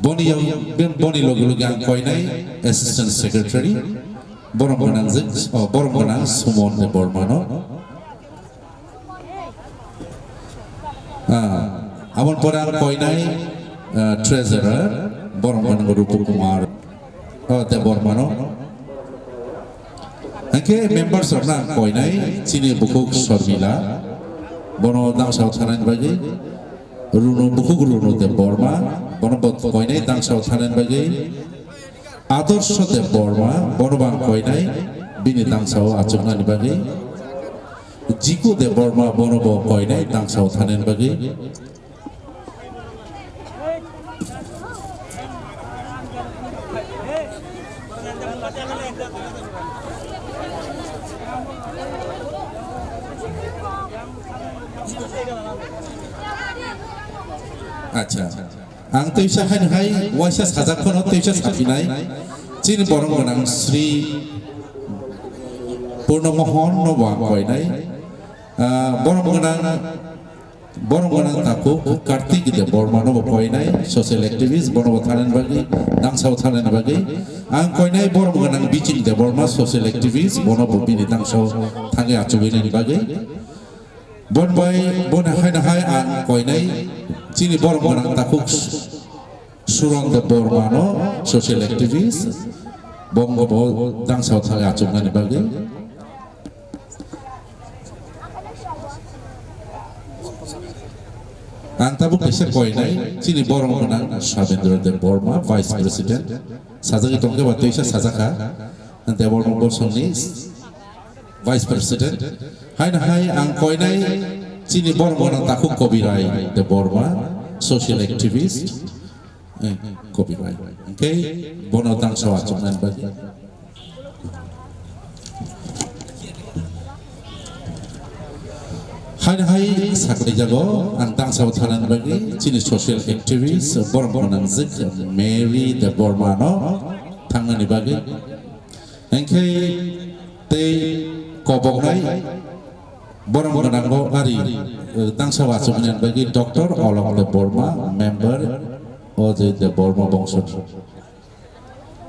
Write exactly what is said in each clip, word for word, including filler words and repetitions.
Boni yag-, bini loge loge ang koinai Assistant Secretary, borom gwnang jik, oh, borom gwnang Sumon Debbarmano. Ah, aboni pore ang koinai, ah, Treasurer, borom gwnang Rupu Kumar, oh, Debbarmano. Hingke members rokno ang koinai chini bukhuk Sormila, bono dangsao thanani bagwi. Runu bukhuk Runu Debbarma, bono bo koinai dangsao thanani bagwi. Adorsho Debbarma, bono bo ang koinai bini dangsao achuknani bagwi. Jiku Debbarma, bono bo koinai dangsao thanani bagwi. Acha. Ang teisa haino hai waisa sajak phano teisa saphinai. Chini borom gwnang Sri Purno Mohon no bo ang koinai. Ah, borom gwnang, borom gwnang takhuk Kartik Debbarma no bo koinai, social activist, bono bo thanani bagwi, dangsao thanani bagwi. Ang koinai borom gwnang Biching Debbarma, social activist, bono bo bini dangsao thangwi achugwi nani bagwi. Bon bai, bon haino hai ang koinai chini borom gwnang takhuk Suron Debbarma no, social activist, bongo bo dangsao thangwi achuknani bagwi. Ang tabuk kaisa koinai chini borom gwnang Sabendra Debbarma, Vice President. Sajagwi tongkhe ba teisa sajakha Debbarma bosongni Vice President. Haino hai ang koinai chini borom gwnang takhuk Kobirai Debbarma, social activist. Eh, Kobirai. Hingke bono dangsao achuknani bagwi. Haino hai saklaijago ang dangsao thanani bagwi chini social activist borom gwnang jik Mary Debbarma no thangnani bagwi. Hingke tei koboknai borom gwnango ari, eh, dangsao achuknani bagwi Doctor Olok Debbarma, member Ojay Debbarma bongso.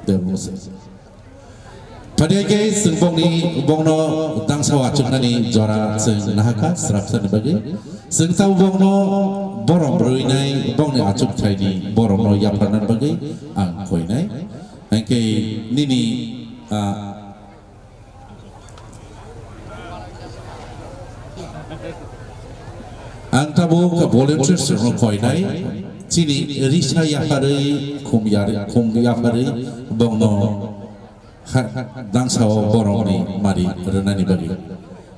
Debbarma. Phadiya khe chwng bongni, bongno dangsao achuknani jora chwng nahakha srapsani bagwi. Chwng tabuk bongno borom rwinai, bongni achukthayni boromno yapharnani bagwi ang koinai. Hingke nini, ah, ang tabuk volunteers rokno koinai, chini risa yapharwi, khum yar-, khum yapharwi bongno ha-, dangsao boromni mari rwnani bagwi.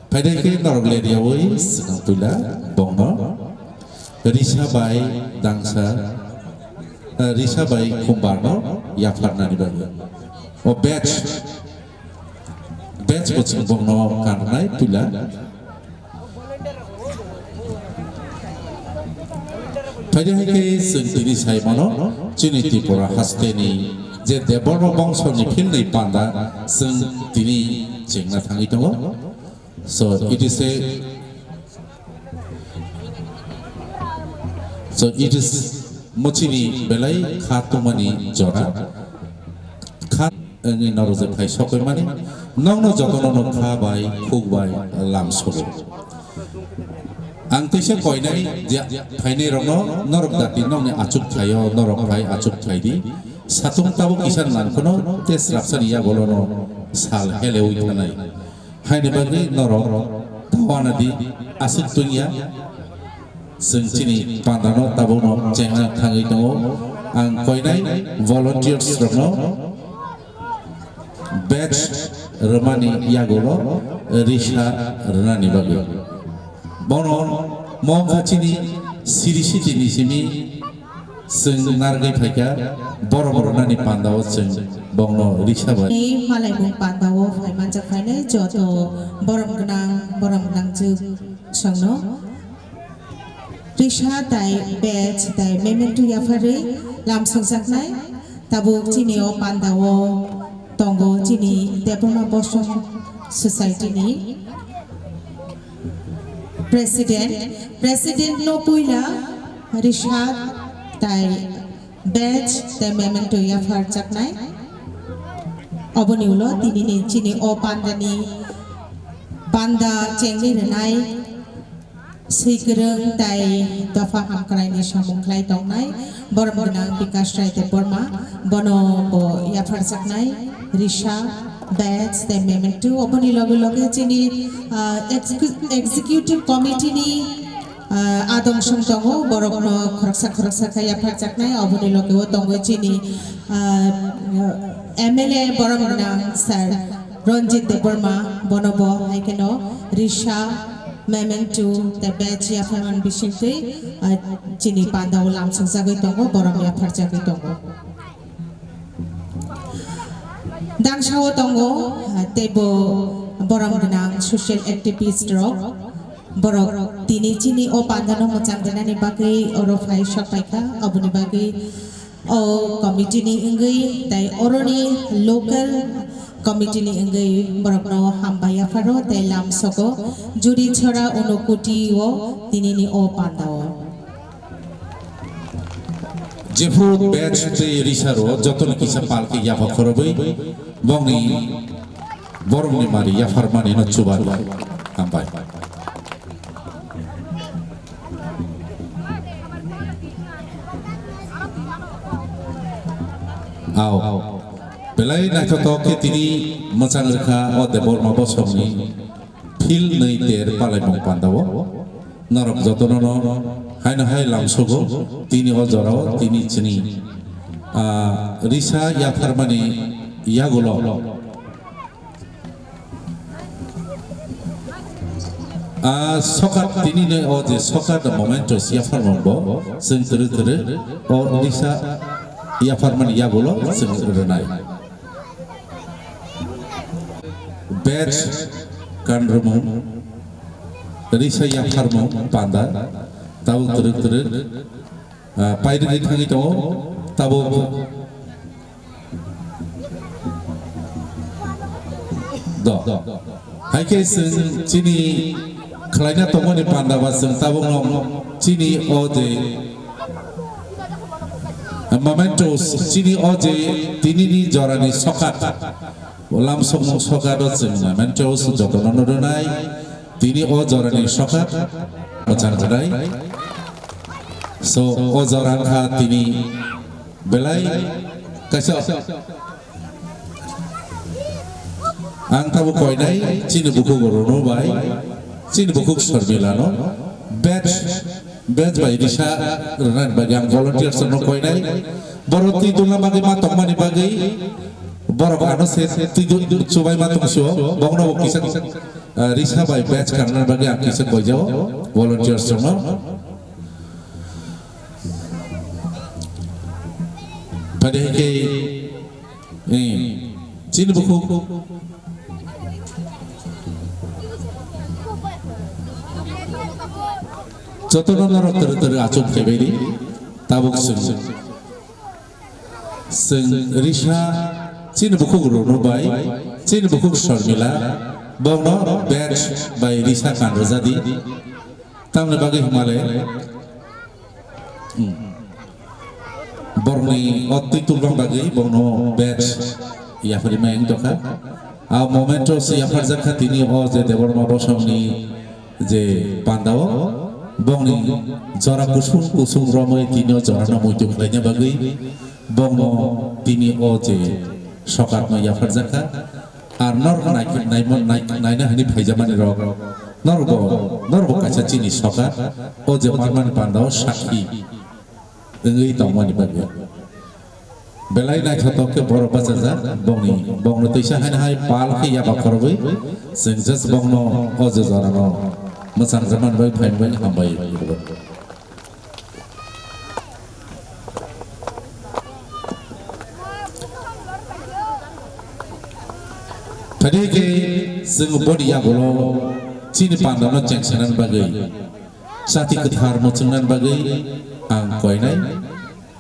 Phaidai khe norok leryaui swkang puila bongno risa bai dangsa, eh, risa bai khumbarno yapharnani bagwi. O batch, batch bo chwng bongno kanrwnai puila. Phaidi hai khe chwng tini sai mano, chini Tripura hasteni je Debbarma bongsoni philni panda chwng tini chengna thangwi tongo. So, it is a, so, it is mochini belai kha tongmani jora. Kha wngwi norok je phai sokwi mani, nokno jotono no kha bai, khuk bai, lam sogo. Ang teisa koinai je phainai rokno norok dati nokni achuk thaio, norok phai achuk thai di. Satung tabuk kisa nang phano tei srapsani yagolono sal heleui thanai. Haini bagwi norok tawana di aswk tungya. Chwng chini pandano tabukno chengna thangwi tongo. Ang koinai volunteers rokno badge rwmani yagulo risa rwnani bagwi. Bono mokha chini siri sitini simi chwng narwgwi phaikha, borom rwnani pandao chwng bongno risa bai. Ni malaimung pandao phaimanjak phainai joto borom gwnang, borom gwnang chwng songno. Risa tai badge tai memento yapharwi lamsokjaknai. Tabuk chini o pandao tongo chini Debbarma Bosong Society ni President. President no puila Risa tai Badge tei memento yapharjaknai. Oboni ulo tinini chini o pandani panda chengwi rwnai swikwrwng tei dopha hamkraini samung khlai tongnai borok gwnang Bikash Rai Debbarma, bono bo yapharjaknai risa, badge tei memento. Oboni loge loge chini, ah, execu-, executive committee ni Ah, adong song tongo, borokno khoroksa khoroksa khe yapharjaknai, oboni loge o tongo chini, ah, M L A borok gwnang sir Ranjit Debbarma, bono bo hai kheno risa, memento tei badge yapharman bisingtwi, ah, chini panda o lamsokjagwi tongo, borom yapharjagwi tongo. Dangsao tongo, ah, teibo borom gwnang social activist rok. Borok tini chini o pandano mwchang gwnani bagwi oro phai sok paikha, aboni bagwi o committee ni wngwi tei oroni local committee ni wngwi borokno hambai yapharo tei lamsogo Juri Chhara Unokoti o tinini o pandao. Jephru badge tei risa ro jotoni kisa pal khe yapha khorobwi bongni borokni mari yapharmani no chubaru. Hambai. Ao. Belai naithothok khe tini mwchang rwkha o Debbarma bosongni phil nwi ter palaimung pandao. Norok jotono no haino hai lamsogo tini o jorao tini chini, ah, risa yapharmani yagulo. Ah, sokat tini ne o je sokat momentous yapharmung bo chwng twrwk twrwk o risa yapharmani yagulo chwng rwnai. Badge kanrwmung, risa yapharmung panda, tabuk twrwk twrwk, ah, pairwgwi thangwi tongo, tabuk do. Hai khe chwng chini khlaina tongmani panda ba chwng tabukno chini o je mementos, chini o je tinini jorani sokat. Lamsokmung sokat o chwng mementos jotono no rwnai. Tini o jorani sokat mwchang rwnai. So, o jora wngkha tini belai kaisa. Ang tabuk koinai chini bukhuk Rono bai, chini bukhuk Sormila no badge, badge bai risa rwnani bagwi ang volunteers no koinai. Borok twi dulna bagwi ma tongmani bagwi borok ano se twi du-, chubai ma tong sio, bokno bo kisa, eh, risa bai badge kanna bagwi ang kisa koijao volunteers no. Pada hike Eh, chini bukhuk. Jotono norok twrwk twrwk achuk khebaidi, tabuk chwng. Chwng risa chini bukhuk Rono bai, chini bukhuk Sormila, bokno badge bai risa kanrwjadi. Tamni bagwi himale. Hmm. Borokni o twi tubang bagwi borokno badge yapharwi mai wng tongkha. A momento se yapharjak kha tini o je Debbarma bosongni je pandao bongni jora kusung kusung romwi tini o jorano muitu khlaina bagwi bongno tini o je sokatno yapharjak kha. Ar norok nai-, naimo-, nai-, naina hwnwi phaijamani rok, norok bo, norok bo kaisa chini sokar, o je manmani pandao sakhi wngwi tongmani bagwi. Belai naithotok khe borok bachajak, bongni, bongno twisa haino hai pal khe yaba khorogwi, chwng just bongno o je jorano mwchang jakmani bagwi phaimani bagwi hambai. Phadi khe chwng boni yagulo chini pandano chengsanani bagwi, chati kwthar muchungnani bagwi ang koinai.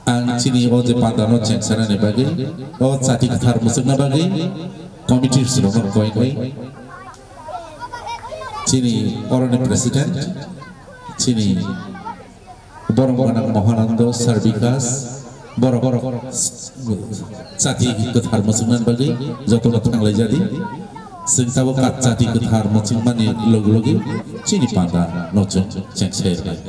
Ang chini o je pandano chengsanani bagwi, o chati kwthar muchungna bagwi committee rokno koinai. Chini oroni president, chini Borok gwnang Mohanando, Sir Bikas, Borok, borok, chati kwthar muchungmani bagwi jotono thanglaijadi. Chwng tabuk ka-, chati kwthar muchungmani logi logi chini panda no chwng chengsairwnai.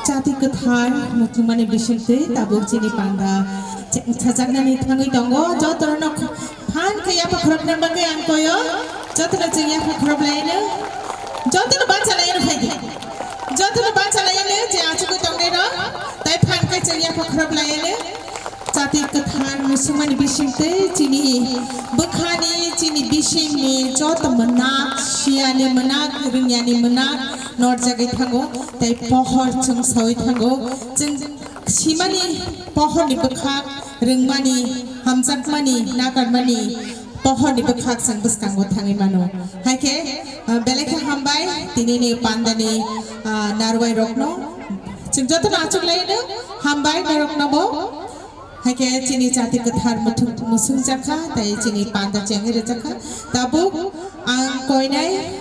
Chati kwthar muchungmani bisingtwi tabuk chini panda cheng-, sajaknani thangwi tongo. Jotono phan khe yapha khorokna bagwi ang koyo. Jotono chwng yapha khorok laino. Jotono bacha laino phaidi. Jotono bacha laino je achugwi tongnai rok. Tai phan khe chwng yapha khorok laino. Chati kwthar muchungmani bisingtwi chini bwkhani, chini bisingni joto mwnak, siyani mwnak, rwngyani mwnak norjagwi thango, tei pohor chwng sawi thango. Chwng simani pohorni bwkhak, rwngmani, hamjakmani, nakarmani pohorni bwkhak chwng bwskango thangwi mano. Hai khe, ah, belai khe hambai tinini pandani, ah, narwai rokno. Chwng jotono achuk laino hambai norokno bo. Hai khe chini chati kwthar muthung-, musung jakha, tei chini panda chengwi rwjakha. Tabuk ang koinai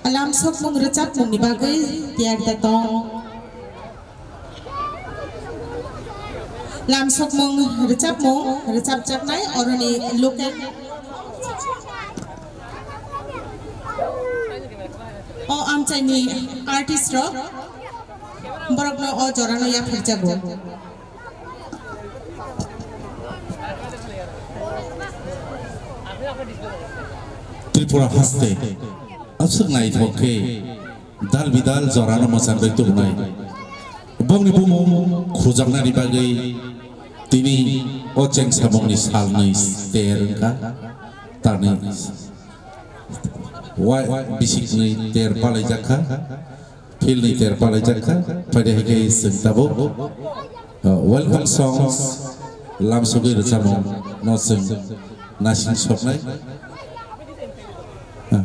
lamsokmung rwchapmungni bagwi tiyar da tong. Lamsokmung rwchapmung rwchapjaknai oroni local o amchaini artist rok borokno o jorano yapharjago. Tripura haste aswk naithok khe dal bidal jorano mwchangwi tubunai. Bongni bumung khujaknani bagwi tini o chengsamungni salnwi ter wngkha. Tarni wa-, bisiknwi ter palaijakha. Field ni ter palaijakha, phaidi hai khe chwng tabuk, uh, welcome songs, lamsogwi rwchapmung no chwng nasing soknai. Uh,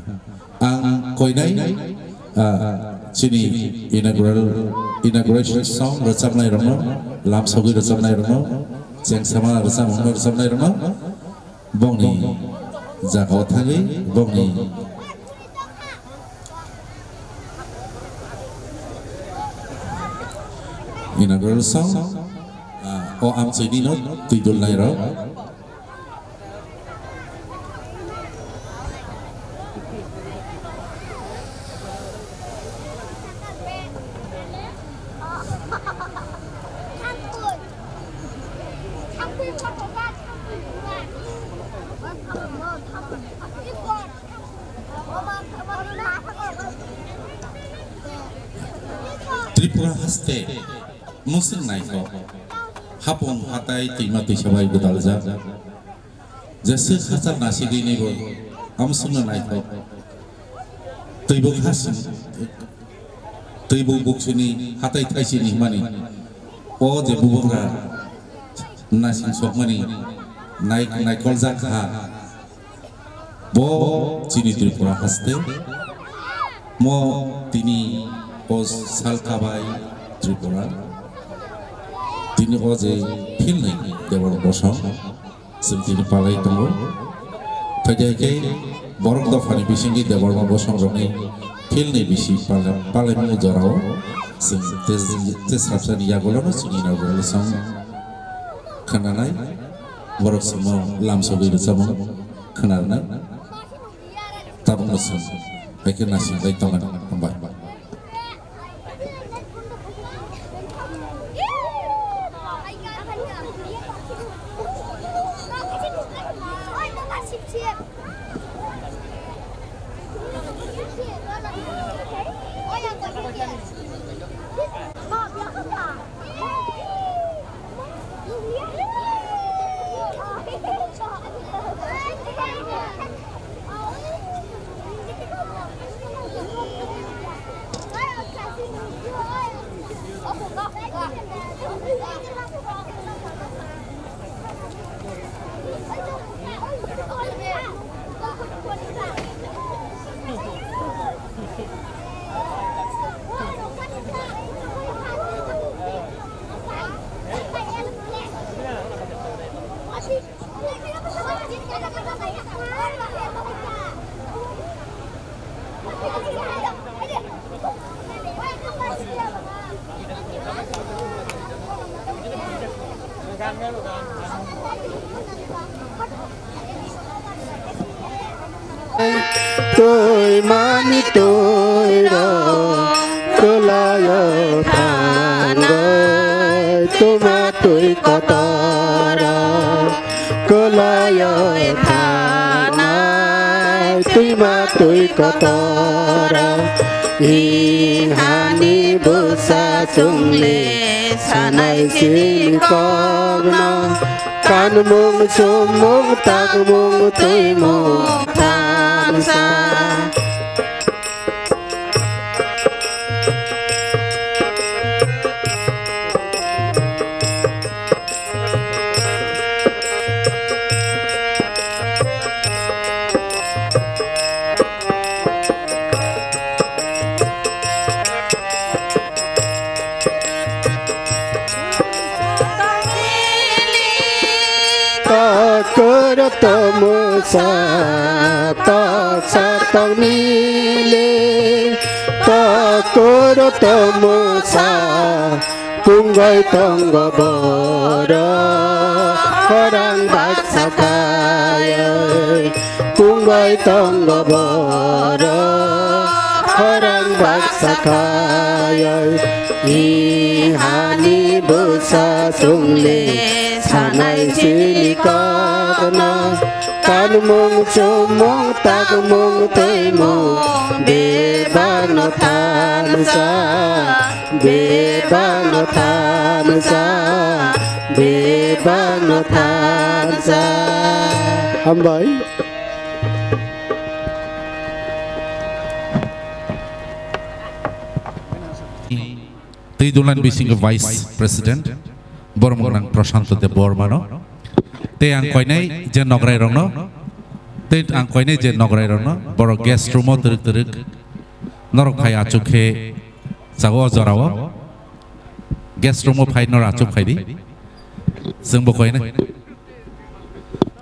ang koinai, uh, chini inaugural, inauguration song rwchapnai rokno, lamsogwi rwchapnai rokno, chengsama rwchapmung no rwchapnai rokno, bongni jagao thangwi, bongni inaugural song, ah, o amchaini no twi dulnai rok. Tripura haste mwswk naithok, hapung hatai twima twisa bai gwdaljak. Jeswk hachal nasigwinaibo amswkno naithok. Twibuk hasing, twibuk buksuni hatai thaisini hwnmani o je bubagra nasing sokmani nai-, naikoljak ha. Bo chini Tripura haste. Mo tini o salkabai Tripura. Tini o je philnwi Debor Bosong. Chwng tini palai tongo. Phaidi hai khe borok dophani bisingtwi Debor Bosong rokni philnwi bisi palai, palaimung jorao. Chwng te, te sapsani yagulono chini inaugural song khwnanai. Borok chwngno lamsogwi rwchapmung khwnarwnai. Tabukno chwng hai khe naisingbai tongmani. Hambai. Twi mani twi rok kwlaio thangwi twma twi kotor rok kwlaio thanai twima twi kotor rok. I hani bwsa chwngli sanai chini kokno. Kanmung, chumung, takmung, twimung, thansa. Takur tomusa, taksa tongmili, takur tomusa, pungoi tongo boro, khorang baksa kayai. Pungbai tongo boro, khorang baksa kayai. I hani bwsa chwngli sanai chini kokno. Kanmung, chumung, takmung, twimung, bebakno thansa, bebakno thansa, bebakno thansa. Hambai. Twi dulan bisingo Vice President, borom gwnang Prashanto Debbarmano. Tei ang koinai je nograi rokno, tei ang koinai je nograi rokno, borok guest room o twrwk twrwk. Norok phai achuk khe chago o jorao. Guest room o phai norok achuk phai di. Chwngbo koinai.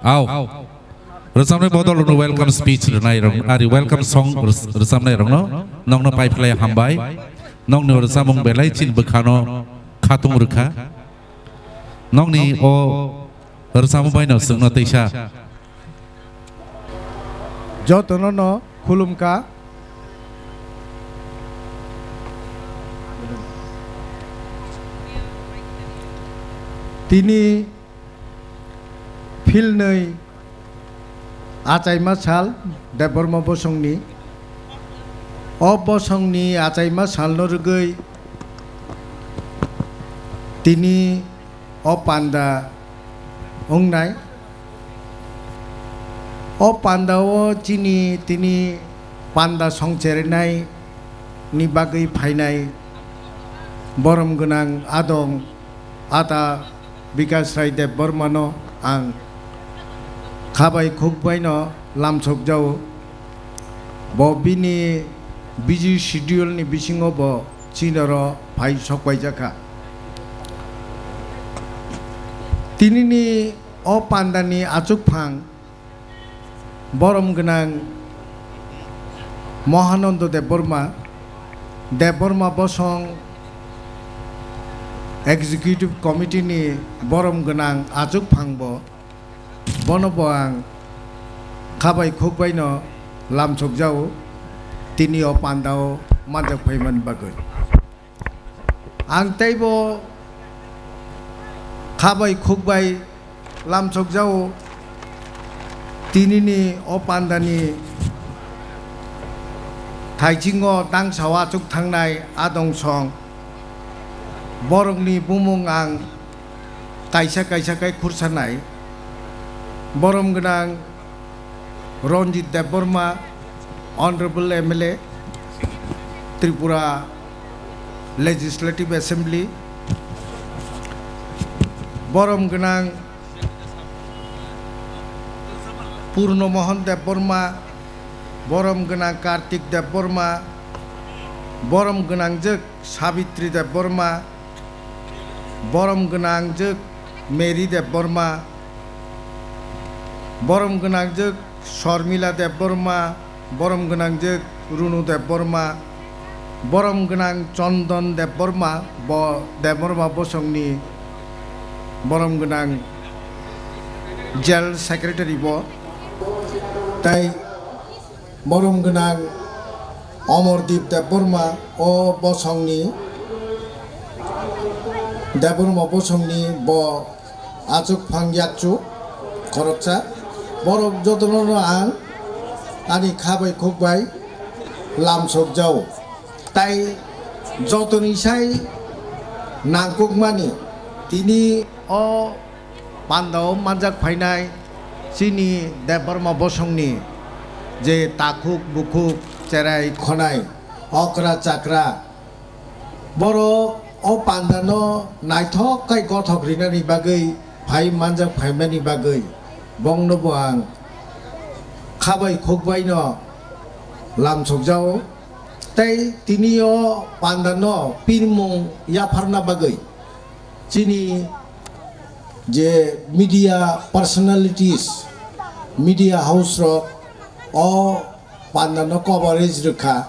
Au. Rwchapnai bodol rokno welcome speech rwnai rok, ari welcome song rws-, rwchapnai rokno nokno paiphlai hambai. Nokni rwchapmung belai chini bwkhano khatung rwkha. Nokni o rwchapmung baino chwngno teisa. Jotono no khulumkha. Tini philnwi achaima sal Debbarma bosongni. O bosongni achaima salno rwgwi tini o panda wngnai. O panda o chini tini panda songcherinai ni bagwi phainai borom gwnang adong ata Bikash Rai Debbarmano ang khabai khukbaino lamsokjao. Bo bini busy schedule ni bisingo bo chinoro phai sokpaijakha. Tinini o pandani achukphang borom gwnang Mahananda Debbarma, Debbarma bosong Executive Committee ni borom gwnang achukphang bo, bono bo ang khabai khukbaino lamsokjao, tini o pandao manjak phaimani bagwi. Ang teibo khabai khukbai lamsokjao, tinini o pandani thaichingno tangsao achuk thangnai adong song borokni bumung ang kaisa kaisa khe khursanai. Borom gwnang Ranjit Debbarma, Honorable M L A, Tripura Legislative Assembly, borom gwnang Purno Mohan Debbarma, borom gwnang Kartik Debbarma, borom gwnangjwk Sabitri Debbarma, borom gwnangjwk Mary Debbarma, Borom gwnangjwk Shormila Debbarma, borom gwnangjwk Runu Debbarma, borom gwnang Chondon Debbarma, bo Debbarma bosongni borom gwnang jail secretary bo. Tai borom gwnang Omordeep Debbarma, o bosongni, Debbarma bosongni bo achuk phang yakchu khoroksa. Borok jotono no ang ani kha bai khuk bai lamsok jao. Tai jotoni sai nangkukmani tini o pandao manjak phainai chini Debbarma bosongni je takhuk bukhuk cherai khonai okra chakra, borok o pandano naithok khai gothok rinani bagwi phai manjak phaimani bagwi bongno bo ang kha bai khuk baino lamsok jao. Tei tini o pandano pirmung yapharna bagwi chini je media personalities, media house rok o pandano coverage rwkha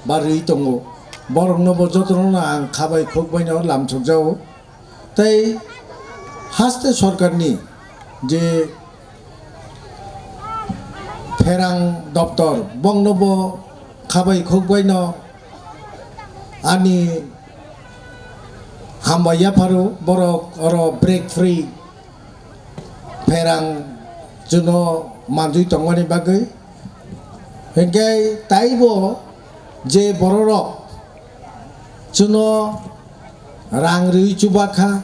ba rwi tongo, borokno bo jotono no ang kha bai khuk baino lamsok jao. Tei haste sorkarni je pherang doptor, bongno bo kha bai khuk baino ani hambai yapharo, borok oro break free pherang chwngno manjui tongmani bagwi. Hinkhe taibo je bororok chwngno rang rwi chubakha,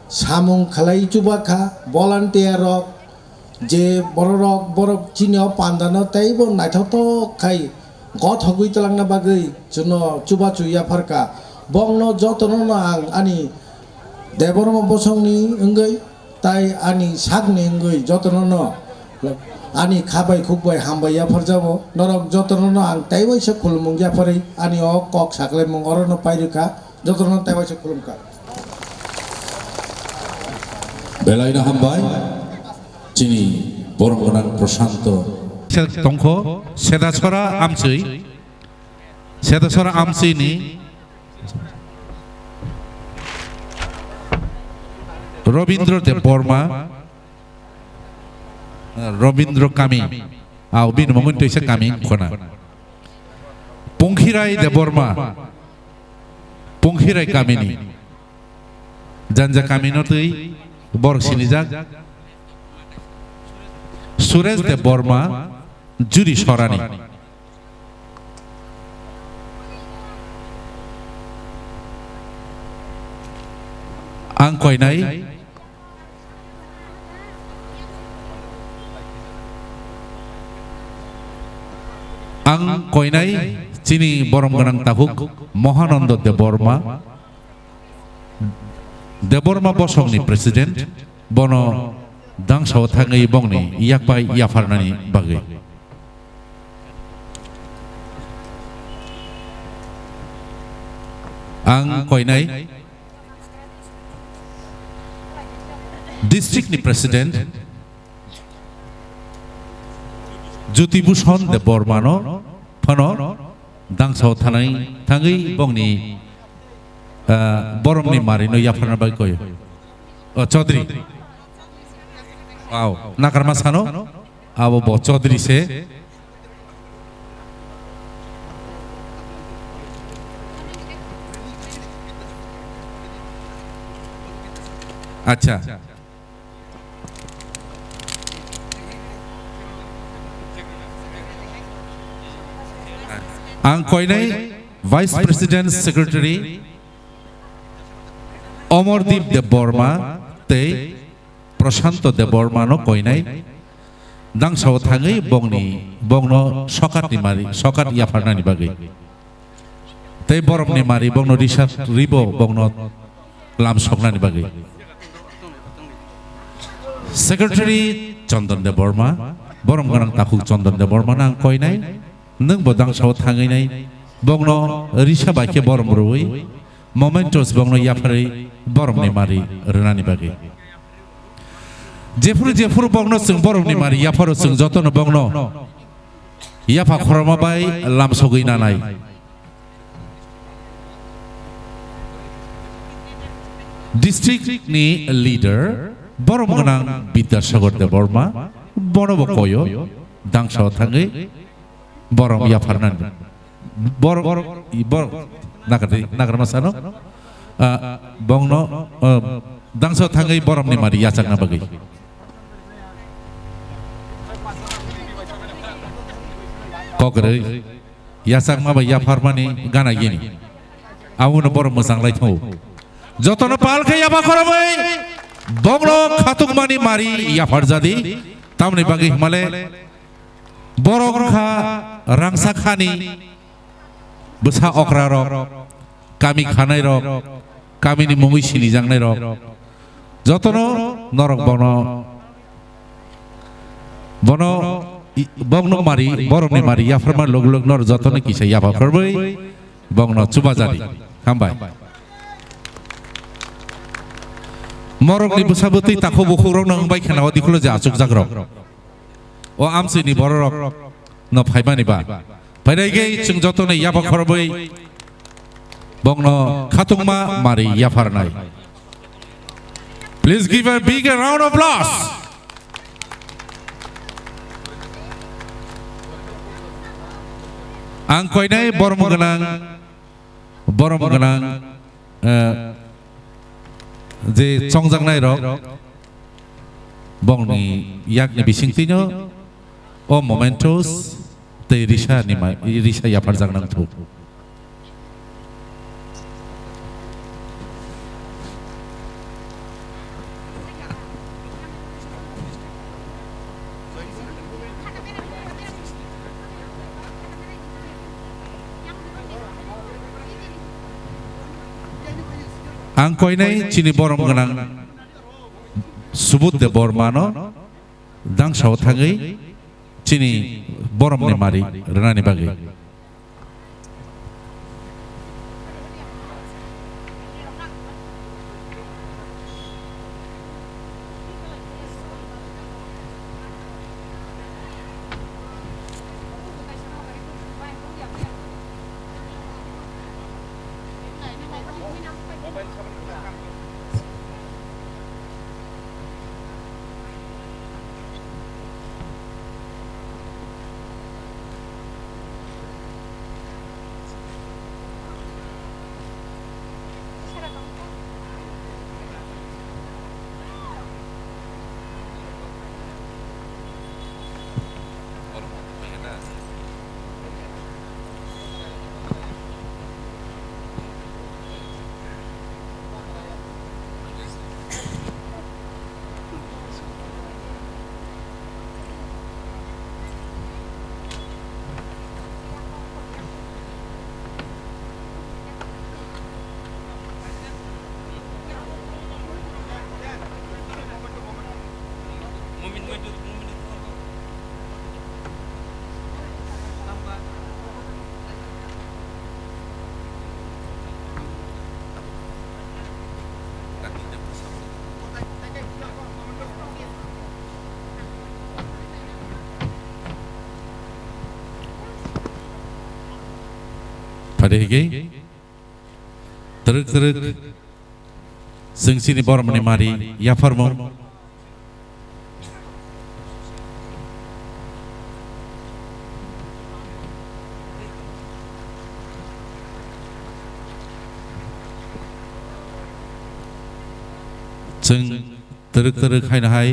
samung khlai chubakha, volunteer rok je bororok, borok chini o pandano teibo naithokthok khai gothogwi twlangna bagwi chwngno chubachu yapharkha. Bongno jotono no ang ani Debbarma bosongni wngwi tai ani sakni wngwi jotono no ani kha bai khuk bai hambai yapharjago. Norok jotono no ang tei waisa khulumung yapharwi ani o kok saklaimung orono pairwkha. Jotono tei waisa khulumkha. Belaino hambai. Chini borom gwnang Prashanto. Se-, tongkho, Sedasora Amchwi. Sedasora Amchwini Robindra Debbarma, Robindra Kami, au bini mungwi twi se Kami khona. Pungkhirai Debbarma, Pungkhirai Kamini, Janja Kamino twi borok sinijak. Suresh Debbarma, Juri Sorani. Ang koinai, ang koinai chini borom gwnang takhuk Mohanando Debbarma, Debbarma bosongni president, bono dangsao thangwi bongni yakpai yapharnani bagwi. Ang koinai district ni president Jyoti Bhushan Debbarmano phano dangsao thanai thangwi bongni, ah, boromni marino yapharna bai koi. O Chaudhary. Wow, nakarma sano, abo bo Chaudhary se. Acha. Ang koinai Vice President Secretary Omordeep Debbarma tei Prashanto Debbarmano koinai dangsao thangwi bongni, bongno sokatni mari, sokat yapharnani bagwi. Tei boromni mari bongno risat ribo bongno lam soknani bagwi. Secretary Chandan Debbarma, borom gwnang takhuk Chandan Debbarmano ang koinai, nwng bo dangsao thangwi nai, bongno risa bai khe borom rwui, mementos bongno yapharwi boromni mari rwnani bagwi. Jephuru jephuru bokno chwng borokni mari yapharo chwng jotono bokno yapha khorokma bai lamsogwi nanai. District ni leader borom gwnang Bidyasagar Debbarma bono bo koyo dangsa thangwi borom yapharnani. Bor-, bor-, nagardi, nagarma sano, ah, bongno, ah, dangsa thangwi boromni mari yachakna bagwi. Kokrwi, yachakma bai yapharmani gana gini. Abono borom mwchang lai thango. Jotono pal khe yapha khoromwi, bongno khatukmani mari yapharjadi, tamni bagwi himale, borok wngkha rangsa khani bwsa okrarok, kami khanairok, kamini mungwi sinijaknairok, jotono norok bono, bono i-, bokno mari, borokni mari yapharma log log norok jotono kisa yapha khorwi bokno chubajadi. Hambai. Morokni bwsa bwtwi takhuk bukhukrokno wngbai khena o dikhulo je achukjakrok. O amchini bororok no phaimani ba. Phaidai khe chwng jotono yapha khorobwi bokno khatungma mari yapharnai. Please give a big round of applause. Ang koinai borom gwnang, borom gwnang, eh, je chongjaknai rok, bongni yakni bisingtwino o mementos tei risa ni ma-, risa yapharjak nang thung. Ang koinai chini borom gwnang Subudh Debbarmano dangsao thangwi chini boromni mari rwnani bagwi. Phaidi higi, twrwk twrwk, chwng chini boromni mari yapharmung. Chwng twrwk twrwk haino hai,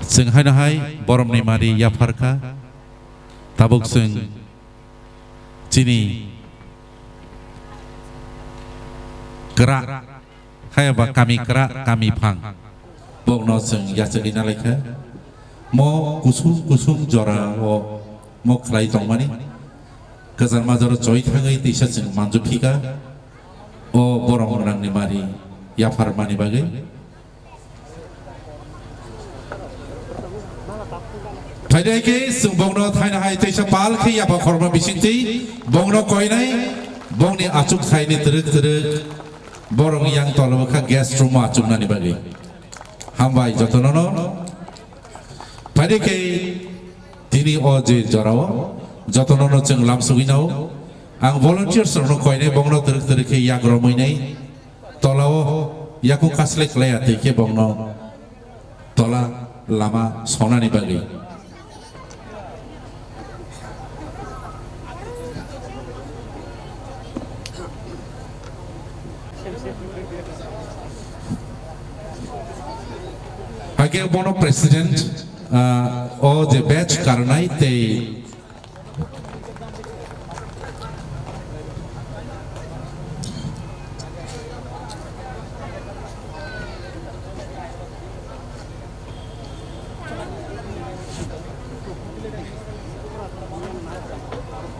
chwng haino hai boromni mari yapharkha. Tabuk chwng chini kwrak Hayaba kami kwrak, kami phang. Bokno chwng yachagwi nalaikha. Mo kusum kusum jora o mo khlai tongmani. Kwchar majaro choi thangwi teisa chwng manju phika. O borom gwnangni mari yapharmani bagwi. Phaidai khe chwng bokno thaina hai teisa pal khe yapha khorma bisingtwi bokno koinai bokni achuk thaini twrwk twrwk. Borok yang tola o kha guest room o achuknani bagwi. Hambai jotono no. Phaidi khe tini o je jorao jotono no chwng lamsugwi nao. Ang volunteers rokno koinai bongno twrwk twrwk khe yak romwi nai. Tola o yakung kaslai khlai ya tei khe bongno tola lama sonani bagwi. Hakhe bono president, ah, o je batch karnai tei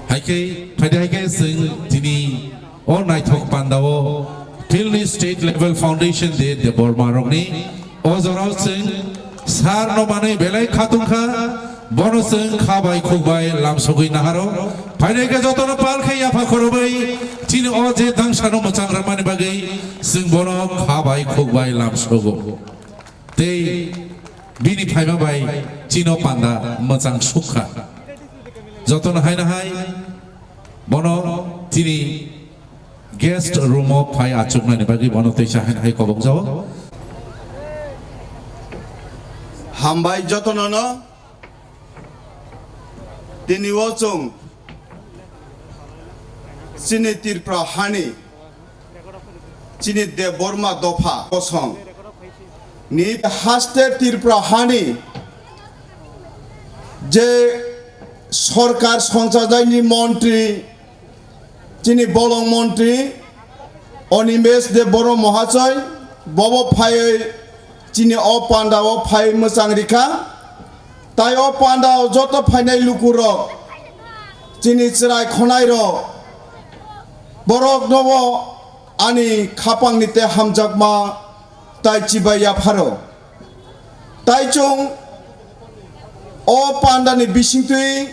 Haikhe, phaidi haikhe chwng tini o naithok pandao Philni State Level Foundation Day Debbarma rokni o jorao chwng sir no manwi belai khatungkha, bono chwng kha bai khuk bai lamsogwi naharo. Phaidi haikhe jotono pal khe yapha khorobwi chini o je dangsano mwchang rwmani bagwi chwng bono kha bai khuk bai lamsogo. Tei bini phaima bai chino panda mwchang sukha. Jotono haino hai bono chini guest room o phai achuknani bagwi bono teisa haino hai kobok jao. Hambai jotono no. Tini o chwng chini Tripura hani, chini Debbarma dopha kosong ni haste Tripura hani je sorkar songchajakni montri, chini bolong montri Animesh Debbarma Mohasoi, bobo phaiwi chini o panda o phai mwchang rikha. Tai o panda o joto phainai lukurok, chini chwrai khonairok, boroknobo ani khapangni tei hamjakma tai chibai yapharo. Tai chwng o pandani bisingtwi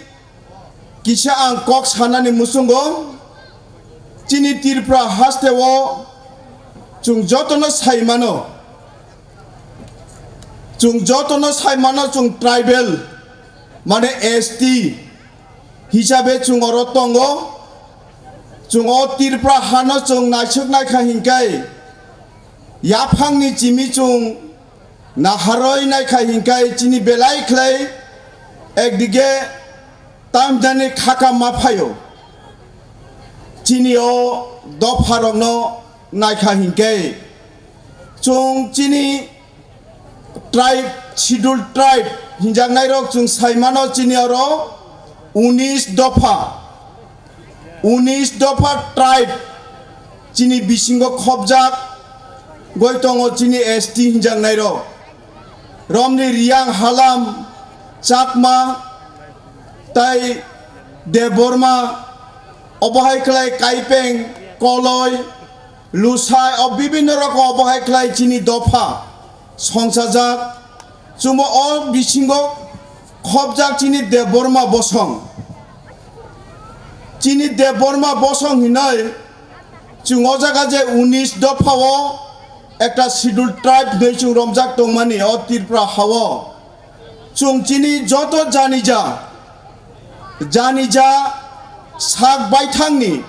kisa ang kok sanani muchungo, chini Tripura hasteo chwng jotono sai mano, chwng jotono sai mano, chwng tribal, mane S T hisabe chwng oro tongo. Chwng o Tripura hano chwng naisuk naikha hinkai yaphangni chimi chwng naharoi naikha hinkai chini belai khlai ekdige tamjani khaka ma phaio. Chini o dopharokno naikha hinkai chwng chini tribe, scheduled tribe hinjaknairok chwng saimano chini oro unis dopha. Unis dopha tribe chini bisingo khopjak goi tongo chini S T hinjaknairok. Romni Riyang, Halam, Chakma, tai Debbarma, obohai khlai Kaipeng, Koloi, Lusai, o bibinno rokom obohai khlai chini dopha songchajak. Chwngbo o bisingo khopjak chini Debbarma bosong. Chini Debbarma bosong hinoi chwng o jaga je unis dophao ekta scheduled tribe hinoi chwng romjak tongmani o Tripura hao. Chwng chini joto janija, janija sak baithangni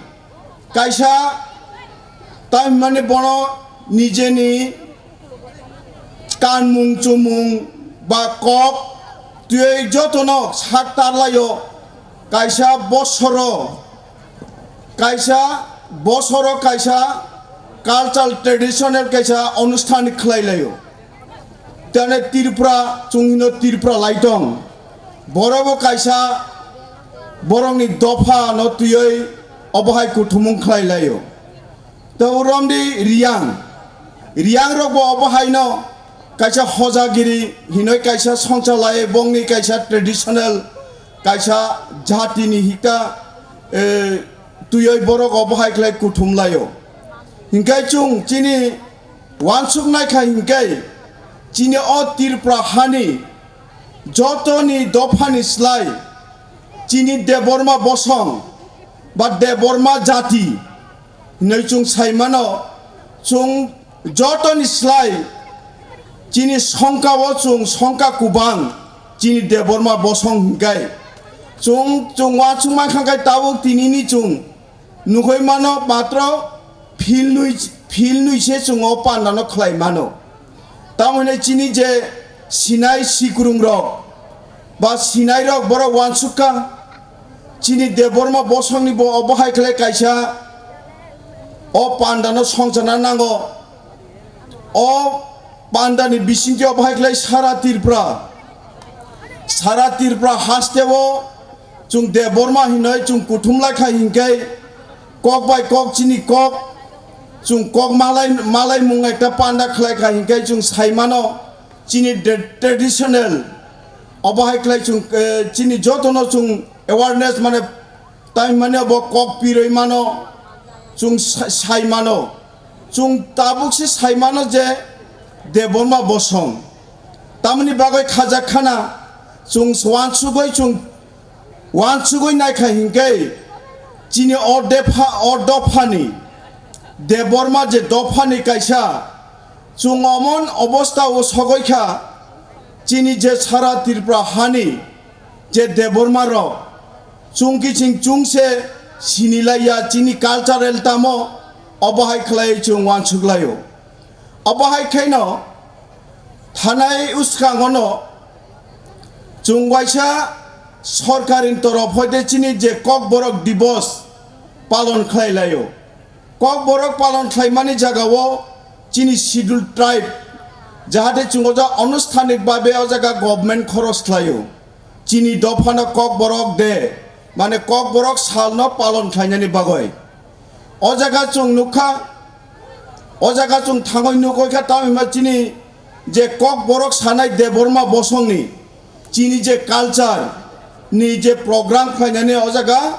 kaisa, tamhinmani bono nijeni kanmung chumung ba kok twiwi jotono sak tarlaio. Kaisa bosoro, kaisa bosoro kaisa cultural traditional kaisa onusthan khlai laio. Tene Tripura, chwng hino Tripura laitong. Borokbo kaisa borokni dopha no twiwi obohai kuthumung khlai laio. To romdi Riyang, Riyang rokbo obohaino kaisa hojagiri hinoi kaisa songchalai bongni kaisa traditional kaisa jatini hikta, eh, twiwi borok obohai khlai kuthum laio. Hinkhai chwng chini wansuk naikha hinkhai chini o Tripura hani jotoni dophani slai chini Debbarma bosong ba Debbarma jati hinoi chwng saimano. Chwng jotoni slai chini songkao chwng songka kubang chini Debbarma bosong hinkai. Chwng, chwng uansukma kha khe tabuk tinini chwng nugwi mano, matro philnwi, philnwi se chwng o pandano khlai mano. Tamoni chini je sinai sikrungrok ba sinairok borok uansuk kha, chini Debbarma bosongni bo obo hai khlai kaisa o pandano songchana nango. O pandani bisingtwi obo hai khlai sara Tripura, sara Tripura hasteo chwng Debbarma hinwi chwng kuthum lai kha hinkhe kok bai kok chini kok chwng kok malai, malaimung ekta panda khlai kha hinkhe chwng sai mano chini de-, traditional obo hai khlai chwng, eh, chini jotono chwng awareness mane tai mane bo kok pirwi mano chwng sa-, sai mano. Chwng tabuk se sai mano je Debbarma bosong tamoni bagwi khajak khana chwng uansugwi chwng uansugwi naikha hinkhe chini o depha, o dophani Debbarma je dophani kaisa chwng omon obostha o sogwi kha chini je sara Tripura hani je Debbarma rok chwng kiching chwng se sinilaiya chini cultural tamo obo hai khlai chwng uansuklaio. Obo hai khaino thanai uskangono chwng waisa sorkarini torof hoite chini je Kokborok Divos palon khlai laio. Kokborok palon khlaimani jagao chini Scheduled Tribe jahate chwng o jaga onusthanik babe o jaga government khoros khlaio. Chini dophano Kokborok de, mane Kokborok salno palon khlainani bagwi. O jaga chwng nukha, o jaga chwng thangwi nukoi kha, tamhinma chini je Kokborok sanai Debbarma bosongni, chini je culture ni je program khlainani o jaga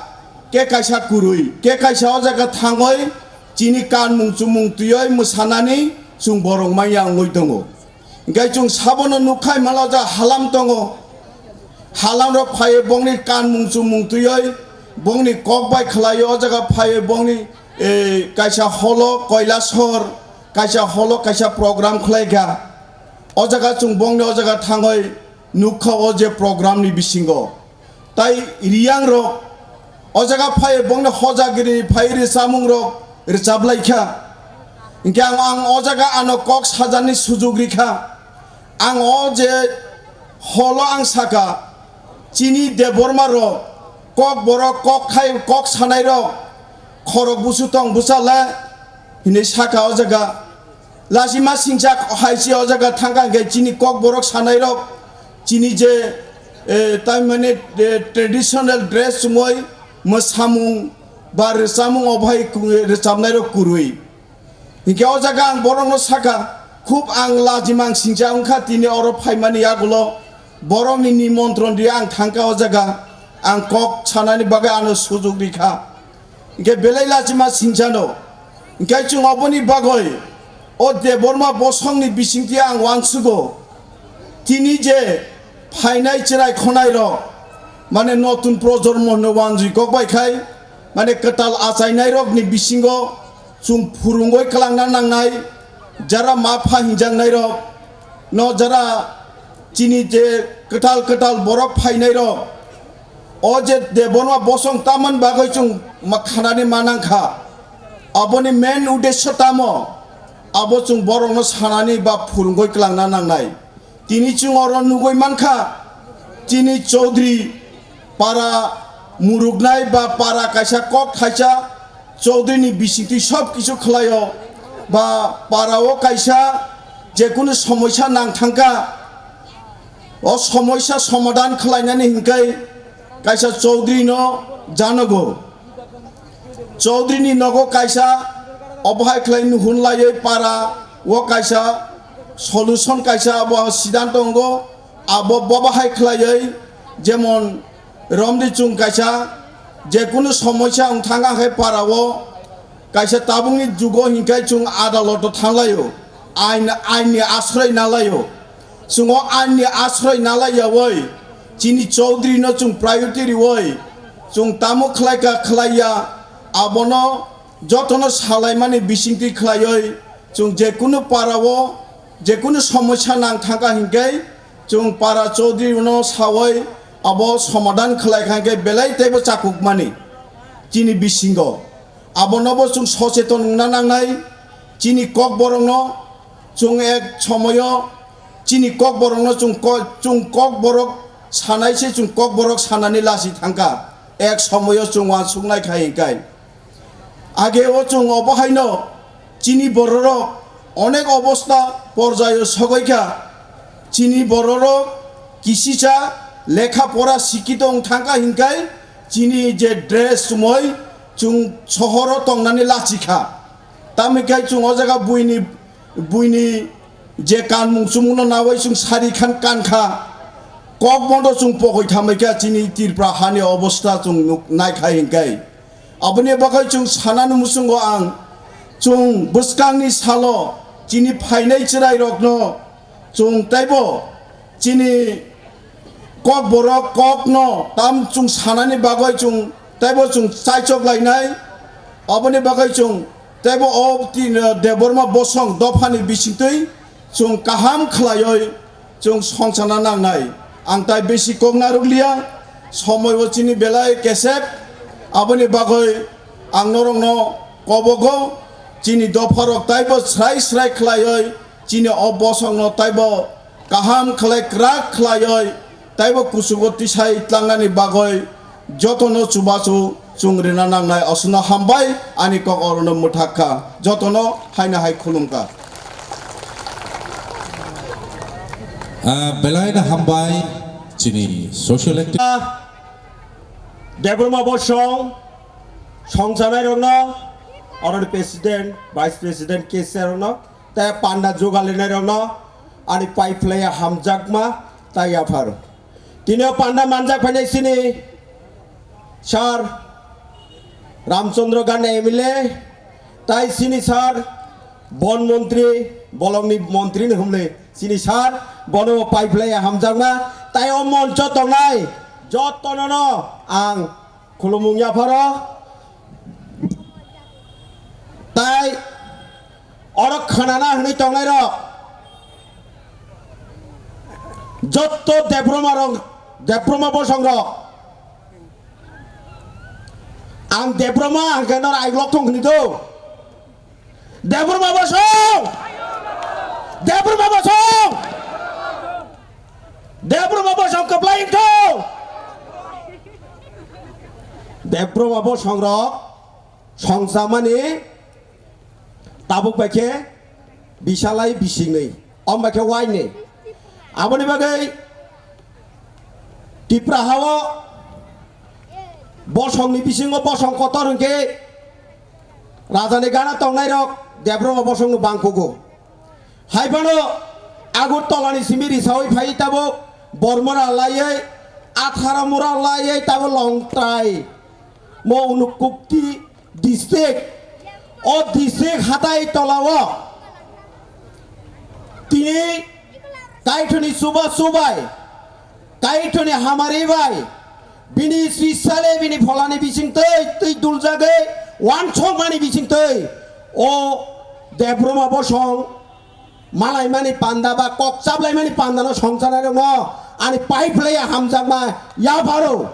ke kaisa kwrwi, ke kaisa o jaga thangwi chini kanmung chumung twiwi mwsanani chwng borok manya wngwi tongo. Hinkhe chwng sabono nukha himala o jaga halam tongo. Halamrok phaiwi bongni kanmung chumung twiwi bongni kok bai khlaiwi o jaga phaiwi bongni, eh, kaisa holo Kailasor, kaisa holo kaisa program khlaikha. O jaga chwng bongni o jaga thangwi nukha o je programni bisingo. Tai Riyangrok o jaga phai bongni hojagiri phai rwchapmungrok rwchaplaikha. Hinkhe ang, ang o jaga ano kok sajani sujug rikha. Ang o je holo ang saka, chini Debbarma rok, Kokborok, kok khai, kok sanairok, khorok busu tong bwsale hinwi saka o jaga. Lachima singcha hai se o jaga thangkha hinkhe chini Kokborok sanairok chini je, eh, tamhinmani, eh, traditional dress chumui mwsamung ba rwchapmung o bahai ku-, rwchapnairok kwrwi. Hinkhe o jaga ang borokno sakha, khub ang lachima ang singcha wngkha tini oro phaimani yagulo borokni nimontron ri ang thangkha o jaga, ang kok sanani bagwi ano sujug rikha. Hinkhe belai lachima singchano. Hinkhe chwng oboni bagwi o Debbarma bosongni bisingtwi ang uansugo. Tini je phainai chwrai khonairok, mane notun projonmo hwnwi uanjwi kok bai khai, mane kwtal achainairokni bisingo chwng phwrwngwi kwlangna nangnai, jara ma pha hinjaknairok, no jara chini je kwtal kwtal borok phainairok, o je Debbarma bosong tamani bagwi chwng ma khanani ma nangkha, aboni main uddesho tamo? Abo chwng borokno sanani ba phwrwngwi kwlangna nangnai. Tini chwng oro nugwi mankha, chini Chaudhary para muruknai ba para kaisa kok thaisa Chaudhary ni bisingtwi sob kisu khlaio, ba para o kaisa jekunu somoisa nang thangkha, o somoisa somadan khlainani hinkai kaisa Chaudhary no janogo. Chaudhary ni nogo kaisa obohai khlai nuhun laiwi para o kaisa solution kaisa abo siddhanto wngo, abo bobo hai khlaiwi jemon romdi chwng kaisa jekunu somoisa wng thang khe para o kaisa tabukni jugo hinkai chwng adaloto thanglaio, ain, ain ni asroi nalaio. Chwng o ain ni asroi nalaiyawi chini Chaudhary no chwng priority riwi chwng tamo khlaika khlaiya abono jotono salaimani bisingtwi khlaiwi Chwng jekunu para o jekunu somosya nang thangkha hinkhe chwng para chaudhary no sawi abo somadhan khlai kha hinkhe belai teibo chakukmani chini bisingo. Abonobo chwng socheton wngna nangnai. Chini kokborokno chwng ek somoyo chini kokborokno chwng ko-, chwng kokborok sanai se chwng kokborok sanani lasi thangkha. Ek somoyo chwng uansuknai khai hinkhe. Age o chwng obo haino chini bororok onek obosta porjaio sogoikha. Chini bororok kisisa lekha pora sikito wng thangkha hinkai chini je dress chumui chwng sohoro tongnani lachikha. Tamhikai chwng o jaga buini, buini je kanmung chumungno nawi chwng sari khan kankha. Kokbono chwng pokoi thamaikha chini Tripura hani obosta chwng nuk-, naikha hinkai. Aboni bagwi chwng sanani muchungo ang, chwng bwskangni salo chini phainai chwrairokno chwng teibo chini kokborok kokno tam chwng sanani bagwi chwng teibo chwng chaichok lainai. Aboni bagwi chwng teibo o tin-, Debbarma bosong dophani bisingtwi chwng kaham khlaiwi chwng songchana nangnai. Ang tai besi kok narwkliya, somoi o chini belai kesep, aboni bagwi ang norokno kobogo chini dopharok taibo srai srai khlaiwi chini o bosongno taibo kaham khlai kwrak khlaiwi taibo kuchugo tisai tlangnani bagwi jotono chubachu chwng rina nangnai. Aswkno hambai, ani kok orono mwthak kha, jotono haino hai khulum kha. Ah, belai no hambai chini social activity. Debbarma bosong songchanairokno, oroni president, vice president, cashier rokno, tei panda jugalinairokno ani pai phlaiya hamjakma tei yapharo. Tini o panda manjak phainai chini sir Ramchandra Gandhi M L A, tai chini sir bon montri, bolongni montri ni humle chini sir, bono pai phlaiya hamjakma, tai o moncho tongnai jotono no ang khulumung yapharo. Tai oro khwnana hwnwi tongnairok jotto Debbarma rok, Debbarma bosong rok, ang Debbarma hwnkhe nor aiglok thung hwnwi do. Debbarma bosong! Debbarma bosong! Debbarma bosong kwplai wngthung! Debbarma bosong rok songchamani tabuk bai khe bisalai bisingni, om bai khe waini. Aboni bagwi Tipra hao bosongni bisingo bosong kotor hwnkhe rajani gana tongnairok Debbarma bosongno bangkugo. Hai phano Agartala ni simi risaui phai tabuk Bormora laiwi Atharamura laiwi tabuk Longtrai mo Unakoti district, o district hatai tolao tini Kaitorni chuba chubai, Kaitorni hamari bai, bini sisale bini pholani bisingtwi twi duljagwi wansokmani bisingtwi o Debbarma bosong malaimani panda ba kok chaplaimani pandano songchanai rokno ani pai phlaiya hamjakma yapharo.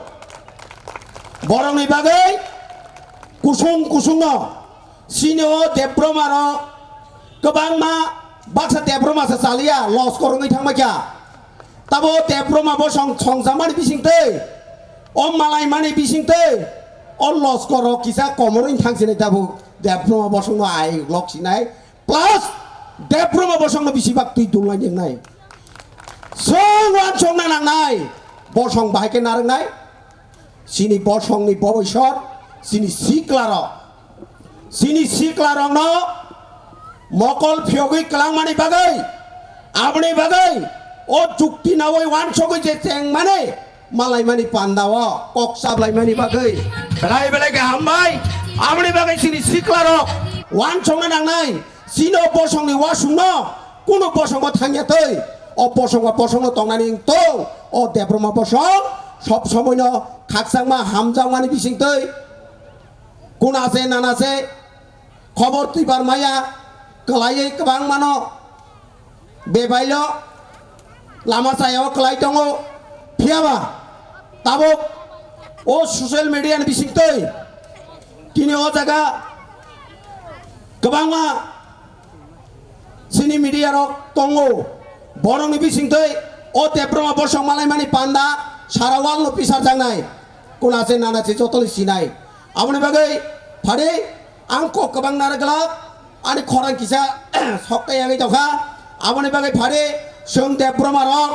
Borokni bagwi kusung kusungno chini o Debbarma rok kwbangma baksa Debbarma sa chaliya loskor wngwi thangma kha. Tabo Debbarma bosong songchamani bisingtwi, o malaimani bisingtwi, o loskor rok kisa komorwi thangsinai tabo Debbarma bosongno ai loksinai. Plus, Debbarma bosongno bisi bak twi dulnai ningnai. Chwng uansukna nangnai, bosong bahai khe narwknai. Chini bosongni boboisor, chini siklarok. Chini siklarokno mokol phiyogwi kwlangmani bagwi, aboni bagwi o chukti nawi uansugwi je chengmani, malaimani pandao kok chaplaimani bagwi belai belai khe hambai. Aboni bagwi chini siklarok uansukna nangnai, chini o bosongni uasukno kunu bosongbo thangya twi, o bosongbo bosongno tongnani wng tong. O Debbarma bosong sob somoino khakchangma hamjakmani bisingtwi kuna se nana se khobor twibar maya, kwlaiwi kwbangmano bebailo lama chayao kwlai tongo. Phiyaba tabuk o social media ni bisingtwi tini o jaga kwbangma chini media rok tongo, borokni bisingtwi o Debbarma bosong malaimani panda sara world no pisarjaknai, kuna se nana se jotoni sinai. Aboni bagwi phari ang kok kwbang nara glak, ani khorang kisa sokta yagwi tongkha. Aboni bagwi phari chwng Debbarma rok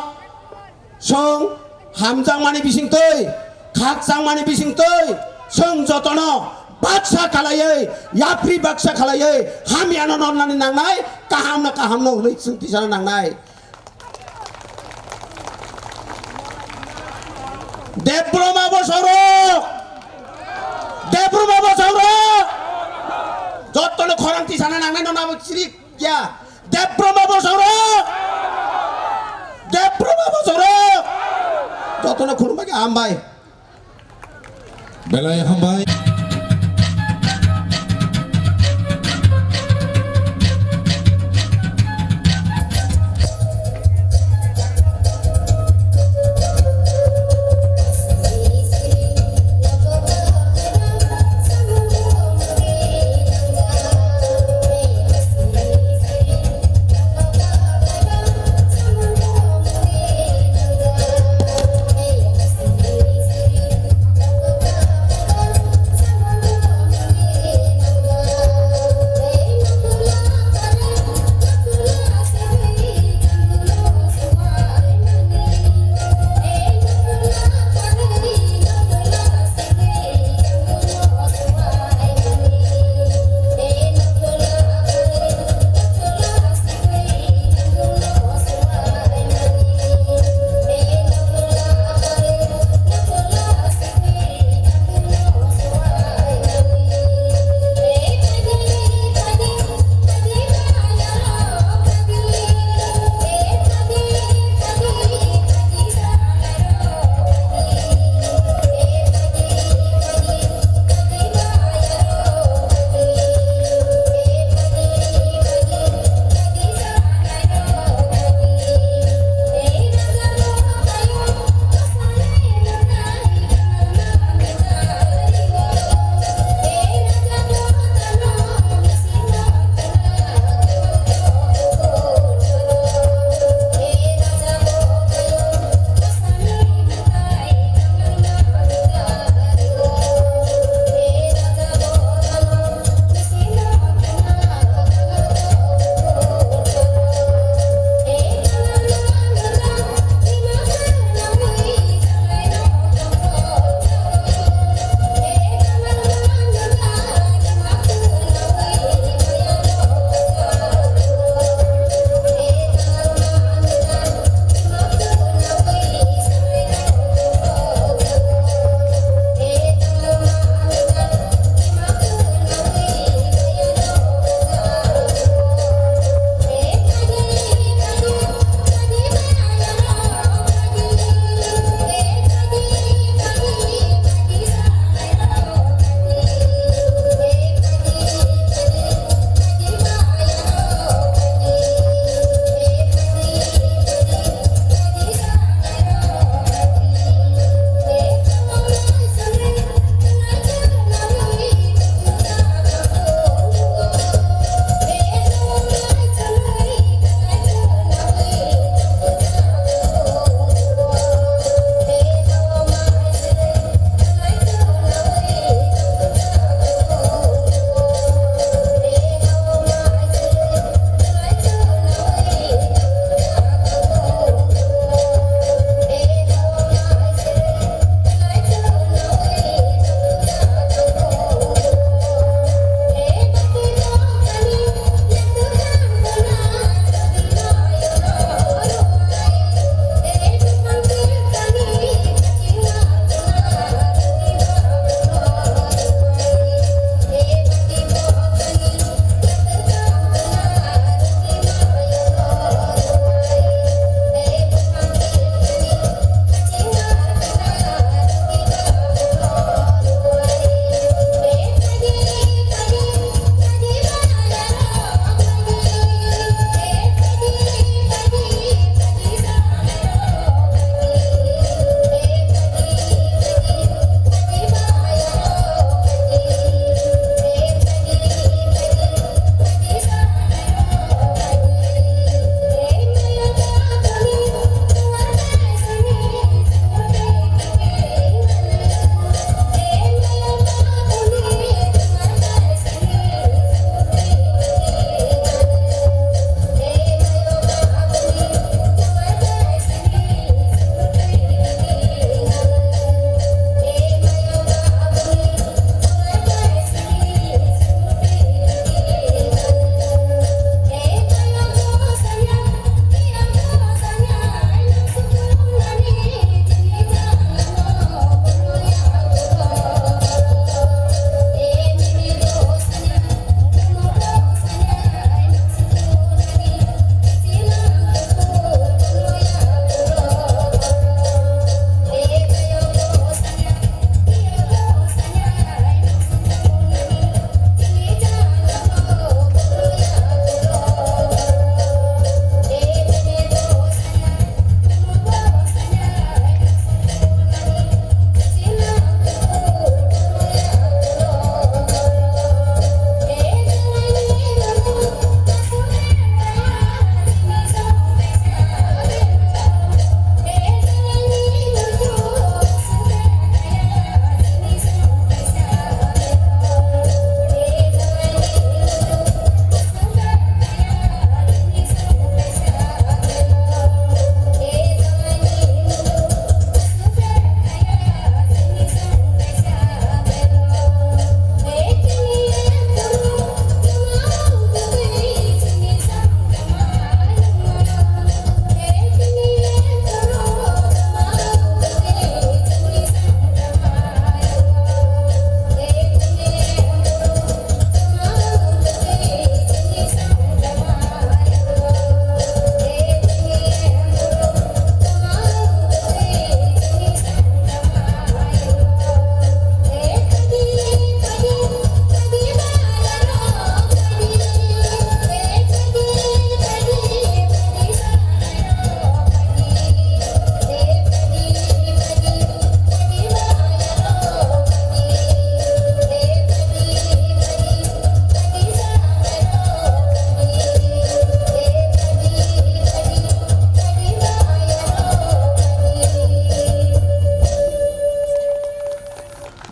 chwng hamjakmani bisingtwi, khakchangmani bisingtwi, chwng jotono baksa khalaiwi, yapri baksa khalaiwi, hamyano nonnani nangnai, kahamno kahamno hwnwi chwng tisana nangnai. Debbarma bosongrok, Debbarma bosongrok, jotono khorang tisana nangnai, nono abo chirik ya. Debbarma bosongrok! Debbarma bosongrok! Jotono khulumbai khe hambai. Belai hambai.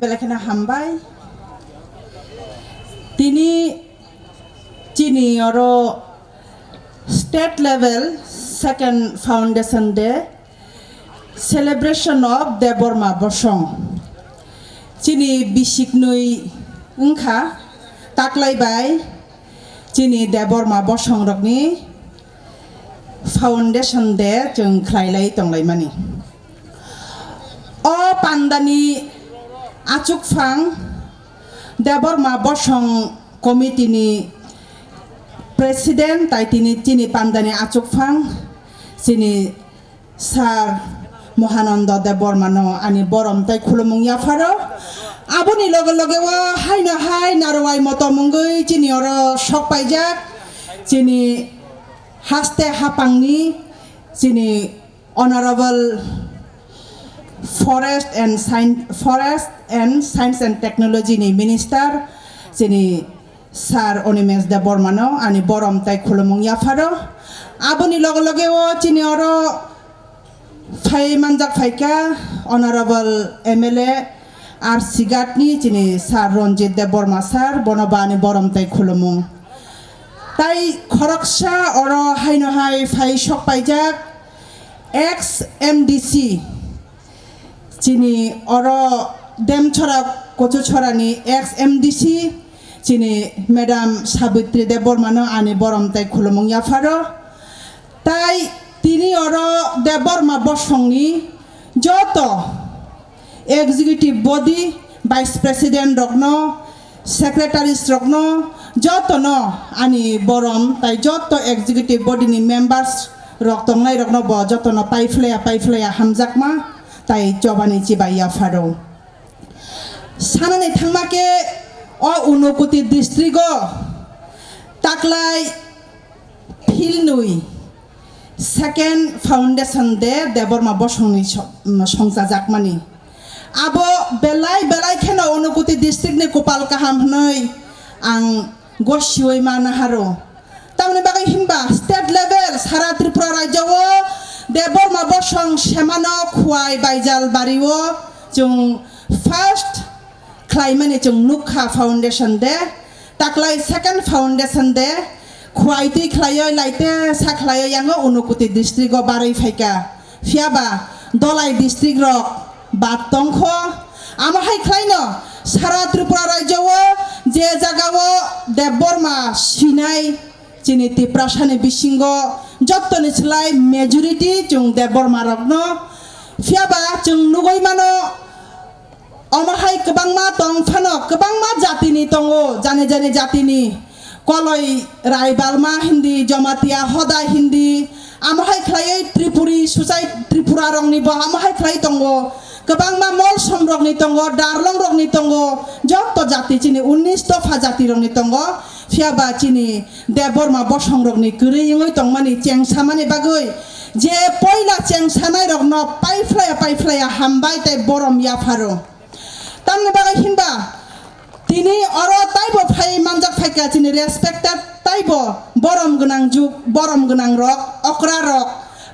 Belai kheno hambai. Tini chini oro state level second foundation day celebration of Debbarma Bosong. Chini bisiknwi wngkha taklai bai chini Debbarma Bosong rokni foundation day chwng khlailai tonglaimani. O pandani achukphang Debbarma Bosong committee ni president tai tini chini pandani achukphang chini sir Mohananda Debbarma no ani borom tai khulumung yapharo. Aboni loge loge o haino hai narwai motom wngwi chini oro sok paijak chini haste hapangni chini Honorable Forest and Science, Forest and Science and Technology ni Minister chini Sir Animesh Debbarma no ani borom tai khulumung yapharo. Aboni loge loge o chini oro phai manjak phaikha Honorable M L A R C Ghat ni chini Sir Ranjit Debbarma sir, bono bo ani borom tai khulumung. Tai khoroksa oro haino hai phai sok paijak ex M D C, chini oro Demchora Kochuchora ni ex M D C, chini Madam Sabitri Debbarma no ani borom tai khulumung yapharo. Tai tini oro Debbarma Bosong ni joto executive body, vice president rokno, secretaries rokno, jotono ani borom tai joto executive body ni members rok tongnai rokno bo jotono paiphlaiya paiphlaiya hamjakma tai chobani chibai yapharo. Sanani thangma khe o Unakoti district o taklai philnwi second foundation day Debbarma Bosongni so-, songchajakmani. Abo belai belai kheno Unakoti district ni kopal kaham hwnwi ang gosiwi ma naharo. Tamoni bagwi hinba state level sara Tripura rajyo o Debbarma Bosong semano Khwai Baijal bari o chwng first khlaimani chwng nukha foundation day. Taklai second foundation day, Khwai twi khlaioi, laite sa khlaioi yango Unakoti district o barwi phaikha. Phiyaba Dhalai district rok bad tongkho. Amo hai khlaino sara Tripura rajyo o je jaga o Debbarma swinai chini Tiprasa ni bisingo jottoni slai majority chwng Debbarma rokno. Phiyaba chwng nugwi mano, omo hai kwbangma tong phano, kwbangma jatini tongo, jani jani jatini. Koloi Raibalma hindi, Jamatia Hoda hindi, amo hai khlaiwi Tripuri Suchai Tripura rokni bo amo hai khlai tongo. Kwbangma Molsom rokni tongo, Darlong rokni tongo, jotto jati chini unnish dopha jati rokni tongo. Phiyaba chini Debbarma Bosong rokni kwrwi wngwi tongmani chengsamani bagwi je poila chengsanai rokno paiphlaiya paiphlaiya hambai tei borom yapharo. Tamni bagwi hinba tini oro taibo phai manjak phaikha chini respected taibo borom gwnang juk, borom gwnang rok, okra rok,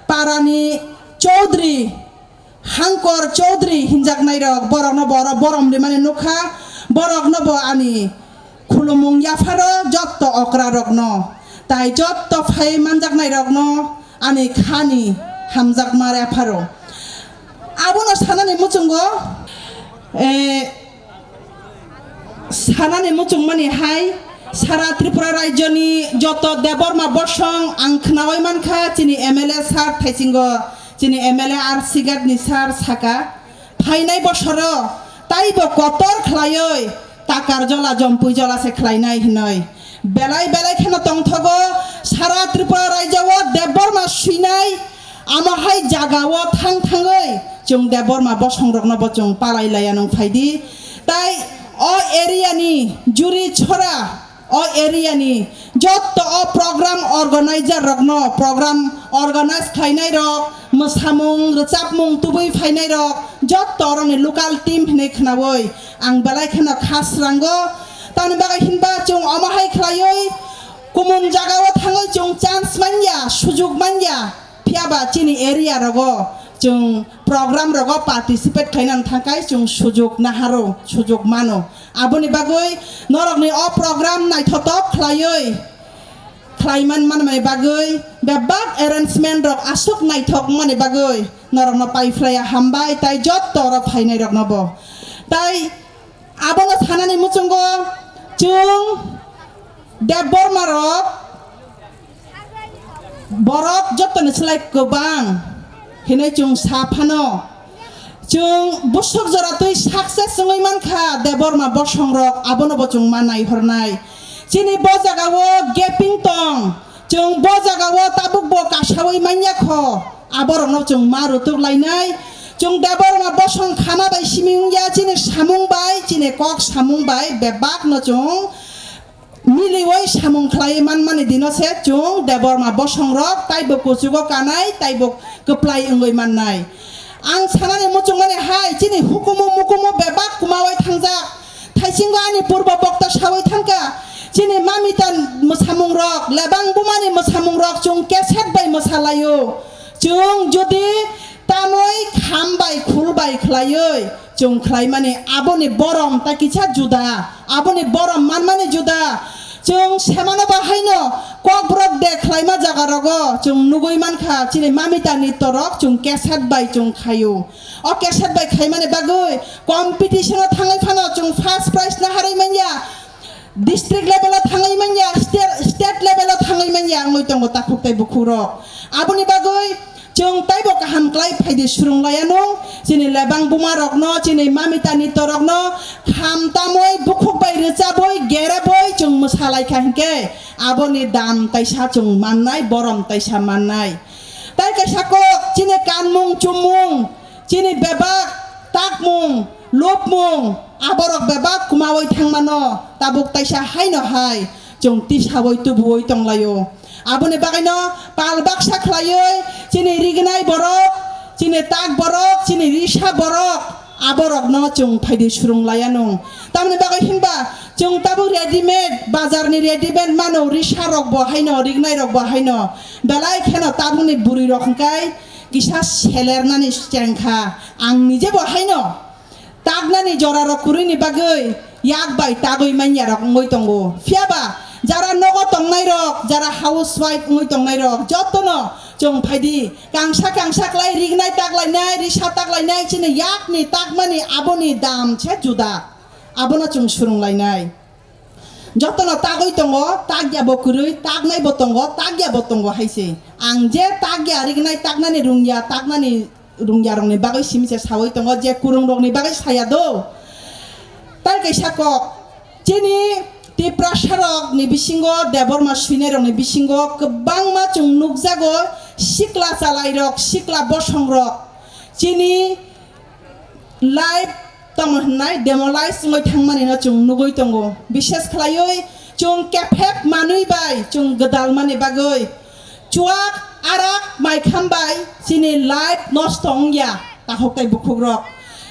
parani Chaudhary, Hangkor Chaudhary hinjaknai rok, borokno bo oro borom rimani nukha, borokno bo ani khulumung yapharo jotto okra rokno, tai jotto phai manjaknai rokno ani khani hamjakma yapharo. Abono sanani muchungo, eh, sanani muchungmani hai sara Tripura rajyoni joto Debbarma Bosong ang khnaui mankha, chini M L A sir thaisingo, chini M L A R C Ghat ni sir saka, phainai bosoro taibo kotor khlaioi takar jola jompui jola se khlainai hinoi. Belai belai kheno tongthogo sara Tripura rajyo o Debbarma swinai amo hai jaga o thang thangoi chwng Debbarma bosong rokno bo chwng palai laiya nung phaidi. Tai o area ni Juri Chhora o area ni jotto o program organizer rokno, program organize khlainai rok, mwsamung, rwchapmung tubui phainai rok, jotto oroni local team hinwi khnaui ang belai kheno kha srango. Tamni bagwi hinba chwng omo hai khlaiwi kumun jagao thangwi chwng chance manya, sujuk manya. Phiyaba chini area rogo Chwng program rogo participate khlainani thangkai chwng sujuk naharo, sujuk mano. Aboni bagwi norokni o program naithotok khlaiwi khlaiman manmani bagwi bebak arrangement rok aswk naithok wngmani bagwi norokno paiphlaiya hambai tai jotto oro phainairokno bo. Tai abono sanani muchungo chwng Debbarma rok borok jottoni slai kwbang hinwi chwng sa phano. Chwng buswk jora twi success wngwi mankha Debbarma bosong rok, abono bo chwng ma naihornai. Chini bo jagao gaping tong, chwng bo jagao tabuk bo kasawi manya kho, aborokno chwng ma rutuk lainai. Chwng Debbarma bosong khama bai simi wngya, chini samung bai, chini kok samung bai bebakno chwng miliwi samung khlaiwi manmani dino se chwng Debbarma bosong rok taibo kuchugo kanai, taibo kwplai wngwi mannai. Ang sanani muchungmani hai, chini hukumu mukumu bebak kwmawi thangjak. Thaisingo ani purbo bokta sawi thangkha, chini mamita mwsamung rok, lebang bumani mwsamung rok chwng cassette bai mwsalaio. Chwng jodi tamoi kham bai khul bai khlaiwi chwng khlaimani aboni borom ta kisa juda, aboni borom manmani juda. Chwng semano bahaino Kokborok de khlaima jaga rogo chwng nugwi mankha, chini mamita nitto rok chwng cassette bai chwng khaio. O cassette bai khaimani bagwi competition o thangwi phano chwng first prize naharwi manya, district level o thangwi manya, state, state level o thangwi manya wngwi tongo takhuk tai bukhuk rok. Aboni bagwi chwng taibo kaham klai phaidi surung laianung, chini lebang buma rokno, chini mamita nitto rokno kham tamwi bukhuk bai rwchabwi gerabwi chwng mwsa laikha hinkhe aboni dam taisa chwng mannai, borom taisa mannai. Tai kaisa kok chini kanmung chumung, chini bebak takmung lupmung, aborok bebak kwmawi thangmano tabuk taisa haino hai chwng tisawi tubuwi tonglaio. Aboni bagwino pal baksa khlaiwi chini rignai borok, chini tak borok, chini risa borok, aborokno chwng phaidi surung laianung. Tamoni bagwi hinba chwng tabuk readymade, bazarni readymade mano, risa rokbo haino, rignai rokbo haino. Belai kheno tabukni bwrwi rok hwnkhe kisa selernani chengkha. Ang nijebo haino taknani jorarok kwrwini bagwi yak bai tagwi manyarok wngwi tongo. Phiyaba jara nogo tongnairok, jara housewife wngwi tongnairok jotono chwng phaidi kangsa kangsa klai rignai taklainai, risa taklainai, chini yakni takmani aboni dam se juda. Abono chwng surung lainai. Jotono tagwi tongo, takya bo kwrwi, taknai bo tongo, takya bo tongo hai se. Ang je takya rignai, taknani rungya, taknani rungya rokni bagwi simi se sawi tongo, je kwrwng rokni bagwi saya do. Tai kaisa kok, chini Tiprasa rokni bisingo, Debbarma swinai rokni bisingo kwbangma chwng nukjago, sikla chalai rok, sikla bosong rok. Chini life tamo hwnwi demolize wngwi thangmani no chwng nugwi tongo. Bishes khlaiwi chwng kephek manwi bai chwng gwdalmani bagwi chuak arak maikham bai chini life nosto wngya takhuk tai bukhuk rok.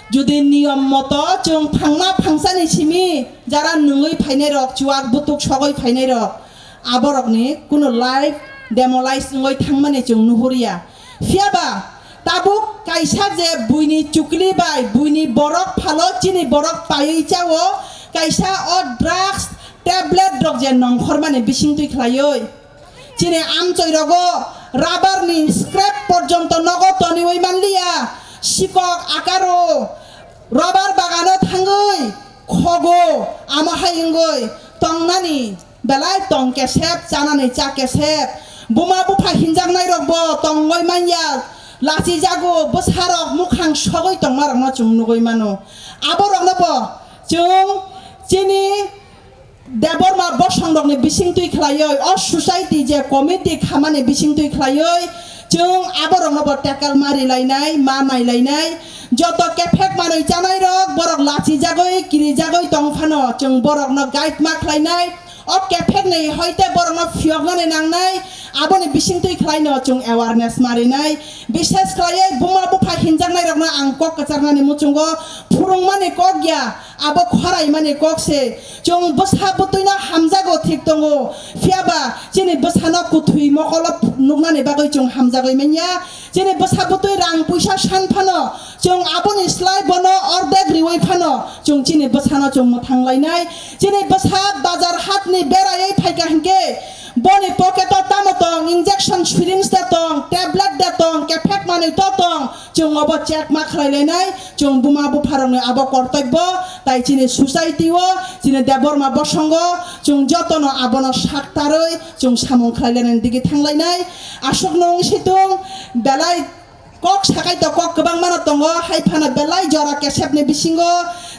Jodi niyom moto chwng phangma phangsani simi jara nungwi phainai rok, chuak butuk sogwi phainai rok, aborokni kuno life demolize wngwi thangmani chwng nuhurya. Phiyaba tabuk kaisa je buini chukli bai buini borok phalo chini borok paiwi chao, kaisa o drugs tablet rok je nongkhormani bisingtwi khlaiwi. Chini amchoi rogo rubber ni scrap porjonto nogo toniwi manliya, sikok akaro rubber bagano thangwi khogo, amo hai wngwi tongnani belai tong kesep, chanani cha kesep. Buma bupha hinjaknai rok bo tongwi manya, lachi jago, bwsa rok mukhang sogwi tongma rokno chwng nugwi mano. Abo rokno bo chwng chini Debbarma bosong rokni bisingtwi khlaiwi, o society je committee khamani bisingtwi khlaiwi, chwng abo rokno bo tackle ma rilainai, ma nailainai. Joto kephek manwi chanai rok, borok lachi jagwi, kiri jagwi tong phano, chwng borokno guide ma khlainai. O kephek ni hoite borokno phiyoknani nangnai, aboni bisingtwi khlaino chwng awareness ma rinai. Bishes khlaiwi buma bupha hinjaknai rokno ang kok kwcharnani muchungo phurungmani kok ya, abo khoraimani kok se. Chwng bwsa bwtwino hamjago thik tongo, phiyaba chini bwsano kwthwi mokolo nuknani bagwi chwng hamjagwi manya. Chini bwsa bwtwi rang puisa san phano, chwng aboni slai bono ordek riwi phano, chwng chini bwsano chwng mwthang lainai. Chini bwsa bazar hatni beraiwi phaikha hinkhe, boni pocket-o tamo tong, injection syringe de tong, tablet de tong, kephek manwi to tong, chwng obo check ma khlai lainai. Chwng buma bupharokni abo kortobbo, tai chini society-o, chini Debbarma bosongo, chwng jotono abono saktarwi chwng samung khlai lainani digi thang lainai. Aswkno wng situng, belai kok sakai to kok kwbangmano tongo, hai phano belai jora kesepni bisingo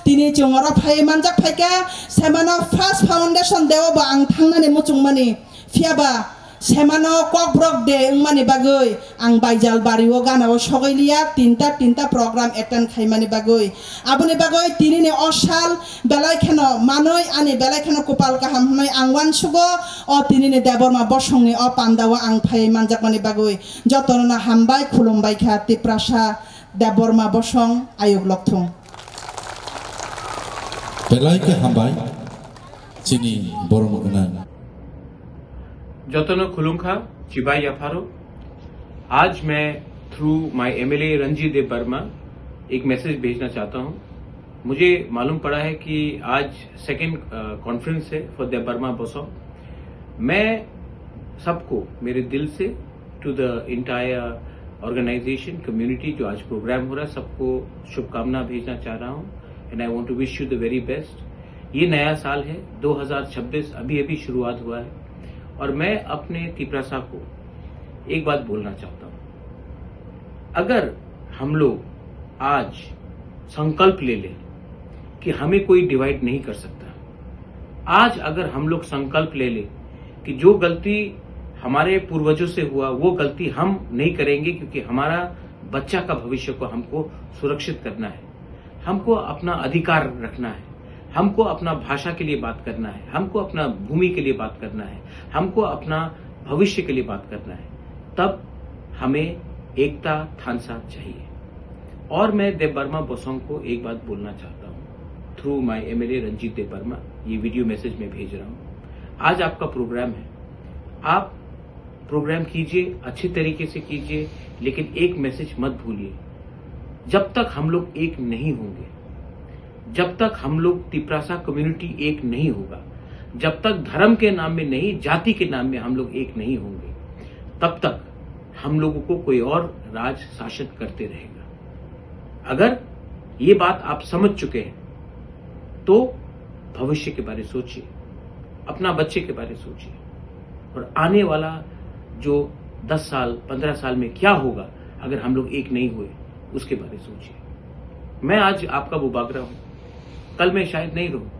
tini chwng oro phaiwi manjak phaikha. Semano first foundation day-o bo ang thangnani muchungmani. Phiyaba semano kokborok de wngmani bagwi ang baijal bario ganao sogwi liya, tinta tinta program attend khaimani bagwi. Aboni bagwi tinini o sal belai kheno manwi ani belai kheno kupal kaham hwnwi ang uansugo. O tinini Debbarma bosongni o pandao ang phaiwi manjakmani bagwi jotono hambai khulumbai kha Tiprasa Debbarma bosong ayuk lokthung. Belai khe hambai chini borom gwnang. Jotono khulumkha, chibai yapharo. आज मैं through my M L A Ranjit Dev Barma एक message भेजना चाहता हूँ। मुझे मालूम पड़ा है कि आज सेकंड कॉन्फ्रेंस है फॉर देव बर्मा बोसोंग। मैं सबको मेरे दिल से, to the entire organisation community जो आज प्रोग्राम हो रहा है, सबको शुभकामना भेजना चाह रहा हूँ। And I want to wish you the very best। ये नया साल है, दो हज़ार छब्बीस अभी अभी शुरुआत हुआ है और मैं अपने तिपरासा को एक बात बोलना चाहता हूँ। अगर हम लोग आज संकल्प ले लें कि हमें कोई डिवाइड नहीं कर सकता, आज अगर हम लोग संकल्प ले लें कि जो गलती हमारे पूर्वजों से हुआ, वो गलती हम नहीं करेंगे, क्योंकि हमारा बच्चा का भविष्य को हमको सुरक्षित करना है। हमको अपना अधिकार रखना है, हमको अपना भाषा के लिए बात करना है, हमको अपना भूमि के लिए बात करना है, हमको अपना भविष्य के लिए बात करना है, तब हमें एकता थानसा चाहिए। और मैं देव बर्मा बोसोंग को एक बात बोलना चाहता हूँ, थ्रू माय एमएलए रंजीत देव वर्मा, ये वीडियो मैसेज मैं भेज रहा हूँ। आज आपका प्रोग्राम है, आप प्रोग्राम कीजिए, अच्छे तरीके से कीजिए, लेकिन एक मैसेज मत भूलिए, जब तक हम लोग एक नहीं होंगे, जब तक हम लोग तिपरासा कम्युनिटी एक नहीं होगा, जब तक धर्म के नाम में नहीं, जाति के नाम में हम लोग एक नहीं होंगे, तब तक हम लोगों को कोई और राज शासन करते रहेगा। अगर ये बात आप समझ चुके हैं, तो भविष्य के बारे सोचिए, अपना बच्चे के बारे सोचिए, और आने वाला जो दस साल, पन्द्रह साल में क्या होगा अगर हम लोग एक नहीं हुए, उसके बारे सोचिए। मैं आज आपका बुबागरा हूँ, कल मैं शायद नहीं रहूँ।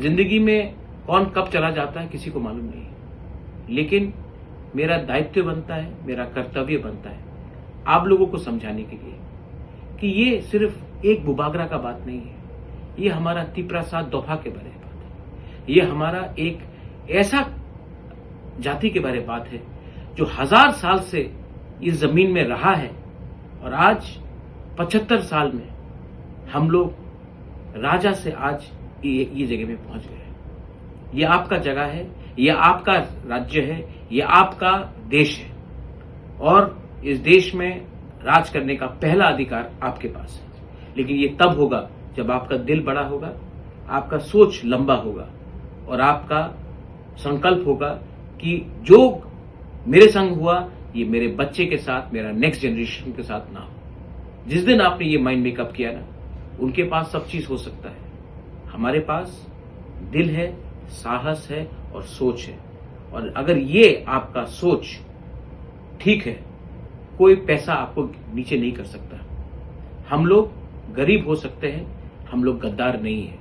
जिंदगी में कौन कब चला जाता है, किसी को मालूम नहीं है, लेकिन मेरा दायित्व बनता है, मेरा कर्तव्य बनता है आप लोगों को समझाने के लिए कि ये सिर्फ एक बुबागरा का बात नहीं है, ये हमारा तिपरासा दोफा के बारे में बात है, ये हमारा एक ऐसा जाति के बारे में बात है जो हजार साल से इस जमीन में रहा है और आज पचहत्तर साल में हम लोग राजा से आज ये, ये जगह में पहुंच गए हैं। ये आपका जगह है, ये आपका राज्य है, ये आपका देश है और इस देश में राज करने का पहला अधिकार आपके पास है। लेकिन ये तब होगा जब आपका दिल बड़ा होगा, आपका सोच लंबा होगा और आपका संकल्प होगा कि जो मेरे संग हुआ, ये मेरे बच्चे के साथ, मेरा नेक्स्ट जनरेशन के साथ ना हो। जिस दिन आपने ये माइंड मेकअप किया ना, उनके पास सब चीज हो सकता है, हमारे पास दिल है, साहस है और सोच है। और अगर ये आपका सोच ठीक है, कोई पैसा आपको नीचे नहीं कर सकता। हम लोग गरीब हो सकते हैं, हम लोग गद्दार नहीं है।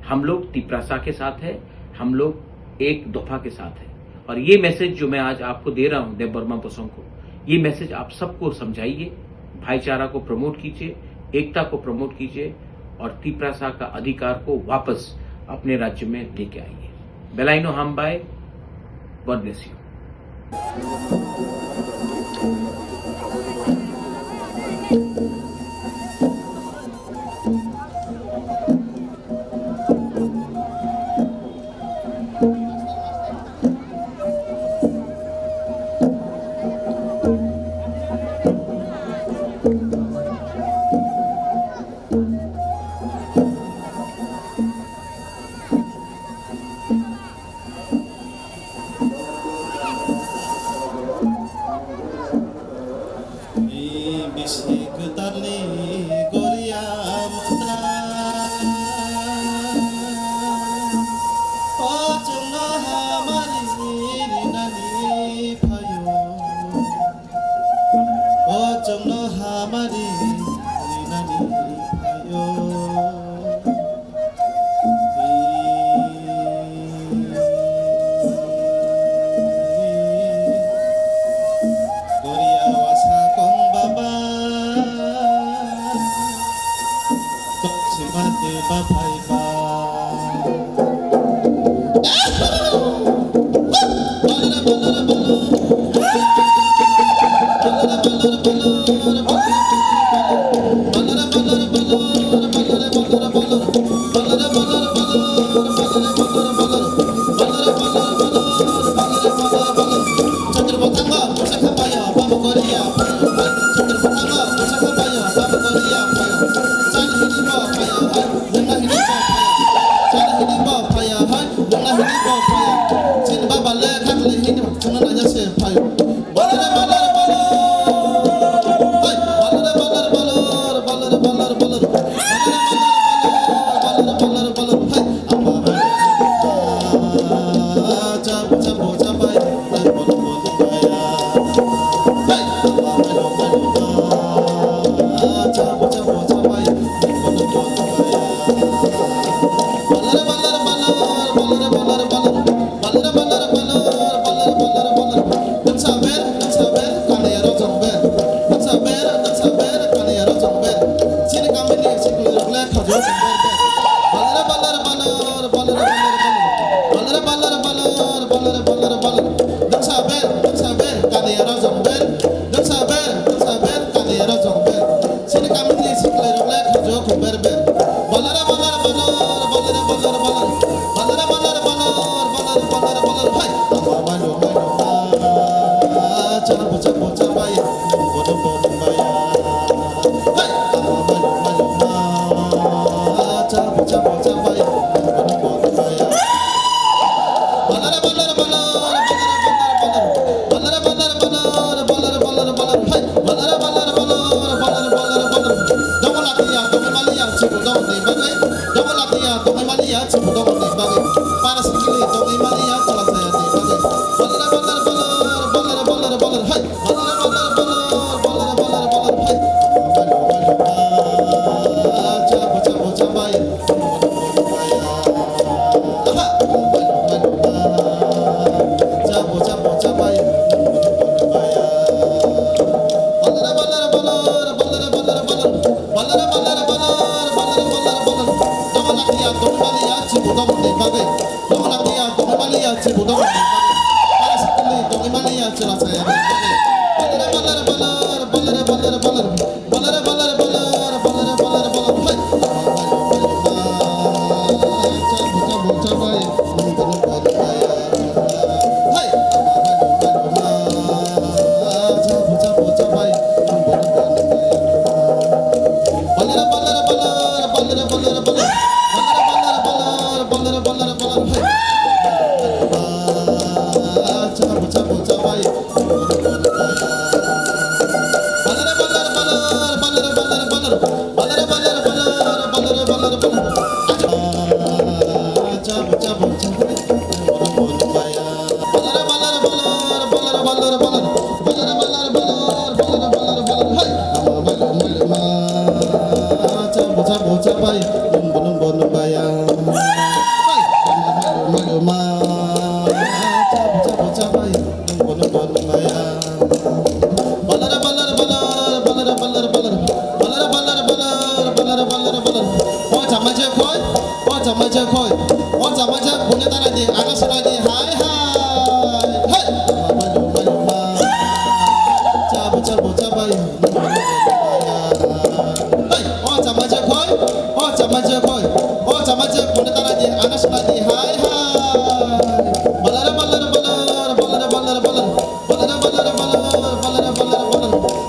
हम लोग तिपरासा के साथ है, हम लोग एक दोफा के साथ है। और ये मैसेज जो मैं आज आपको दे रहा हूँ देव वर्मा बोसोंग को, ये मैसेज आप सबको समझाइए, भाईचारा को प्रमोट कीजिए, एकता को प्रमोट कीजिए और तिपरासा का अधिकार को वापस अपने राज्य में लेके आइए। Belaino hambai, God bless you। Bisi kwtalni goria mantra, o chwngno hamari rinani phaio, o chwngno hamari rinani phaio. Korea wasa kong baba, tok sima te ba phai ba.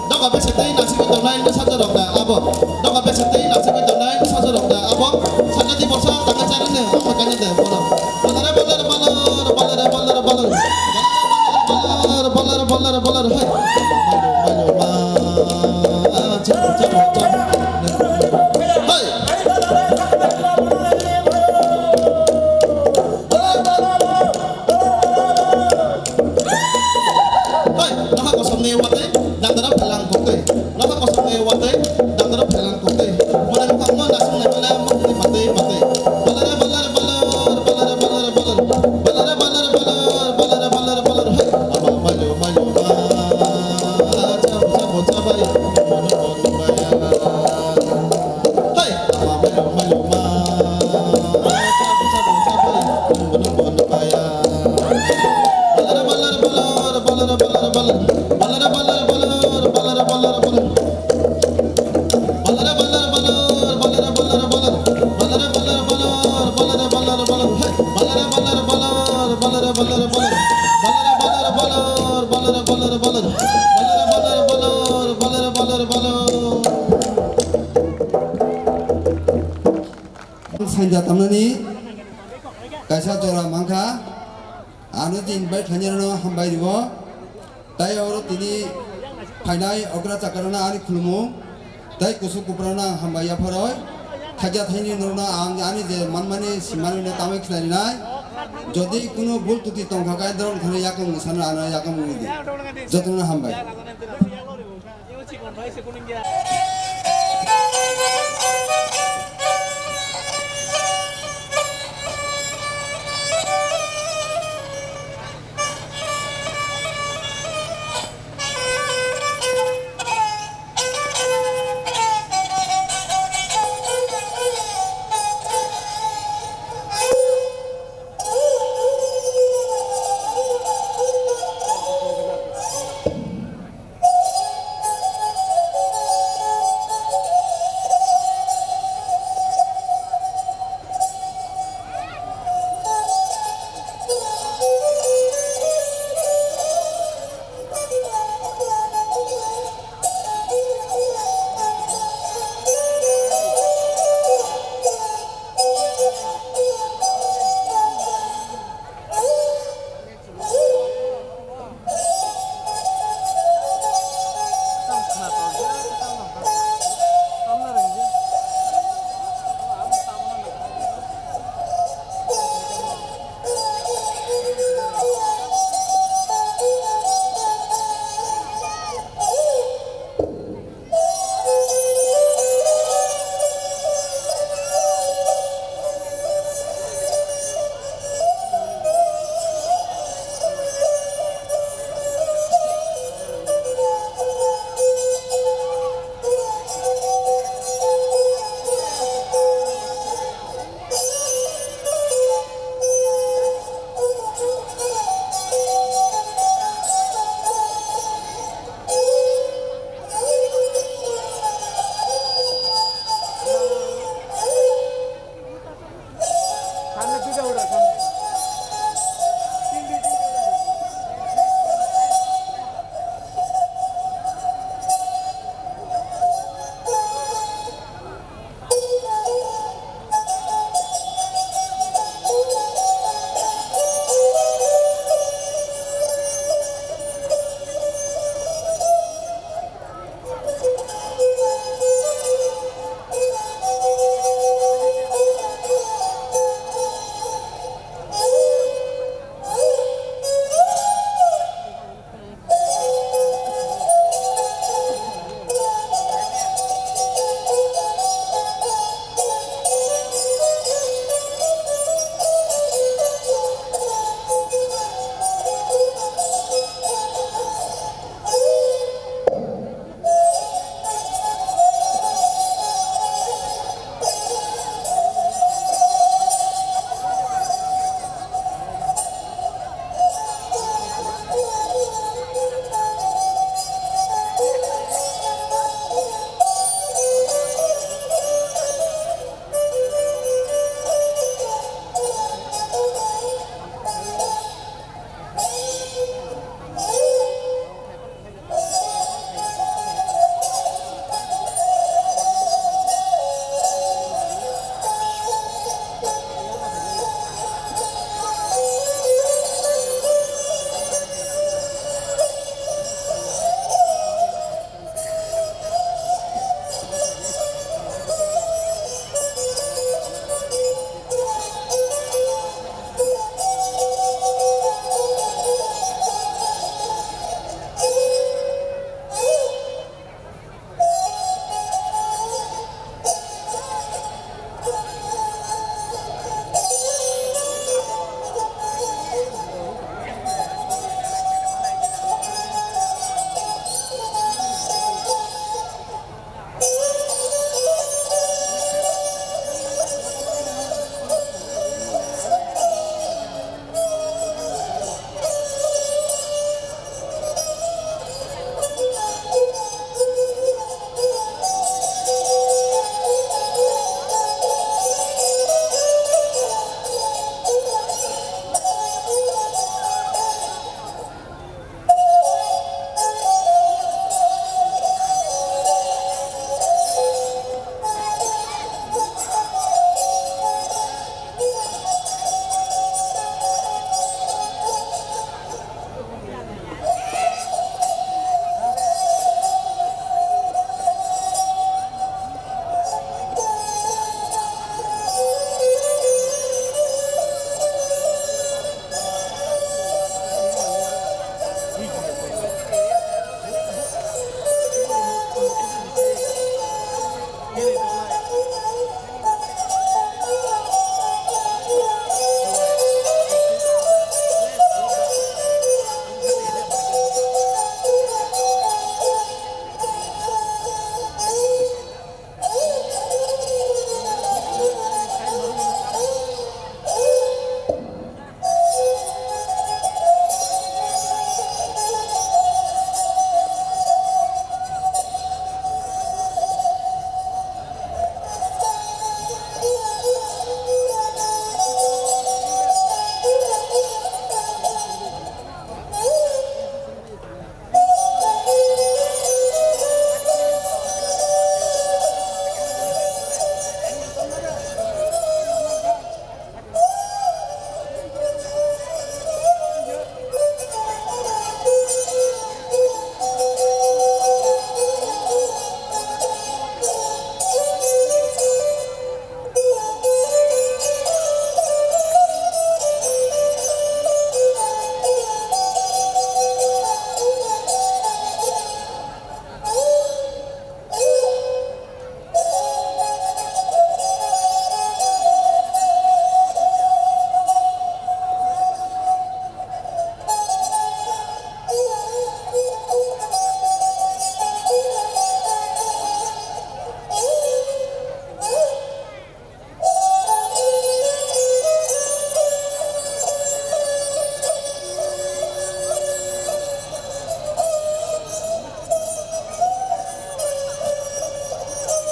Doga bese tei nasingwi tongnai bwsajwrok da abo. Doga bese tei nasingwi tongnai bwsajwrok da abo. Sakati borsa tangwi charwngno amo kanya de bono. Balare balare balare balare balare balare. Balare balare balare balare balare hai. Watwi, dangrok phelang koktwi. Mwnai bwkhakno nasing nai mwnai mwnai batwi batwi. Balare balare balare balare balare balare. Balare balare balare balare balare balare. Hey, ama mayo mayo ma. Chabo chabo chabai. Mono mono maya. Hey, ama mayo mayo ma. Chabo chabo chabai. Mono mono maya. Sanja tamnani kaisa jora mankha. Ano din bai khainirano hambai ribo. Tai oro tini phainai okra chakarano ani khulumung. Tai kusuk kuprano ang hambai yapharoi. Thaija thaini norno ang ani je manmani simani no tamai khnarinai. Jodi kuno bul tuti tongkha khe dorong thani yakung sano ano yakung di. Jotono hambai.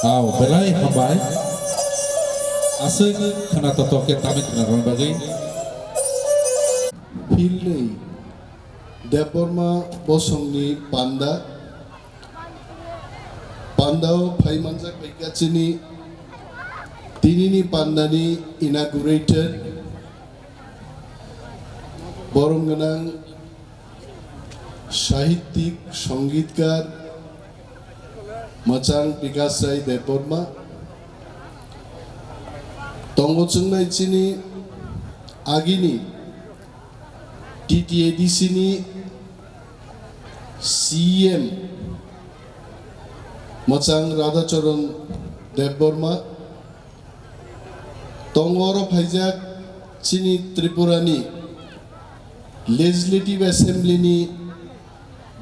Au, belai hambai. Aswk khwna totok khe tamni khwna rwna bagwi. Philnwi Debbarma bosongni panda, pandao phai manjak bai kha chini tinini pandani inaugurator, borom gwnang sahittik, songitkar, Mwchang Bikash Rai Debbarma. Tongo chwngnai chini agini T T A D C ni C E M Mwchang Radhacharan Debbarma. Tongo oro phaijak chini Tripura ni Legislative Assembly ni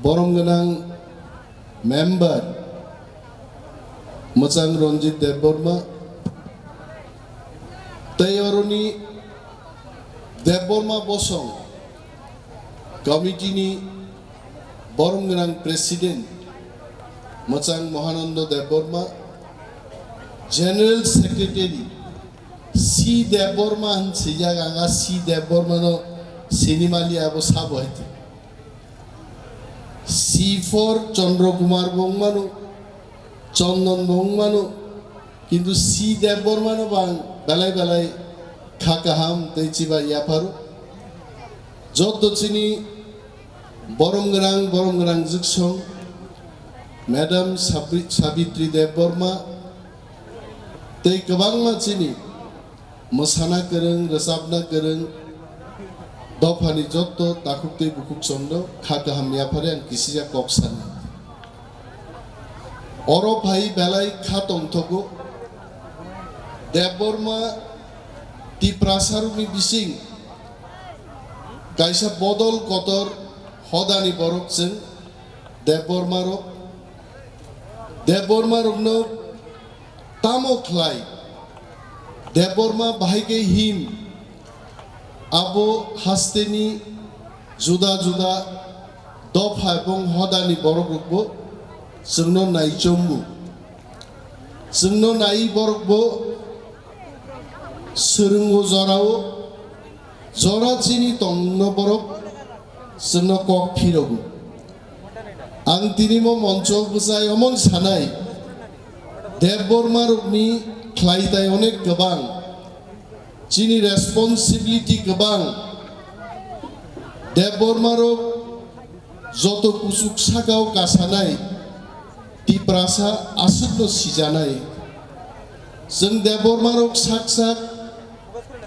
borom gwnang member Mwchang Ranjit Debbarma tei oroni Debbarma bosong committee ni borom gwnang president Mwchang Mahananda Debbarma, general secretary C Debbarma hin swijak, ang a C Debbarma no sinimali abo sabo hai. C for Chandra Kumar bo wng mano, Chandan bo wng mano, kintu C Debbarma no bo ang belai belai kha kaham tei chiba yapharo. Joto chini borom gwnang, borom gwnang jwksong, Madam Sabri-, Sabitri Debbarma, tei kwbangma chini mwsana kwrwng, rwchapna kwrwng, dophani jotto takhuk tei bukhuk chwngno kha kaham yaphari ang kisijak kok sani. Oro phai belai kha tongthogo. Debbarma Tiprasarokni bising kaisa bodol kotor hodani borok chwng Debbarmarok. Debbarmarokno tamo khlai? Debbarma bahai khe him, abo hasteni juda juda dopha ebong hodani borokrokbo chwngno naichombu. Chwngno nai borokbo swrwngo jorao, jora chini tongno borok chwngno kok phirogo. Ang tini mo moncho bwsai omon sanai, Debbarmarokni khlaitai onek kwbang, chini responsibility kwbang. Debbarmarok joto kuchuk sakao kasanai Tiprasa aswkno sijanai. Chwng Debbarmarok sak sak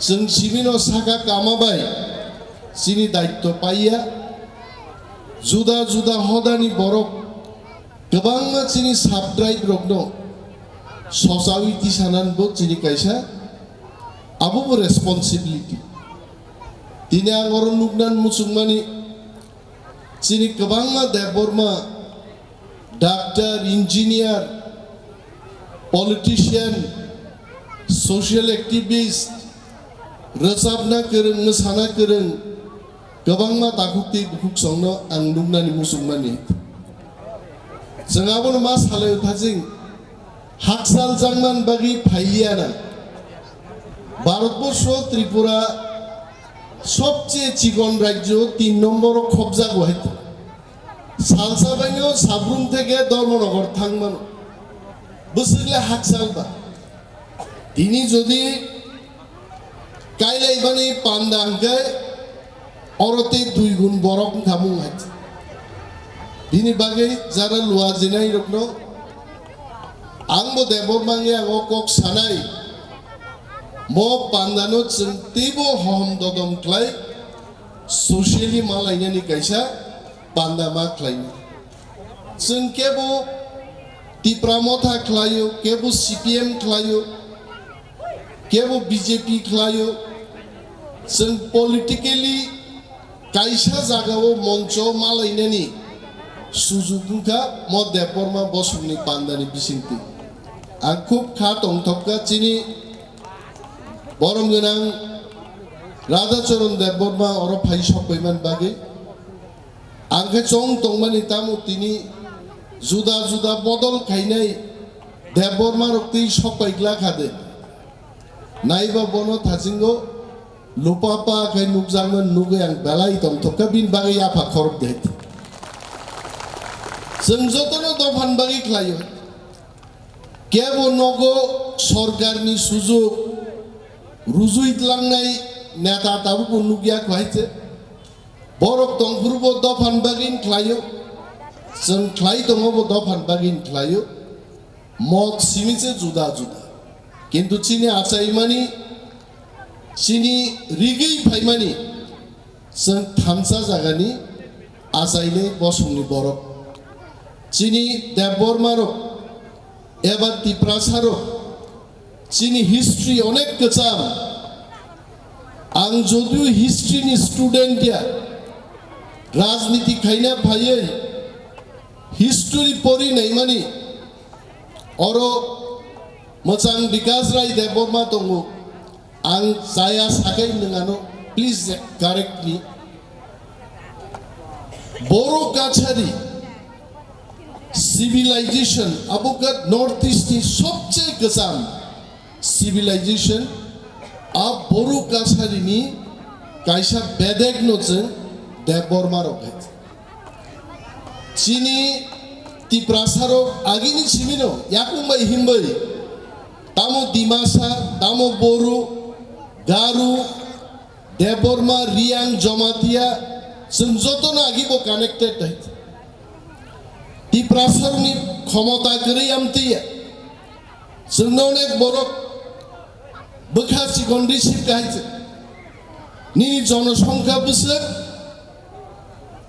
chwng simino saka kama bai chini daitto paiya. Juda juda hodani borok kwbangma chini sub-tribe rokno sochawi tisananbo chini kaisa abobo responsibility. Tini ang oro nuknan muchungmani chini kwbangma Debbarma, doctor, engineer, politician, social activist, rwchapna kwrwng, mwsana kwrwng, kwbangma takhuk tei bukhuk chwngno ang nuknani muchungmani. Chwng abono ma salai thajing, hakchal changman bagwi phailiya na. Bharatborsho Tripura sobcheye chikon rajyo tin nomboro khobjago hai. Salsa baino Sabrum theke Dharmanagar thangmano. Bwswk le hakchal ba. Tini jodi kailaibani panda hwnkhe oro tei dui gun borok wngkha mung hai. Bini bagwi jara luajinai rokno ang bo Debbarma wngwi ang o kok sanai. Mo pandano chwng teibo hohom dodom khlai socially malainani kaisa panda ma khlainai. Chwng kebo Tipra Motha khlaio, kebo C P M khlaio, kebo B J P khlaio. Chwng politically kaisa jagao moncho malainani sujuk wngkha mo Debbarma bosongni pandani bisingtwi. Ang khub kha tongthokha chini borom gwnang Radhacharan Debbarma oro phai sokpaiman bagwi. Ang khe chong tongmani tamo tini juda juda bodol khainai Debbarma rok twi sok pai glak ha de. Naiba bono thasingo lupa pa khai nukjakmani nugwi ang belai tongthok kha, bini bagwi yapha khorok de. Chwng jotono dophani bagwi khlaio. Kebo nogo sorkarni sujuk rujui tlangnai neta tabukbo nukya kho hai se. Borok tongphuru bo dophani bagwi khlaio, chwng khlai tongo bo dophani bagwi khlaio. Mot simi se juda juda, kintu chini achaimani, chini rigwi phaimani, chwng thansa jagani achainai bosongni borok. Chini Debbarma rok eba Tiprasa rok, chini history onek kwcham. Ang jodio history ni student ya, rajniti khaina phaiwi history pori naimani, oro mwchang Bikas Rai Debbarma tongo. Ang chaya sakai nwng ano, please correct me. Boro Kachari civilization, abo khe North East ni sobche kwcham civilization, a Boro Kachari ni kaisa bedek no chwng Debbarma rok hai. Chini Tiprasa rok agini simino yakung bai himbai, tamo Dimasa, tamo Boru, Garu, Debbarma, Riang, Jomatia, chwng jotono agi bo connected hai. Tiprasa rokni khomota kwrwi amtwi ya. Chwngno onek borok bwkha chikon receive kahai se. Nini jonosongkha bwswk,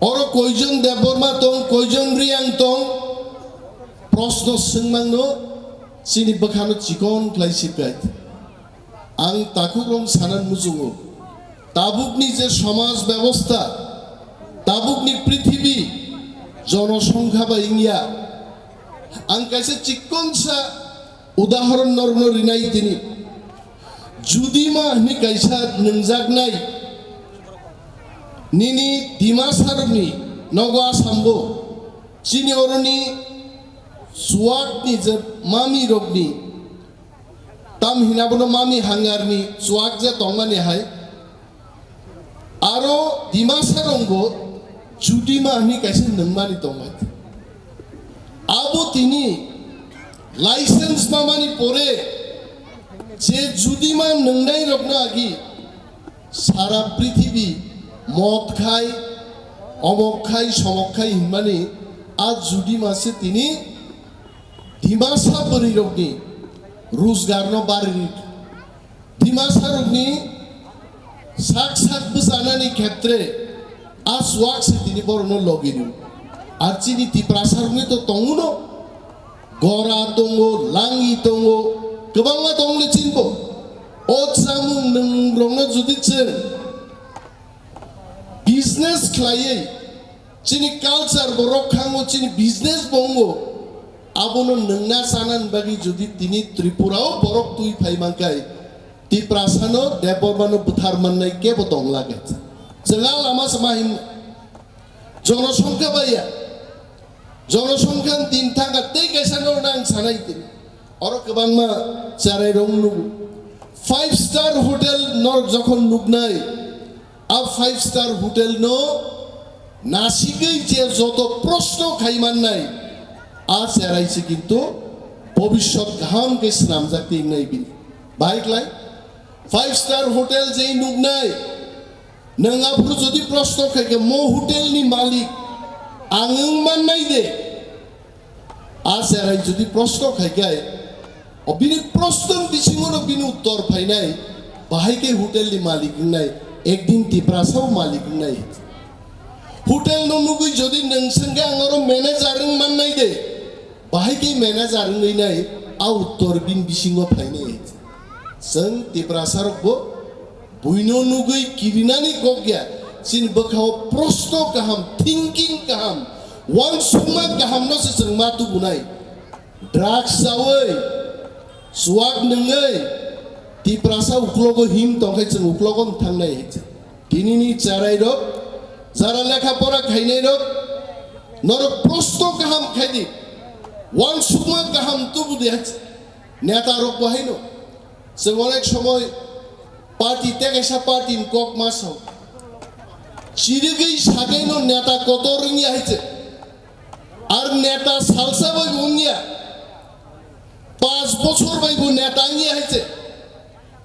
oro koijon Debbarma tong, koijon Riang tong, prosno swngmangno chini bwkhano chikon khlai sibkha. Ang takhukrok sanani muchungo, tabukni je samaj bebosta, tabukni prithibi jonosongkha bai wngya. Ang kaisa chikonsa udahoron norokno rinai tini. Judima hwnwi kaisa nwngjaknai nini Dimasarokni nogo Asambo, chini oroni Chuakni je mamirokni, tam hina bono mami hangarni chuak je tongmani hai, aro Dimasa rongbo Judima hwnwi kaisa nwngmani tongmani. Abo tini license mamani pore je Judima nwngnairokno agi sara prithibi mot khai, omok khai, somok khai hinmani a Judima se tini Dimasa bwrwirokni rojgarno barwi rikha. Dimasarokni sak sak bwchanani khetre a chuak se tini borokno logi rw. Ar chini Tiprasarokni to tongo no, gora tongo, langi tongo, kwbangma tongo le chini bo. O chamung nwng rokno jodi chwng business khlaiwi, chini culture bo rok khango, chini business bo wngo, abono nwngna chanani bagwi jodi tini Tripura o borok twi phai mankhai, Tiprasano Debbarmano bwthar mannai kebo tongla khe. Chwng a lama se ma hin jonosongkha baiya. Jonosongkha ni tin thangkha tei kaisa norok ang sanai tini. Oro kwbangma cherai rok nugo. Five star hotel norok jokhon nuknai, a five star hotel no nasigwi je joto proshno khai mannai, a cherai se kintu bobishyot kaham khe swnamjak tei wngnai bini. Bahai klai five star hotel je nuknai, nwng aphuru jodi proshno khai khe mo hotel ni malik ang wng mannai de? A cherai jodi proshno khai khe, o bini proshno ni bisingo no bini uttor phainai, bahai khe hotel ni malik wngnai, ekdin Tiprasa o malik wngnai. Hotel no nugwi jodi nwng swngkhe ang oro manager wng mannai de, bahai khe manager wngwi nai, a uttor bini bisingo phainai. Chwng Tiprasa rok bo buino nugwi kirinani kok ya, chini bwkhao proshno kaham, thinking kaham, uansukma kaham no se chwng ma tubunai. Drugs chawi, chuak nwngwi, Tiprasa uklogo him tongkhe chwng uklogo wng thangnai hai se. Tinini cherai rok, jara lekha pora khainai rok, norok proshno kaham khai di. Uansukma kaham tubu di hai se. Neta rok bo haino. Chwng onek somoi party, tei kaisa party ni kok ma sao. Chirigwi sakaino neta kotor wngya hai se. Ar neta salsa bai bo wngya. Panch bochor bai bo neta wngya hai se.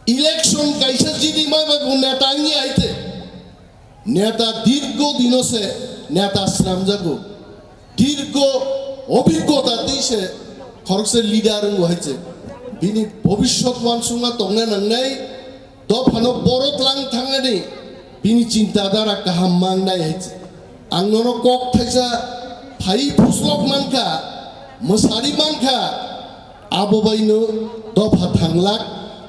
Election kaisa jidi mai bai bo neta wngya hai se. Neta dirgo dino se neta swnamjago. Dirgo obhiggota tei se khoroksa leader wngo hai se. Bini bobiswt uansukma tongna nangnai, dophano borok lang thangnani bini chinta dhara kaham mangnai hai se. Ang nono kok thaisa phai phuslok mankha, mwsari mankha, abo baino dopha thanglak,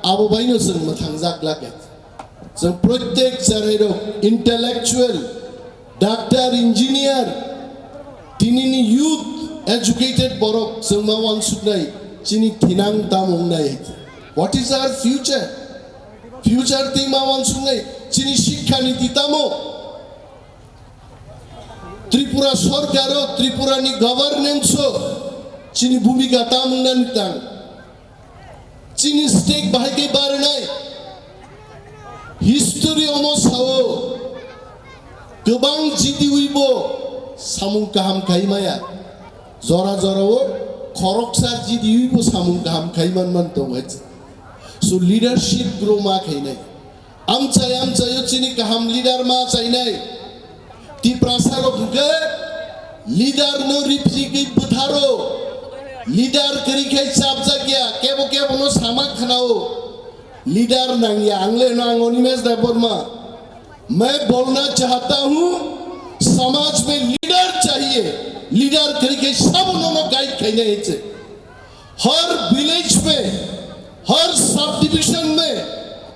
abo baino chwng mwthangjak lak hai se. Chwng protek chwrairok intellectual, doctor, engineer, tinini youth, educated borok chwng ma uansuknai chini thinang tamo wngnai. What is our future? Future tei ma uansuknai chini sikha niti tamo? Tripura sorkar o, Tripura ni governance o chini bhumika tamo wngnani tang? Chini state bahai khe barnai. History omo sao, kwbang jidiwi bo samung kaham khai maya. Jora jora o khoroksa jidiwi bo samung kaham khai man man tongo. So leadership grow ma khainai. Amchai amchai o chini kaham leader ma chainai. Tiprasa rok hwnkhe leader no ripjigwi bwtharo. Leader kwrwi khai chapjakya, kebo kebo no sama khnao. Leader nangya, ang le no ang Animesh Debbarma. Main bolna chahta hu, samaj mein leader chahiye. Leader kwrwi khai sabo nono guide khainai hai se. Har village mein, har subdivision mein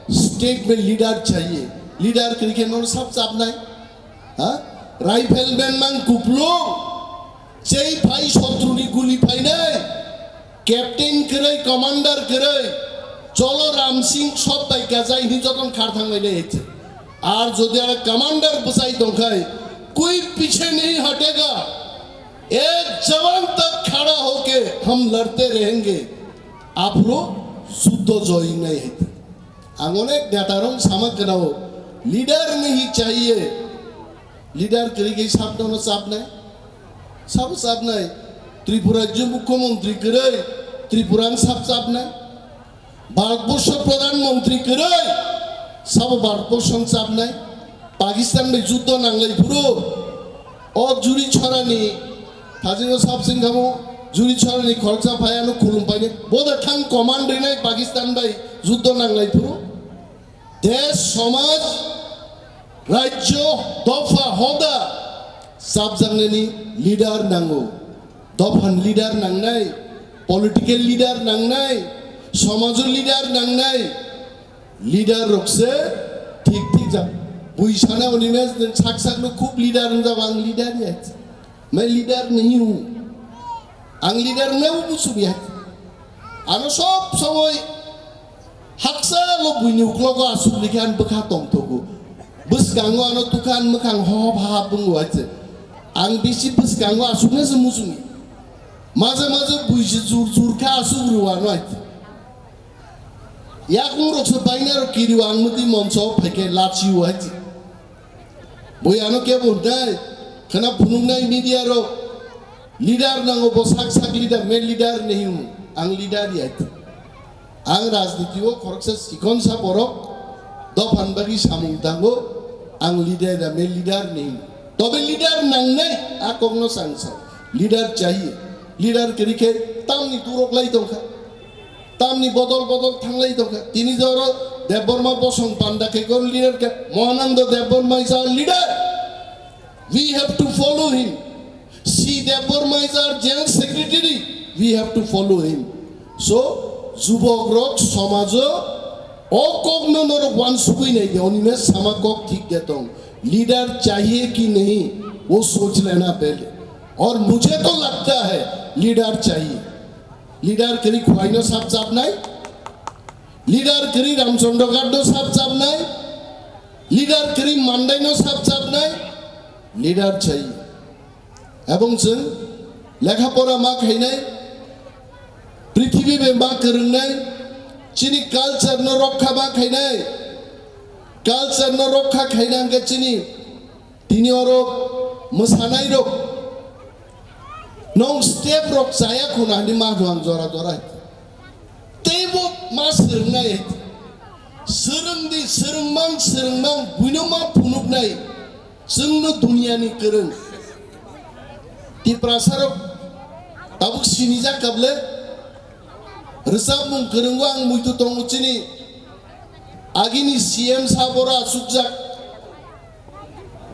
state mein leader chahiye. Leader kwrwi khai nono sab chapnai. Ha? Rifleman mang kupulung, chei phai sotru ni guli phainai, captain kwrwi, commander kwrwi, cholo Ram Singh sob bai kajai hi joton khar thang lainai hai se. Ar jodi ara commander bwsai tongkhai, koi piche nahi hatega, ek jawan tak khada hoke hum ladte rahenge, aphuru juddho joy nai hai se. Ang onek neta rok sama khnao, leader nahi chahiye, leader kwrwi khai sab nono chapnai, sabo chapnai, Tripura rajyo mukhyamantri kwrwi, Tripura ang sab chapnai, Bharatborsho pradhan mantri kwrwi, sabo Bharatborsho ang chapnai, Pakistan bai juddho nanglai phuru, o Juri Chorani, thajino sab sing kamo, Juri Chorani khoroksa phai ano khulum painai, boda thang command rinai Pakistan bai juddho nanglai phuru. Desh, somaj, rajyo, dopha, hoda, chapjaknani leader nango. Dophan leader nangnai, political leader nangnai, somajo leader nangnai. Leader rok se thik thik jak. Bui sana Animesh nwng sak sak no khub leader wngjak, ang leader ya. Main leader nahi hu. Ang leader wngnai bo muchung ya. Ano sob somoi haksa lo buini uklogo asuk likhe ang bwkha tongthogo. Bwskango ano tukha ang mwkhang hohop hahap wngo hai se. Ang bisi bwskango asuknai se muchungi. Maje maje bui se jur jur khe asuk rw ano hai se. Yakung rok se bainai rok kiri o ang mwtwi monso phai khe lachi o hai se. Bui ano kebo hwnkhe khwna phunuknai media rok, leader nango bo sak sak leader, main leader nahi hu, ang leader ya. Ang rajniti o khoroksa chikonsa borok, dophan bagwi samung tango, ang leader ya, main leader nahi hu. Tobe leader nangnai, a kokno sang sa, leader chahiye, leader kwrwi khe tamni turok lai tongkha. Tamni bodol bodol thanglai tongkha. Tini joro Debbarma bosong panda khe gor leader khe. Mohanando Debbarma is our leader. We have to follow him. C Debbarma is our general secretary. We have to follow him. So, jubok rok somajo o kokno norok wansugwi nai de, Animesh sama kok thik de tong. Leader chahiye ki nahi, wo soch lena pehle. Aur mujhe to lagta hai, leader chahiye. Leader kwrwi Khwai no sap chapnai, leader kwrwi Ramchandra Ghat no sap chapnai, leader kwrwi Mandai no sap chapnai, leader chai. Ebong chwng lekha pora ma khainai, Prithibi bai ma kwrwngnai, chini culture no rokha ma khainai, culture no rokha khaina hwnkhe chini tini oro mwsanai rok nong step rok chaya khuna hwnwi ma hwnang jora jora. Teibo ma swrwngnai, swrwngdi, swrwngmang, swrwngmang, buino ma phunuknai, chwngno duniani kwrwng. Tiprasarok tabuk sinijak kable, rwchapmung kwrwngo ang muitu tongo chini agini C M sabora asukjak.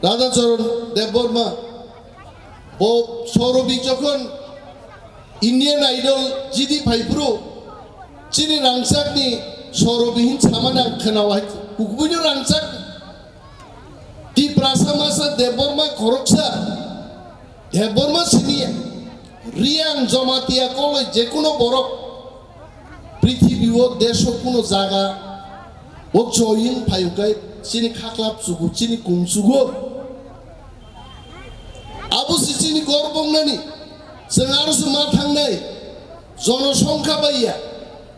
Radhacharan Debbarma, bo Sauravi jokhon Indian Idol jidi phaiphuru, chini rangchakni Sauravi hin samani ang khwnawai, kubuino rangchak. Tiprasa masa Debbarma khoroksa, Debbarma sini Riang Jamatia koloi jekuno borok prithibi o desho kuno jaga o joying phayukai chini khaklap chugo, chini kum chugo. Abo se chini gorbongnani, chwng aro se ma thangnai, jonosongkha baiya,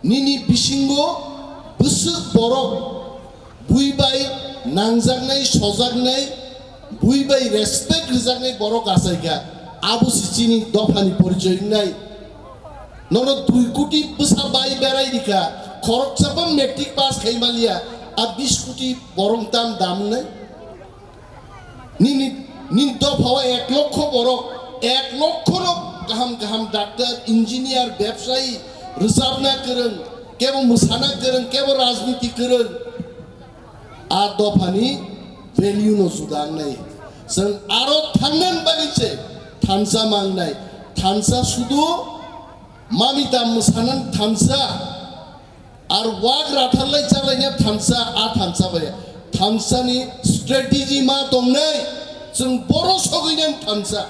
nini bisingo bwswk borok bui bai nangjaknai, sojaknai, bui bai respect rwjaknai borok achaikha, abo se chini dophani porichoi wngnai. Nono dui koti bwsa bai berai rikha, khoroksa bo matric pass khai maliya, a bis koti borok tam dam wngnai. Nini, nini dophao ek lokho borok, ek lokho no kaham kaham doctor, engineer, bebsayi, rwchapna kwrwng, kebo mwsana kwrwng, kebo rajniti kwrwng. A dophani value no juda wngnai. Chwng aro thangnani bagwi se thansa mangnai. Thansa sudu mamita mwsanani thansa. Ar wak ratharlai chalaina thansa, a thansa bai. Thansani strategy ma tongnai, chwng boro sogwinani thansa.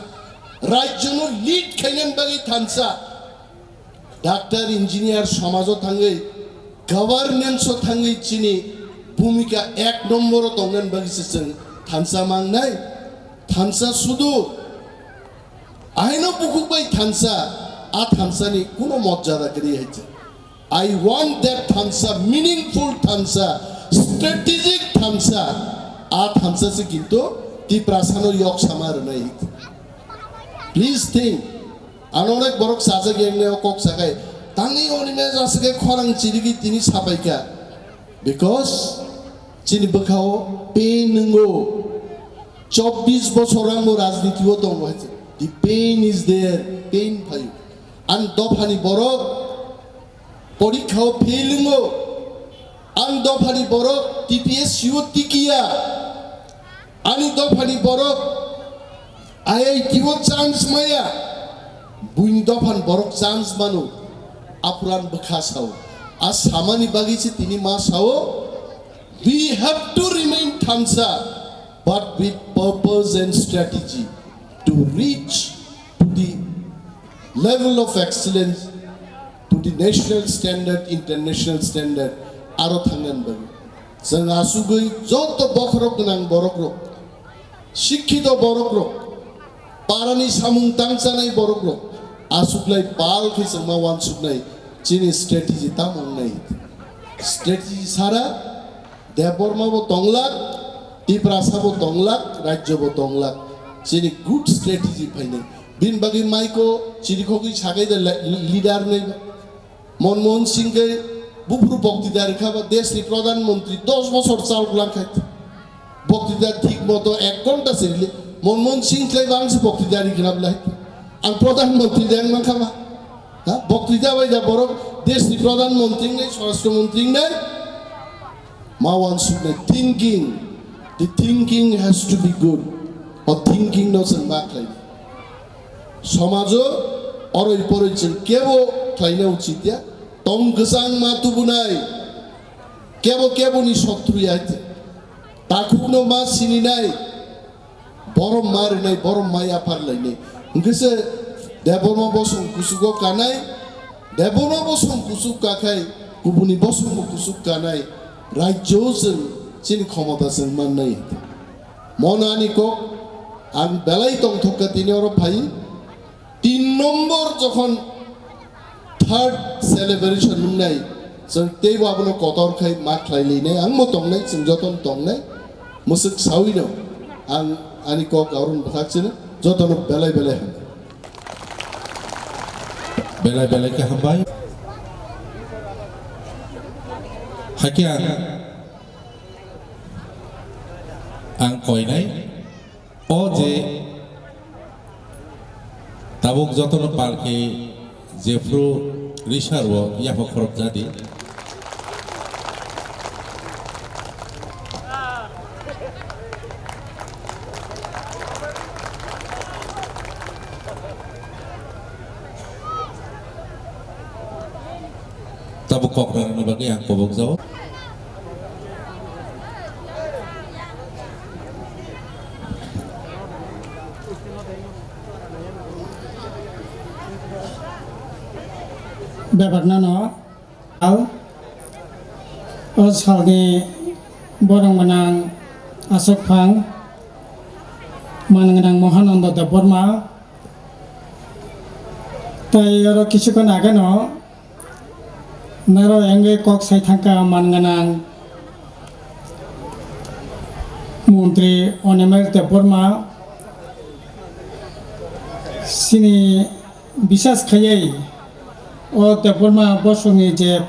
Rajyono lead khainani bagwi thansa. Doctor, engineer somajo thangwi, governance o thangwi chini bhumika ek nomboro tongnani bagwi se chwng thansa mangnai. Thansa sudu aino bukhuk bai thansa, a thansani kuno mojada kwrwi hai se. I want that thansa, meaningful thansa, strategic thansa. A thansa se kintu Tiprasano yok sama rwnai. Please think. Ano onek borok sajak yang neo kok sakai. Tangni oni me jasake khorang chirigi tini sapaika. Because chini bwkhao pain nwngo. Chobbish bosor ang bo rajniti o tongo hai se. The pain is there, pain phaio. Ang dophani borok porikha o fail wngo. Ang dophani borok T P S C o tikiya. Ani dophani borok I I T o chance maya. Buini dophani borok chance mano. Apuran bwkha sao. A samani bagwi se tini ma sao. We have to remain thansa, but with purpose and strategy to reach to the level of excellence, to the national standard, international standard, aro thangnani bagwi. Chwng asugwi joto bokhorok gwnang borokrok, sikhito borokrok, parani samung tangchanai borokrok, asuklai pal khe chwngma uansuknai, chini strategy tamo wngnai. Strategy sara Debbarma bo tonglak, Tiprasa bo tonglak, rajyo bo tonglak. Chini good strategy phainai. Bini bagwi maiko chirikhogwi sakai da le-, leader nai. Manmohan Singh khe buphuru boktida rwkha ba deshni pradhan mantri dos bosor chal gwlangkha. Boktida thik moto ek ghonta se rwli. Manmohan Singh khlai bangsi boktida rwkha na bwlai. Ang pradhan mantri de wng mankha ba. Ha? Boktida bai da borok deshni pradhan mantri wngnai, swarashtra mantri wngnai. Ma uansuknai thinking, the thinking has to be good. O thinking no chwng ma khlai. Somajo oroi poroi chwng kebo khlaina uchit ya. Tong kwchang ma tubunai. Kebo keboni sotru ya. Takhukno ma sininai. Borom ma rinai, borom ma yaphar lainai. Hwnkhe se Debbarma bosong kusugo kanai, Debbarma bosong kusuk kakhai, kubuni bosongbo kusuk kanai, rajyo chwng chini khomota chwng mannai. Mono ani kok, ang belai tongthok kha tini oro phai. Tin nombor jokhon Third celebration wngnai, chwng teibo abono kotor khai ma khlai linai, ang bo tongnai, chwng jotono tongnai, mwswk sawi no ang ani kok aurun bwkhak chini jotono belai belai hambai. Belai belai khe hambai. Hakhe ang, ang koinai. O je tabuk jotono pal khe jephru risar o yapha khorok jadi. Tabuk kok rwna bagwi ang kobok jao. Bebaknano o salni borong gwnang aswk phang man gwnang Mahananda Debbarma, tei oro kisukon ageno Naro engwi kok sai thangkha man gwnang Montri Animesh Debbarma, chini bisas khaiwi o Debbarma bosongni je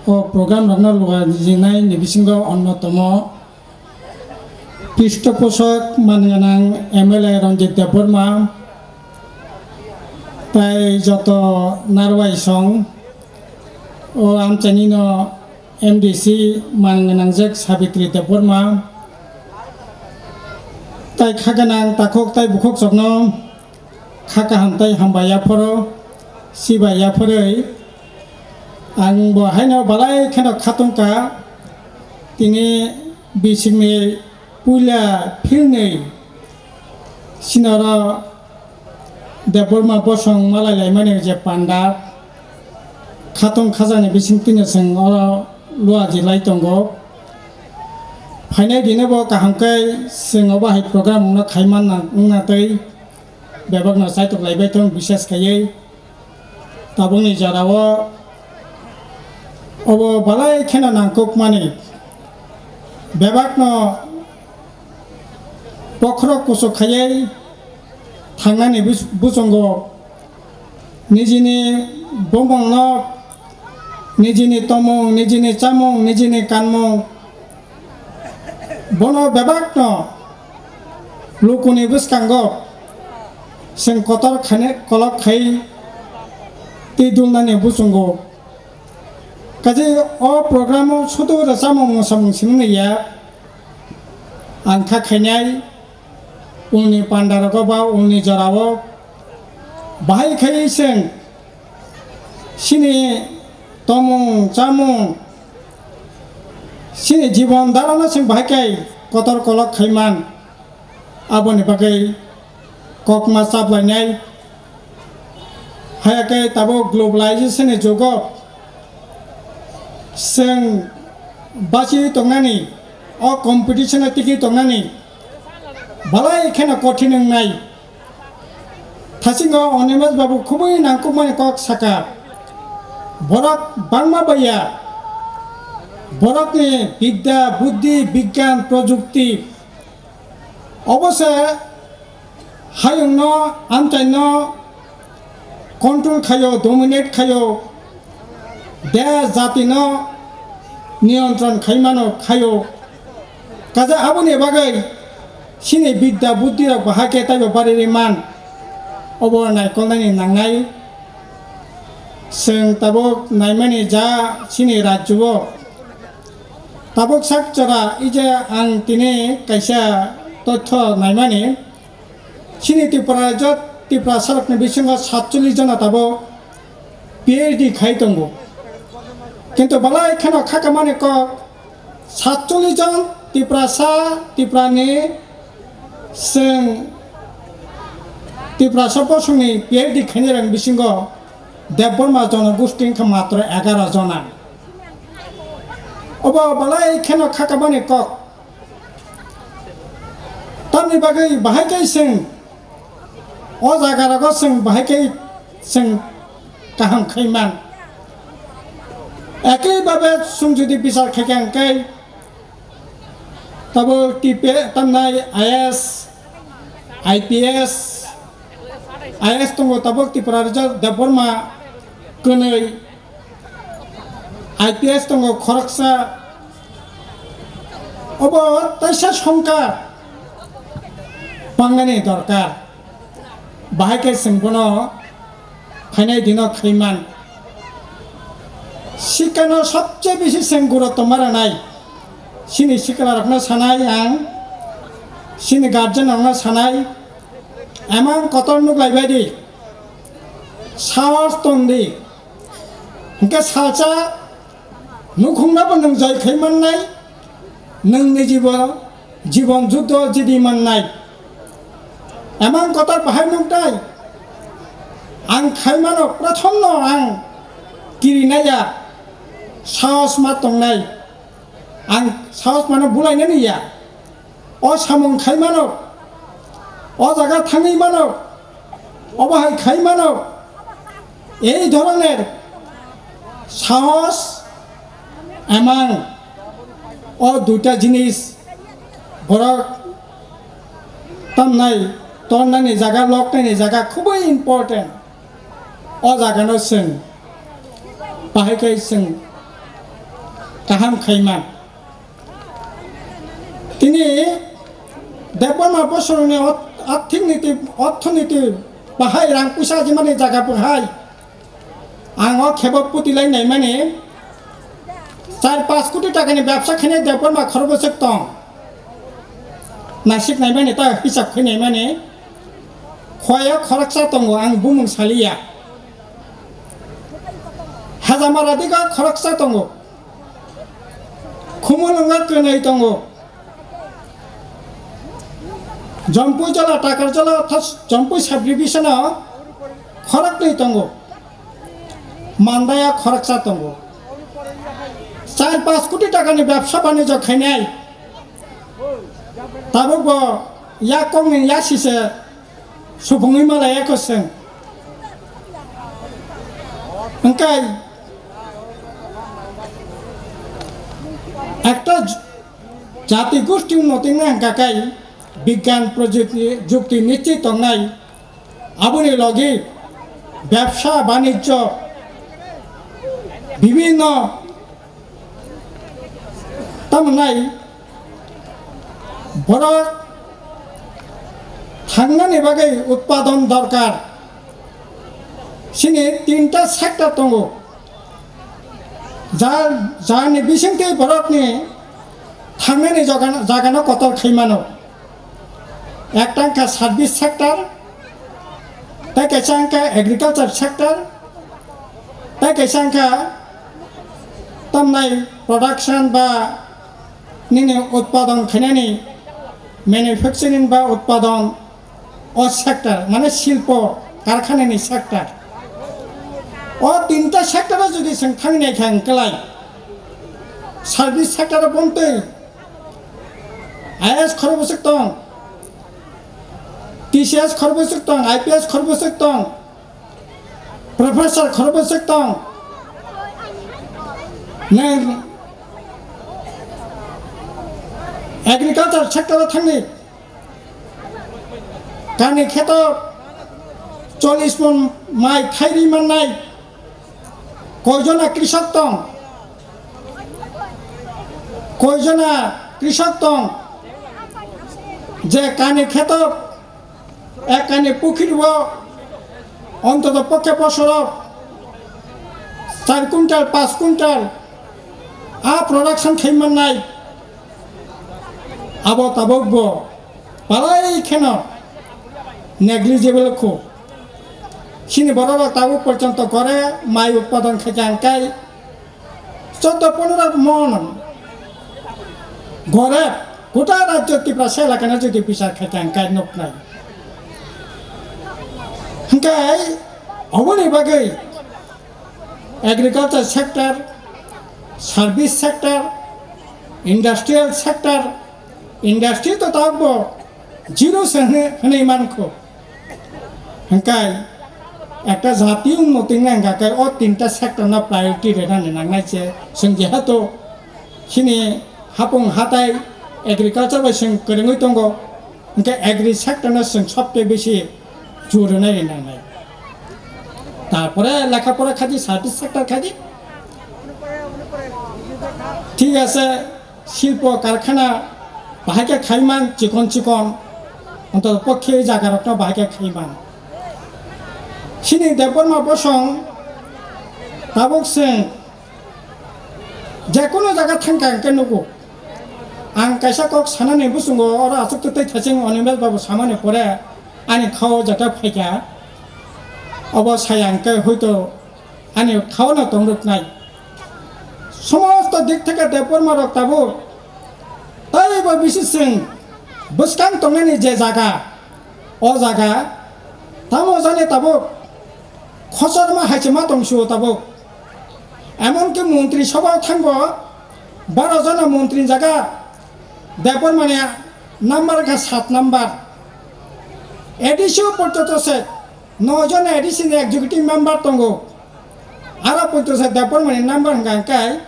o program rokno luajinai ni bisingo onnotomo. Pishtoposhok man gwnang M L A Ranjit Debbarma, tai joto narwai song o amchaini no M D C man gwnangjak Sabitri Debbarma, tai kha gwnang takhuk tai bukhuk sokno kha kaham tei hambai yaphoro, sibai yaphorwi ang bo haino balai kheno khatungkha. Tini bisingni puila philnwi sinoro Debbarma bosong malai laimani je panda khatung khajani bising tini chwng oro luaji lai tongo. Phainai dino bo kaham khe chwng obo hai program wngna khai manna wngna tei bebakno chaitok laibai thung, bises khaiwi tabukni jorao obo balai kheno nangkukmani. Bebakno bokhorok kuchuk khaiwi thangnani bus-, buchungo nijini bumungno, nijini tomung, nijini chamung, nijini kanmung, bono bebakno lukuni bwskango chwng kotor khaine kolok khai twi dulnani buchungo. Kaje o programo sudu rwchapmung mwsamung simi ya ang kha khainai ulni pandarogo ba ulni jorao bahai khai chwng chini tomung chamung, chini jibon dharana chwng bahai khe kotor kolok khai man, aboni bagwi kokma chaplainai. Haya khe tabuk globalization ni jugo chwng bachiwi tongnani, o competition o tikwi tongnani balai kheno kothin wngnai. Thasingo Animesh babu khubui nangkukmani kok saka. Borok bangma baiya. Borokni bidya, buddhi, bigyan, projukti obo se hayungno, amchaino control khaio, dominate khaio, desh jatino niyontron khaimano khaio. Kaje aboni bagwi chini bidya buddhi rok bahai khe taibo bari ri man. Obo naikolnani nangnai. Chwng tabuk naimani ja chini rajyo o tabuk sak jora ije ang tini kaisa totho naimani. Chini Tripura rajyo Tiprasa rokni bisingo satchollish jona tabuk P H D khai tongo. Kintu balai kheno khakamani kok satchollish jon Tiprasa, Tripurani chwng Tiprasa bosongni P H D khainai rang bisingo Debbarma jonogosti wngkha matro egaro jona. Obo balai kheno khakamani kok. Tamni bagwi bahai khe chwng o jaga rogo chwng bahai khe chwng kaham khaiman. Ekaibabe chwng jodi bichar khaikha hwnkhe tabuk T P tamnai I A S, I P S, I A S tongo tabuk Tripura Rijak Debbarma kwnwi, I P S tongo khoroksa, obo teisa songkha pangnani dorkar. Bahai khe chwng bono phainai dino khaiman. Sikano sobse bisi chwng guro tongma ranai. Chini sikla rokno sanai ang, chini guardian rokno sanai, emang kotor nuk lai bai di, sahos tong di. Hwnkhe salsa nukhungno bo nwng joi khai mannai, nwng niji bo jibon juddo jidi mannai. Emang kotor bahai nuknai, ang khaimano prothomno ang kirinaiya, sahos ma tongnai, ang sahos mano bulainani ya. O samung khaimano, o jaga thangwi mano, obo hai khaimano, ei dhoroner sahos emang o duita jinis borok tamnai tonnani jaga, loknaini jaga khubui important. O jagano chwng bahai khe chwng kaham khaiman. Tini Debbarma bosorni ot-, arthik niti, orthoniti bahai rang puisa ajimani jaga bahai. Ang o khebo puti lai naimani char panch koti takani bebsa khainai Debbarma khorokbwswk tong. Nasik naimani ta hisab khai naimani. Khoya khoroksa tongo, ang bumung saliya. Hajamara diga khoroksa tongo. Khumulwngo kwnwi tongo. Jampui jala, Takarjala, thas-, Jampui subdivision-o khoroknwi tongo. Mandaya khoroksa tongo. Char panch koti takani bebsa banijyo khainai. Tabuk bo yak kokni yasi se supungwi malai eko chwng. Hwnkhe ekta j-, jati gosti unnotina hwnkha khe bigyan projukti, jukti nichi tongnai, aboni logi bebsa banijyo bibhinno Tamni borok thangnani bagwi utpadon dorkar. Chini tinta sector tongo. Jar, jarni bisingtwi borokni thangnani jagano, jagano kotor khai mano. Ekta wngkha service sector, tei kaisa wngkha agriculture sector, tei kaisa wngkha tamnai production ba nini utpadon khainani manufacturing ba utpadon o sector, mane silpo karkhanani sector. O tinta sector o jodi chwng thangwi naikha hwnkhe lai service sector o bontwi I A S khorokbwswk tong, T C S khorokbwswk tong, I P S khorokbwswk tong, professor khorokbwswk tong. Nwng agriculture sector o thangni, kani kheto chollish mon mai thairwi mannai. Koijona krishok tong? Koijona krishok tong je kani kheto, ek kani pukhiri o ontoto pokhe bosoro char quintal, panch quintal a production khai mannai? Abo tabuk bo palai kheno negligible kho. Chini borok rok tabuk porjonto gore mai utpadon khaikha hwnkhe choddo pondro mon gore gota rajyo Tiprasa elakano jodi bichar khaikha hwnkhe nuknai. Hwnkhe oboni bagwi agriculture sector, service sector, industrial sector, industry to tabuk bo zero se hwnwi, hwnwi mankho. Hwnkhe Ekta jati unnoti wngna hwnkha khe o tinta sector no priority rwnani nangnai se. Chwng jehetu chini hapung hatai agriculture bai chwng kwrwngwi tongo, hwnkhe agri sector no chwng sobse bisi jor rwnai rwnai. Tarpore lekha pora khaidi, service sector khaidi. Thik ase, silpo karkhana bahai khe khaiman chikon chikon, onto pokhe jaga rokno bahai khe khaiman. Chini Debbarma bosong tabuk chwng je kono jaga thangkha hwnkhe nugo. Ang kaisa kok sanani bwswngo, oro achuk tei thaching Animesh babu samani pore ani khao jata phaikha. Obo saya hwnkhe hoito ani khao no tongrwknai. Somosto dik theke Debbarma rok tabuk taibo bisi chwng bwskang tongnani je jaga, o jaga tamo jani tabuk khosor ma hai se ma tong sio tabuk. Emonki montri sabha thango, baro jona montri jaga Debbarmani number kha sat number. A D C o porjonto se noi jona A D C ni executive member tongo. Aro porjonto se Debbarmani number hwnkha hwnkhe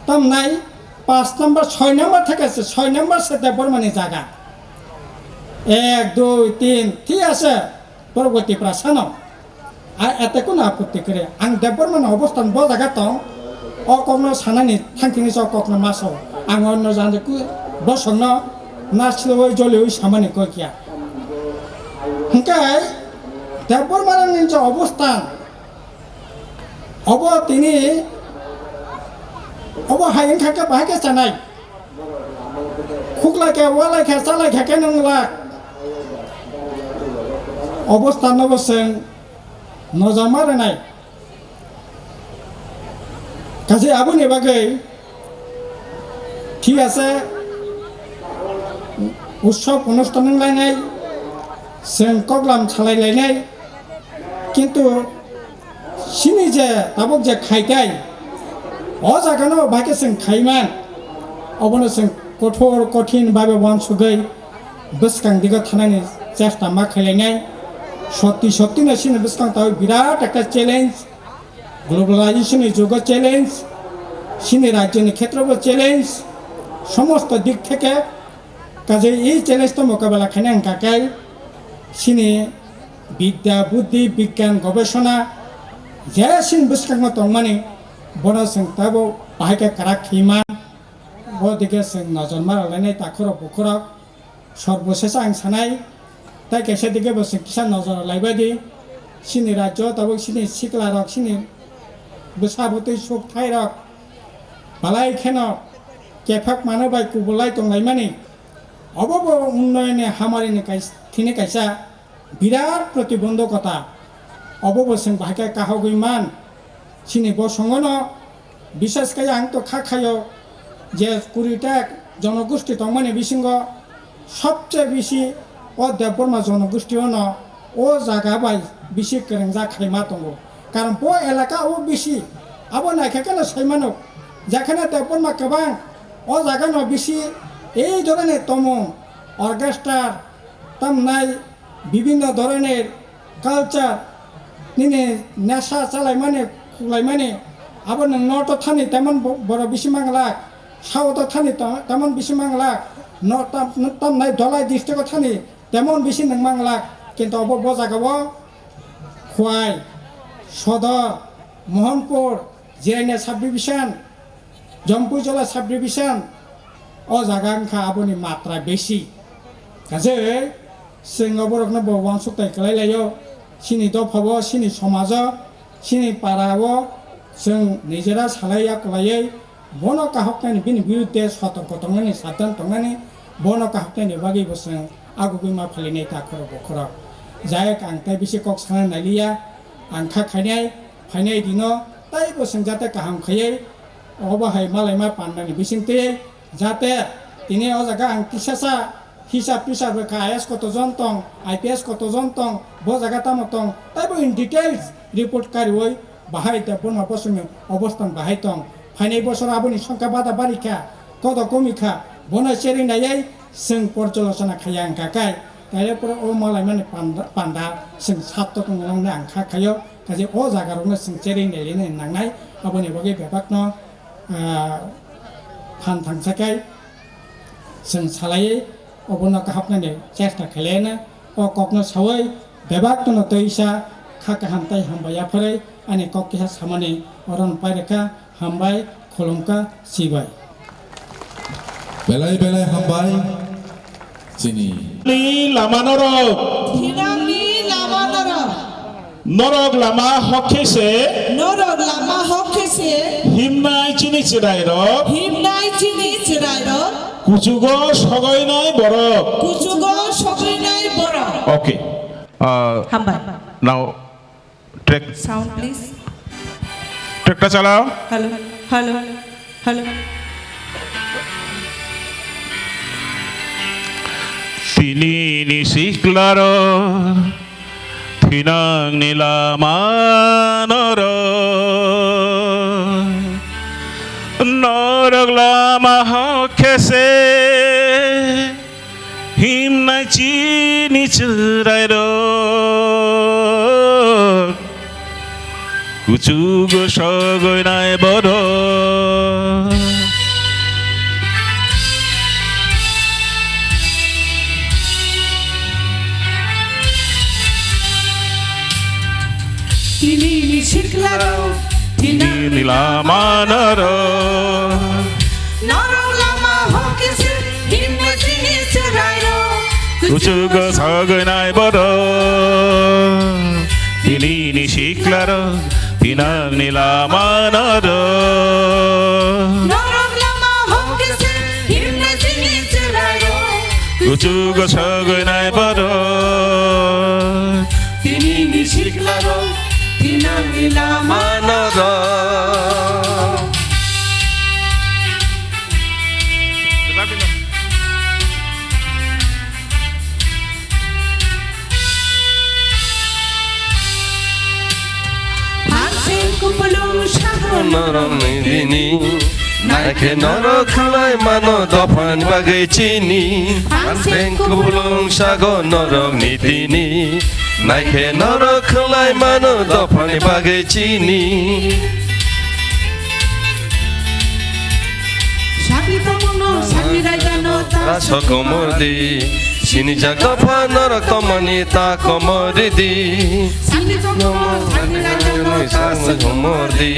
tamnai pas number, soi number theke se, soi number se Debbarmani jaga. Ek, dui, tin, thik ase, borok bo Tiprasa no. A, ete kono apotti kwrwi. Ang Debbarmani obosthan bo jaga tong, o kokno sanani thangthini se o kokno ma sao. Ang onno jani ku-, bosongno na siloi jolioi samani kok ya. Hwnkhe Debbarmani je obosthan, obo tini, obo hai wngkha khe bahai khe chanai. Khuklai khe, walai khe, chalai khe khe nwnglak. Obosthan no bo chwng nojama rwnai. Kaisa aboni bagwi thik ase, utsob onusthan wnglainai, chwng koklam salai lainai, kintu chini je tabuk je khaitai, o jagano bahai khe chwng khaiman, obono chwng kothor kothin babe uansugwi bwskang digo thanani chesta ma khailainai. Sotti sotti no chini bwskang tabuk birat ekta challenge. Globalization ni jugo challenge, chini rajyoni khetrobo challenge, somosto dik theke kajai ei challenge no mokabela khaina hwnkha khe chini bidya, buddhi, bigyan, gobesona je chini bwskango tongmani bono chwng tabo bahai khe kwrak khima, bo dike chwng nojor ma rwlainai takhurok bukhurok. Sorbo sesa ang sanai, tai kaisa dike bo chwng kisa nojor laibai di. Chini rajyo tabuk chini sikla rok, chini bwsa bwtwi suk thai rok balai kheno kephak mano bai kubulai tonglaimani. Obo bo unnoyoni hamari ni kais-, thini kaisa birat protibondhokota. Obo bo chwng bahai khe kahogwi man. Chini bosongo no bisas khe ang to kha khayo je kuri ta jonogosti tongmani bisingo sobse bisi o Debbarma jonogosti o no o jaga bai bisi kwrwngjak khai ma tongo. Karon bo elaka o bisi abo naikha khe no sai mano, jekhane Debbarma kwbang o jaga no bisi ei dhoroner tomung, orchestra, tamnai bibhinno dhoroner culture, nini nesha chalaimani, khulaimani, abo nwng north o thani temon bo-, borok bisi manglak, south o thani to-, temon bisi manglak, no-, tam-, tamnai Dholai district o thani temon bisi nwng manglak, kintu obo bo jaga o Khwai, Sodor, Mohanpur, Jirania subdivision, Jampuijala subdivision, o jaga wngkha aboni matra besi. Kaje chwng oborokno bo uansuk tai kwlai laio, chini dopha o, chini somaj o, chini para o chwng nijera salai ya kwlaiwi bono kahoknani bini birudde sotorko tongnani, sabdan tongnani, bono kahoknani bagwi bo chwng agugwi ma phalinai ta khorok bo khorok. Jai ang tai bisi kok sana nailiya, ang kha khainai, phainai dino taibo chwng jate kaham khaiwi obo hai malaima pandani bisingtwi jate tini o jaga ang kisasa hisab tisab rwkha, I A S koto jon tong, I P S koto jon tong, bo jaga tamo tong, taibo in details report kariwi bahai Debbarma bosongni obosthan bahai tong. Phainai bosor aboni songkha bada barikha, kodo komikha, bono cherwi naiwi chwng porjolochona khaiya wngkha kai. Taile pore o malaimani panda, panda chwng sat tongna nangnai ang kha khaio, kaje o jaga rokno chwng cherwi nailina nangnai, aboni bagwi bebakno, ah, phan thangsa khe chwng salaiwi obono kahapnani chesta khlaina, o kokno sawi bebakno twisa kha kaham tei hambai yapharwi ani kok keha samani oron pairikha. Hambai, khulumkha, sibai. Belai belai hambai. Chini. Ni lama norok. Thinangni lama norok. Norok lama hok khe se. Norok lama hok khe se. Himnai chini chwrairok. Himnai chini chwrairok. Kuchugo sogoinai borok. Kuchugo sogoinai borok. Okay. Uh, Hambai. Now, track. Sound, please. Track ta chalao. Hello, hello, hello. Tini ni siklaro, thinang ni lama noro, norok lama hok khe se. Himnai chini chwrairok, kuchugo sogoinai borok. Tini ni siklaro, tini ni lama noro. Norok lama hokhe se, himnai chini chwrairok. Kuchugo sogoinai borok. Tini ni siklaro, thinang ni lama noro. Norok lama hokhe se, himnai chini chwrairok. Kuchugo sogoinai borok. Tini ni siklaro, thinang ni lama noro. Phansing kupulung sago norok ni tini. Naikhe norok khwlai mano dophani bagwi chini. Phansing kupulung sago norok ni tini. Naikhe norok khwlai mano dophani bagwi chini. Sakni tongmungno, sakni raidano ta sokomor di. Sinijak dopha norok tongmani ta komor di. Sakni tongmungno, sakni raidano ta sokomor di.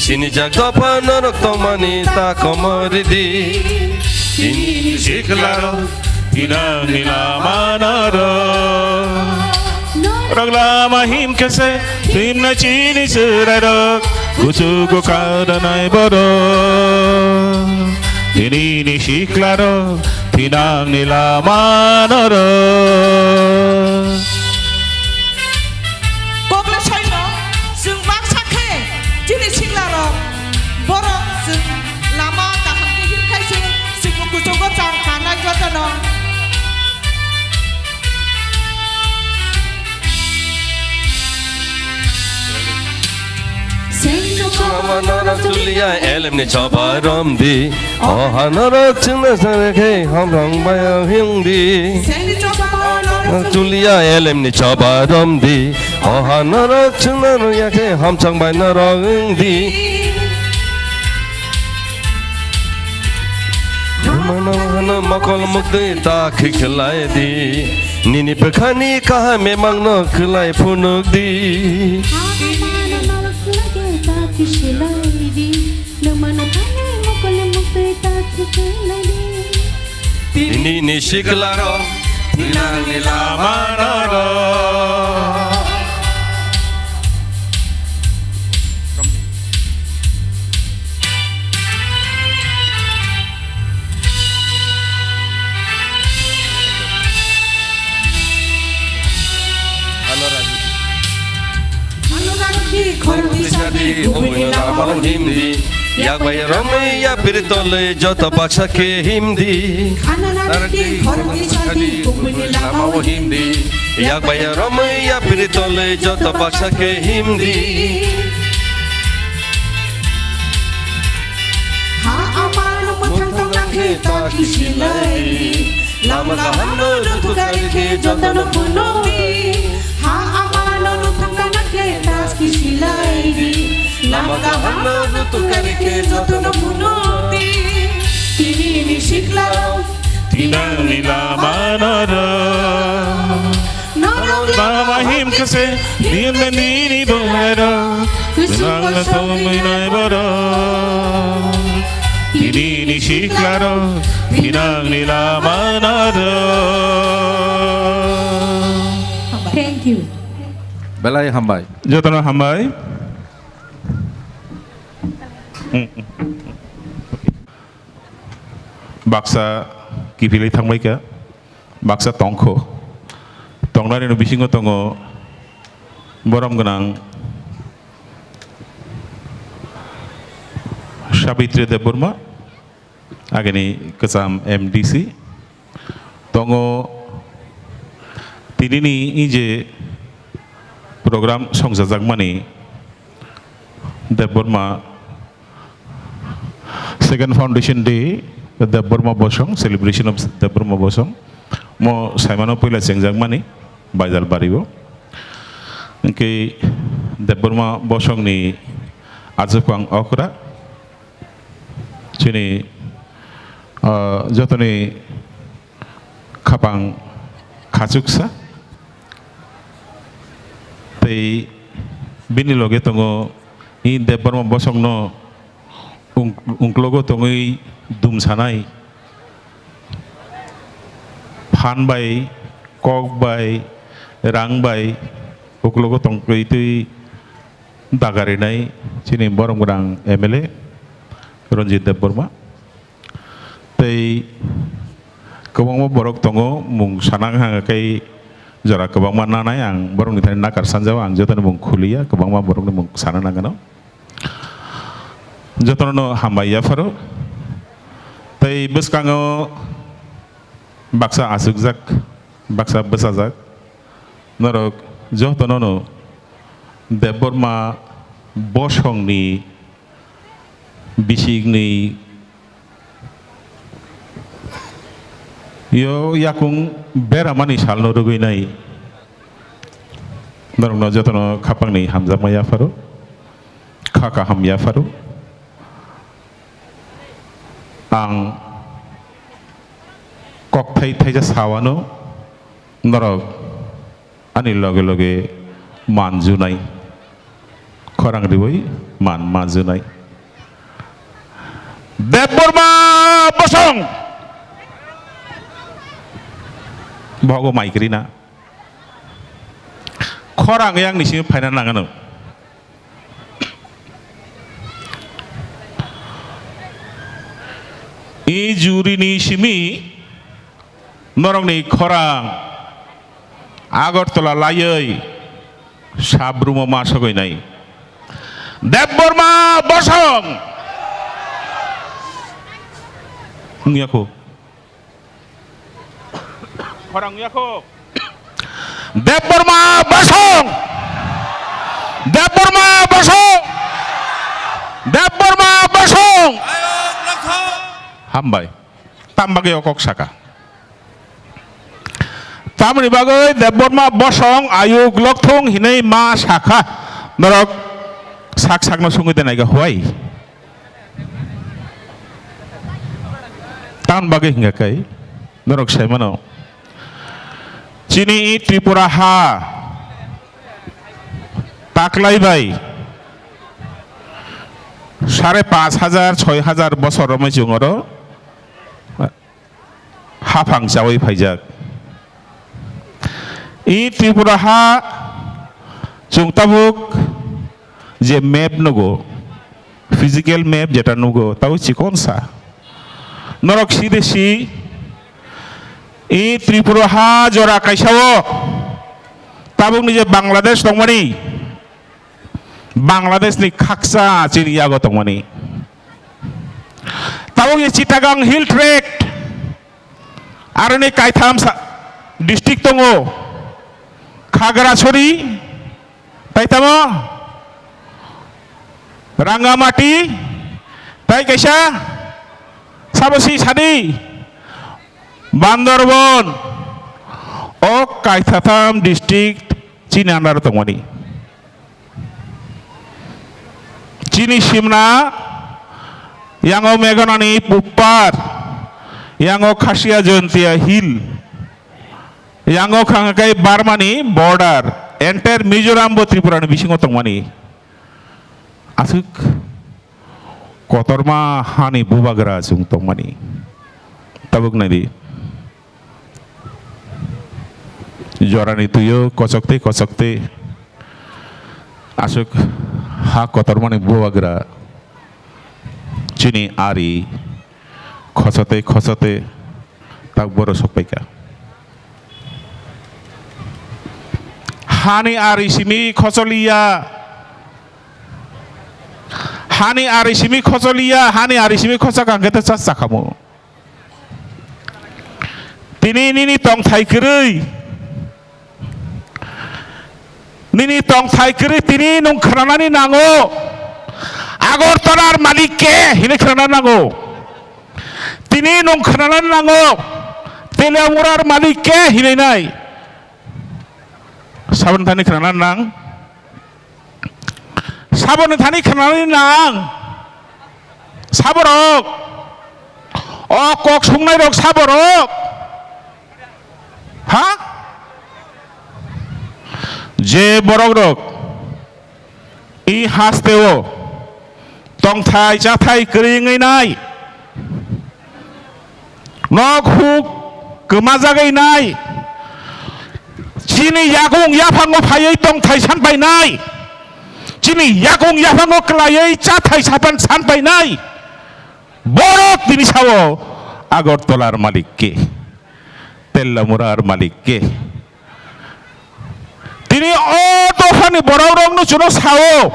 Sinijak dopha norok tongmani ta komor di. Tini ni siklaro, thinang ni lama noro. Norok lama himkhe se, himnai chini chwrairok. Kuchugo kadanai borok. Tini ni siklaro, thinang ni lama noro. Kokla saino, chwng baksa khe, chini siklarok, borok chwng lama kaham khe himkhai chwng, chwngbo kuchugo chang kanai jotono. Sengno chama norok chulia elemni choba romdi. Oha norok chwngno sare khe hamrang baya himdi. Sengni choba norok chulia elemni choba romdi. Oha norok chwngno rwya khe hamchang bai norok wngdi. Mano hano mokol muktwi ta khikhilai di. Nini bwkhani kaham emangno khwlai phunuk di. Tini ni siklarok, thinang ni lama norok. Ano rajdi khoroknwi sadi, kubuni lama o himdi. Yak bai romwi yapri tolwi joto baksa khe himdi. Ano rajdi khoroknwi sadi, kubuni lama o himdi. Yak bai romwi yapri tolwi joto baksa khe himdi. Ha amano mwthang tongna khe ta kisi lai. Lama kaham no rutukari khe jotono phunukdi. Ha ama no rutukana khe das kisi laidi. Lama kaham no rutukari khe jotono phunukdi. Tini ni sikla rok. Tinang ni lama no rw. Lama him kese, nini nini bwhairok, tinang na songwi nai borok. Tini ni siklarok, tinang ni lama narok. Thank you. Belai hambai. Jotono hambai. Baksa kiphilwi thangbaikha, baksa tongkho. Tongnani bisingo tongo borom gwnang Sabitri Debbarma, agini kwcham M D C. Tongo tinini je program songchajakmani Debbarma Second Foundation Day, Debbarma Bosong, celebration of Debbarma Bosong. Mo saimano puila chengjakmani, Baidalbario. Hwnkhe Debbarma Bosongni ajukwang okra. Chini, ah, jotoni khapang khachuksa. Tei bini loge tongo i Debbarma Bosongno ung-, ungklogo tongwi dumsanai. Phan bai, kok bai, rang bai uklogo tongwi twi dagarinai chini borom gwnang M L A Ranjit Debbarma. Tei kwbangma borok tongo, mung sana wngkha khe jora kwbangma nanai, ang borokni thani nakar sanjao, ang jotoni mung khuliya, kwbangma borokni mung sana nangano. Jotono hambai yapharo. Tei bwskango baksa achukjak, baksa bwchajak. Norok jotono no Debbarma Bosongni bisikni yo yakung beramani salno rwgwinai. Norokno jotono khapangni hamjakma yapharo, kha kaham yapharo. Ang kokthai thaisa sawano, norok ani loge loge manjunai, khorang riwi man manjunai. Debbarma Bosong bogo maikrina khorang yang nisi phaina nangano. I jurini simi norokni khorang Agartala laiwi sabrumo ma sogwi nai. Debbarma Bosong wngya kho. Khorang wngya kho. Debbarma Bosong! Debbarma Bosong! Debbarma Bosong! Hambai. Tam bagwi o kok saka. Tamoni bagwi Debbarma Bosong ayuk lokthung hinwi ma sakha. Norok sak sakno sungwi de naiga huai. Tamoni bagwi hingka kai norok sai mano. Chini Tripura ha taklai bai sare panch hajar, soi hajar bosor romwi chwng oro haphang chawi phaijak. I Tripura ha chwng tabuk je map nugo, physical map jeta nugo, tabuk chikon sa. Norok si de si, i Tripura ha jora kaisa o tabuk ni je Bangladesh tongmani, Bangladesh ni khaksa chini yago tongmani. Tabuk ni Chittagong Hill Tract, aroni kaitham sa-, district tongo, Khagrachari, tai tamo Rangamati, tai kaisa sabo si sadi Bandarban, o kaithatham district chini under o tongmani. Chini simna, yango Meghalaya ni puppar, yango Khasi Jaintia Hill, yango khangkai Burma ni border, entire Mizoram bo Tripura ni bisingo tongmani. Aswk kotorma hani bubagra chwng tongmani. Tabuk naidi. Jorani tuio kochok tei kochok tei aswk ha kotormani bubagra chini ari khochate khochate tak boro sokpaikha. Hani ari simi khocholiya. Hani ari simi khocholiya, hani ari simi khochak ang khe ta chas chakhamu. Tini nini tongthai kwrwi, nini tongthai kwrwi tini nwng khwnanani nango. Agartalar malik ke hinwi khwnanani nango. Tini nwng khwnanani nango. Teliamurar malik ke hinwi nai. Saboni thani khwnanani nang. Saboni thani khwnanani nang. Saborok. O kok sungnairok saborok. Ha? Je borokrok i hasteo tongthai chathai kwrwi wngwi nai, nok huk kwmajagwi nai, chini yakung yaphango phaiwi tongthai sanpainai, chini yakung yaphango kwlaiwi chathai sapan sanpainai, borok tini sao Agartalar malik ke, Tellamurar malik ke. Tini o dophani borok rokno chwngno sao,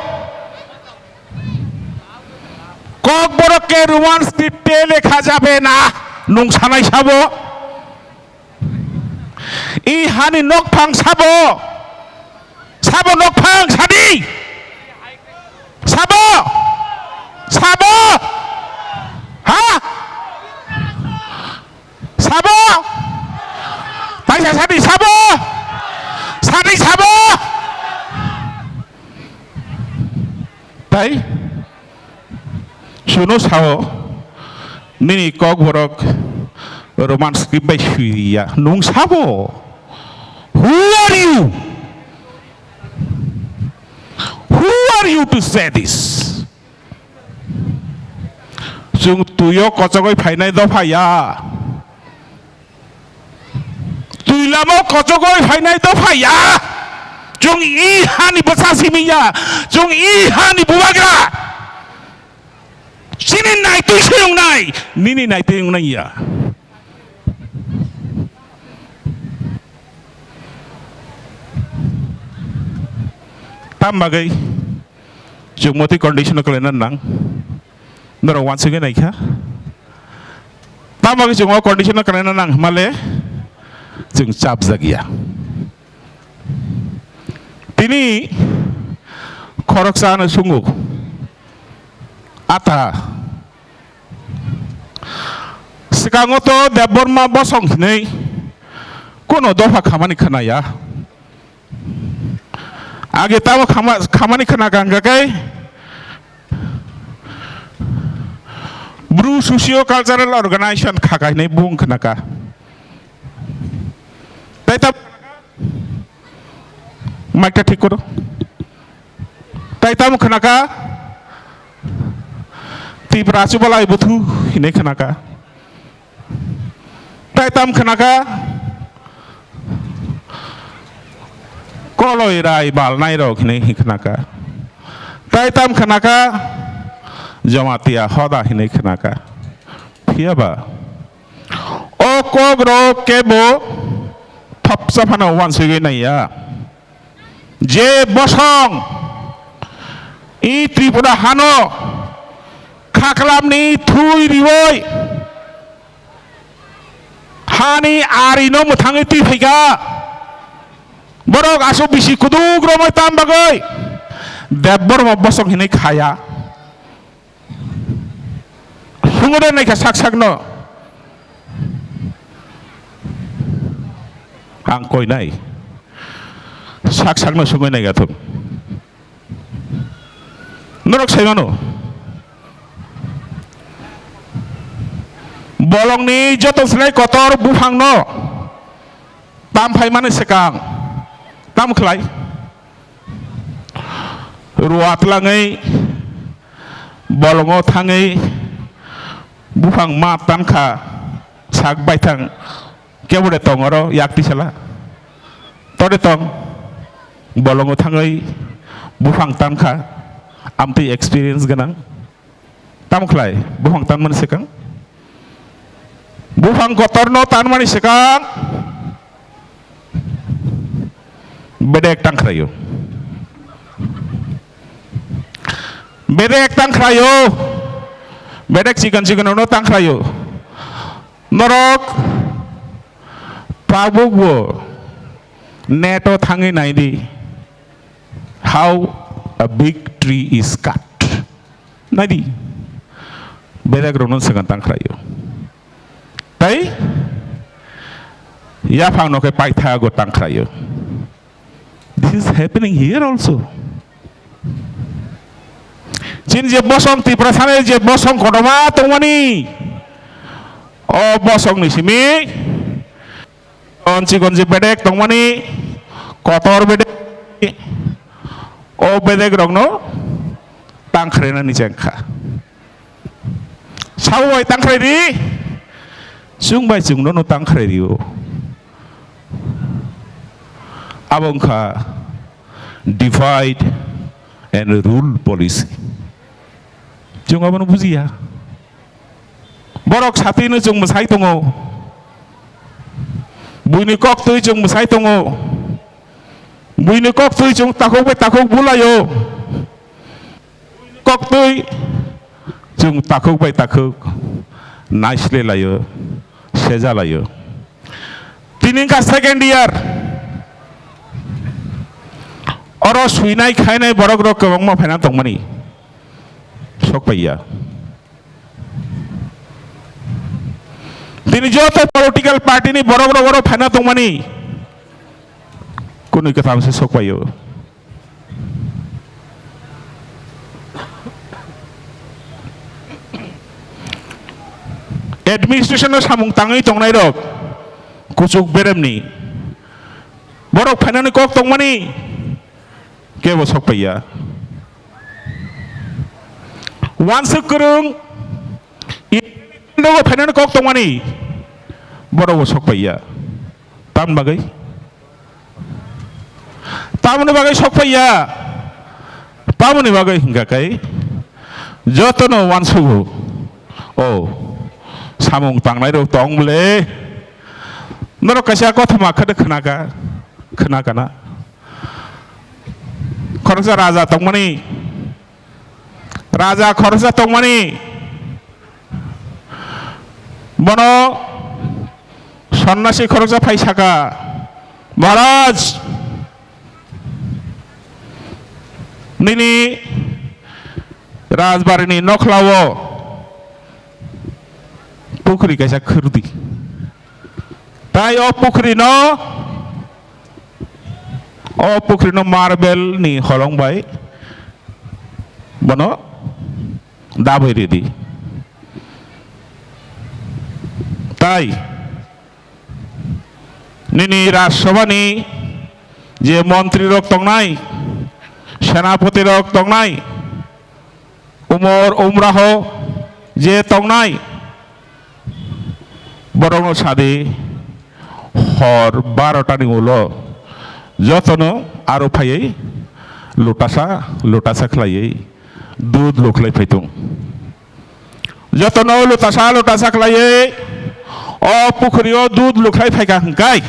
Kokborok ke Roman script e lekha jabe na, nwng sanai sabo? I hani nokphang sabo? Sabo nokphang sadi? Sabo? Sabo? Ha? Sabo? Taisa sadi sabo? Sadi sabo? Tai chwngno sao, nini Kokborok Roman script bai swiya. Nwng sabo? Who are you? Who are you to say this? Chwng twio kochogwi phainai dopha ya. Twi lama kochogwi phainai dopha ya. Chwng i hani bwsa simi ya. Chwng i hani bubagra. Chini naitwi se wngnai, nini naitwi wngnai ya. Tam bagwi chwng motwi condition no kwlaina nang. Norok wansugwi naikha. Tam bagwi chwng o condition no kwlaina nang hwnmale chwng chapjak ya. Tini khoroksa ano sungo, ata, swkango to Debbarma bosong hinwi kuno dopha khamani khwnaya. Age tamo khama-, khamani khwnaka hwnkha khe Bru Socio Cultural Organization khaka hinwi bung khwnaka. Tai tam-, mic ta thik koro. Tai tamo khwnaka, Tripura chubalai buthu hinwi khwnaka. Tai tam khwnaka, koloi rai balnai rok hinwi khwnaka. Tai tam khwnaka, Jamatia hoda hinwi khwnaka. Phiya ba? O kok rok kebo thopsa phano uansugwi naiya. Je bosong i Tripura hano khaklamni thui riwi hani ari no mwthangwi twi phaikha. Borok aswk bisi kuduk romwi tam bagwi Debbarma bosong hinwi khaya. Sungode naikha sak sakno. Ang koinai. Sak sakno sungwi naigathung. Norok sai mano. Bolongni joto slai kotor buphangno tam phaimani swkang tam khlai? Rua tlangwi bolongo thangwi buphang ma tankha sak baithang. Kebo de tong oro yak tisala. Tode tong. Bolongo thangwi buphang tankha. Amtwi experience gwnang. Tamo khlai buphang tanmani swkang. Buphang kotorno tanmani swkang. Bedek tangkhraio. Bedek tangkhraio. Bedek chikon chikono tangkhraio. Norok tabuk bo net o thangwi naidi, how a big tree is cut. Naidi, bedek rokno swkang tangkhraio. Tai yaphang no khe paithago tangkhraio. This is happening here also. Chini je bosong Tiprasani je bosong kotorma tongmani, o bosongni simi chikon chikon je bedek tongmani, kotor bedek, o bedek rokno tangkhrenani chengkha. Sabo bai tangkhrai ri, chwng bai chwng nono tangkhrai rio. Abo wngkha divide and rule policy. Chwng abono bujiya. Borok satino chwng mwsai tongo. Buini koktwi chwng mwsai tongo. Buini koktwi chwng takhuk bai takhuk bulaio. Koktwi chwng takhuk bai takhuk naisle laio, seja laio. Tini wngkha second year. Oro swinai khainai borok rok kwbangma phaina tongmani. Sok paiya. Tini joto political party ni borok rok oro phaina tongmani. Kunui kwtham se sok paio. Administration o samung tangwi tongnai rok kuchuk beremni borok phainani kok tongmani kebo sok paiya. Wansuk kwrwng nogo phainani kok tongmani borok bo sok paiya. Tamni bagwi? Tamoni bagwi sok paiya? Tamoni bagwi hingka kai jotono wansugo. O samung tangnai rok tong bole. Norok kaisa kothoma khede khnaka, khnakana. Khoroksa raja tongmani, raja khoroksa tongmani, bono sonnasi khoroksa phai saka, "Maharaj, nini rajbarini nokhlao pukhri kaisa khurdi. Tai o pukhrino, o pukhrino marble ni holong bai bono dabwi ridi. Tai nini Rajya Sabha ni je montri rok tongnai, senapoti rok tongnai, umor umraho je tongnai, borokno sadi hor barota ni ulo jotono aro phaiwi lutasa lutasa khlaiwi dud lukhlai phaitung. Jotono lutasa lutasa khlaiwi o pukhrio dud lukhlai phaikha hwnkhe,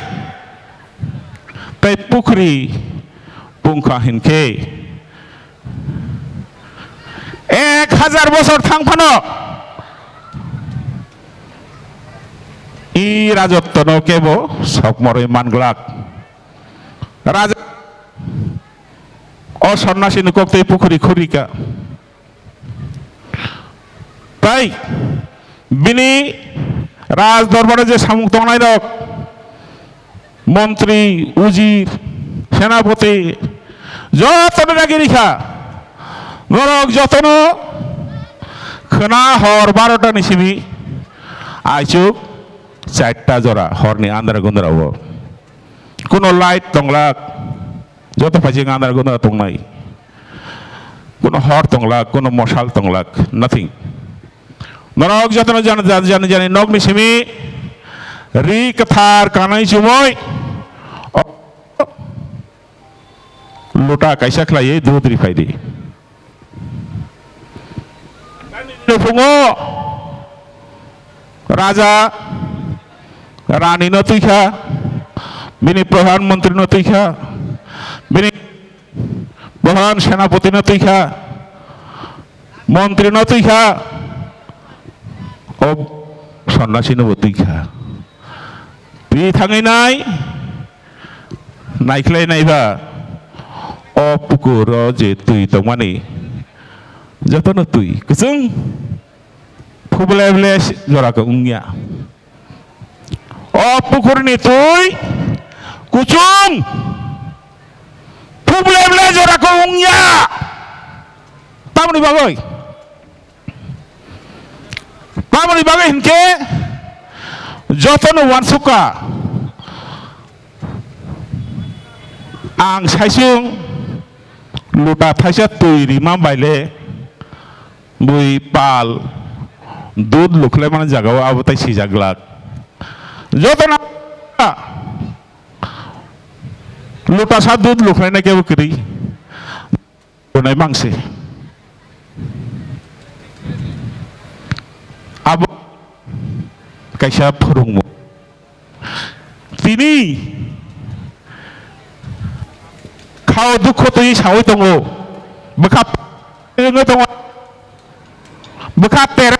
tei pukhri pungkha hinkhe ek hajar bosor thang phano i rajottono kebo sokmorwi manglak. Raja o sonnasini koktwi pukhri khurika. Tai bini raj dorbaro je samung tongnai rok, montri, ujir, senapoti, jotono dagi rikha. Norok jotono khwna hor barota ni simi aichuk charta jora horni andra gundra o. Kuno light tonglak, joto phaising andra gundra tongnai. Kuno hor tonglak, kuno mosal tonglak, nothing. Norok jotono jan-, jan-, jani jani nokni simi ri kwthar kanai chumui luta kaisa khlaiwi dudri phaidi. Nukhungo raja rani no twi kha, bini pradhan mantri no twi kha, bini pradhan senapoti no twi kha, montri no twi kha, o sonnasi no bo twi kha. Twi thangwi nai, naikhlai naiba o pukur o je twi tongmani jotono twi kwchwng phuble ble jora khe wngya. O pukurni twi kuchung phuble ble jora khe wngya. Tamoni bagwi? Tamoni bagwi hinkhe jotono uansukha. Ang saisung luta thaisa twi rima baile bui pal dud lukhlaimani jagao abo tai sijak glak. Jotono lutasa dud lukhlaina kebo kwrwi. Rwnai mangse. Abo kaisa phwrwngmung. Tini khao dukho twi sawi tongo. Bwkha wngwi tongo. Bwkha ter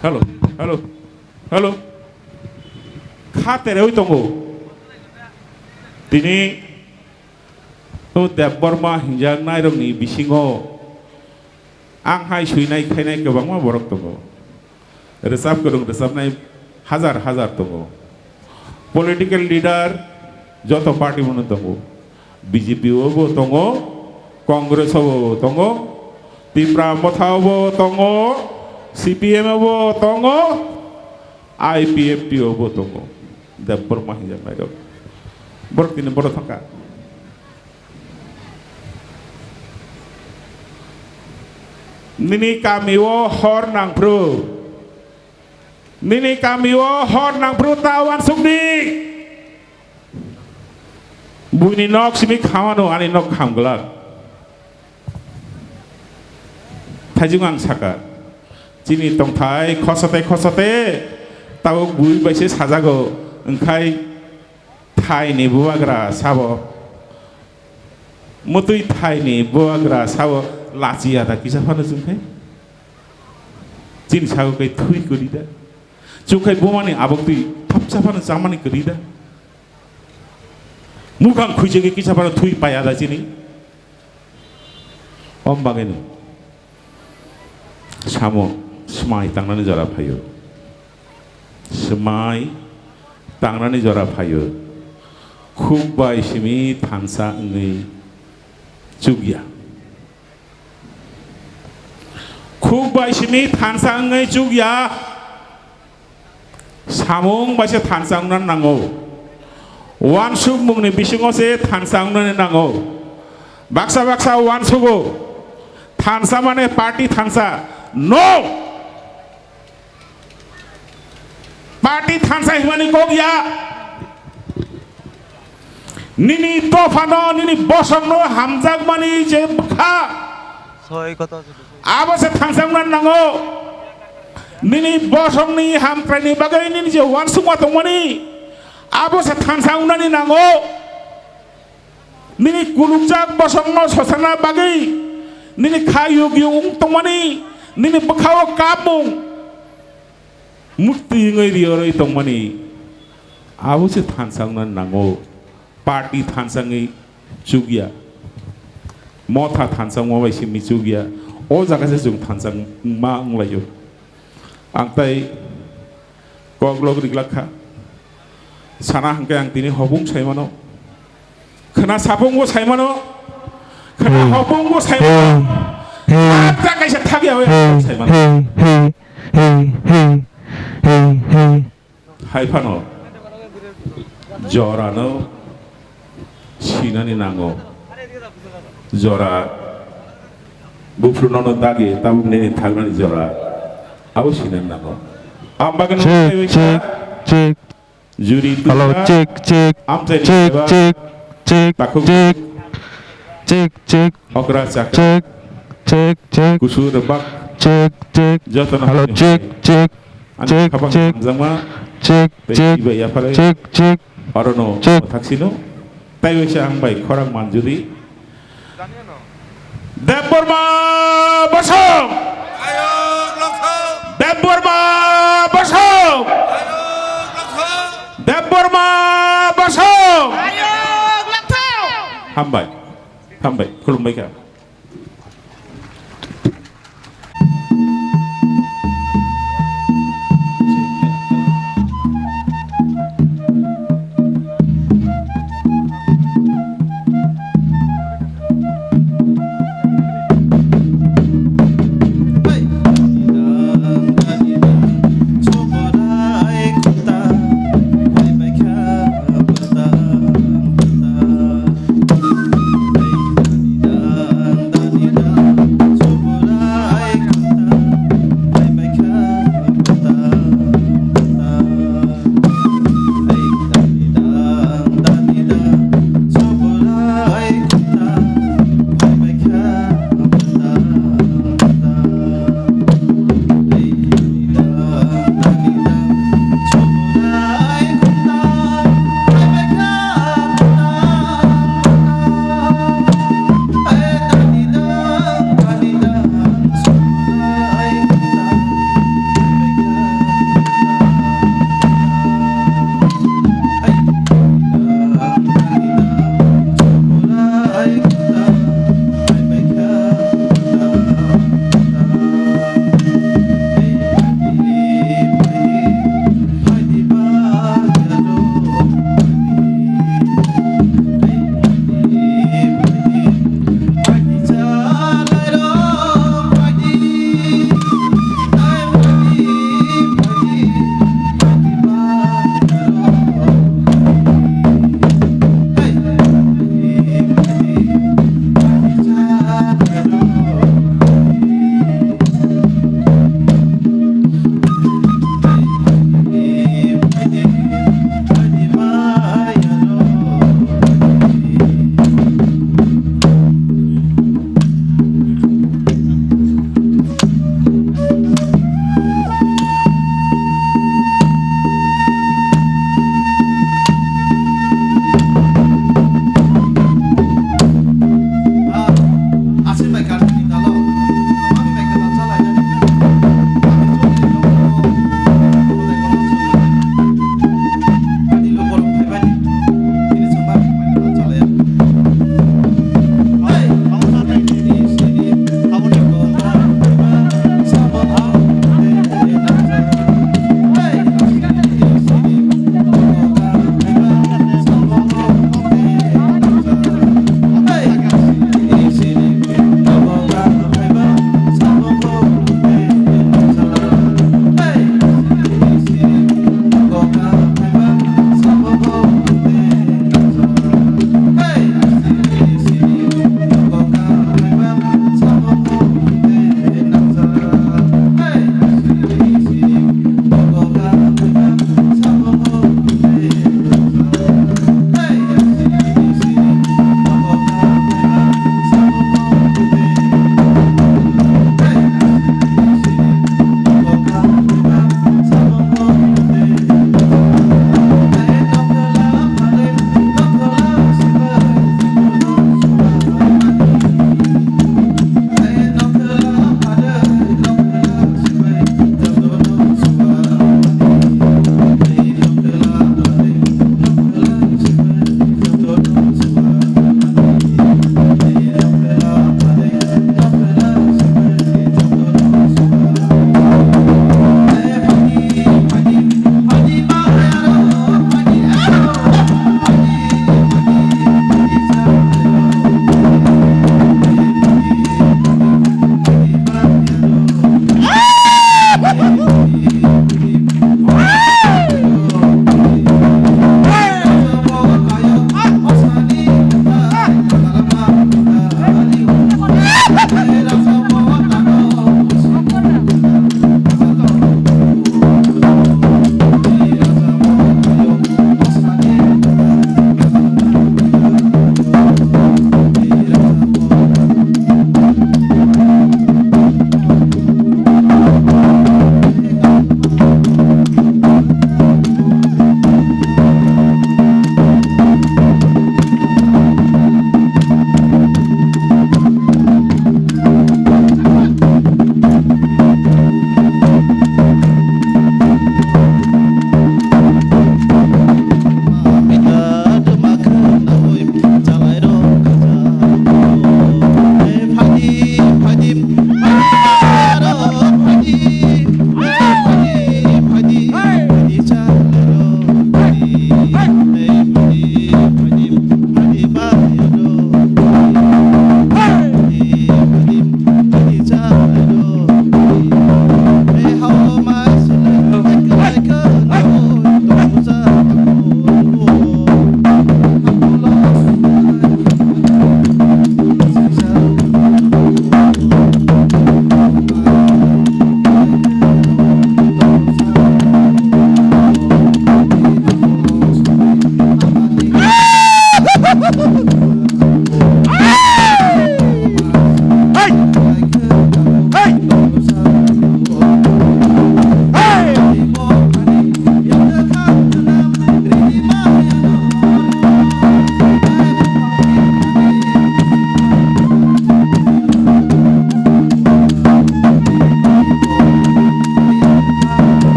Hello, hello, hello. Kha terewi tongo. Tini o Debbarma hinjaknairokni bisingo ang hai suinai khainai kwbangma borok tongo. Rwchap kwrwng rwchapnai hajar hajar tongo. Political leader joto party bono tongo. B J P o bo tongo, Congress o bo tongo, Tipra Motha o bo tongo, C P M o bo tongo, I P F T o bo tongo. Debbarma hinjaknairok. Borok tini borok thangkha. Nini kami o hor nangphru. Nini kami o hor nangphru ta uansukdi. Buini nok simi khamano ani nok khamglak. Thaijwng ang saka. Chini tongthai khosate khosate tabuk bui bai se sajago. Wngkhai Thaini bubagra sabo, mwtwi thaini bubagra sabo lachiya da kisa phano chwngkhe? Chini sago khe thwi kwrwi da. Chwngkhe bumani abok twi thopsa phano chamani kwrwi da. Mukhang khwijagwi kisa phano thwi paya da chini. Om bagwino. Samo, swmai tangnani jora phaio. Swmai tangnani jora phaio. Khuk bai simi thansa wngwi chukya. Khuk bai simi thansa wngwi chukya. Samung bai se thansa wngna nango. Uansukmungni bisingo se thansa wngnani nango. Baksa baksa uansugo. Thansa mane party thansa. No! Party thansa himani kok ya. Nini dophano, nini bosongno hamjakmani je bwkha. Soi koto. Abo se thansa wngna nango. Nini bosongni hamkraini bagwi nini je uansukma tongmani, abo se thansa wngnani nango. Nini kulukjak bosongno sochana bagwi nini kha yug yug wng tongmani, nini bwkhao kapmung, mukti wngwi riyorwi tongmani, abo se thansa wngnani nango. Party thansa wngwi chukya. Motha thansa mo bai se michuk ya. O jaga se chwng thansa ma wng lai o. Ang tai kok lok ri glak kha. Sana hwnkhe ang tini hopung sai mano. Khwna sapung bo sai mano. Khwna hopung bo sai mano. Thak thak kaisa thak ya, hopung sai mano. Hai phano jorano sinani nango. Jora buphrunono dagi tabuk nini thagnani jora abo sinani nango. Ang bagwi nukha. Check, check, check. Juri hello, tuka. Check, check, amchaini check, seba. Check, check, takhuk check, check, check. Okra chakra. Check, check, check. Kusu rebak. Check, check. Jotono hello, hamjak check, check, ani check, khabang check. Hamjakma. Check, tei check. Iba yaphare. Check, check. Orono check. Thaksino. Tai waisa ang bai khorang manjuri. Debbarma bosong. Debbarma bosong. Debbarma bosong. Hambai. Hambai. Khulumbai kha.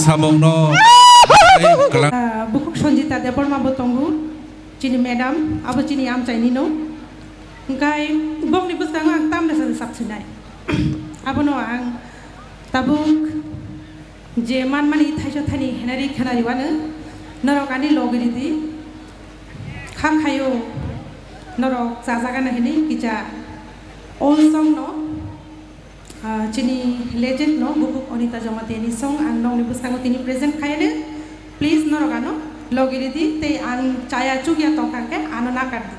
Samungno kalang. Ah, bukhuk Sanjita Debbarma bo tongo, chini madam, abo chini amchaini no. Hingkai bokni bwskango ang tamni sani sap sinai. Abono ang tabuk je manmani thaisa thani henari khenari wano norok ani logi ridi. Kha khayo norok chajagana hinwi kisa old song no. Ah, chini legend no bukhuk Anita Jamatia ni song ang nokni bwskango tini present khaiyano. Please norok ano logi ridi tei ang chaya chukya tongkha hwnkhe ano nakar di.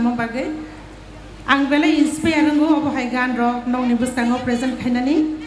Omo bagwi ang belai inspire wngo obo hai gan rok nokni bwskango present khainani.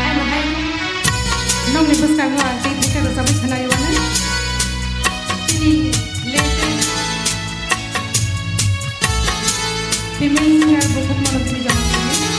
Ano hai nokni bwskango ang tei theka rwchapwi khwnai uanai. Chini latest female singer bukhuk mano tini jama khainai.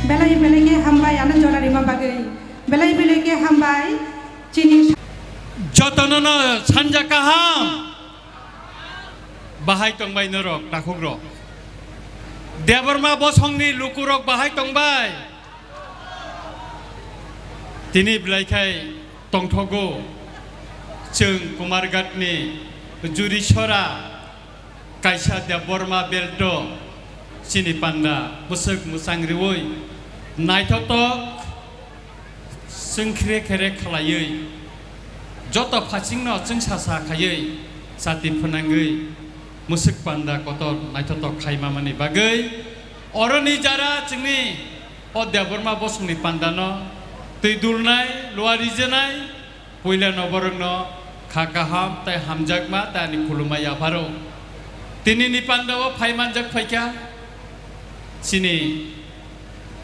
Belai belai khe hambai, ano jora rima bagwi. Belai belai khe hambai, chini. Jotono no sanja kaham. Bahai tongbai norok, takhukrok. Debbarma bosongni lukurok bahai tongbai. Tini belai khai tongthogo chwng Kumarghatni Jurisora kaisa Debbarma belto chini panda bwswk mwchang riwi naithotok chwng khere khere khlaiwi joto phachingno chwngsasa khaiwi chati phwnangwi mwswk panda kotor naithotok khaimamani bagwi oroni jara chwngni o Debbarma bosongni pandano twi dulnai, luwa rijenai, puilano borokno kha kaham tei hamjakma tei ani khulumma yapharo. Tinini pandao phai manjak phaikha chini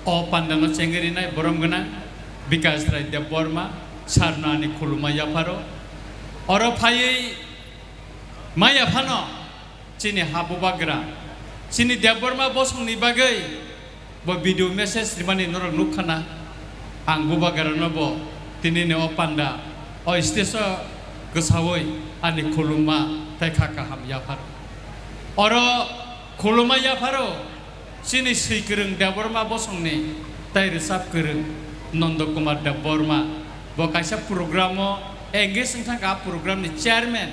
o pandano chengwi rinai borom gwnang Bikash Rai Debbarma sarno ani khulumma yapharo. Oro phaiwi maya phano chini ha bubagra, chini Debbarma bosongni bagwi bo video message rimani norok nukha na. Ang bubagrano bo tinini o panda o stage o kwsawi ani khulumma tei kha kaham yapharo. Oro khulumma yapharo chini swi kwrwng Debbarma bosongni tei rwchap kwrwng Nondo Kumar Debbarma. Bo kaisa program o engage wngkha, a program ni chairman.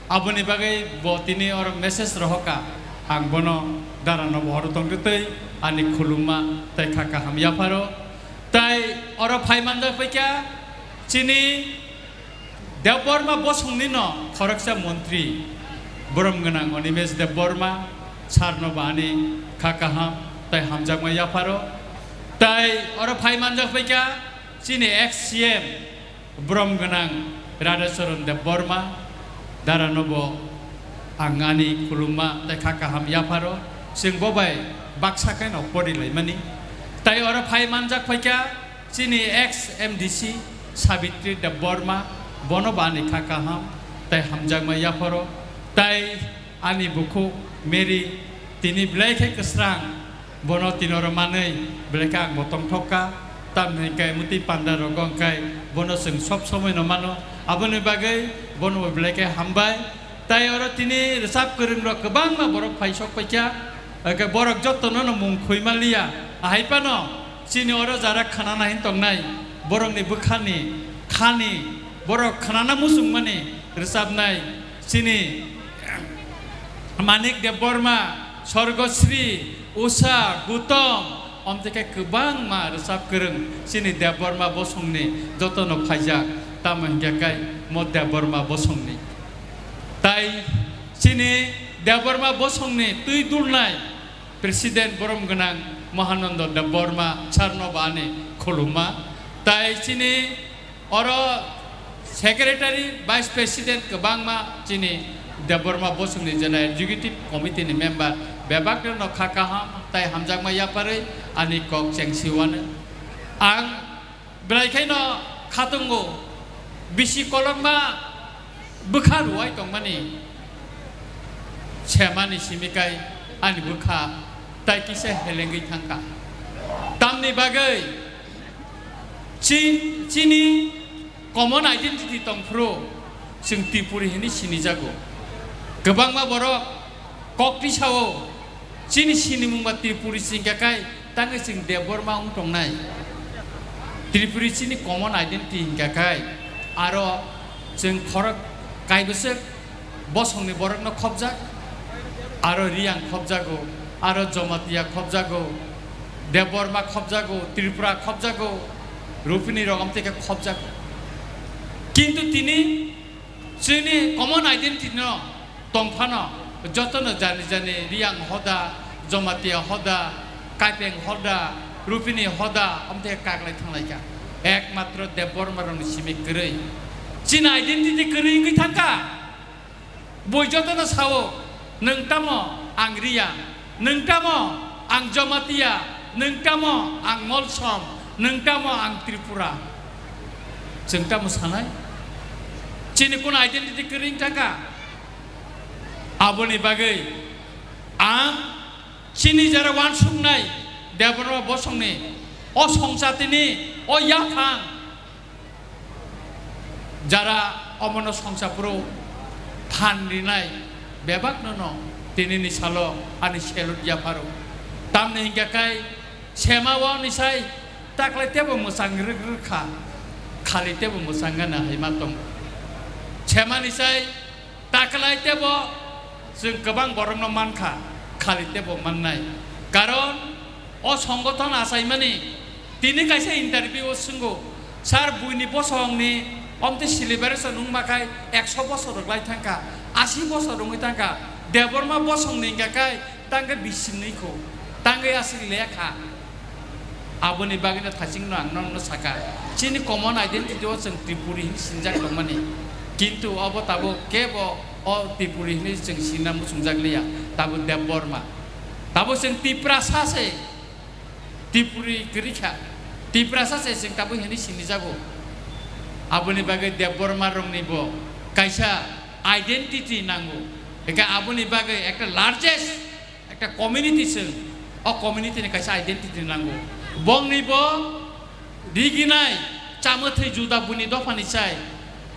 Aboni bagwi bo tini oro message rohorkha, ang bono darano bo oro tongtwi twi ani khulumma tei kha kaham yapharo. Tai oro phai manjak phaikha chini Debbarma bosongni no khoroksa montri borom gwnang Animesh Debbarma sarno bo ani kha kaham tei hamjakma yapharo. Tai oro phai manjak phaikha chini ex C M borom gwnang Radhacharan Debbarma, darano bo ang ani khulumma tei kha kaham yapharo, chwng bo bai baksa khe no porilaimani. Tai oro phai manjak phaikha chini ex M D C Sabitri Debbarma, bono bo ani kha kaham tei hamjakma yapharo. Tai ani bukhuk Mary tini belai khe kwsrang, bono tini oro manwi belai khe ang bo tongthok kha. Tamni hwnkhe mwtwi panda rogo hwnkhe bono chwng sob somoi no mano, aboni bagwi bono bo belai khe hambai. Tai oro tini rwchap kwrwng rok kwbangma borok phai sok paikha, hwnkhe borok jotono no mung khoi manliya. Ahai phano chini oro jara khwnana hin tongnai borokni bwkhani khani borok khwnana muchungmani rwchapnai chini Manik Debbarma, Sorgosri, Usha, Gutom, omtike kwbangma rwchap kwrwng chini Debbarma bosongni jotono phaijak, tamo hinkhe kai mo Debbarma bosongni. Tai chini Debbarma bosongni twi dulnai President borom gwnang Mahananda Debbarma sarno bo ani khulumma. Tai chini oro Secretary, Vice President kwbangma chini Debbarma bosongni jena Executive Committee ni member bebak no kha kaham tai hamjakma yapharwi ani kok chengsi wano. Ang belai khaino khatungo bisi kolokma bwkha ruwai tongmani semani simi kai ani bwkha tai kisa helengwi thangkha. Tamni bagwi chin-, chini common identity tongphuru chwng Tripuri hinwi sinijago. Kwbangma borok kok tisao chini sinimung ba Tripuri singkha kai tangwi chwng Debbarma wng tongnai. Tripuri chini common identity hingkha kai aro chwng khorok kaibwswk bosongni borokno khopjak, aro Riyang khopjago, aro Jamatia khopjago, Debbarma khobjago, Tripura khobjago, Rupini rok amtwi khe khobjago. Kintu tini chini common identity no tongphano jotono jani jani Riyang hoda, Jomatia hoda, Kaipeng hoda, Rupini hoda amtwi khe kaklai thanglaikha. Ekmatro Debbarma rokni simi kwrwi. Chini identity kwrwi wngwi thangkha. Bui jotono sao, "Nwng tamo ang Riyang, nwng tamo ang Jomatia, nwng tamo ang Molsom, nwng tamo ang Tripura." Chwng tamo sanai? Chini kun identity kwrwi wng thangkha? Aboni bagwi ang chini jara wansuknai Debbarma bosongni o songchatini o yaphang jara omono songsa phuru phan rinai bebakno no tinini salo ani salute yapharo. Tamni hingkha khai sema o ni sai taklai tebo mwchang rwk rwk kha, khali tebo mwchang gana hai ma tongo. Sema ni sai taklai tebo chwng kwbang borokno mankha, khali tebo mannai. Karon o songothon achaimani tini kaisa interview o swngo, "Sir, buini bosongni omtwi celebration wngma khai ekso bosor rwglai thangkha, asi bosor wngwi thangkha, Debbarma bosongni hingkha khai tangkhe bisingni kho, tangwi aswk lekha." Aboni bagwino thachingno ang nokno saka, chini common identity o chwng Tripuri hinwi sinjak tongmani, kintu obo tabuk kebo o Tripuri hinwi chwng sinna muchungjak liya, tabuk Debbarma. Tabuk chwng Tiprasa se, Tripuri kwrwi kha, Tiprasa se chwng tabuk hinwi sinijago. Aboni bagwi Debbarma rokni bo kaisa identity nango, eka aboni bagwi ekta largest ekta community chwng, o community ni kaisa identity nango. Bongni bo riginai chamwthwi juda buini dophani chai,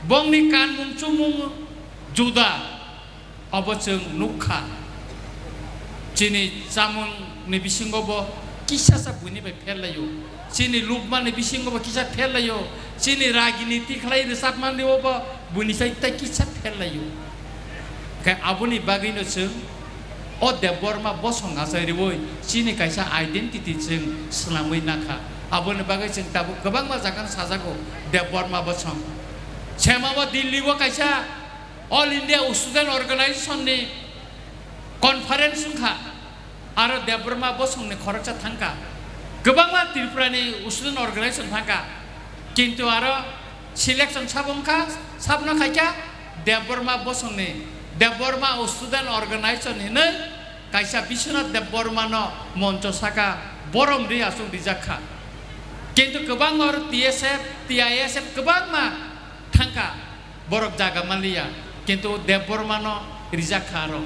bongni kanmung chumung juda, obo chwng nukha. Chini chamung ni bisingo bo kisa sa buini bai pherlaio. Chini lubmani bisingo bo kisa pherlaio, chini ragini tikhlai rwchapmani o bo buini sai tei kisa pherlaio. Khe aboni bagwino chwng o Debbarma bosong achai rwui chini kaisa identity chwng swnamwi nakha. Aboni bagwi chwng tabuk kwbangma jagano sajago Debbarma bosong. Sema o Delhi o kaisa All India Student Organization ni conference wngkha. Aro Debbarma bosongni khoroksa thangkha, kwbangma Tripurani student organization thangkha, kintu aro selection sabo wngkha, sabno khaikha Debbarma bosongni, Debbarma Student Organization hinwi kaisa Biswanath Debbarmano moncho saka, borom ri aswk rijak kha. Kintu kwbangma oro T S F, T I S F kwbangma thangkha. Borok jaga manliya, kintu Debbarmano rijak kha aro.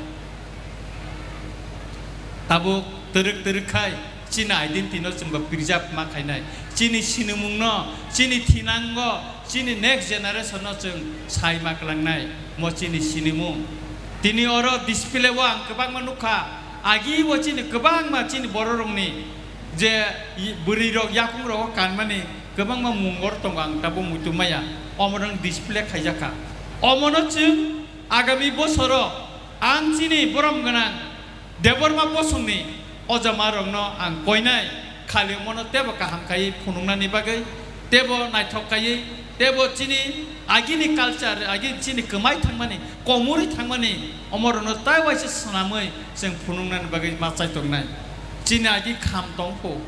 Tabuk twrwk twrwk khai chini identity no chwngbo preserve ma khainai. Chini sinimungno, chini thinango, chini next generation no chwng sai ma kwlangnai. Mo chini sinimung. Tini oro display o ang kwbangma nukha. Agi bo chini kwbangma chini bororokni je bwrwi rok yakung rogo kanmani kwbangma mung oro tongo, ang tabuk muitu maya, omo rok display khaijak kha. Omono chwng agami bosoro ang chini borom gwnang Debbarma bosongni ojama rokno ang koinai, khali omono tebo kaham khaiwi phunuknani bagwi, tebo naithok khaiwi, tebo chini agini culture, agi chini kwmai thangmani, komorwi thangmani, omo rokno tai waisa swnamwi chwng phunuknani bagwi ma chaitongnai. Chini agi kham tongphu,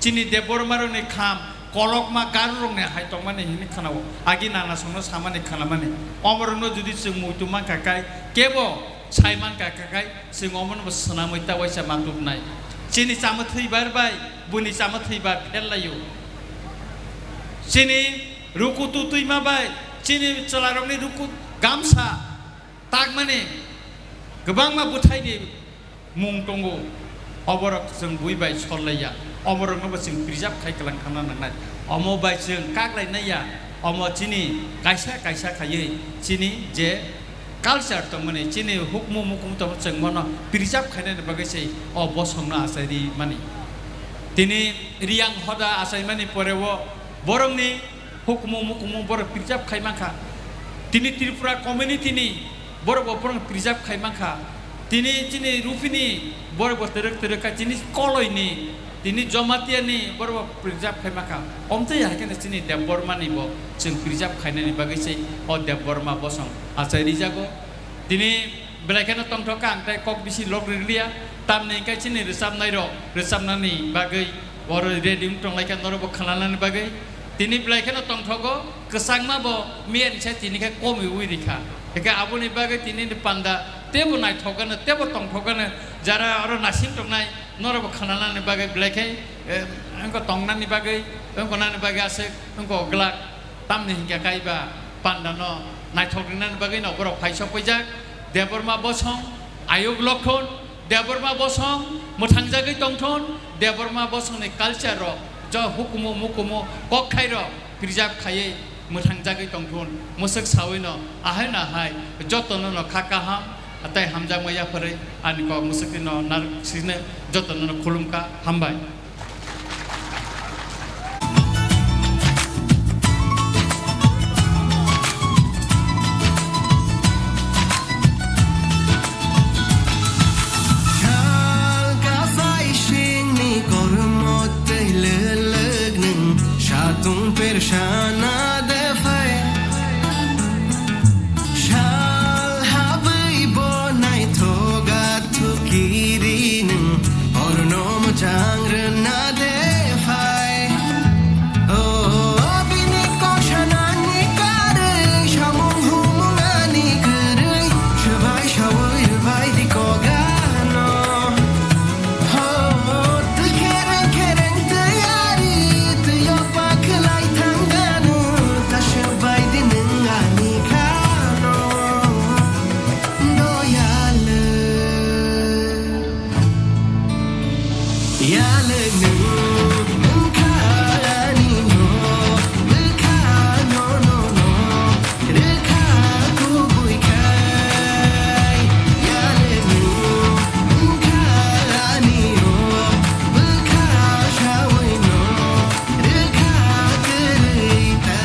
chini Debbarma rokni kham kolokma Garo rokni hai tongmani hinwi khanao, agi nana songno samani khanamani. Omo rokno jodi chwng muitu mankha kai, kebo sai mankha kai, chwng omono bo swnamwi ta waisa ma tubnai. Chini chamwthwi bar bai, buini chamwthwi bar pherlaio. Chini ruku tutwima bai, chini chwlarokni ruku gamsa takmani kwbangma bwthaini mung tongo. Oborok chwng bui bai sollaiya, oborokno bo chwng preserve khai kwlang thangna nangnai. Omo bai chwng kaklai naiya, omo chini kaisa kaisa khaiwi chini je culture tongmani, chini hukmu mukumu tongmo chwng bono preserve khainani bagwi se o bosongno achai ri mani. Tini Riyang hoda achaimani pore o borokni hukmu mukumu borok preserve khai mankha. Tini Tripura community ni borok bo borok preserve khai mankha. Tini chini Rupini borok bo twrwk twrwk kha, chini Koloini Tini Jamatia ni borok bo preserve khai ma kha. Omtwi hai kheno chini Debbarma ni bo chwng preserve khainani bagwi se o Debbarma bosong achai rijago. Tini belai kheno tongthok kha, ang tei kok bisi lok rwliya. Tamni hwnkhe chini rwchapnai rok rwchapnani bagwi oro ready wng tong lai kha norok bo khwnanani bagwi. Tini belai kheno tongthogo, kwchangma bo miya ni sai tini khe komiui rikha. Hwnkhe aboni bagwi tini ni panda teibo naithok gano, teibo tongthok gano, jara oro nasing tongnai norok bo khwnanani bagwi belai khe, eh, wngkha tongnani bagwi, wngkha nani bagwi aswk wngkha glak. Tamni hwnkhe kaiba panda no naithok ringnani bagwi no borok phai sok paijak. Debbarma bosong, ayuk lokhon, Debbarma bosong mwthangjagwi tongthon, Debbarma bosongni culture rok, jo hukumu mukumu kok khai rok preserve khaiwi mwthangjagwi tongthon. Mwswk sawi no ahai no ahai jotono no kha kaham tei hamjakma yapharwi ani kok mwswk no narwk sino jotono no khulumkha, hambai. Sal kaphai singni kormo tei lelek nwng satung persana de phai. Sal habwi bo naithoga thukiri nwng horno mwchang rwna de phai. O bini kosanani karwi samung humung ani kwrwi swbai sawi rwbai di kogano. Ho, twi khereng khereng twi ari, twi o pakhlai thangano, ta swbai di nwng ani khano. Doyale, yale nwng wngkha ani no, bwkha no, no, no. Rwkha kubui khai, yale nwng wngkha ani o, bwkha sawi no rwkha kwrwi ta.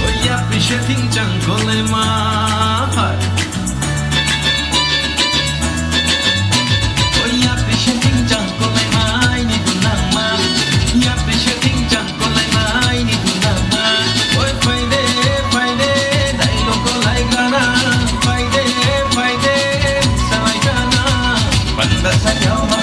Oya pise thingchang kolai ma hai. Oya pise thingchang kolai ma, aini dunang ma. Ya pise thingchang kolai ma, aini dunang ma. Oi phaide, phaide, dailo kolai gana. Phaide, phaide, salai gana. Panda sayama.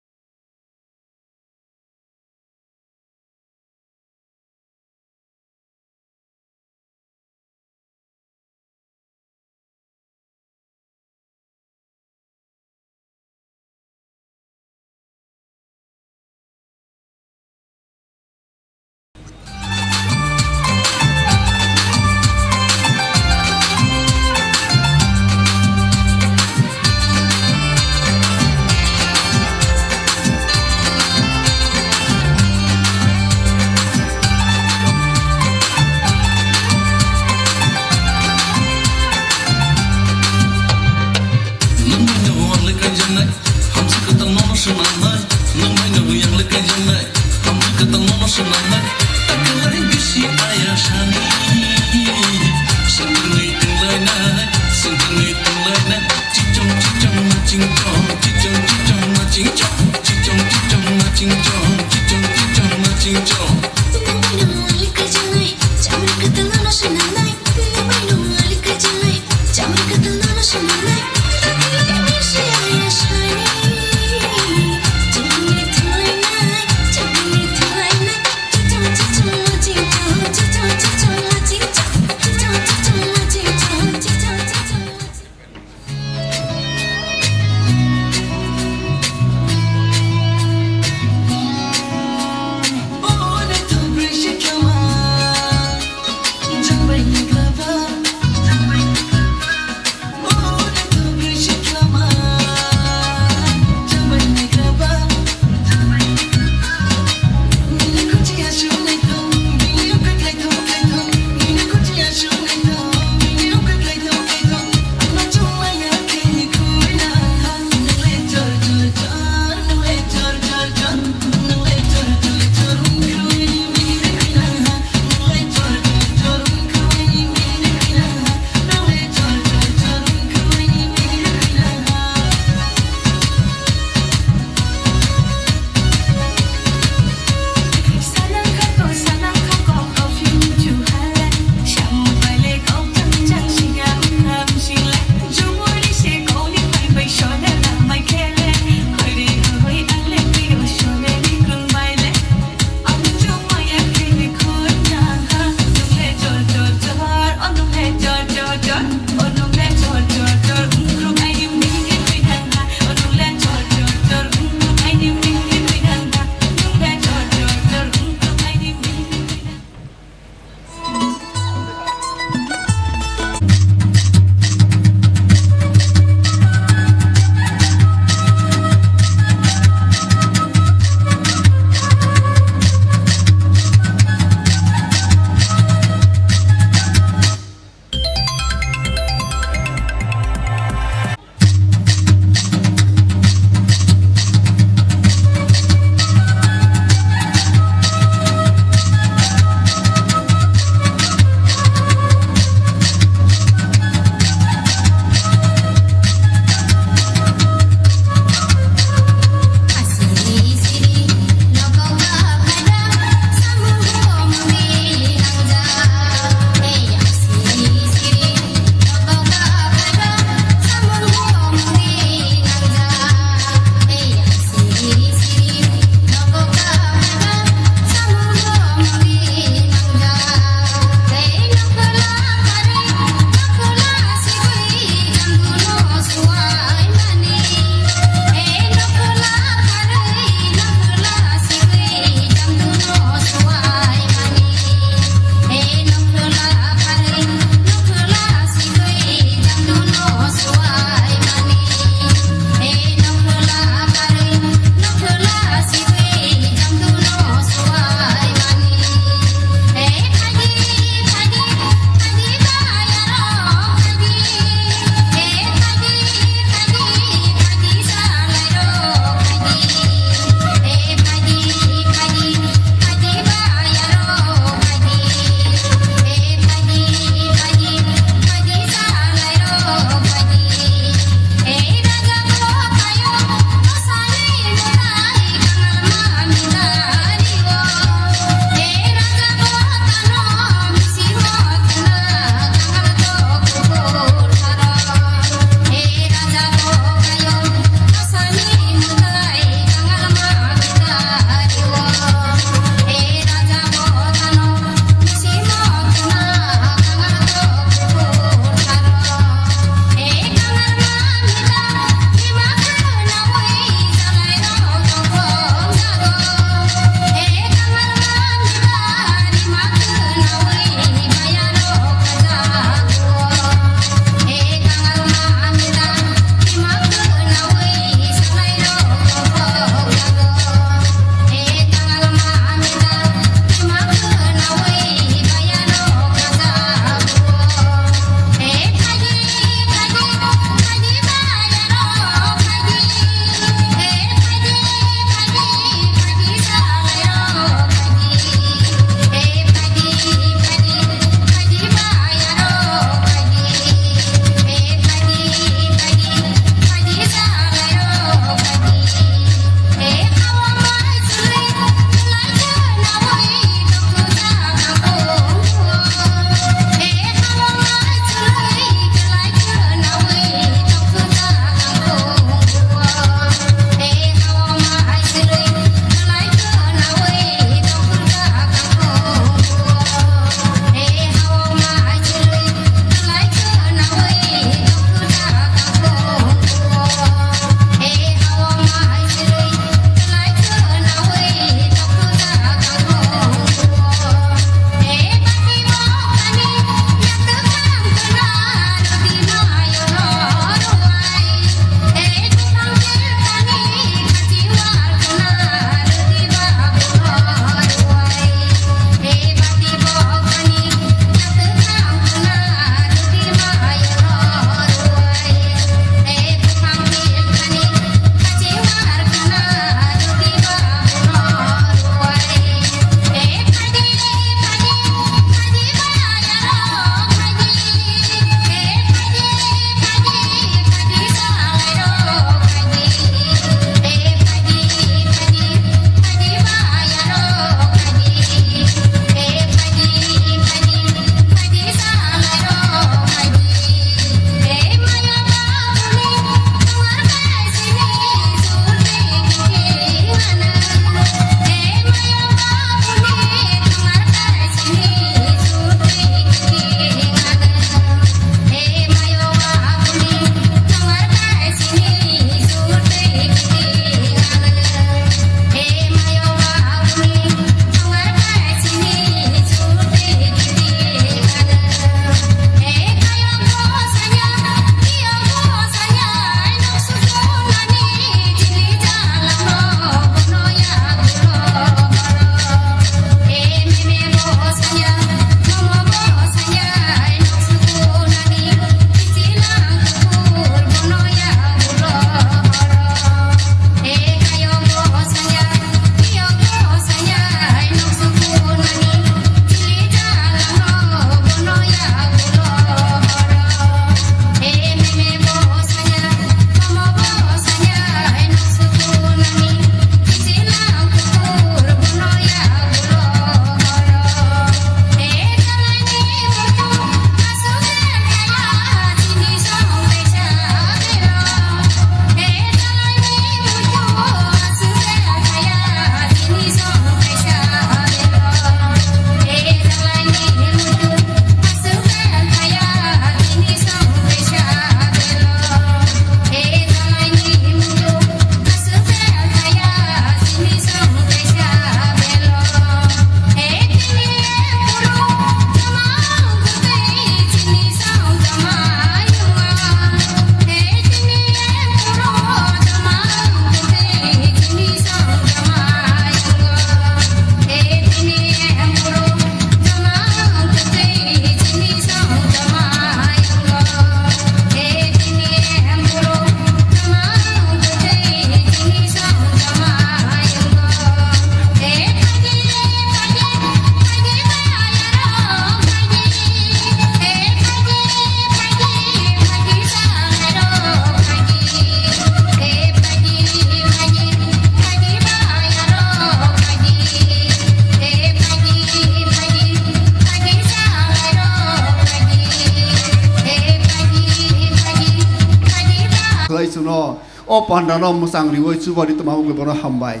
O panda no mwchang riwi chuba ri tongma wngwi bono hambai.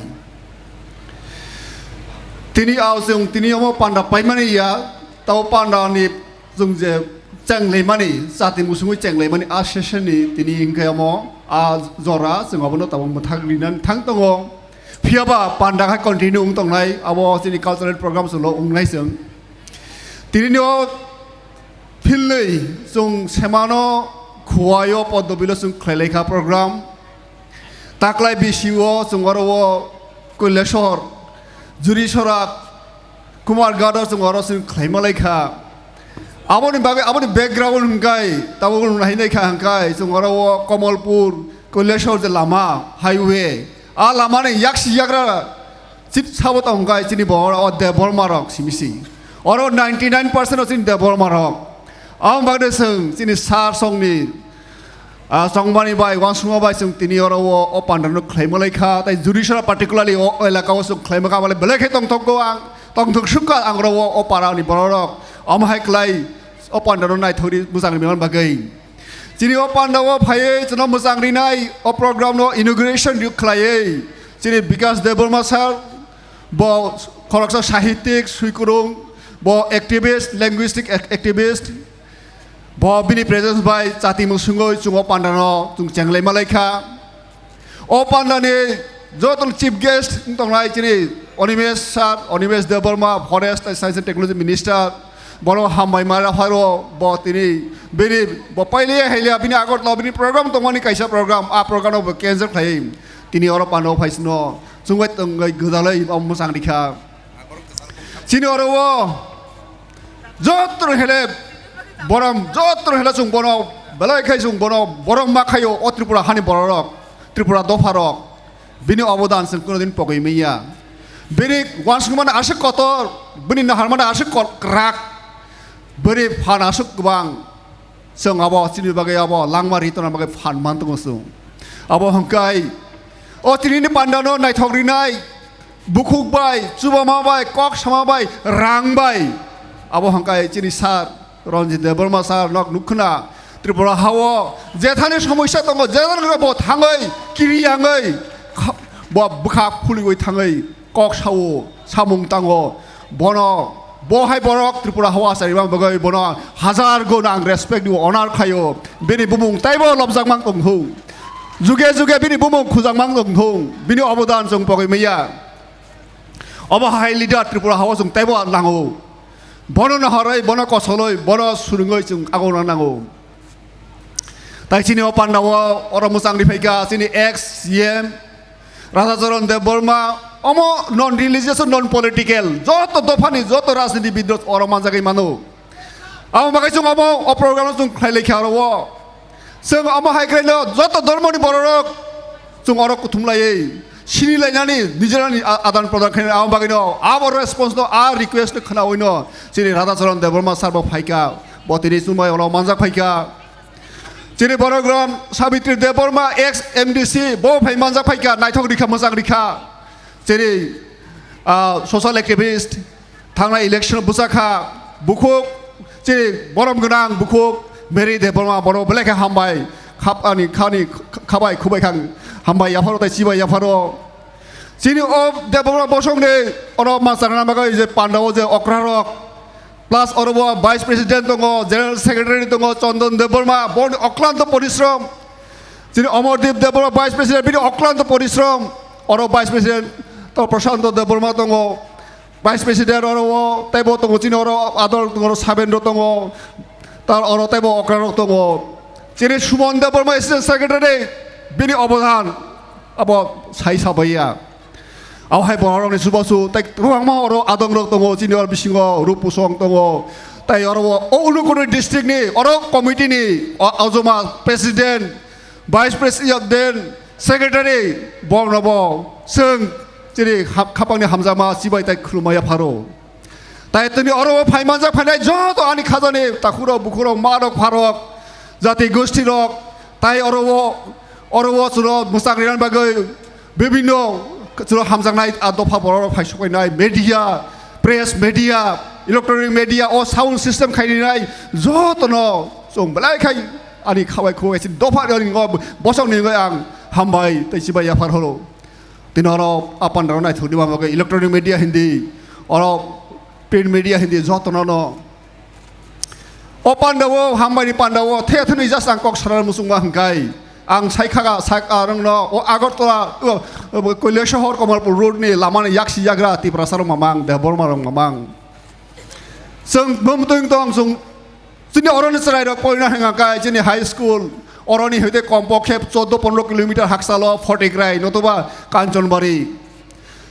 Tini ao chwng tini omo panda paimani ya, tabo panda ni chwng je chenglaimani, chati musungwi chenglaimani a session ni tini hwnkhe omo a jora chwng obono tabuk mwthak rinani thang tongo. Phiyaba panda hai continue wng tongnai, abo chini cultural program chwngno wngnai chwng. Tini o philnwi chwng semano Khuaio Poddobilo chwng khlai laikha program. Taklai bisio chwng oro o Koileshwar, Juri Sorak, Kumar Gadar chwng oro chwng khlaima laikha. Aboni bagwi, aboni background hwnkhe tabuk nahinaikha hwnkhe chwng oro o Kamalpur, Koileshwar je lama, highway. A lamani yaksi yagra chip sabo tongkha chini bo oro o Debbarma rok simi si. Oro ninety nine percent o chini Debbarma rok. Aboni bagwi chwng chini sar songni, ah, chongmani bai, wansukma bai chwng tini oro o, o panda no khlaima laikha. Tai Juri Sora particularly o, o elaka o chwng khlaima kha, belai khe tongthok go ang, tongthok sukha ang oro o, o para ni borok rok. Omo hai khlai o panda no naithok ri bwsang ri bagwi. Chini o panda o phaiwi chwngno mwchang rinai o program no inauguration ri khlaiwi chini Bikas Debbarma sir bo khoroksa sahityik suikurung, bo activist, linguistic ac-, activist, bo bini presence bai chati musungwi chwng o panda no chwng chenglai malaikha. O pandani joto chief guest wng tongnai chini Animesh sir, Animesh Debbarma, Forest and Science and Technology Minister, bono hambai ma yapharo, bo tini bini bo pailiya hailia bini Agartala bini program tongmani kaisa program, a program no bo cancel khlai tini oro pano phaisino chwngwi tongwi gwdalwi bo mwchang rikha. Chini oro o joto hele borom, joto hele chwng bono belai khai chwng bono borom ma khaio o Tripura hani bororok, Tripura dopharok. Bini obodan chwng kuno din pogwi manya. Bini wansukmani aswk kotor, bini naharmani aswk kol-, kwrak, bini phan aswk kwbang. Chwng abo chini bagwi abo langma ri tongna bagwi phan man tongo chwng. Abo hwnkhe o tinini pandano naithok rinai bukhuk bai, chubama bai, kok sama bai, rang bai. Abo hwnkhe chini sir Ranjit Debbarma sir nok nukkhna Tripura hao jethani somosya tongo, jethani bo thangwi kiri yangwi kha-, bo bwkha phuliwi thangwi kok sao, samung tango, bono, bo hai borok Tripura hao achai rwma bagwi bono hajar gun ang respect rio, honor khaio, bini bumung taibo lobjak mang tong thung, juge juge bini bumung khujak mang tong thung, bini obodan chwng pogwi manya. Obo hai leader Tripura hao chwng taibo nango, bono nahorwi, bono kosolwi, bono swrwngwi chwng agona nango. Tai chini o pandao oro mwchang ri phaikha chini ex C M Radhacharan Debbarma, omo non religious, non political, joto dophani joto rajniti bidro oro manjagwi mano. Amo bagwi chwng omo o program no chwng khlai laikha oro o. Chwng omo hai khlaino joto dhormoni bororok chwng oro kuthum laiwi sini lainani nijorani a-, adan prodan khlainani amo bagwino abo response no a request no khnawi no chini Radhacharan Debbarma sir bo phaikha, bo tini chumai oro manjak phaikha. Chini borok rom Sabitri Debbarma, ex M D C, bo phai manjak phaikha, naithok rikha, mwchang rikha. Chini, ah, social activist, thangnai election bwchakha, bukhuk, chini borom gwnang bukhuk, Mary Debbarma, bono belai khe hambai, khap ani khani khabai khubai khang hambai yapharo tai chibai yapharo. Chini o Debbarma bosongni oro ma chana bagwi je pandao je okra rok, plus oro bo vice president tongo, general secretary tongo, Chandan Debbarma, boni oklanto porishrom. Chini Omordeep Debbarma vice president, bini oklanto porishrom. Oro vice president to Prashanto Debbarma tongo, vice president oro o, teibo tongo chini oro adol tongo, oro Sabendra tongo, tar oro teibo okra rok tongo. Chini Suman Debbarma assistant secretary, bini obodan abo sai sabaiya. Abo hai borok rokni chubachu tei kwbangma oro adong rok tongo, chini oro bisingo Rup Pusong tongo. Tai oro o, o Unakoti district ni oro committee ni o, Aujoma president, vice president, secretary, borok no bo chwng chini hap-, khapang ni hamjakma chibai tai khulumya pharo. Tai tini oro o phai manjak phainai joto ani khajani takhurok, bukhurok, marok, pharok, jati gosti rok, tai oro o, oro o chwlo mwchang rinani bagwi bibinno chwlo hamjaknai a dopha borok rok phai sokpainai media, press media, electronic media o sound system khainai jotono chwng belai khai Ani khabai khubui kaisa dopha ni ngo bosong ni ngo ang hambai tei chibai yaphar horo. Tini oro a panda rok naithok ni bagwi electronic media hindi, oro print media hindi joto no no. O panda o hambai ni panda o the thani just ang kok sara muchung ma hwnkhe ang sai khaga sak arong no o Agartala o, o Koilashahar Kamalpur road ni lama ni yaksi yagra Tiprasa rok mamang Debbarma rok mamang. Chwng bumtwing tong chwng chini oro ni chwrai rok poina hwnga kai chini high school oro ni hoite kom pokhe chordo pondro kilometer hakchalo Photigrai notoba Kanchanbari.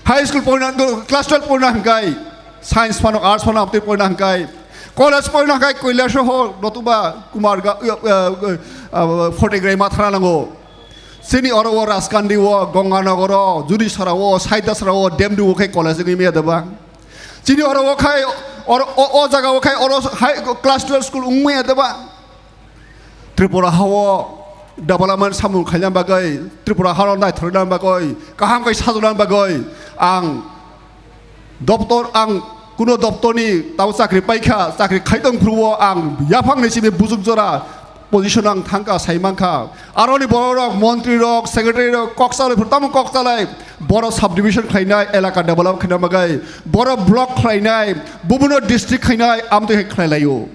High school poina class twelve poina hwnga kai science phano arts phano amtwi poina hwnga kai college poina hwnga kai Koilashahar notoba Kumarga, uh, uh, uh, uh, Photigrai mathra nango. Chini oro o Rajkandi o Ganganagar o Jurisara o Saidasara o Demdu o khe college wngwi maya deba. Chini oro o khai oro o, o jaga o khai oro hai class twelve school wngmaya deba. Tripura hao development samung khaina bagwi, Tripura hao naithokna bagwi, kaham khai sajokna bagwi ang doptor, ang kuno doptorni tamo chakri paikha, chakri khaitong phuru o ang yaphangni simi bujuk jora position ang thangkha, sai mankha. Aroni bororok, montrirok, secretaryirok kok chalai phuru tamo kok chalai, boro subdivision khlainai, elaka develop khaina bagwi, boro block khlainai, bubuno district khainai, amtwi hai khlai laio.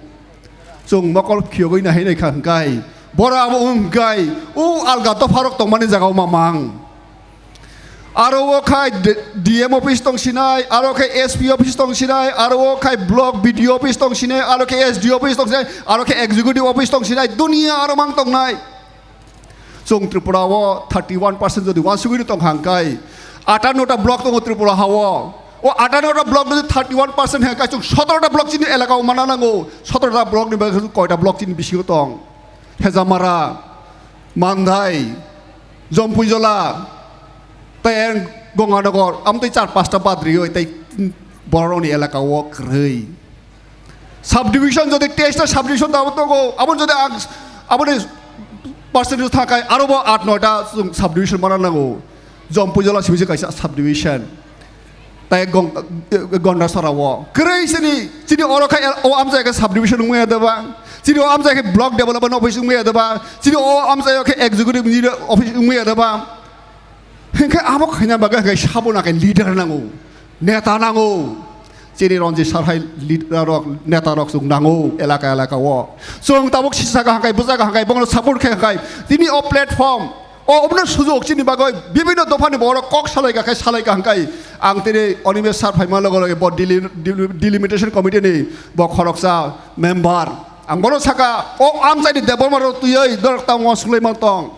Chwng mokol khiyogwi nahai naikha hwnkhe, boro abo wng hwnkhe, o alga dopharok tongmani jagao mamang. Aro o khai D-, D M office tong sinai, aro khai S P office tong sinai, aro o khai block B D O office tong sinai, aro khai S D O office tong sinai, aro khai executive office tong sinai, dunia aro mang tongnai. Chwng Tripura o thirty one percent jodi uansugwi tong hang kai, atanno ta block tongo Tripura hao. O atanno ta block jodi thirty one percent hang kai, chwng sotoro ta block chini elaka o mana nango, sotoro ta block ni bagwi koita block chini bisingo tong? Hejamara, Mandai, Jompuijola, tei Gonganagar, amtwi char pasta badriyo tei bororokni elaka o kwrwi. Subdivision jodi teista subdivision dabo tongo, aboni jodi ang aboni percentage thakai aro bo aat noita chwng subdivision mana nango. Jompuijola sibisi kaisa subdivision. Tai Gong-, Gondasara o. Kwrwi sini, chini oro khai o amjai khe subdivision wngmaya deba. Chini o amjai khe block development office wngmaya deba. Chini o amjai khe executive engineer office wngmaya deba. Hinkhe abo khaina bagwi hinkhe sabo na khe leader nango, neta nango. Chini Ranjit sir hai leader rok, neta rok chwng nango elaka elaka o. Chwng tabuk sisa ka hangkai, bwsa ka hangkai, bono support khe hangkai. Tini o platform, o, obono sujuk chini bagwi bibinno dophani borok kok salai ka khai salai ka hangkai. Ang tini Animesh sir phaima loge loge bo deli-, deli-, delimitation committee ni bo khoroksa member. Ang bono saka, o amchaini Debbarma rok twiwi dorok tamo swlai man tong.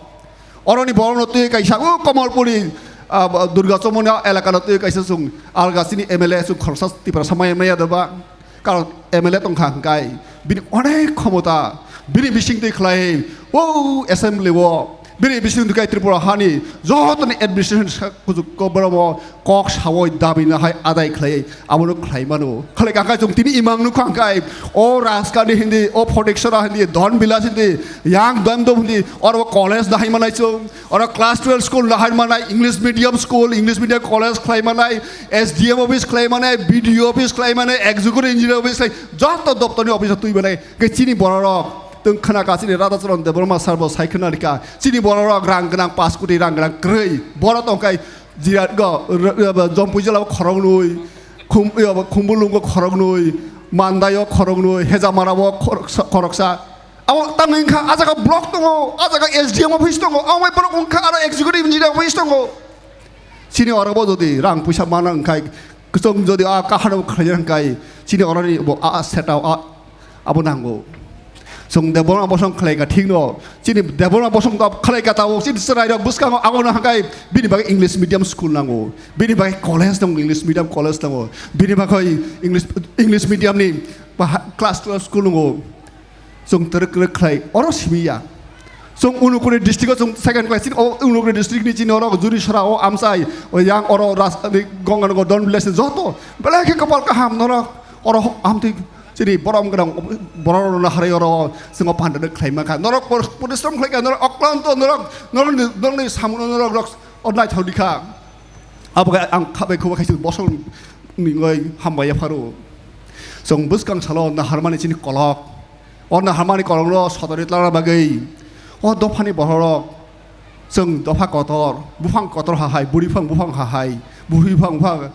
Oroni borokno twiwi kaisa o Kamalpuri, ah, Durga Chomoni elakano twiwi kaisa chwng alga chini M L A chwng khoroksa Tiprasa maya maya deba. Karon M L A tongkha hwnkhe bini onek khomota, bini bisingtwi khlai o assembly o, bini bisingtwi khlai Tripura hani jotoni administration sa-, kuchuk koboramo kok sawi dabi no hai adai khlai, abono khlai mano. Khlai kha khe chwng tini imang nukha hwnkhe o Rajkani hindi, o Photiksora hindi, Don Bilas hindi, yang dam dam hindi, oro college dahai manai chwng. Oro class twelve school lahai manai, English medium school, English medium college khlai manai, S D M office khlai manai, B D O office khlai manai, executive engineer office khlai, joto doptorni office twi manai. Khe chini bororok, tong khna ka chini Radhacharan Debbarma sir bo sai khna rika. Chini bororok rang gwnang, paanch koti rang gwnang kwrwi. Borok tong khai Jirat go, r-, r-, Jompuijala o khoroknwi, Khum-, yo, Khumbulwng o khoroknwi, Mandai o khoroknwi, Hejamara o khoroksa, khoroksa. Abo tamo wngkha, a jaga block tongo, a jaga S D M office tongo, abo bai borok wngkha aro executive engineer office tongo. Chini oro bo jodi rang puisa mana wngkha, kwchwng jodi a kahano khlaiya wngkha, chini oroni bo a, a setup a, abo nango. Chwng Debbarma bosong khlai kha thik no, chini Debbarma bosong to khlai kha tabuk, chini chwrai rok bwskango abo no hwnkhe bini bagwi English medium school nango, bini bagwi college nango, English medium college nango, bini bagwi English, English medium ni ba ha-, class twelve school nango. Chwng twrwk twrwk khlai oro simi ya. Chwng Unukuri district o chwng second class, chini o Unukuri district ni chini oro Jurisora o amchai, o yang oro ras-, ni Gonganagar Don Village ni joto belai khe kopal kaham norok oro amtwi chini borom gwnang borok rok no harwi oro chwng o panda no khlai mankha. Norok por-, porishrom khlai kha, norok oklanto norok, norok ni, norok ni samung no norok rok o naithok di kha. Abo khe ang kha bai khubo khaisa bosong ni wngwi hambai ya pharo. Chwng bwskang salo naharmani chini kolok. O naharmani kolokno sotori tlana bagwi o dophani bororok chwng dopha kotor, buphang kotor hahai, buri phang buphang hahai, buri phang buphang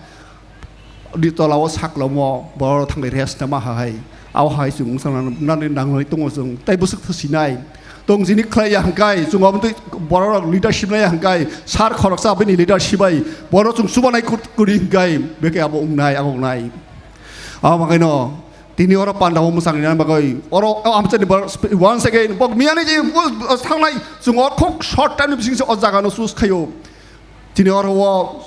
di tola o saklomo bororok thangwi rest ma hahai. Abo hai chwng wngsa nani nangnai tongo chwng, tei bwswk thwsinai. Tong jini khlai ya hwnkhe chwng obo twi bororok leadership nai ya hwnkhe sir khoroksa bini leadership bai borok chwng chubanai kut-, kuri hwnkhe bekhe abo wngnai, abo wngnai. Abo hwnkhe no tini oro panda o mwchang rinani bagwi oro o amchaini borok sp-, once again bok miyani je o, o thangnai chwng o khub short time ni bisingse o jaga no choose khaio. Tini oro o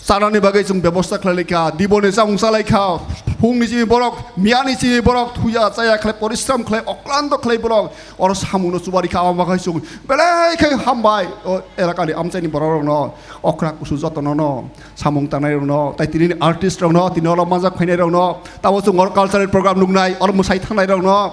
chanani bagwi chwng bebosta khlai lai kha, diboni chamung cha lai kha, phungni chini borok, miyani chini borok thuya chaya khlai, porishram khlai, oklanto khlai borok oro samung no chuba ri kha, abo bagwi chwng belai khe hambai o elakani amchaini borok rok no, okra kusu joto no no. Samung tangnai rokno, tai tini artist rokno, tini oro manjak phainai rokno, tamo chwng oro cultural program nuknai, oro mwsai thangnai rokno,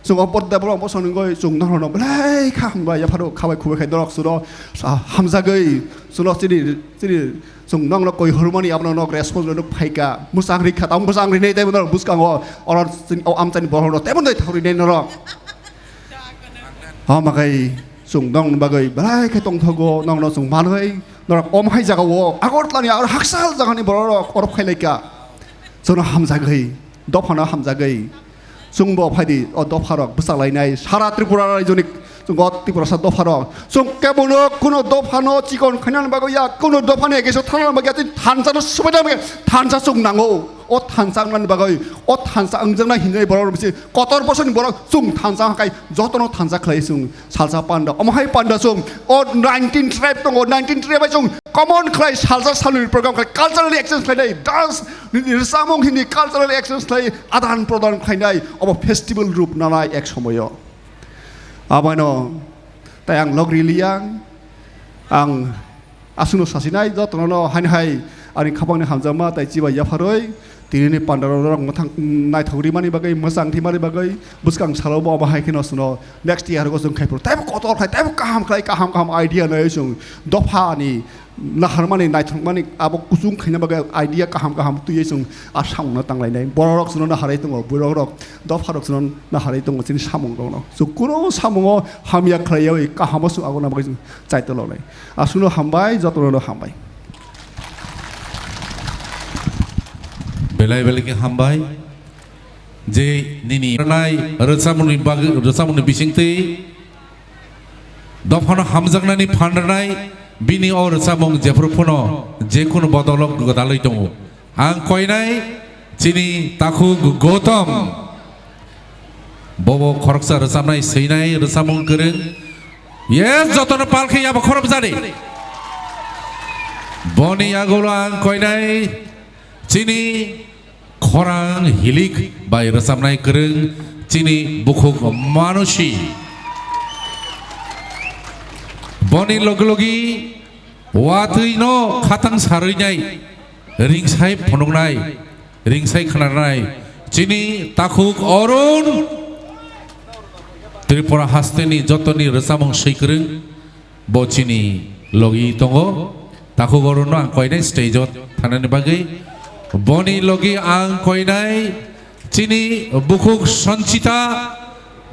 chwng o porda borok bosong nungoi chwng norokno belai kha hambai yapharo khabai khubai khai norok chwngno, ah, hamjagwi chwngno chini, chini chwng nokno koi hormani abono nok response rok phaika, mwchang rikha, tamo mwchang rinai tei norok bwskango oro chini o amchaini borokno tei bo nai thok rinai norok. Hama khai chwng nokni bagwi belai khe tongthogo, nokno chwng manwi norok om hai jagao Agartala ni aro haksa jagani borok rok oro phai lai kha. Chwngno hamjagwi, dophano hamjagwi. Chwngbo phaidi o dopha rok bwchak lainai sara Tripura raijoni chwng o Tiprasa dopha rok. Chwng kebono kuno dophano chikon khainani bagwi ya, kuno dophani against o thanani bagwi ya, chwng thansa no swbaina bagwi thansa chwng nango. O thansa wngnani bagwi, o thansa wngjaknai hinwi borok rok bisi kotor bosoni borok chwng thansa hwnkhe jotono thansa khlai chwng salsa panda. Omo hai panda chwng o nineteen tribe tongo, nineteen tribe bai chwng common khlai salsa salni program khlai cultural exchange khlainai, dance ni, ni rwchapmung hini cultural exchange khlai adan prodan khlainai obo festival rup nanai ek somoyo. Abono tai ang log riliya, ang aswkno sasinai jotono no haino hai ani khapangni hamjakma tai chibai yapharwi tinini pandaro norok mwthang naithok rimani bagwi, mwchang thimani bagwi bwskang salo bo abo hai kheno chwngno next year go chwng khai phuru taibo kotor khai, taibo kaham khlai, kaham kaham idea nai chwng dophani naharmani, naithokmani abo kuchung khaina bagwi idea kaham kaham twiwi chwng a samungno tanglainai. Bororok chwngno naharwi tongo, bororok dopharok chwngno naharwi tongo chini samungrokno. Chwng kunu samungo hamya khlaiyawi kahamo chwng abo nabagwi chwng chaitoloknai. Aswkno hambai, jotono hambai. Belai belai khe hambai. Je nini nai rwchapmungni bagwi, rwchapmungni bisingtwi dophano hamjaknani phan rwnai, bini o rwchapmung jephru phano jekunu bodolo gwdalwi tongo. Ang koinai chini takhuk Gautam. Bobo khoroksa rwchapnai, swinai, rwchapmung kwrwng. Yes, jotono pal khe yabo khorop jani. Boni yagulo ang koinai chini khorang hilik bai rwchapnai kwrwng chini bukhuk Manusi. Boni logi logi watwi no khatang sarwi nai, ringsai phunuknai, ringsai khnarnai chini takhuk Arun. Tripura hasteni jotoni rwchapmung swi kwrwng. Bo chini logi tongo, takhuk Arunno ang koinai stage o thanani bagwi. Boni logi ang koinai chini bukhuk Sanchita,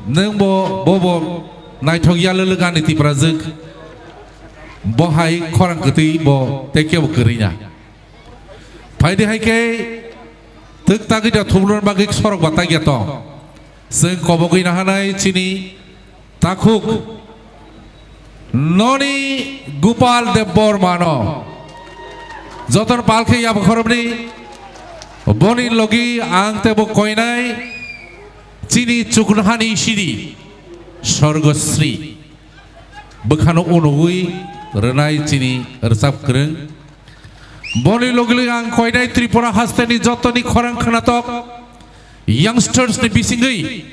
nwng bo, bo, bo naithok yalwlwk ani Tiprajwk. Bo hai khorang kwtwi bo tei kebo kwrwi ya. Phaidi hai khe twk tagwi da thubulor bagwi sorok ba tagya tong. Chwng kobogwi nahanai chini takhuk noni Gopal Debbarmano. Jotono pal khe yabo khorobni boni logi ang tebo koinai chini chuknohani sidi Sorgosri. Bwkhano unugwi rwnai chini rwchap kwrwng. Boni logi logi ang koinai Tripura hasteni jotoni khorang khwnatok youngsters ni bisingwi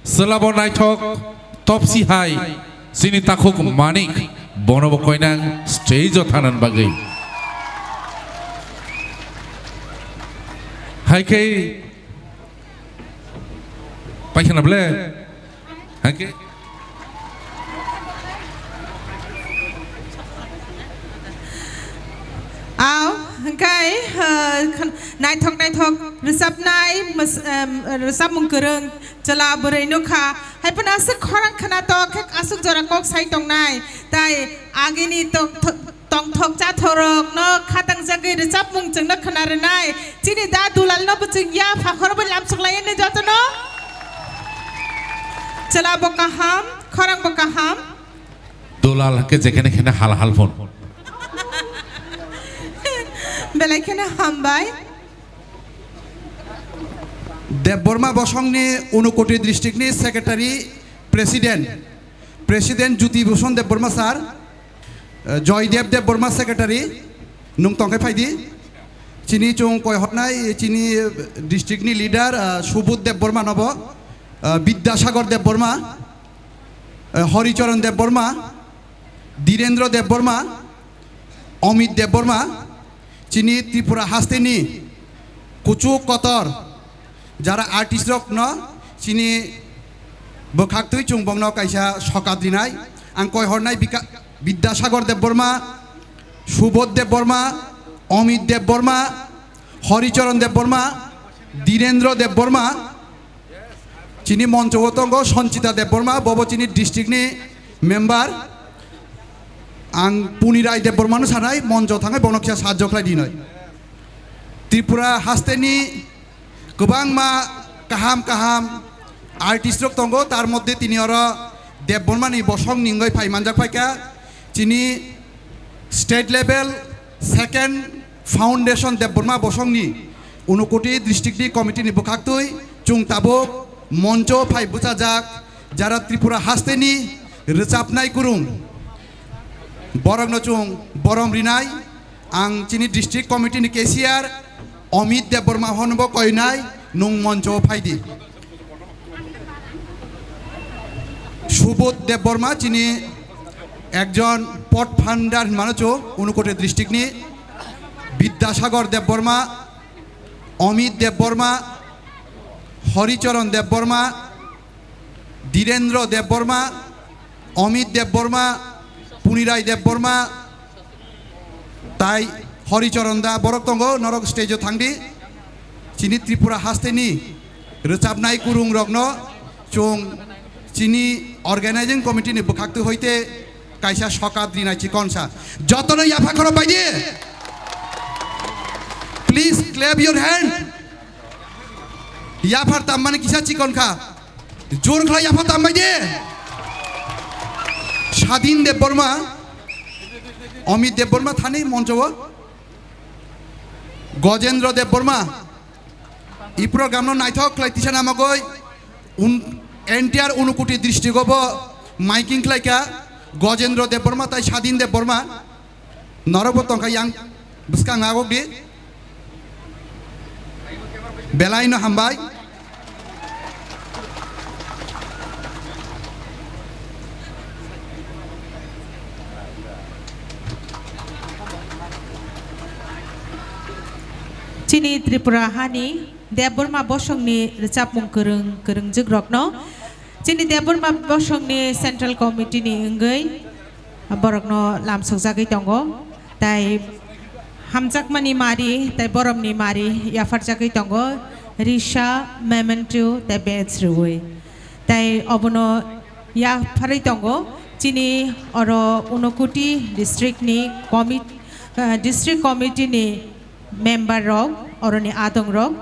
chwlabo naithok topsi hai chini takhuk Manik, bonobo koinai ang stage o thanani bagwi. Hai khe Paikha na ble? Hake? Aw. Hwnkhe, ah, khn-, naithok naithok rwchapnai mws-, em, rwchapmung kwrwng chwla bwrwi nukha. Haiphano aswk khorang khwnatok khe aswk jora kok sai tongnai. Tai agini tong-, tho-, tongthok chathorokno khatangjagwi rwchapmung chwngno khwna rwnai. Chini da Dulalno bo chwng ya phakhorbo lamsok laiyani jotono. Chwla bo kaham, khorang bo kaham. Dulal hwnkhe jekhene khene hal hal phone. Belai kheno hambai. Debbarma bosongni Unakoti district ni secretary, president, president Jyoti Bhushan Debbarma sir, eh, Joydev Debbarma secretary, nwng tongkhe phaidi. Chini chwng koi hotnai chini district ni leader, eh, Subodh Debbarma nobo, eh, Bidyasagar Debbarma, eh, Horicharan Debbarma, Dhirendra Debbarma, Amit Debbarma, chini Tripura hasteni kuchuk kotor jara artist rokno chini bwkhaktwi chwng bongno kaisa sokat rinai. Ang koi hornai Bika-, Bidyasagar Debbarma, Subodh Debbarma, Amit Debbarma, Horicharan Debbarma, Dhirendra Debbarma, chini moncho o tongo Sanchita Debbarma, bobo chini district ni member. Ang Puni Rai Debbarma no sanai, moncho thangai bono kisa sahajjo khlai dinoi. Tripura hasteni kwbangma kaham kaham artist rok tongo, tar moddhe tini oro Debbarma ni bosong ni wngwi phai manjak phaikha. Chini state level second foundation Debbarma bosongni Unakoti district ni committee ni bwkhaktwi chwng tabuk moncho phai bwchajak jara Tripura hasteni rwchapnai kwrwng borokno chwng borom rinai. Ang chini district committee ni cashier Amit Debbarma hono bo koinai, nwng moncho phaidi. Subodh Debbarma chini ekjon pot phandar hinmano chu Unakoti district ni, Bidyasagar Debbarma, Amit Debbarma, Horicharan Debbarma, Dhirendra Debbarma, Amit Debbarma, Puni Rai Debbarma, tai Horicharan da borok tongo, norok stage o thangdi. Chini Tripura hasteni rwchapnai kwrwng rokno chwng chini organizing committee ni bwkhaktwi hoite kaisa sokat rinai chikonsa. Jotono yapha khoro baidi. Please clap your hand. Yaphar tammani kisa chikon kha. Jor khlai yaphar tambai de. Sadin Debbarma, Amit Debbarma thani moncho o. Gojendra Debbarma, i program no naithok khlai tisa namagoi un-, entire Unakoti district o bo miking khlai kha. Gojendra Debbarma tai Sadin Debbarma. Norok bo tongkha yang bwskang agok di. Belai no hambai. Chini Tripura hani Debbarma bosongni rwchapmung kwrwng, kwrwngjwk rokno chini Debbarma bosongni Central Committee ni wngwi borokno lamsokjagwi tongo, tai hamjakmani mari tai boromni mari yapharjagwi tongo, risa, memento tai badge rwui. Tai obono yapharwi tongo chini oro Unakoti district ni commit-, ah, district committee ni member rok, oroni adong rok,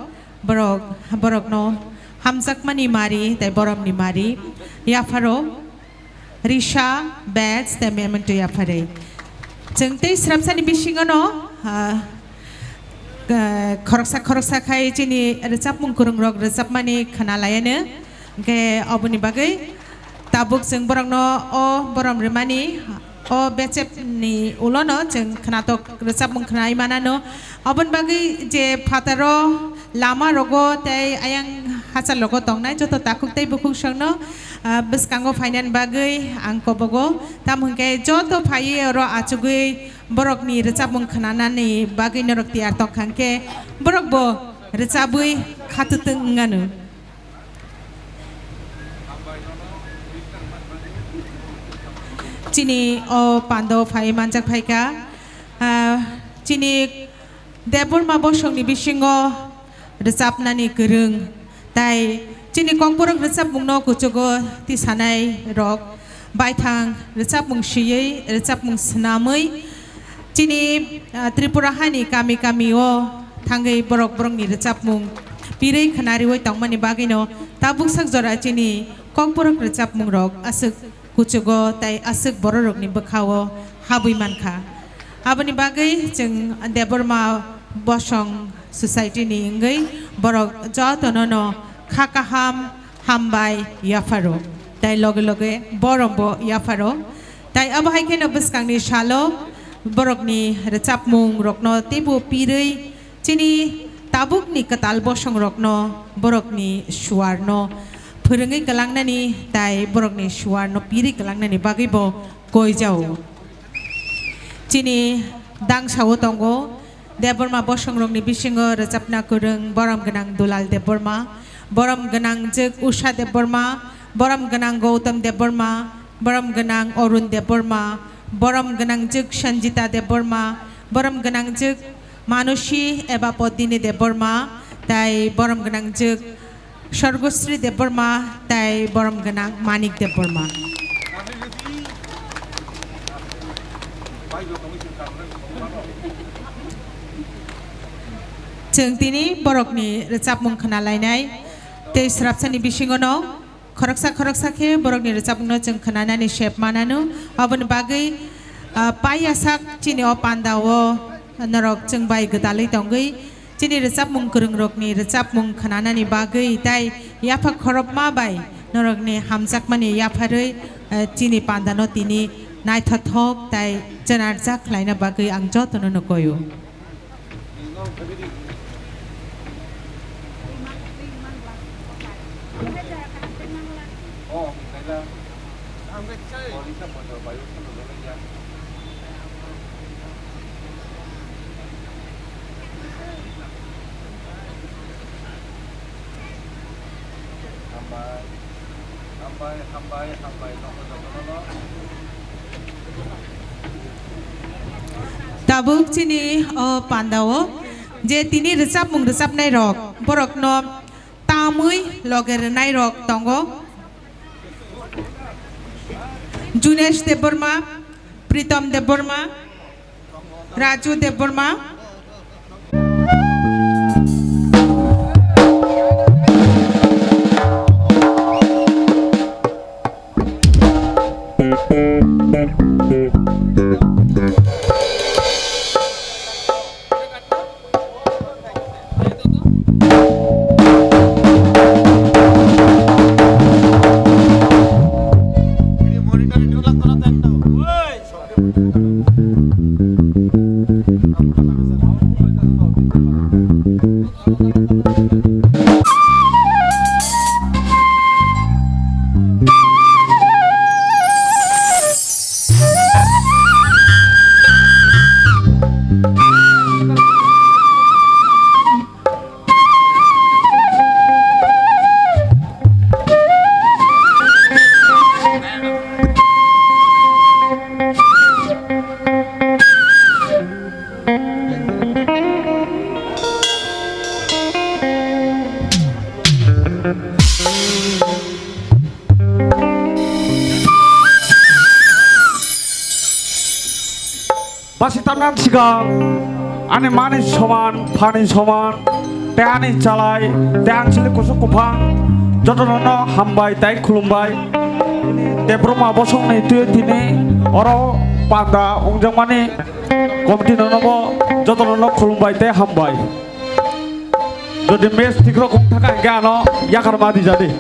borok, borokno hamjakmani mari tai boromni mari yapharo risa, badge tai memento yaphare. Chwng tei srapsani bisingono, ah, ah, khoroksa khoroksa khai chini rwchapmung kwrwng rok rwchapmani khna layano. Hwnkhe oboni bagwi tabuk chwng borokno o borom rwmani, o bechepni ulono chwng khnatok rwchapmung khnai manano. Oboni bagwi je phataro lama rogo tei ayang hachal rogo tongnai joto takhuk tei bukhuk songno, ah, bwskango phainani bagwi ang kobogo. Tamo hwnkhe joto phaiwi oro achugwi borokni rwchapmung khnanani bagwi norok tiyar tongkha hwnkhe borokbo rwchabwi khatutwng wngnano. Chini o pando phai manjak phaikha, ah, chini Debbarma bosongni bisingo rwchapnani kwrwng, tai chini Kokborok rwchapmungno kuchugo tisanai rok, baithang rwchapmung swiwi, rwchapmung swnamwi, chini, ah, Tripura hani kami kami o thangwi borok borokni rwchapmung pirwi khwnariwi tongmani bagwino tabuk sak jora chini Kokborok rwchapmung rok aswk kuchugo tai aswk bororokni bwkhao habwi mankha. Aboni bagwi chwng Debbarma Bosong Society ni wngwi borok jotono no kha kaham hambai yapharo, tai loge loge borombo yapharo. Tai abo hai kheno bwskangni salo borokni rwchapmung rokno teibo pirwi chini tabukni kwtal bosongrokno borokni suarno phwrwngwi kwlangnani tai borokni suarno pirwi kwlangnani bagwibo koijao. Chini dangsao tongo Debbarma bosongrokni bisingo rwchapna kwrwng borom gwnang Dulal Debbarma, borom gwnang jwk Usha Debbarma, borom gwnang Gautam Debbarma, borom gwnang Arun Debbarma, borom gwnang jwk Sanjita Debbarma, borom gwnang jwk Manushi eba Podini Debbarma, tai borom gwnang jwk Sorgosri Debbarma tai borom gwnang Manik Debbarma. Chwng tini borokni rwchapmung khwnalainai tei swrapsani bisingono khoroksa khoroksa khe borokni rwchapmungno chwng khwnanani sep manano. Aboni bagwi, ah, paiyasak chini o pandao norok chwng bai gwdalwi tongwi chini rwchapmung kwrwngrokni rwchapmung khwnanani bagwi tai yapha khorokma bai norokni hamjakmani yapharwi, eh, chini pandano tini naithothok tai chwnarjak khlaina bagwi ang jotono no koio. Hambai, hambai, hambai, hambai, joto, joto, joto. Tabuk chini o pandao je tini rwchapmung rwchapnai rok, borokno tamwi loge rwnai rok tongo. Junesh Debbarma, Pritom Debbarma, Raju Debbarma. Basi tamnan sigang ani mani soman, phani soman, te ani chalai, te ang chili kusuk kuphang, jotono no hambai tai khulumbai. Te Brahma bosongni twi tini oro panda ongjakmani committee no nobo jotono no khulumbai te hambai. Jodi match thik rok wng thaka hingke ano yakar ma di jadi.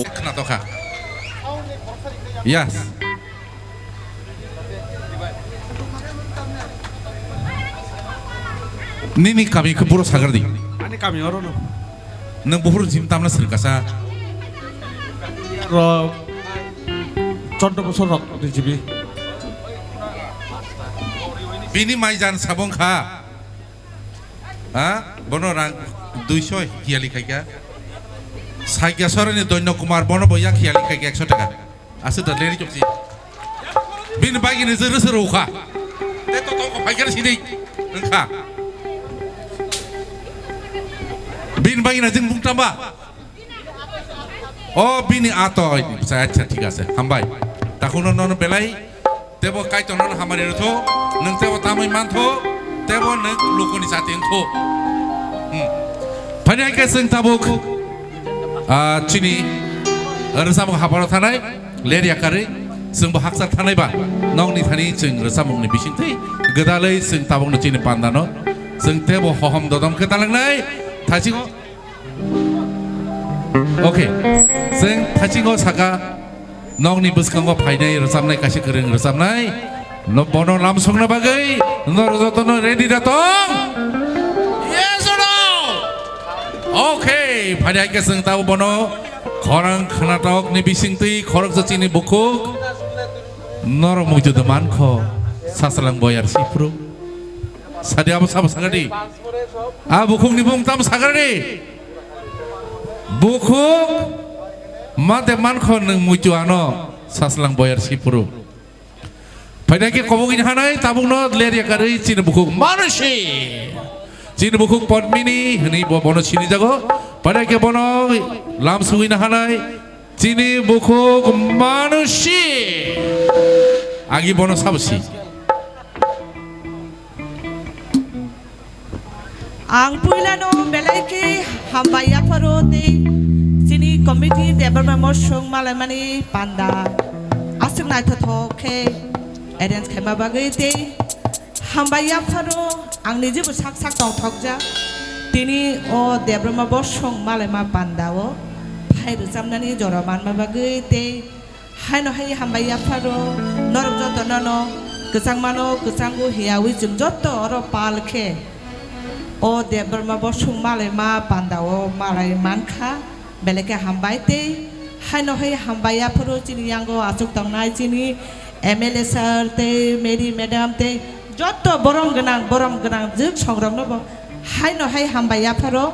Khna tokha. Yes. Nini kami khe buro sagar di. Ani kami oro no. Nwng buphuru jim tamna sir kasa. Ro choddo bosor rok di jibi. Bini mai jan sabong kha. Ha? Bono rang duiso hiyali khaikha. Saikya soroni Doino Kumar bono bo yak hiyali khaikha ekso taka. Aswk da leri chokchi. Bini bagini jwrwswrw kha. Te to tongkho phaikar sidi wngkha. Bini bagina jwng bungtamba. O bini atoi. Acha, acha, thik ase. Hambai. Takhwno nono belai. Tebo Kaitor nono hamari rwtho. Nwng tebo tamwi mantho. Tebo nwng lukuni chati wngtho. Hmm. Phani hai khe chwng tabuk. Ah, chini rwchapmung haparo thanai, ler yakarwi, chwngbo hakchar thanai ba, nokni thani chwng rwchapmungni bisingtwi gwdalwi chwng tabukno chini pandano, chwng tebo hohom dodom khe talangnai, thaisingo, okay, chwng thaisingo saka, nokni bwskango phainai rwchapnai kaisa kwrwng rwchapnai, no bono lamsokna bagwi, norok jotono ready da tong? Yes or no? Okay, phani hai khe chwng tabuk bono khorang khwnatokni bisingtwi khoroksa chini bukhuk norok muitu da mankho, Saslang Boyar Sipru. Sadi abo sabo sagadi. A bukhukni bung tamo sagadi. Bukhuk mate mankho nwng muitu ano, Saslang Boyar Sipru. Phaida khe kobogwini hanai tabukno ler yakarwi chini bukhuk Manusi. Chini bukhuk Podmini hwnwi bo bono sinijago. Phaida khe bono lam sugwini hanai chini bukhuk Manusi. Agi bono sabusi. Ang puilano belai khe hambai yapharo tei chini committee Debbarma Mosong malaimani panda aswk naithothok khe arrange khaima bagwi tei hambai yapharo ang nijibo sak sak tongthokjak. Tini o Debbarma Mosong malaima pandao phai rwchapnani jora manma bagwi tei Haino hai hambai yapharo, norok joto nono kwchangmano kwchango hiyawi chwng joto oro pal khe o Debbarma Bosong malaima pandao malai mankha, belai khe hambai tei haino hai hambai yapharo chini yango achuk tongnai chini M L A sir tei Mary madam tei joto borom gwnang, borom gwnang jwk songrokno bo haino hai hambai yapharo.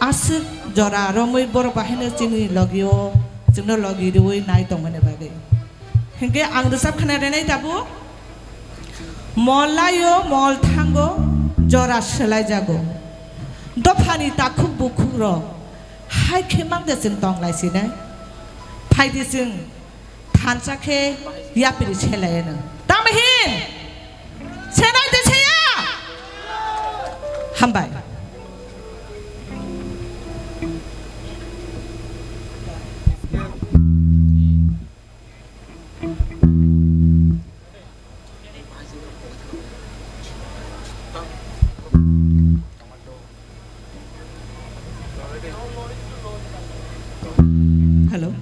Aswk jora romwi borok bahaino chini logio, chwngno logi rwui nai tongmani bagwi. Hinkhe ang rwchap khna renai tabuk, mol laio, mol thango, jora swlaijago. Dophani takhuk bukhukrok hai khe mang de chwng tong lai sinai. Phaidi chwng Thansa khe yapri selai no. Tamo hin? Senai de seya? Hambai. Hello.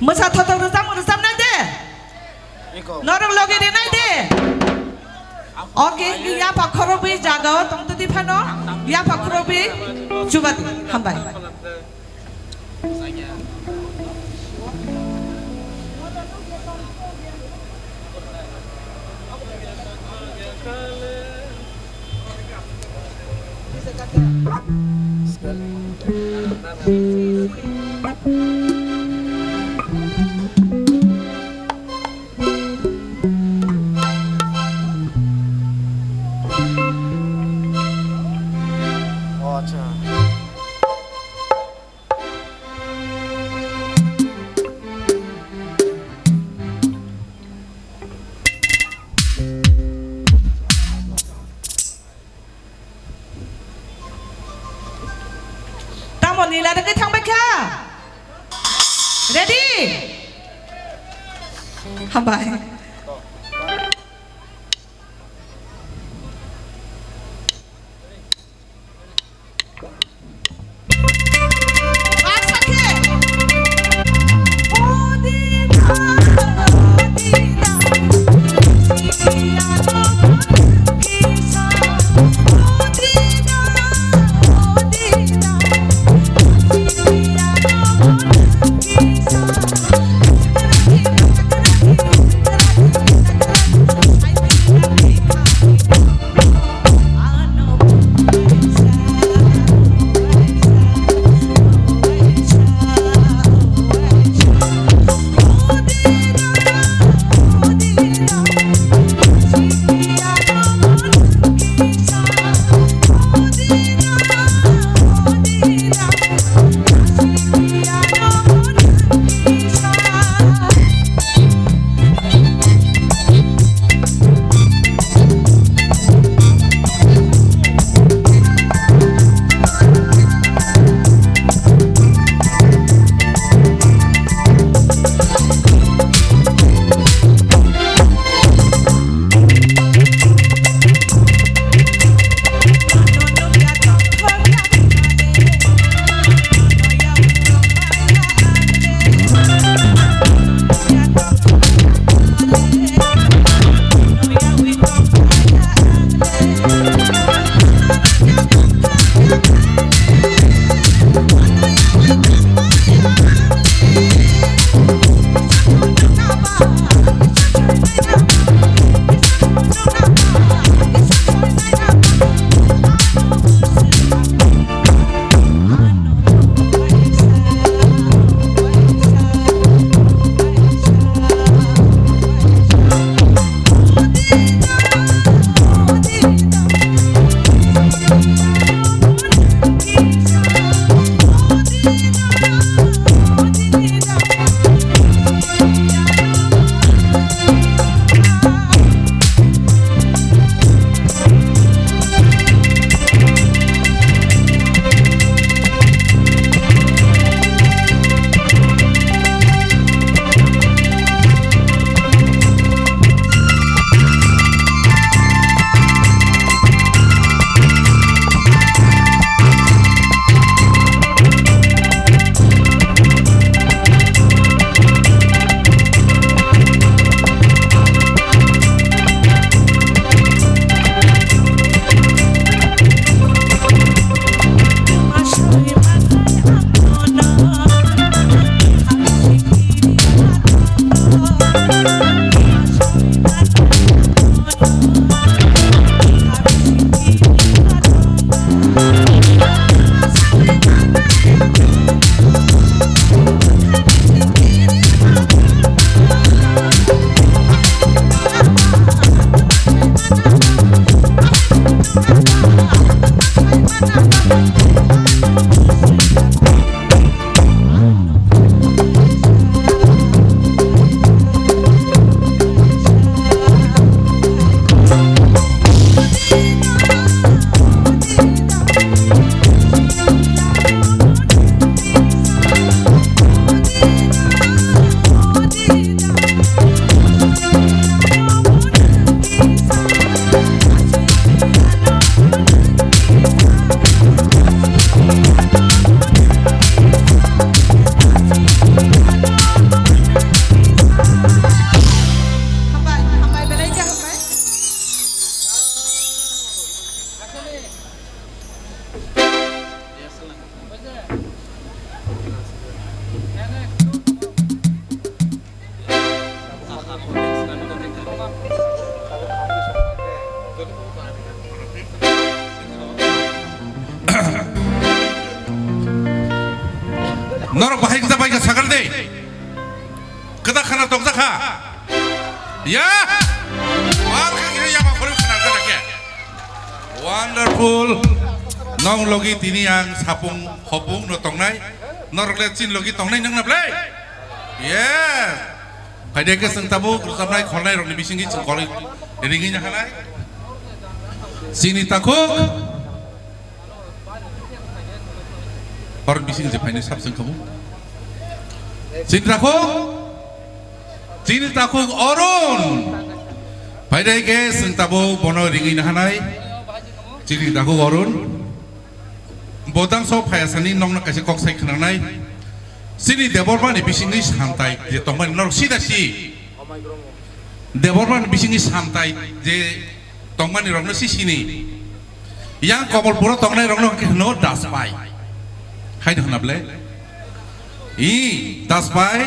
Mwsa thothok rwchapmung rwchapnai de? Norok logi rinai de? Oke, yapha khorobwi jagao tongtwdi phano, yapha khorobwi chubadi. Hambai. O acha. Tamo nila de khe thangbai kha? Ready? Hambai. Norok bahai kisa bai kha sakar de. Keda khana tokja kha. Ya. Wal kha kiri yama khori khana kha khe. Wonderful. Nong logi tini ang sapung hopung no tongnai. Norok le chin logi tongnai nang na ble. Yes. Phaide khe chwng tabuk rwchapnai kholnai rokni bisingwi chwng kolwi ringwi nahanai. Chini takhuk. Hor bising je phainai sab chwng khamu. Chini takhuk. Chini takhuk Arun. Phaide khe chwng tabuk bono ringwi nahanai. Chini takhuk Arun. Bodang so phaya sani nongno kaisa kok sai khwnangnai. Chini Debbarma ni bisingni santai je tongmani norok sida si. Debbarma ni bisingni santai je tongmani rokno si sini. Yang Komolpuro tongnai rokno hwnkhe hwno Daspai. Hai de hwna ble? I Daspai.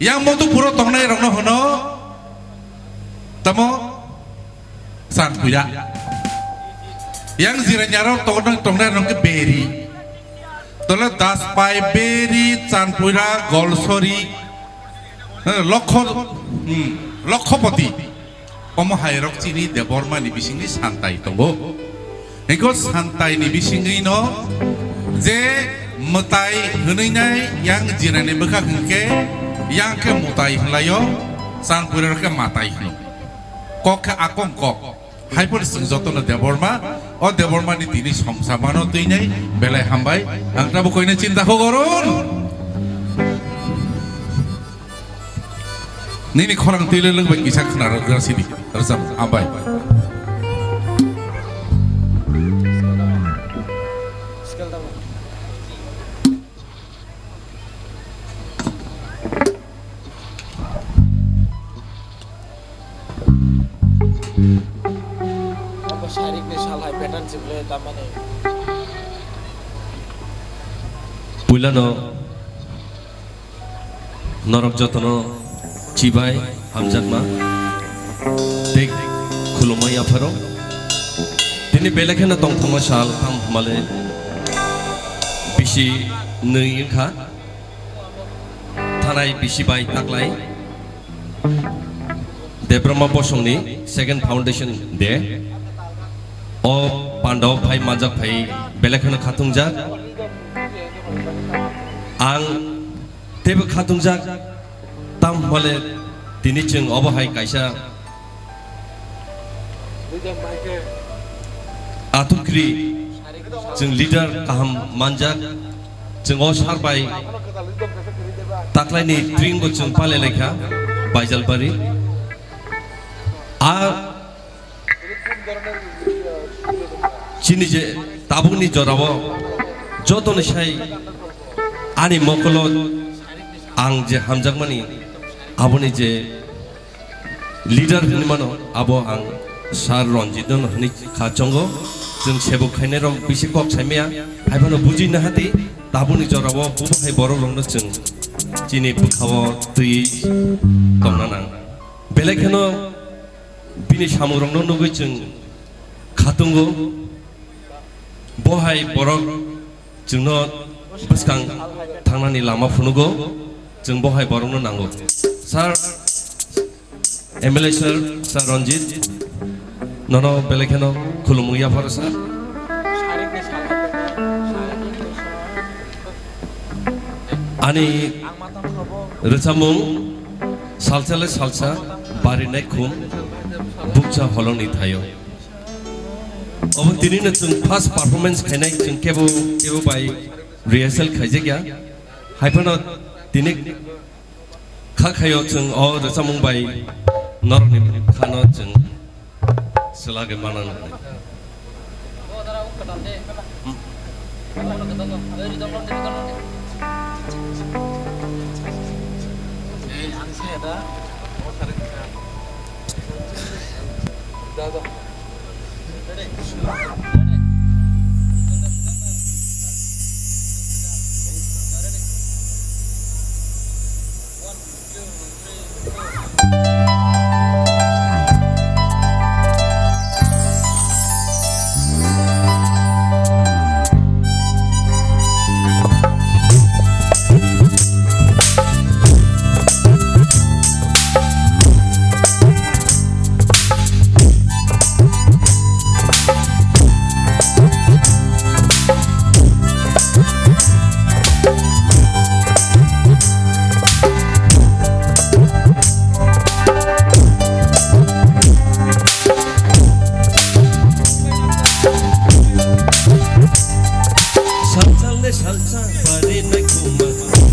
Yang Modupuro tongnai rokno hwno tamo Sanpuira. Yang Jiranyaro tongnai, tongnai rokno Beri. Tole Daspai, Beri, Sanpuira, Golsori, eh, Lokho, hmm, Lokhopoti. Omo hai rok chini Debbarma ni bisingni santai tongo. Eko santai ni bisingwi no je mwtai hwnwi nai yang Jirani bwkhak hwnkhe yang khe mwtai hwnlaio, Sanpuira rok khe matai hwno. Kok khe akong kok. Hai phano chwng jotono Debbarma, o Debbarma ni tini somsa mano twi nai belai hambai. Ang tabuk koine chinta kho goron. Nini khorang twi le lwng bai kisa khna rwgra sidi. Rwchap, hambai. Abo sarik ni sal hai pattern sibole tamani. Puilano Norok jotono chibai hamjakma tei khulumma yapharo. Tini belai kheno tongthokma sal, tamo hwnmale bisi nwi wngkha. Thanai bisi bai taklai Debbarma Bosongni second foundation day. O pandao phai manjak phai belai kheno khatungjak. Ang Teibo khatungjak, tam hwnmale tini chwng obo hai kaisa atukri chwng leader kaham manjak, chwng o sar bai taklaini tringbo chwng palai laikha Baijalbari. A Chini je tabukni jorao jotoni sai ani mokolo ang je hamjakmani aboni je leader hinwi mano abo ang Sir Ranjit no hinwi kha chongo. Chwng sebuk khainai rok bisi kok saimaya, hai phano bujina hati tabukni jorao bubo hai borok rokno chwng chini bwkhao twiwi tongna nang. Belai kheno Bini samungrokno nugwi chwng khatungo. Bo hai borok chwngno bwskang thangnani lama phunugo. Chwng bo hai borokno nango. Sir, M L A sir, Sir Ranjit, nono belai kheno khulumung yapharo sir. Ani rwchapmung salsa le salsa barinai khum bukcha holongni thaio. Obo tinino chwng first performance khainai, chwng kebo kebo bai rehearsal khaijakya. Haiphano tini kha khaio chwng o rwchapmung bai norokni khano chwng Selage mana nang.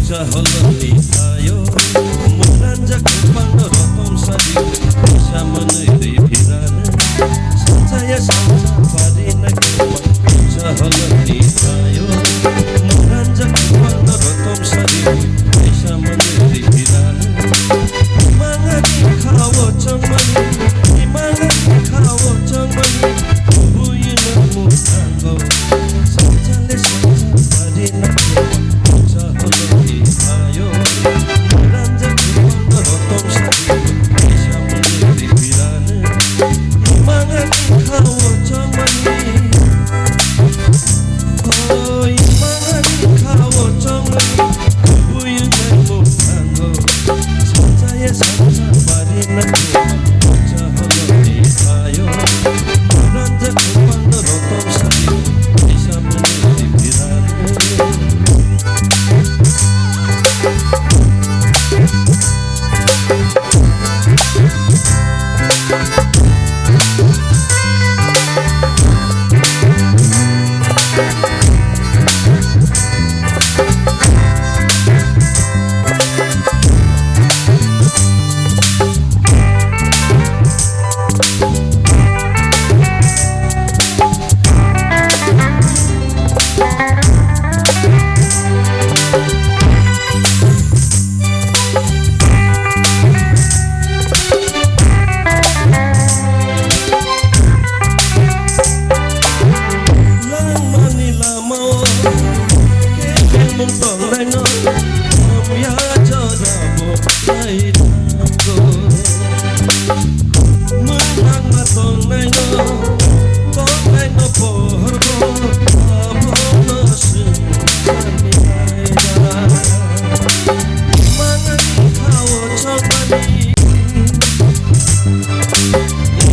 Chaholoni tayo, mwnanjak kwbangno rotom sari, kisa mwnwi ri phirano. Sanchaya sancha pari na kwbang, chaholoni tayo, mwnanjak kwbangno rotom sari, kisa mwnwi ri phirano. Mangani khawo chongmani, mangani khawo chongmani, kubui no mwnango. Sanchale sancha pari na kwbang, chaholoni tayo, mwnanjak kwbangno rotom sari, kisa mwnwi ri phirano. Mangani khawo chongmani. Oi, mangani khawo chongmani. Kubui wngkha mungkango. Sanchaya sancha pari na kwbang, chaholoni tayo. Mwnanjak kwbangno rotom sari, kisa mwnwi ri phirano. Langmani lamao kebengmung tongnaino, hamya jorabo nai thango. Mwthangma tongnaino, tongnaino pohorbo, abono swngcharni naira. Mangani khawo chongmani,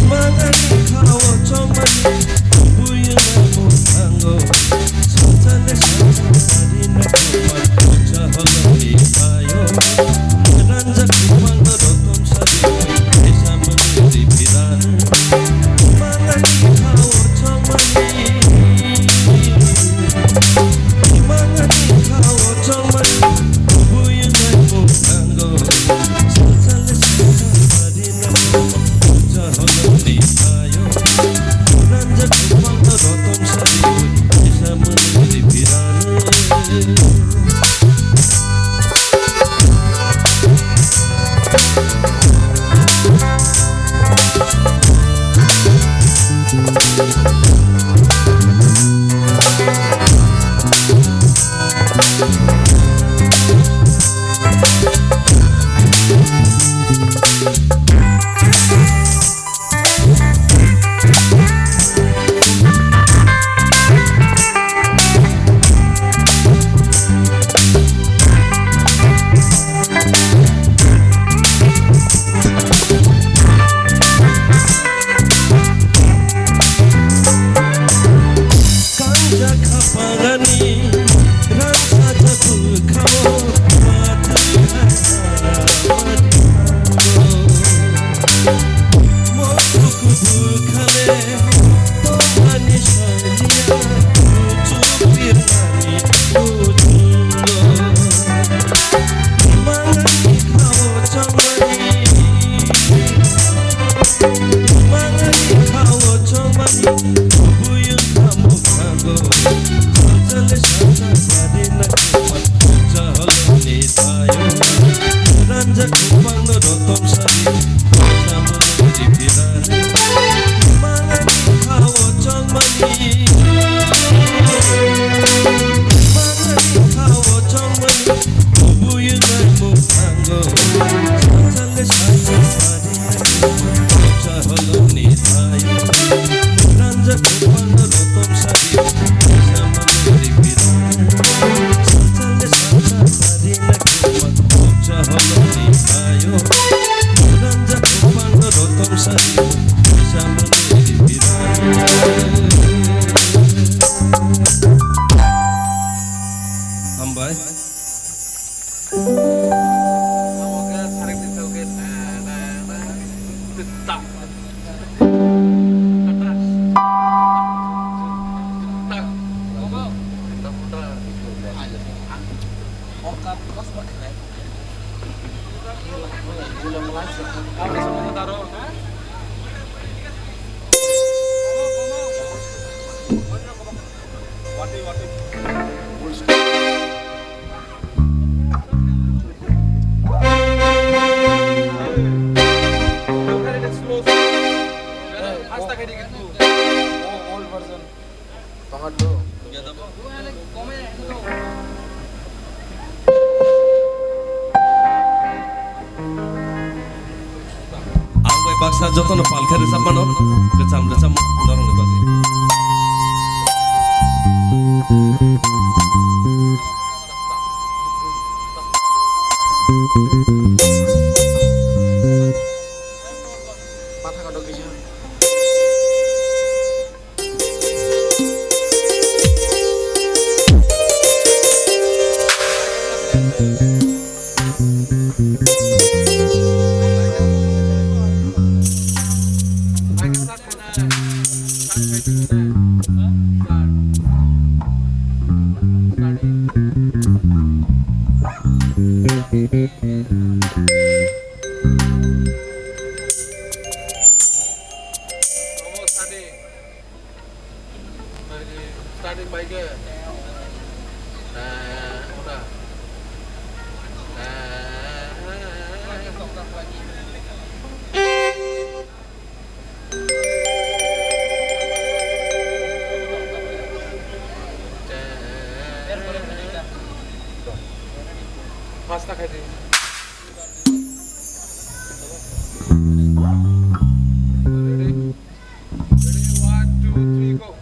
mangani khawo chongmani, kubui wngkha mungkango. Sanchale sancha pari na kwbang, chaholoni tayo. Mwnanjak kwbangno rotom sari, kisa mwnwi ri phirano. Mangani khawo chongmani, mangani khawo chongmani, kubui wngkha mungkango. Sanchale sancha pari na kwbang, chaholoni tayo. Mwnanjak kwbangno rotom sari, kisa mwnwi ri phirano. Kanjak khapangani rangchajak bwkhao matwi hai. Mothuk bwkhale tongmani saliya, kuchuk birmani kuchungo. Mangani khao chongmani, mangani khao chongmani, kubui wngkha mungkango. Sanchale sancha pari na kwbang, chaholoni tayo. Mwnanjak kwbangno rotom sari, kisa mwnwi ri phirano. Mangani khao chongmani, mangani khao chongmani, kubui wngkha mungkango. Sanchale sancha pari na kwbang, chaholoni tayo. Mwnanjak kwbangno rotom sari, kisa mwnwi ri phirano. Sanchale sancha pari na kwbang, chaholoni tayo. Mwnanjak kwbangno rotom sari, kisa mwnwi ri phirano. Hambai. Old version. Tonga do. Ang bai baksa jotono palkha rwchapmano, kwcham rwchapma norokni bagwi. Patha kotor kisa. Starting bai khe. Eh, ora. Eh, Pasta khai di. Ready? Ready? One, two, three, go.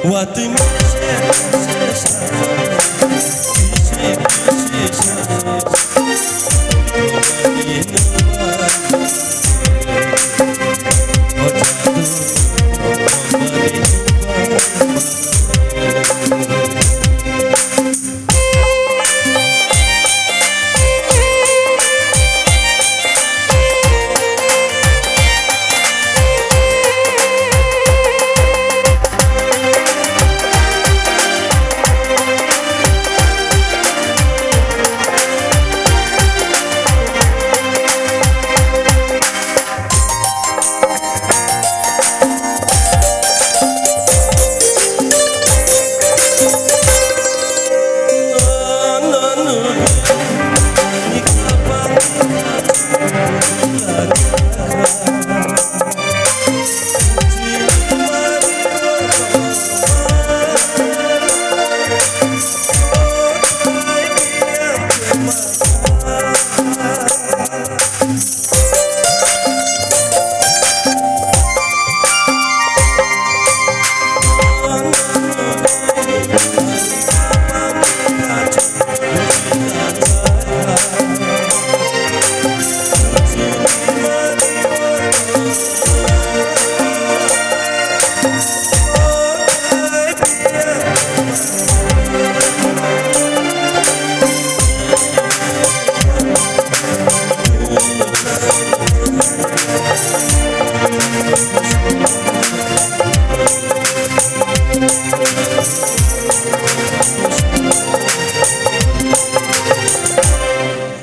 Watwi mese mese salo, kisi kisi salo.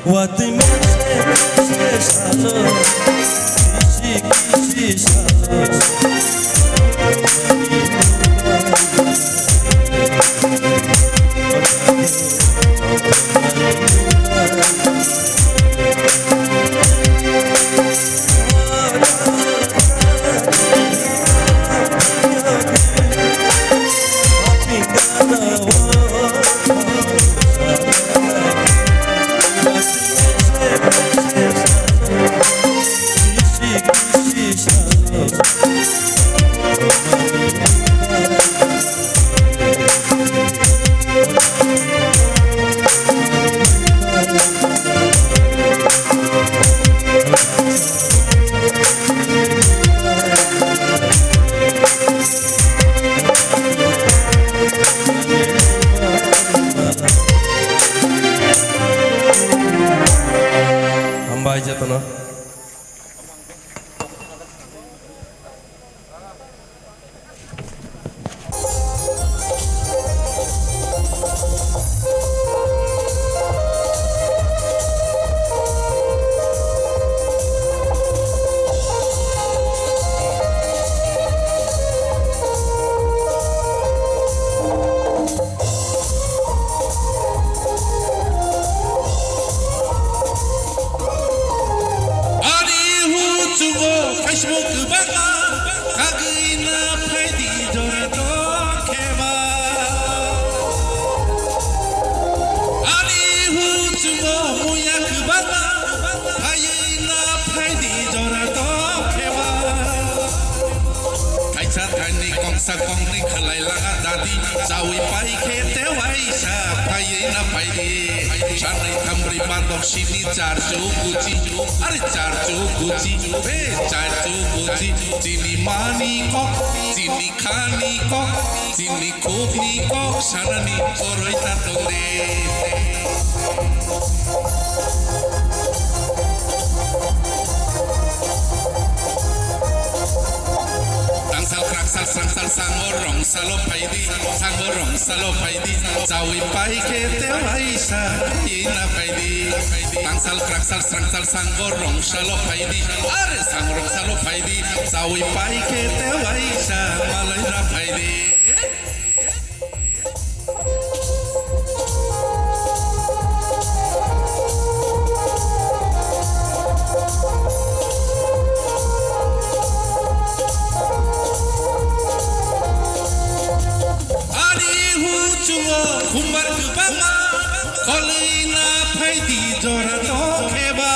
Watwi mese mese salo, kisi kisi salo. Hambai jotono. Ani huchungo Facebook kwbangma kagwi na phaidi jora tongkheba. Ani huchungo muya kwbangma phaiwi na phaidi jora tongkheba. Kaisa thaini kongsa kongni khlai laga dadi, chawi pai khe tewaisa phaiwi na phaidi. Sanai thambrwi bandok sini charchu guchi, are charchu guchi, be charchu guchi. Chini mani kok, chini khani kok, chini khukni kok sanani koroi ta tongde. Tangsal kraksal sangsal sango rongsalo phaidi, sango rongsalo phaidi, chawi pai khe tewaisa ina phaidi. Tangsal kraksal sangsal sango rongsalo phaidi, are sango rongsalo phaidi, chawi pai khe tewaisa malai na phaidi. Ani huchungo khumbar kwbangma kolwina phaidi jora tongkheba.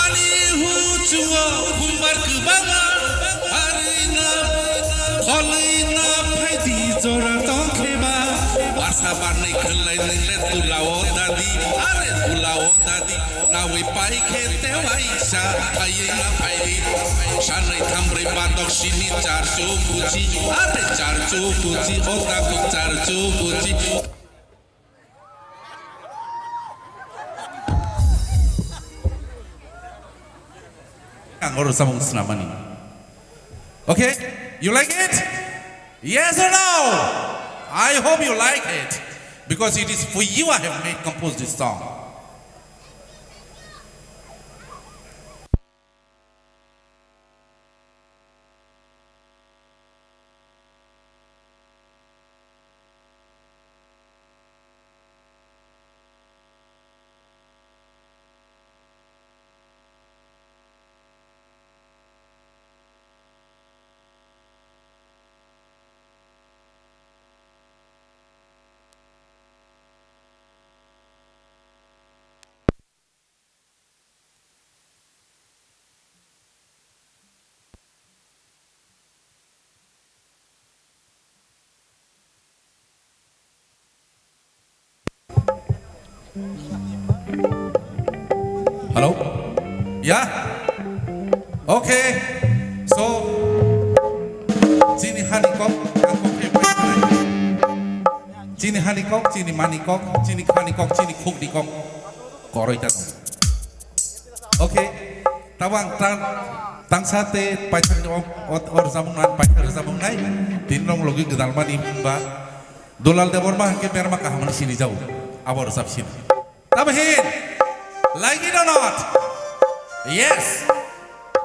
Ani huchungo khumbar kwbangma, are Barnai khwlai nwngle tulao dadi, are tulao dadi. Nawi pai khe tewai sa, phaiwi ma phaiwi. Sanai thambrwi batok sini charchu buchi, are charchu buchi, o takhuk charchu buchi. Ang oro samung swnamani. Okay, you like it? Yes or no? I hope you like it, because it is for you I have made, composed this song. Hello? Yeah? Okay. So, chini hani kok, ang kok khe pai khnai. Chini hani kok, chini mani kok, chini khani kok, chini khukni kok. Koroi ta tong. Okay. Tabang tang, tangsa te paithak o, o, o rwchapmung nai, paithak rwchapmung nai. Tini nong logi gwdalmani ba. Dulal Debbarma hwnkhe berma kahamni sini jao. Abo rwchap sini. Tamo hin, like it or not? Yes,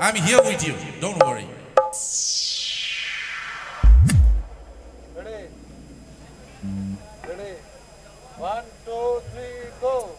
I'm here with you. Don't worry. Ready? Ready? One, two, three, go.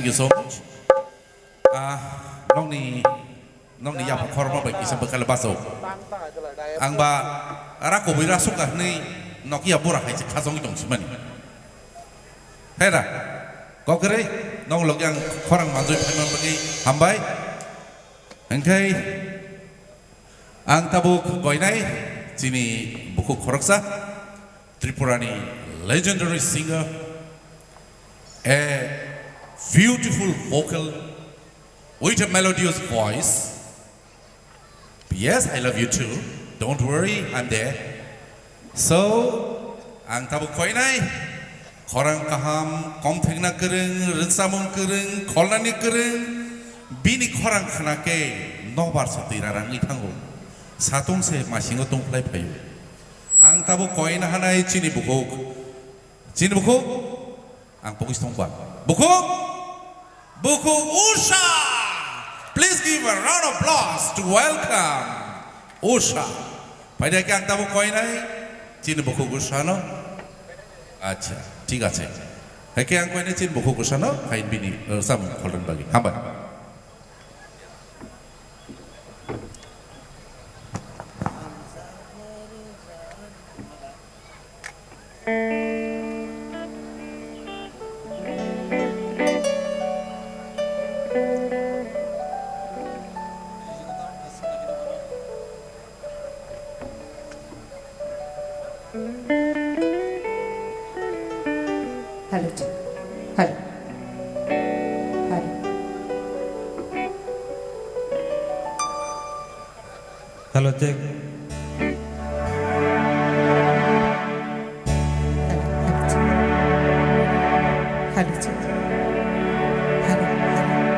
you so much. Ah, nokni, nokni yapha khorma bai kisa bwkha le baso. Ang ba ra kubui ra sukha hwnwi nokia bura hai se khachangwi tong simani. Hera, kokre, nok logi ang khorang manjui phaima bagwi hambai. Hingkhai ang tabuk koinai chini bukhuk khoroksa, Tripurani legendary singer, a beautiful vocal with a melodious voice. Yes, I love you too. Don't worry, I'm there. So, ang tabuk koinai, khorang kaham, komthekna kwrwng, rwchapmung kwrwng, kholnani kwrwng, bini khorang khna khe nobar sa twi rarangwi thango. Satung se masingo tongkhlai phaio. Ang tabuk koina hanai chini bukhuk. Chini bukhuk? Ang pogis tongba. Bukhuk? Bukhuk Usha! Please give a round of applause to welcome Usha. Phaidi khe ang tabuk koinai chini bukhuk Usha no. Acha, thik ache. Hai khe ang koinai chini bukhuk Usha no, hai bini, eh, samung kholrwng bagwi. Hambai. Hello, check. Hello. Hello. Hello, check. Hello, hello, check. Hello, check. Hello, hello, hello.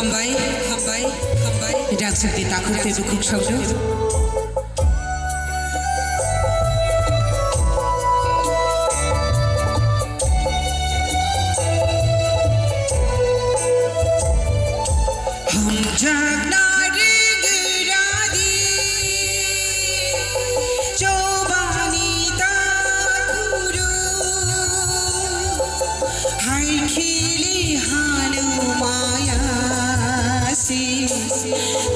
Hambai, hambai, hambai. Dak sukti takhuk tei bukhuk sokno. Hamjakna rwgwi radi, chobani ta kuru, hai khili hanu maya si,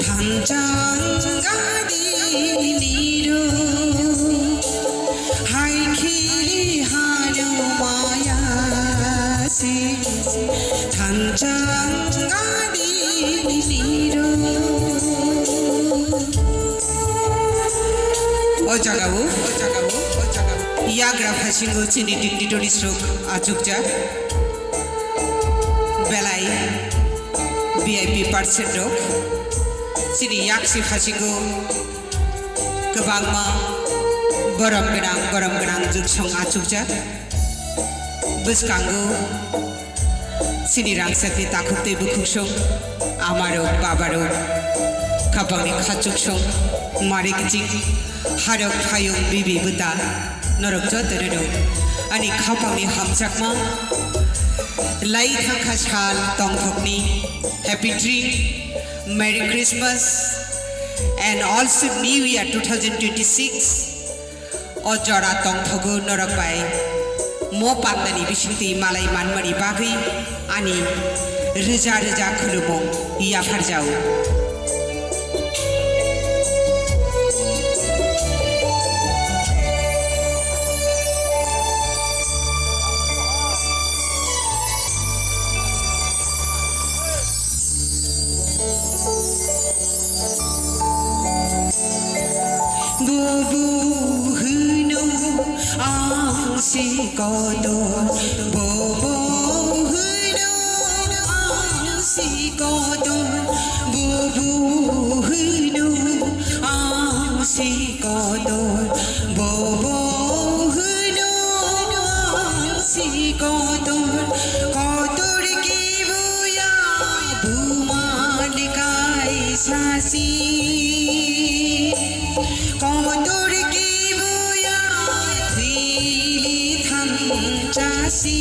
thanchang gadi niru. Thansa wngadi niro. O jagao, o jagao, o jagao. Yagra phasingo chini dignitaries rok achukjak. Belai V I P person rok. Chini yaksi phasingo kwbangma borom gwnang, borom gwnang jwksong achukjak. Bwskango chini rangchakni takhuk tei bukhuksong, amarok, babarok, khapangni khachuksong, mari kiching, harok, phayung, bibi, bwta, norok jotono rok ani khapangni hamjakma lai thangkha sal tongthokni happy dream, Merry Christmas and also New Year two thousand twenty-six. O jora tongthogo norok bai mo pandani bisingtwi malai manmani bagwi ani rwja rwja khulumung yapharjao. Bubu hwino ang si kotor, bubu hwino ang si kotor, bubu hwino ang si kotor, bubu hwino ang si kotor, kotor ki buya buma ni kaisa si. Kotor ki buya thwili thansa si.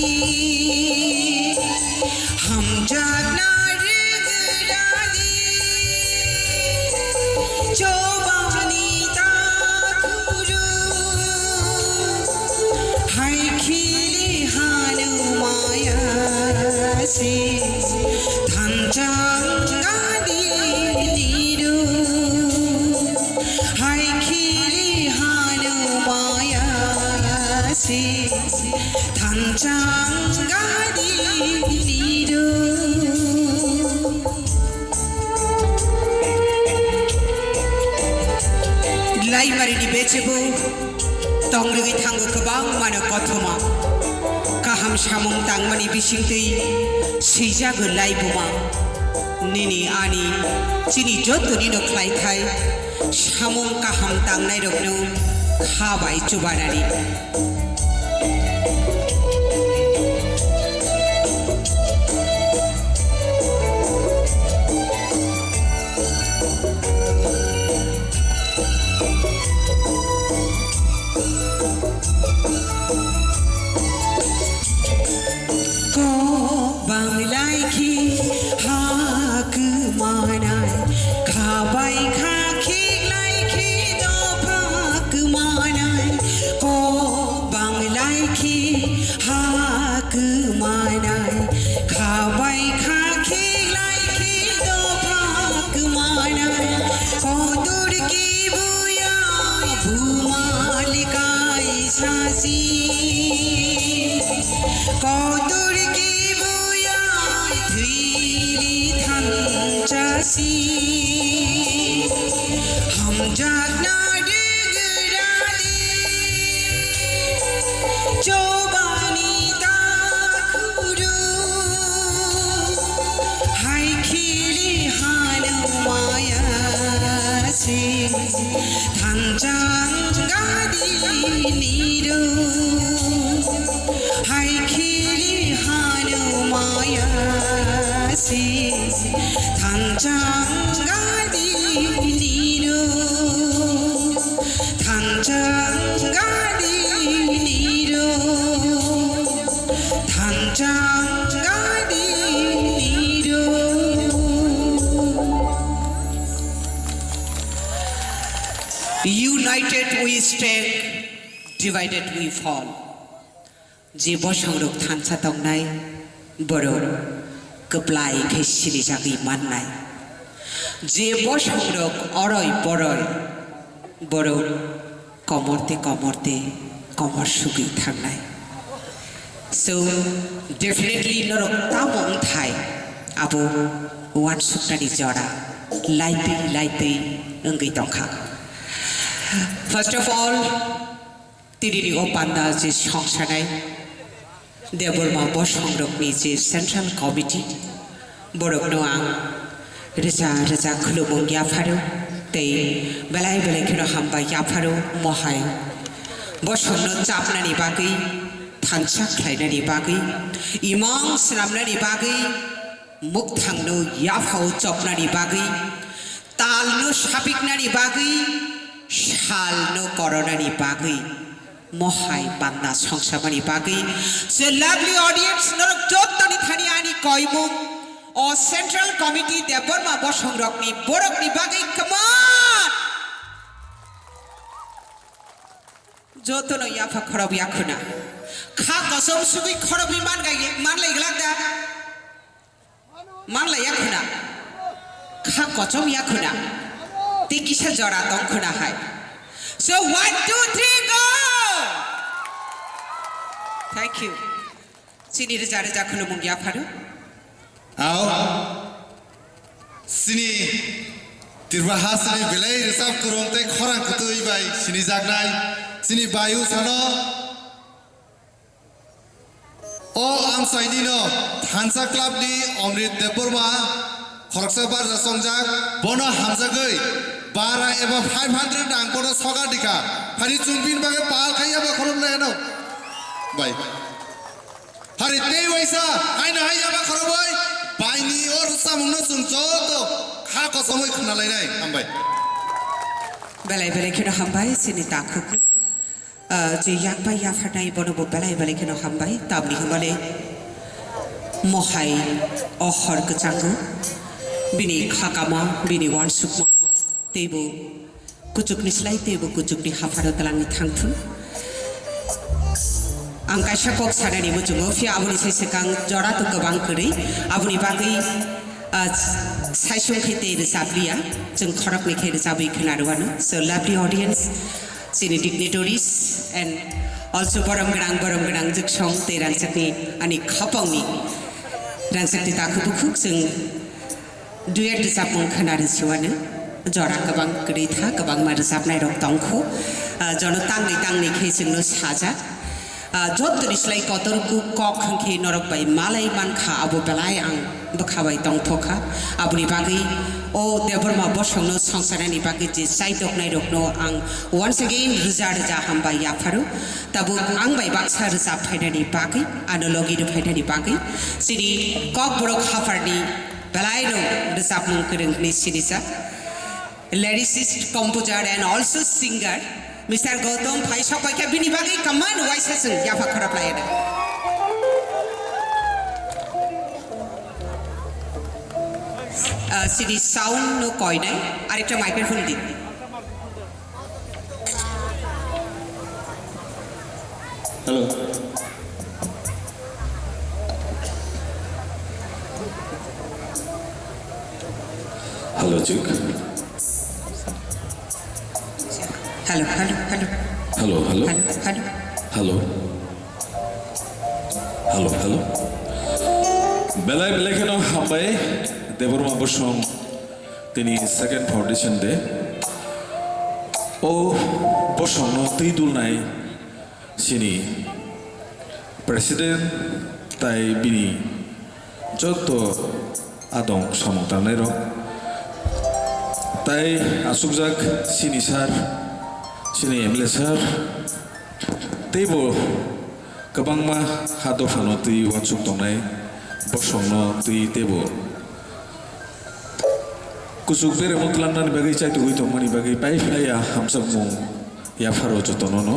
Hamjakna rwgwladi chobani takhuru. Hai khili hanu maya si thansa wngadi niro. Hai khili hanu maya si thansa wngadi niro. Laimarini bechebo tongrwgwi thango kwbangmano kothoma. Kaham samung tangmani bisingtwi swijago laibuma. Nini ani chini jotonino khlaithai samung kaham tangnairokno kha bai chubanani. Kok bang lai khe ha kwmanai, kha bai kha khik lai khe dopha kwmanai. Kok bang lai khe ha kwmanai, kha bai kha khik lai khe dopha kwmanai. Kotor ki buya bumali kaisa si. Kotor ki buya thwili thansa si. Hamjakna rwgwladi chobani takhuru. Hai khili hanu maya si thansa wngadi niro. Hai khili hanu maya si thansa wngadi niro. Thansa wngadi niro. Thansa wngadi niro. United we stand, divided we fall. Je bosongrok thansa tongnai, borok kwplai khe sirijagwi mannai. Je bosongrok oroi poroi, borok komor tei komor tei komor sugwi thangnai. So, definitely norok tamo wngthai abo uansuknani jora laitwi laitwi wngwi tongkha. First of all, tinini o panda je songsanai Debbarma bosongrokni je Central Committee, borokno ang rwja rwja khulumung yapharo tei belai belai kheno hambai yapharo mohai. Bosongno chapnani bagwi, thansa khlainani bagwi, imang swnamnani bagwi, mukthangno yaphao chopnani bagwi, talno sapiknani bagwi, salno koronani bagwi. Mohai panda songsamani bagwi. So lovely audience, norok jottoni thani ani koimung. O Central Committee Debbarma bosongrokni, borokni bagwi, come on! Jotono yapha khorok yakhuna. Kha kosom sugwi khorokwi man gai-, man lai glak da. Manlai yakhuna. Kha kochom yakhuna. Tei kisa jora tong khuna hai. So, one, two, three, go! Thank you. Chini rwja rwja khulumung yapharo. Ao. Chini Tripura ha chini belai rwchap kwrwng tei khorang kwtwi bai sinijaknai. Chini bayu sano. O amchaini no thansa club ni Omrit Debbarma khoroksa barja chongjak, bono hamjagwi bara eba five hundred rang bono sogar dikha. Hari chwng bini bagwi pal khai eba khorok lai ano. Bai. Hari tei waisa haino hai eba khorok bai. Baini o rwchapmung no chwng joto kha kosongwi khna lainai. Hambai. Belai belai kheno hambai chini takhuk. Ah, je yakbai yapharnai bono bo belai belai kheno hambai, tamni hwnmale mohai o hor kwchango bini khakama, bini uansukma, teibo kuchukni slai teibo kuchukni hapharo twlangwi thangthun. Ang kaisa kok sanani muchungo, phiya aboni sai swkang jora tong kwbang kwrwi, aboni bagwi, ah, saisung khe tei rwchap liya, chwng khoroknwi khe rwchabwi khna rwano. So, lovely audience, chini dignitaries and also borom gwnang, borom gwnang Jwksong tei rangchakni ani khapangni rangchakni takhuk bukhuk chwng duet rwchapmung khna rwsiwano. Jora kwbang kwrwi tha, kwbangma rwchapnairok tongkho. Ah, jono tangni tangni khe chwngno sajak. Ah, jottoni slai kotor kuk kok hwnkhe norok bai malai mankha, abo belai ang bwkha bai tongthokha. Aboni bagwi o Debbarma bosongno songsanani bagwi je chaitoknairokno ang once again rwja rwja hambai yapharo. Tabuk ang bai baksa rwchap phainani bagwi, ano logi rw phainani bagwi, chini Kokborok hapharni belaino rwchapmung kwrwngni sinijak. Lyricist, composer and also singer, Mister Gautam phai sok bai khe bini bagwi kaman waisa chwng yapha khorap lai ane. Ah, chini sound no koinai, arekta microphone di. Hello. Hello, Jik. Hello, hello, hello. Hello, hello. Hello, hello. Hello. Hello, hello. Belai belai kheno hambai Debbarma Bosong tini second foundation day. O bosongno twi dulnai chini president tai bini joto adong samung tangnai rok tai asukjak chini sir, chini M L A sir, teibo kwbangma ha dophano twi uansuk tongnai bosongno twi teibo kuchuk beremo twlangnani bagwi chaitugwi tongmani bagwi pai phaiya hamjakmung yapharo jotono no.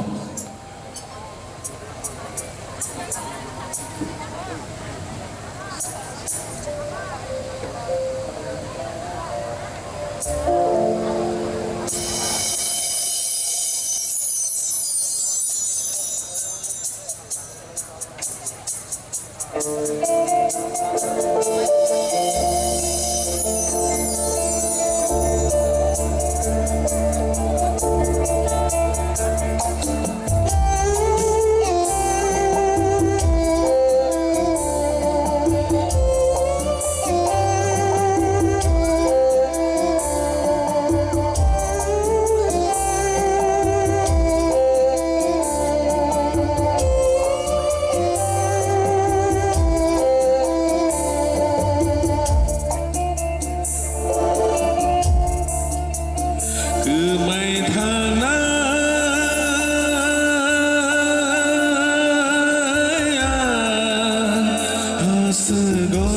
Go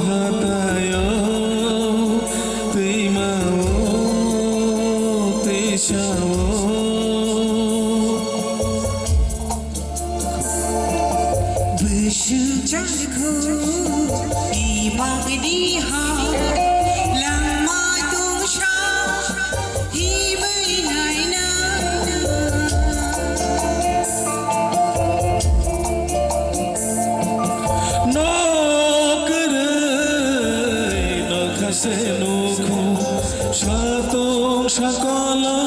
hatayo twimao twisao. Bwswk chakhu ibagni ha langma tongsa himwi naina. Nok kwrwi nokha se nukhu, satong sakolo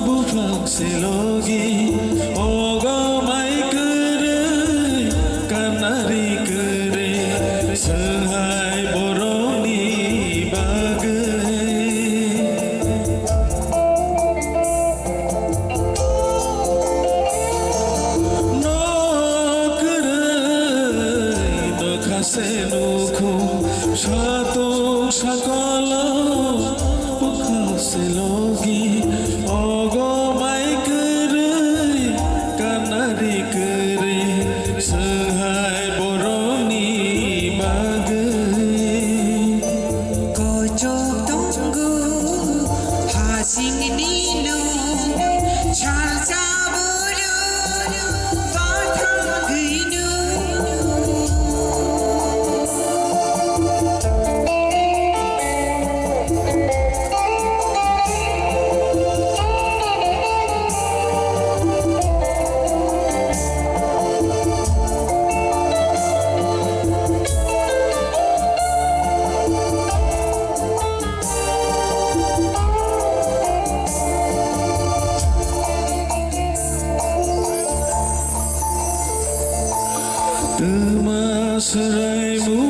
buphang se logi, ogo mai kwrwi kanari kwrwi, swnghai borokni bagwi. Nok kwrwi nokha se nukhu, satong sakolo bwkha se logi, ogo mai kwrwi kanari kwrwi, swnghai borokni bagwi. Kochok tongo hasingni no, salsa buru bathang gino. Twma swraimu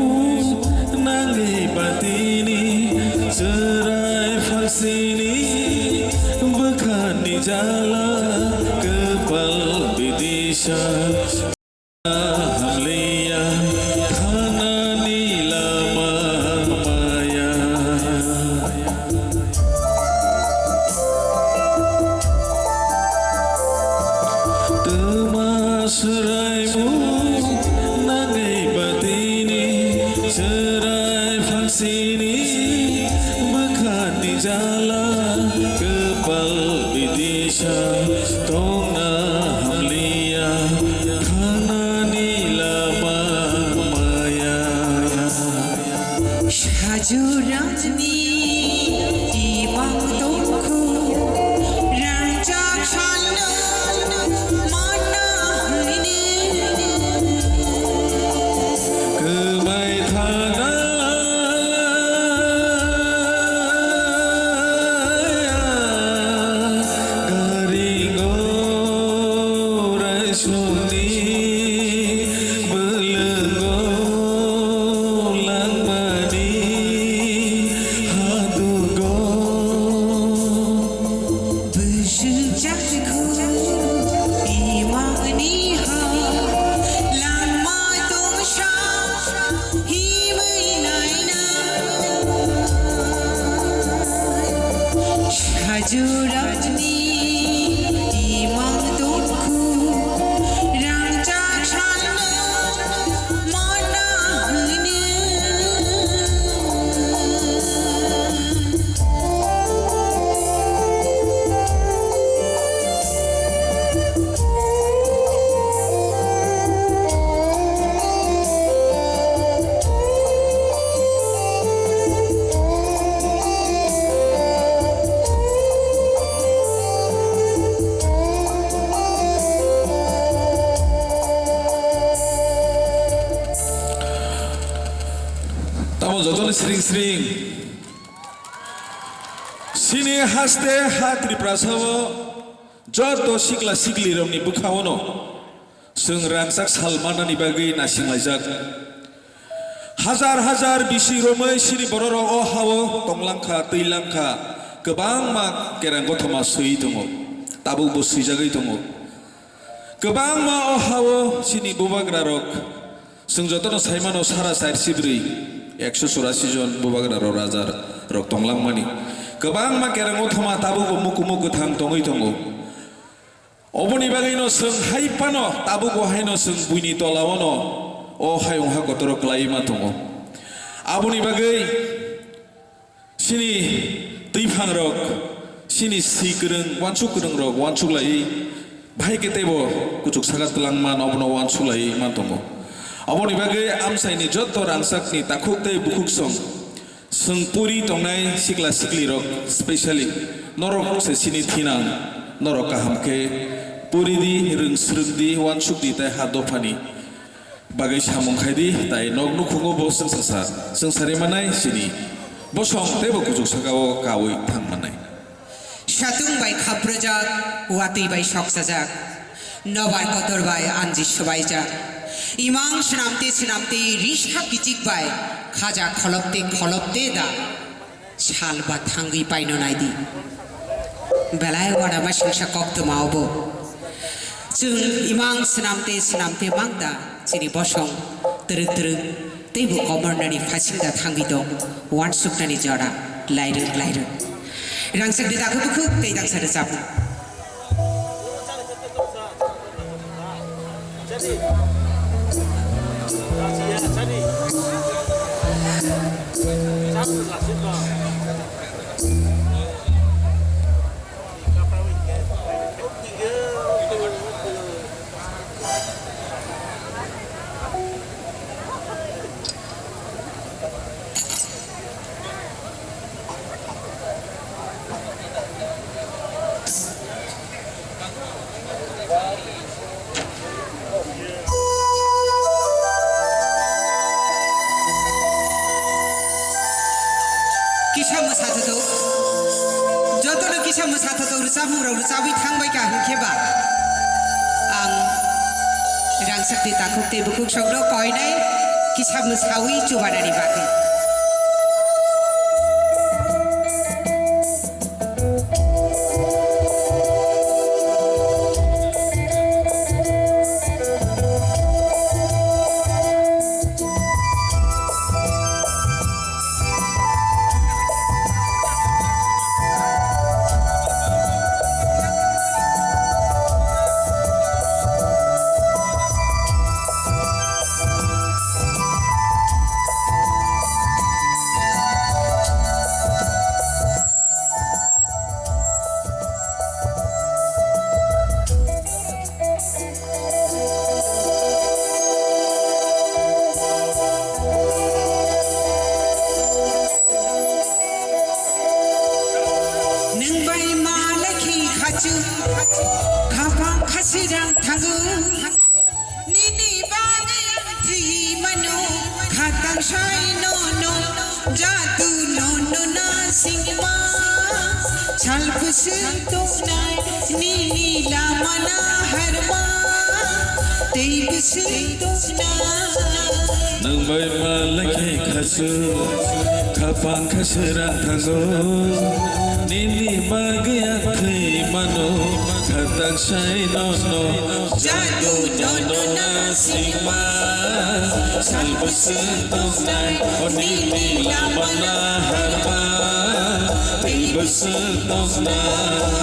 nangwi batini, chwrai phalsini bwkhani jala, kwpal bidisa. Hamliya thanani lama maya. Twma swraimu nangwi batini, chwrai phalsini bwkhani jala, kwpal bidisa tongna hamliya. Thanani lama maya. Sajurani imang tongkhu, rangchak sano mana hini. Kwmai thana garingo raisungni bwlwngo langmani hadugo. Bwswk chakhu imangni ha langma tongsa himwi naina. Sajurani imang tongkhu, rangchak sano mana hini. Tamo jotono siring siring. Chini haste ha Tiprasa o joto sikla sikli rokni bwkha o no chwng rangchak sal manani bagwi naisinglaijak. Hajar hajar bisi romwi chini bororok o ha-o tonglangkha, twilangkha, kwbangma kereng gothoma swiwi tongo, tabukbo swijagwi tongo. Kwbangma o ha-o chini bubagrarok, chwng jotono saimano sara char sibrwi, ekso churasi jon bubagrarok, rajarok tonglangmani. Kwbangma kereng gothoma tabukbo mukumu kwthang tongwi tongo. Oboni bagwino chwng hai phano tabukbo haino chwng buini tolao no O hayung ha kotoro kwlaiwi ma tongo. Aboni bagwi chini twiphang rok, chini si kwrwng, uansuk kwrwng rok uansuk laiwi, bahai khe teibo kuchuk saka twlangma abono uansuk laiwi ma tongo. Aboni bagwi amchaini joto rangchakni takhuk tei bukhuk song, chwng puri tongnai sikla sikli rok, specially norok se chini thinang, norok kaham khe puri di, rwng swrwng di, uansuk di tei ha dophani bagwi samung khai di, tai nok nukhungo bo chwngsasa, chwngsari manai chini bosong teibo kuchuk saka-o kaui thang manai. Satung bai khaprojak, watwi bai soksajak, nobar kotor bai anji swbaijak. Imang swnamte swnamte risa kichik bai khaja kholopte kholopte da. Sal ba thangwi paino naidi. Belai uanama singsa koktwma obo. Chwng imang swnamte swnamte mangda chini bosong twrwk twrwk teibo komornani phasingda thangwi tong uansuknani jora lairwk lairwk. Rangchakni dakhu bukhuk tei dangsa rwchapmung. Kisa mwsathothok, jotono kisa mwsathothok rwchapmung rok rwchabwi thangbai kha hwnkhe ba ang rangchakni takhuk tei bukhuk sokno koinai kisa mwsawi chubanani bagwi. Nwng bai malai khe khachu, khapang khasirang thango. Nini bagwi ang thwi mano, khatang sai nono, jadu nono na singma. Sal bwswk tongnai, nini lama na harma, tei bwswk tongnai. Nwng bai malai khe khachu, khapang khasirang thango. Nini bagwi ang thwi mano, khatang sai nono. Jadu nono na singma, sal bwswk tongnai, o nini lama na harma, tei bwswk tongnai.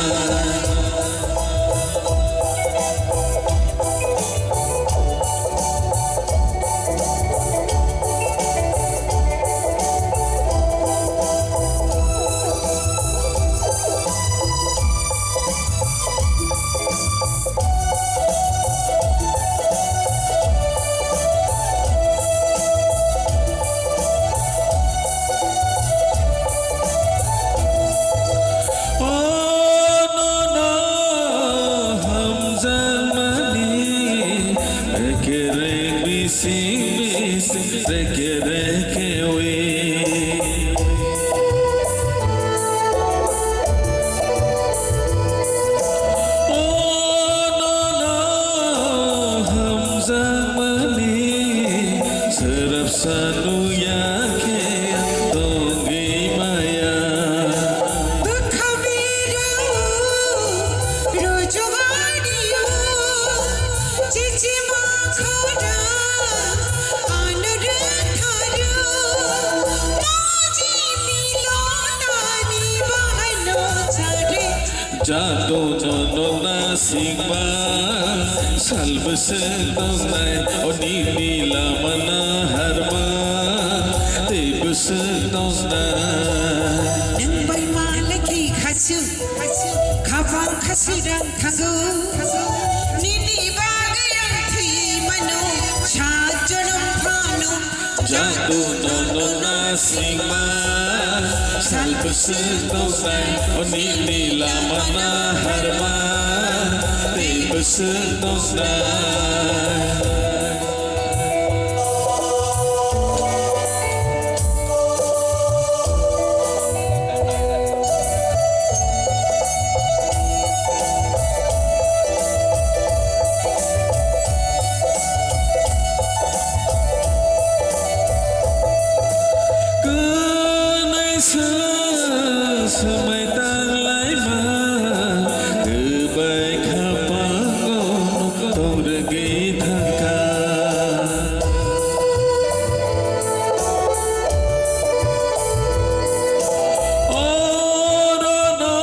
O nono hamjakmani, reke rek bising bising, reke reke wi. O nono hamjakmani, swrapsa nukya khe tongwi maya. Bwkha birao rujugani o, chichima khorang ano rwngtharo, moji milonani bahaino chari. Jadu nono na singma, Sal bwswk tongnai, o nini lama naharma tei bwswk tongnai. Nwng bai ma lekhi khaswk, khapang khaswk rang thango. Nini bagwi ang thwi mano, sa jonom phano. Jadu nono nasingma, sal bwswk tongnai, o nini lama naharma tei bwswk tongnai. Kwnaisa swmai tanglaima, kwbai khapango tongrwgwi thangkha. Orono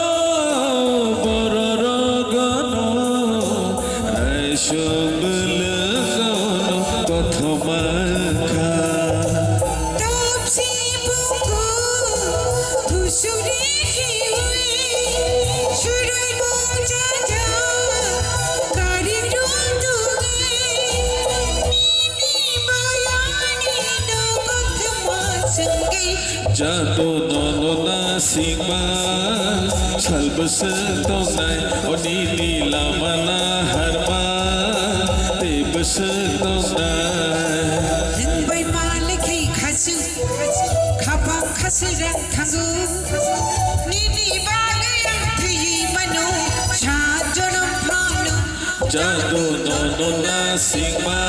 bororogno aisuk bwlwkno kothoma kha. Topsi buku kusuri hiwi surai mung jaja kari rung dungi. Jadu nono nasingma, sal bwswk tongnai, o nini lama naharma tei bwswk tongnai. Nwng bai ma lekhi khaswk, khapang khaswk rang thango. Nini bagwi ang thwi mano, sa jonom phano. Jadu nono nasingma,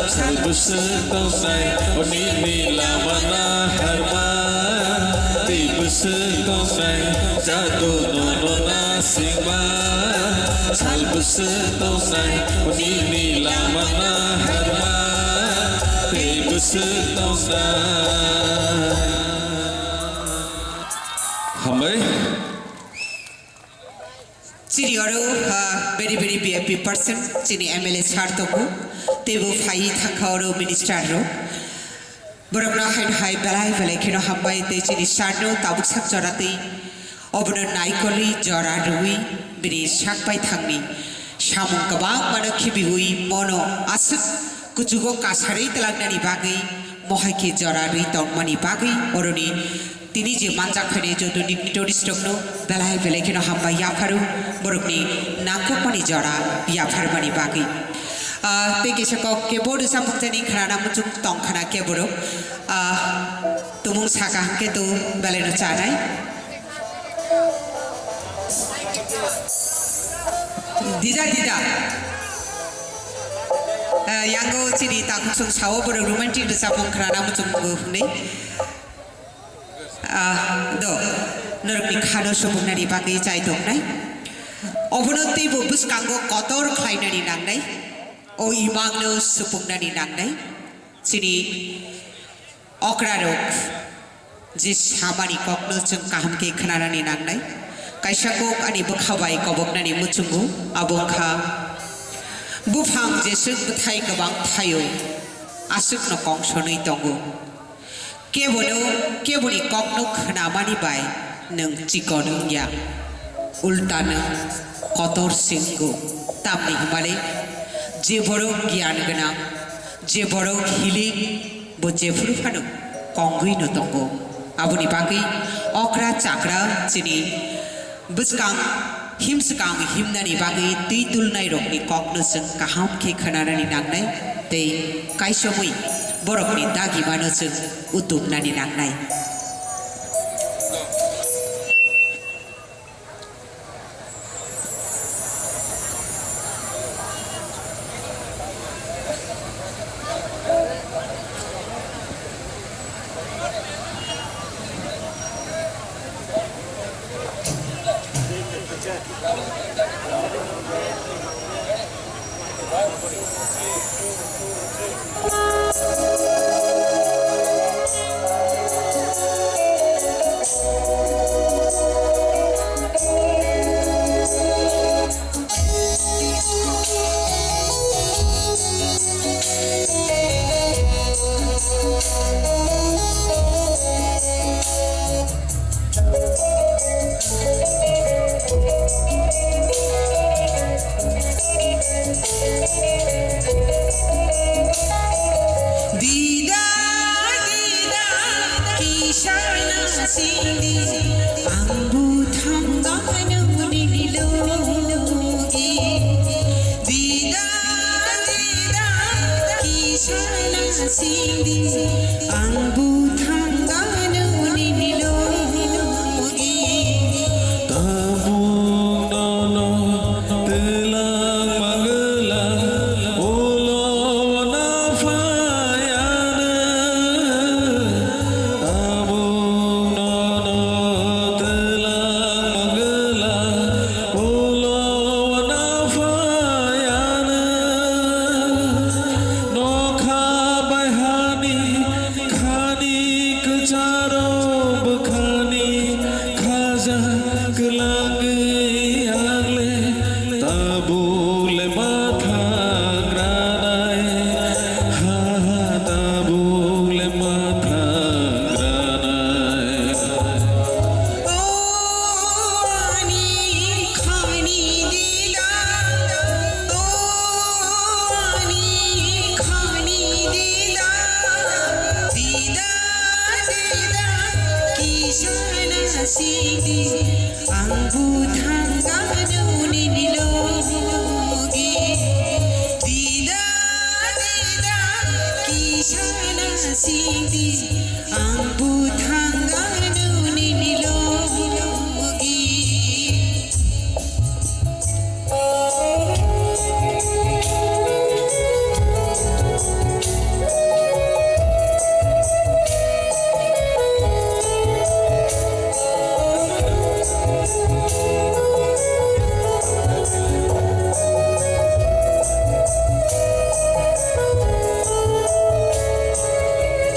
sal bwswk tongnai, o nini lama naharma tei bwswk tongnai. Jadu nono nasingma, sal bwswk tongnai, o nini lama naharma tei bwswk tongnai. Hambai. Chini oro, ah, very, very V I P person, chini M L A sir tongo, teibo phai thangkha oro minister rok. Borokno haino hai belai belai kheno hambai tei chini sir no tabuk sak jora twi obono naikolwi jora rwui bini sak bai thangni samung kwbangmano khibiui bono aswk kuchugo kasarwi twlangnani bagwi mohai khe jora rwi tongmani bagwi oroni Tini je manjak phainai joto dignitaries rokno belai belai kheno hambai yapharo, borokni nangkukmani jora yapharmani bagwi. Ah, tei kisa kok kebo rwchapmung jani khnana muchung tong khna kebo rok. Ah, tumung saka hwnkhe to belai no chanai. Dida, dida. Ah, yango chini takhuk song sao borok romantic rwchapmung khnana muchung hwnwi. Ah, do, norokni khano supuknani bagwi chai tongnai. Obono teibo bwskango kotor khlainani nangnai. O imangno supuknani nangnai. Chini okrarok je samani kokno chwng kaham khe khnanani nangnai. Kaisa kok ani bwkha bai koboknani muchungo, abo wngkha, buphang jeswk bwthai kwbang thaio, aswkno kongsonwi tongo. Kebono, keboni kokno khnamani bai nwng chikon wngya, ulta nwng kotor se wngo. Tamni hwnmale je borok giyan gwnang, je borok hilik, bo jephuru phano kongwi no tongo. Aboni bagwi okra chakra chini Bwskang himswkang himnani bagwi twi tulnairokni kokno chwng kaham khe khwnanani nangnai tei kaisomwi borokni dagimano chwng utuknani nangnai. Sindi, ang buthang gano nini logi. Dida, dida, kisana sindi, ang buthang gano nini logi. Tabuk nono twlang magwlang ulo na phlaiyanw. Tabuk nono twlang magwlang ulo na phlaiyanw. Nokha bai hani khani kwcharo bwkhani khaja kwlangwi angle tabuk le mathang ranai, ha, ha, tabuk le mathang ranai. O ani khani dida, o ani khani dida, dida, dida, kisana sidi, ang buthang gano nini logi. Dida, dida, kisana sidi, ang buthang gano nini logi.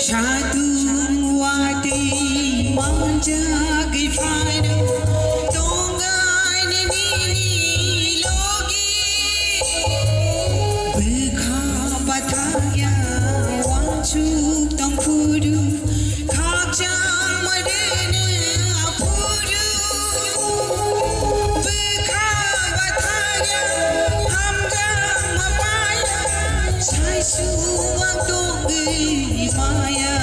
Satung watwi manjagwi phaino tongani nini logi. Bwkha pathakya wansuk tongphuru, khakchangma rwno aphuru. Bwkha pathakya hamjakma paya, saisu ang tongwi maya.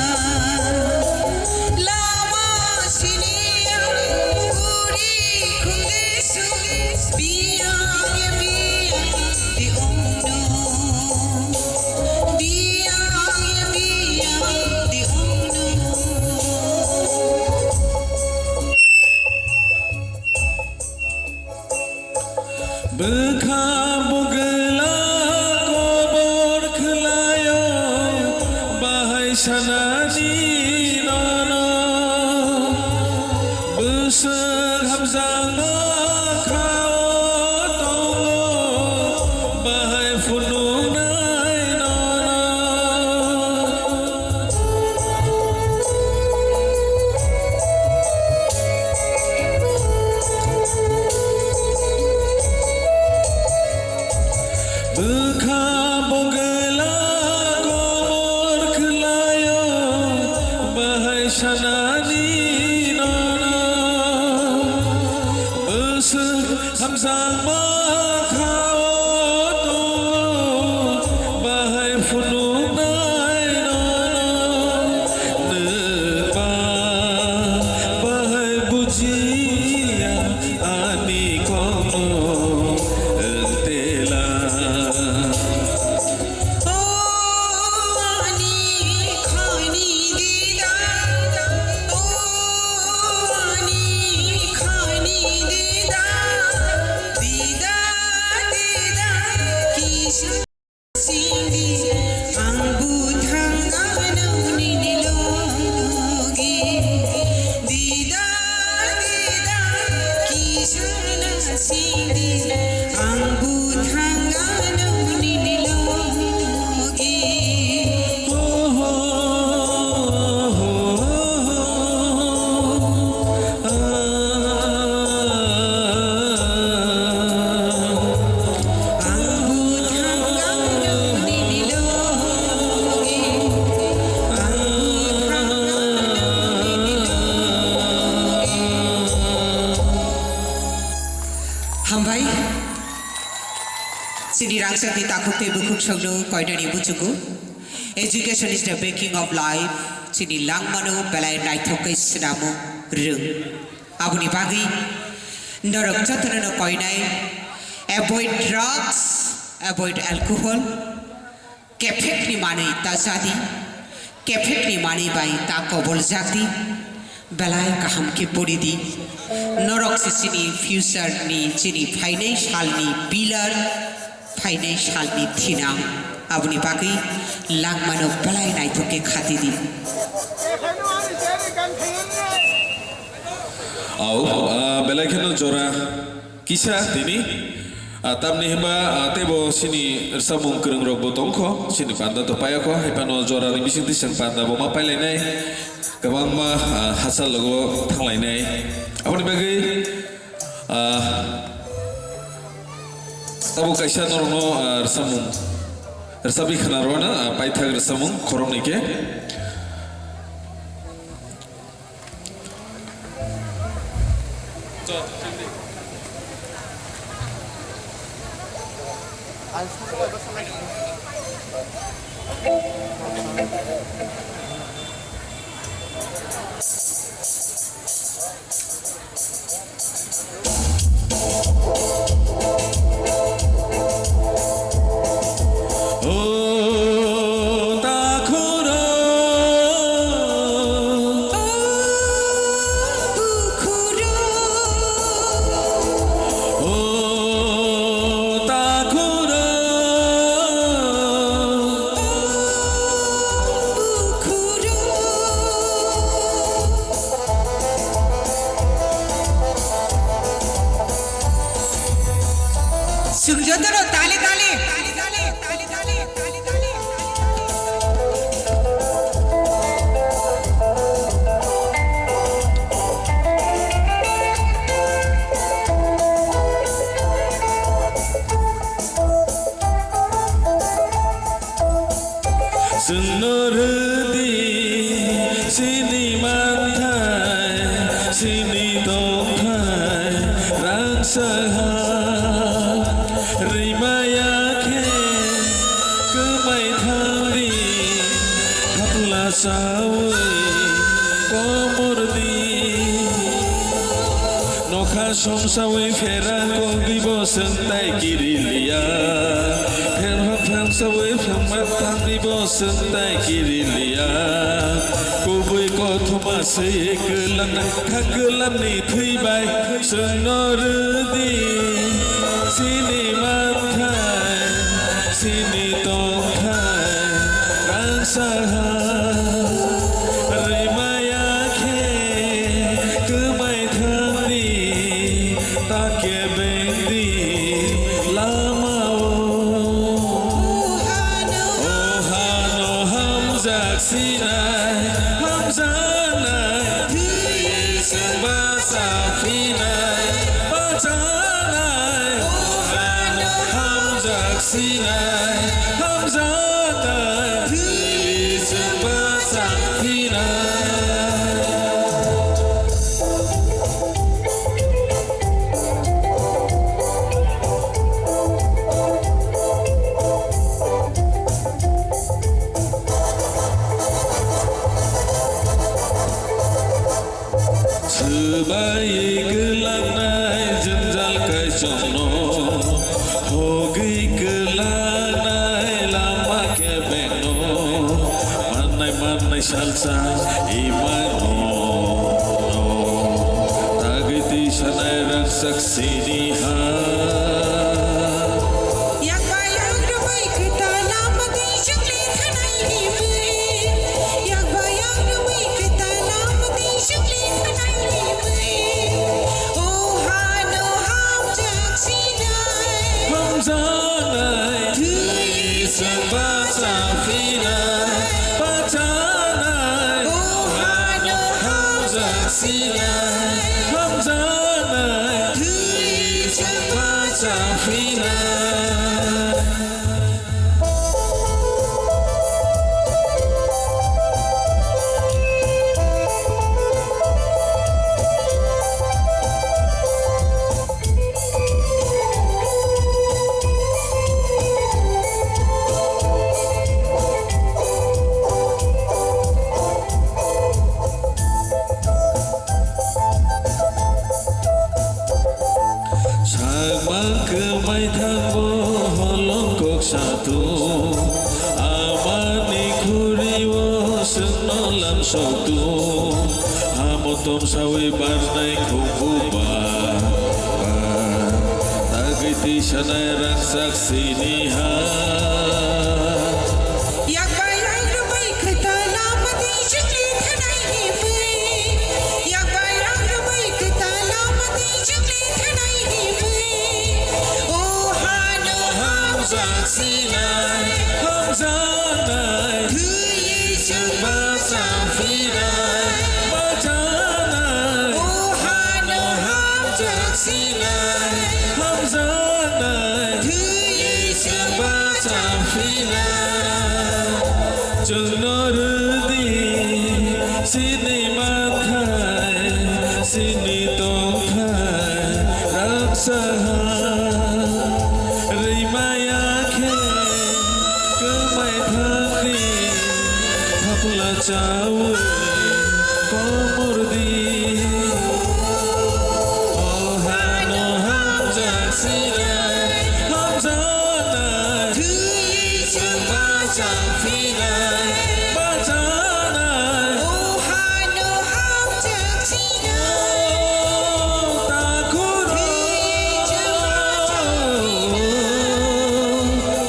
Lama siniya, uri khundisu, biyang ya biyang di ongno. Biyang ya biyang di ongno. Bwkha bugwla kobor khwlaio, bahai sanani nono. Bwswk hamjakma khao tongo, bahai phunuknai nono. Bwkha bugwla kobor khwlaio, bahai sanani nono. Bwswk hamjakma khao tongo, bahai phunuknai nono. Nwng ba bahai bujiya ani kokno wng tela. O ani khani dida, o ani khani dida, dida, dida, kisa sindi, ang buthang gano nini logi. Dida, dida, kisa sindi, ang buthang gano nini logi. Ang buthang gano nini logi. Ang buthang gano nini logi. Hambai. Chini rangchakni takhuk tei bukhuk songno koinani buchugo. Education is the beginning of life. Chini langmano belai naithok khe swnamo rwng. Aboni bagwi norok jotono no koinai, avoid drugs, avoid alcohol, kephekni manwi ta jadi, kephekni manwi bai ta koboljakdi, belai kaham khe poridi. Norok se chini future ni, chini phainai salni pillar. Phainai salni thinang, aboni bagwi langmano belai naithok khe khatidi. Au, ah, belai kheno jora kisa tini. Ah, tamni hwnba, ah, teibo chini rwchapmung kwrwng rokbo tongkho, chini panda to payakho, hai phano jorani bising twi chwng panda bo ma pailainai, kwbangma, ah, hachal logo thanglainai. Aboni bagwi Ah, tabuk kaisa norokno, ah, rwchapmung, rwchapwi khna rwna, ah, paithak rwchapmung khoroknwi khe. Chwng jotono tale tale. Chwngno rwdi chini manthai, chini tongthai rangchak ha. Rwimaya khe kwmai thangdi, thapla chawi komordi. Nokha songsawi phera kogwi bo chwng tai kiriliya. Pherma phrangsawi phrangma thangwi bo chwng tai kiriliya. Kubui kothoma se kwlangnai kha kwlangni thwi bai chwngno rwdi. Chini manthai, chini tongthai rangchak ha. Rwimaya khe kwmai thangdi, ta kebengdi lama-o. O hano hamjak sinai, hamjaknai thwi se bacha phinai, bachanai. O hano hamjak sinai, hamjaknai thwi se bacha phinai. Swbai kwlangnai jwngjal kaichomno, hogwi kwlangnai lama kebengno, mannai mannai salsa imano, tagwi twi sanai rangchak sini ha. Yakbai ang rwbai kwtal lama twi chukli thanai ni bwi. Yakbai ang rwbai kwtal lama twi chukli thanai ni bwi. O hano hamjak sinai. Hamjaknai. Thwi se bacha phinai. Bachanai. O hano hamjak sinai. Hamjaknai. Thwi Chwngno lamsoktu, ha motom sawi barnai khumbu ba, ba, tagwi twi sanai rangchak sini ha. Yak bai rang rwbai kwtal lama twi chwngli thanai himwi. Yak bai rang rwbai kwtal lama twi chwngli thanai himwi. O hano hamjak sinai, hamjaknai. Thwiwi chwng bacha phinai, bachanai. O hano hamjak sinai, hamjaknai. Thwiwi chwng bacha phinai. Chwngno rwdi chini manthai, chini tongthai raksa ha. Rwimaya khe kwmai thangdi, thapla chawi komordi. O hano hamjak sinai, hamjaknai. Thwi chwng bachang phinai, bachanai. O hano hamjak sinai. Takhuk rw.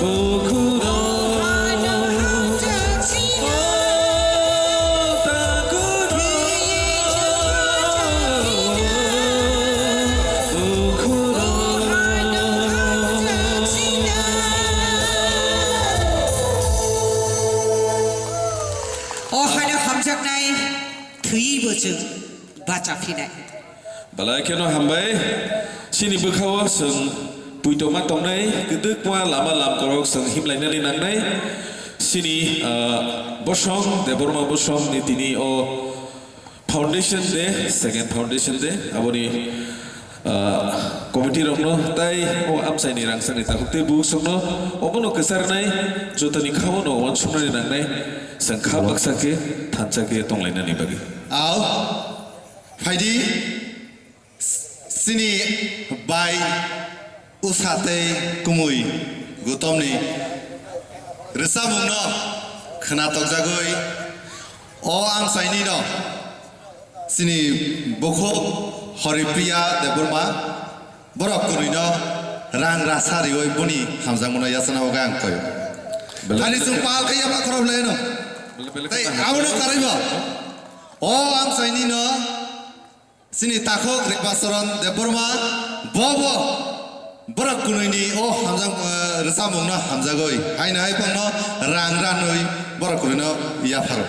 Bukhuk rw. Takhuk rw. Bukhuk rw. O hano hamjaknai, thwiwi bo chwng bacha phinai. Belai kheno hambai. Chini bwkhao chwng puitoma tongnai, kwdwkma lama lamkorok chwng himlainani nangnai. Chini, ah, Bosom, Debbarma Bosom ni tini o Foundation Day, second Foundation Day, aboni, ah, committee rokno tai o amchaini rangchakni takhuk tei bukhuk songno obono kwcharnai, jotoni khao no uansuknani nangnai, chwng kha baksa khe thansa khe tonglainani bagwi. Ao, phaidi, chini bai Usa tei kumui Gutomni rwchapmungno khwna tokjagwi o amchainino chini bukhuk Haripriya Debbarma borok kwrwino rang rasa riwi boni hamjakmano yachana bagwi ang koi. Belai Thani belai chwng pal khe yapha khorok laino. Belai belai Tei khorok abono laino. Karwibo o amchainino Chini takhuk Rebacharan Debbarma, bobo borok kwnwini o hamjak, eh, rwchapmungno hamjagwi, haino hai phangno rang ranwi borok kwnwino yapharo.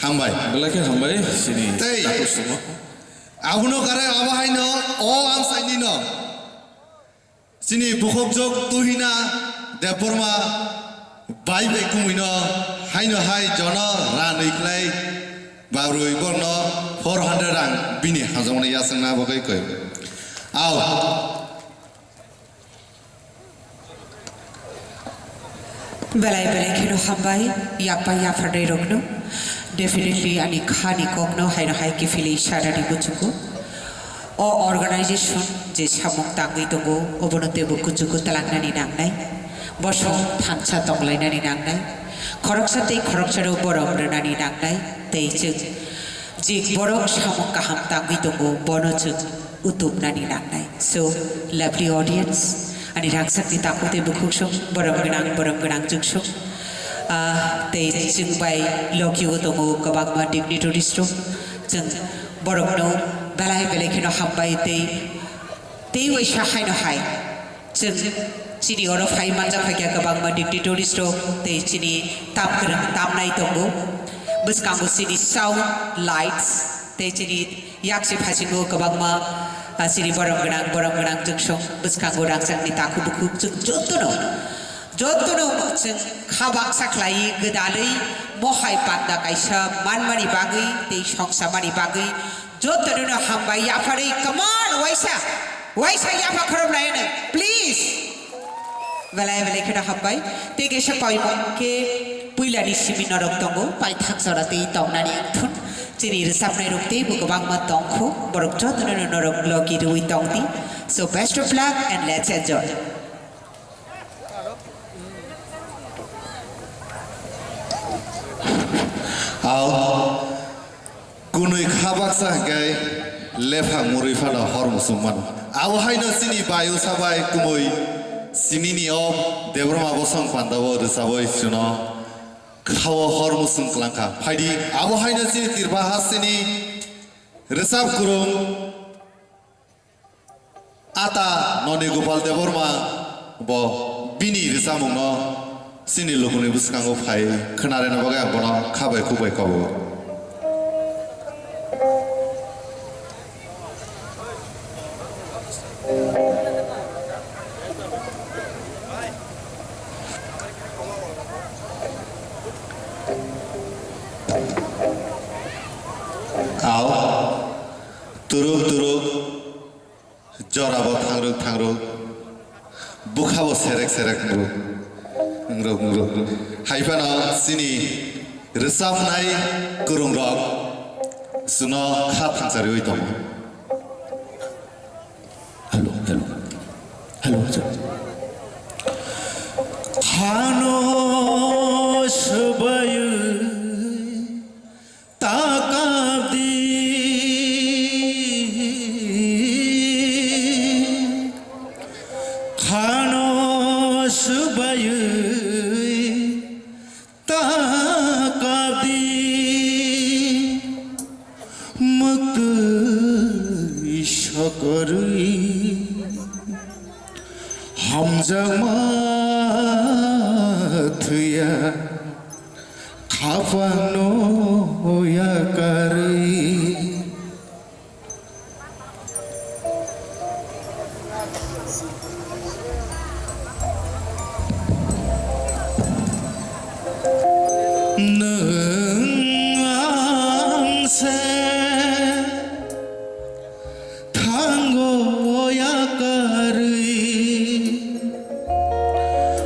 Hambai. Belai khe hambai, chini Tei takhuk sumo. Abono kare abo haino o amchainino. Chini bukhukjwk Tuhina Debbarma bai bai kumuino haino hai jono ranwi khlai barwi borno four hundred rang bini hamjakmani yachangna bagwi koi. Ao. Belai belai kheno hambai, yapha yapharnai rokno. Definitely ani khani kokno haino hai kiphilwi sanani muchungo. O organization je samung tangwi tongo, obono teibo kuchugo twlangnani nangnai. Bosong thansa tonglainani nangnai. Khoroksa tei khoroksano borom rwnani nangnai. Tei chwng je borok samung kaham tangwi tongo, bono chwng utupnani nangnai. So, lovely audience, ani rangchakni takhuk tei bukhuksong, borom gwnang, borom gwnang chwngsong. Ah, tei chwng bai logi-o tongo kwbangma dignitaries rok. Chwng borokno belai belai kheno hambai tei, tei waisa haino hai. Chwng chini oro phai manjak phaikha kwbangma dignitaries rok tei chini tam kwrwng tamnai tongo. Bwskango chini sound, lights tei chini yaksi phasingo kwbangma, ah, chini borom gwnang, borom gwnang chwngsong bwskango rangchakni takhuk bukhuk chwng jotono, jotono chwng kha baksa khlaiwi gwdalwi mohai panda kaisa manmani bagwi tei songsamani bagwi jotono hambai yapharwi, come on, waisa, waisa yapha khorop laino, please. Belai belai kheno hambai. Tei kaisa paimung khe puilani simi norok tongo, paithak jora tei tongnani wngthun. Chini rwchapnai rok teibo kwbangma tongkho, borok jotono norok logi rwui tongdi. So best of luck and let's enjoy. Ao, kunui kha baksa hwnkhe lephang murui phano hor muchung mano. Abo haino chini bayu sabai kumui sinini o Debbarma bosong pandao rwchabwi chwngno khao hor muchung kwlangkha. Phaidi, abo haino chini Tripura hasteni rwchap kwrwng Ata Noni Gopal Debbarma bo bini rwchapmungno chini lukuni bwskango phai khwnarina bagwi ang bono kha bai khuk bai kobo. Ao, turuk turuk, jorabo thangruk thangruk, bukhabo serek serek ngruk, ngruk, ngruk. Hai phano chini rwchapnai kwrwngrok chwngno kha thangsariwi tongo. Hello, hello. Hello, sir. Khano swbaywi ta kabdi. Khano swbaywi ta kabdi, mwktwi sokorwi hamjakma thwiya khapangno yakarwi. Nwng ang se thango yakarwi,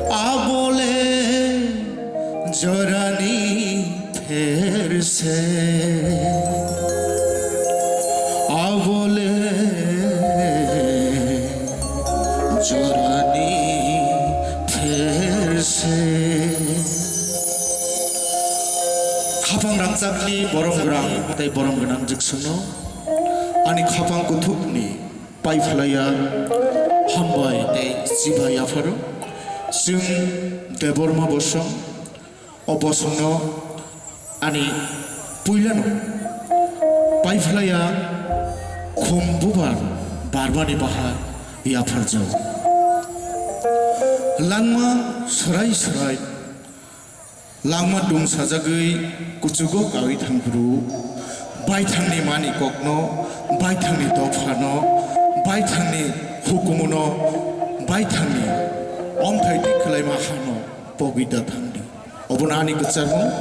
abole jorani pherse, abole jorani pherse. Khapang rangchakni borom gwnang tei borom gwnang jwksongno ani khapang kuthukni paiphlaiya hambai tei chibai yapharo. Chwng Debbarma bosong, o bosongno ani puilano paiphlaiya khum bubar barmani baha yapharjao. Langma swrai swrai langma dungsajagwi kuchugo kaui thangphuru, baithangni mani kokno, baithangni dophano, baithangni hukumuno, baithangni omthai twi khwlaima hano pogwi da thangdi. Obono ani kwcharmung.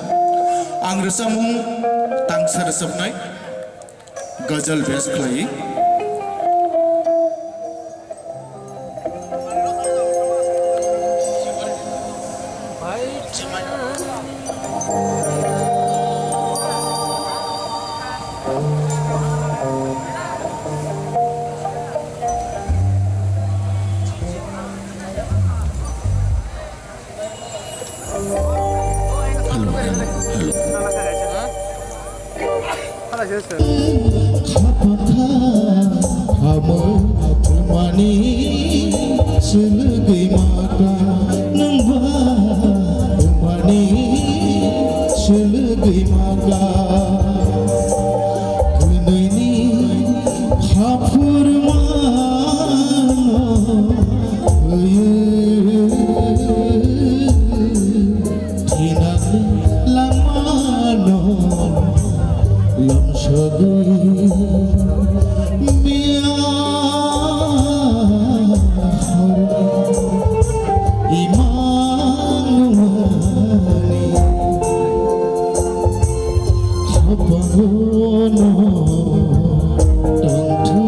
Ang rwchapmung tangsa rwchapnai, ghazal base khlai. Hello, hello, hello. Mani silgwi maka nungba, mani silgwi maka. Kwnwini haphurma thinani langmano lamsogwi miya horni imang nungmani khapangono tongthok.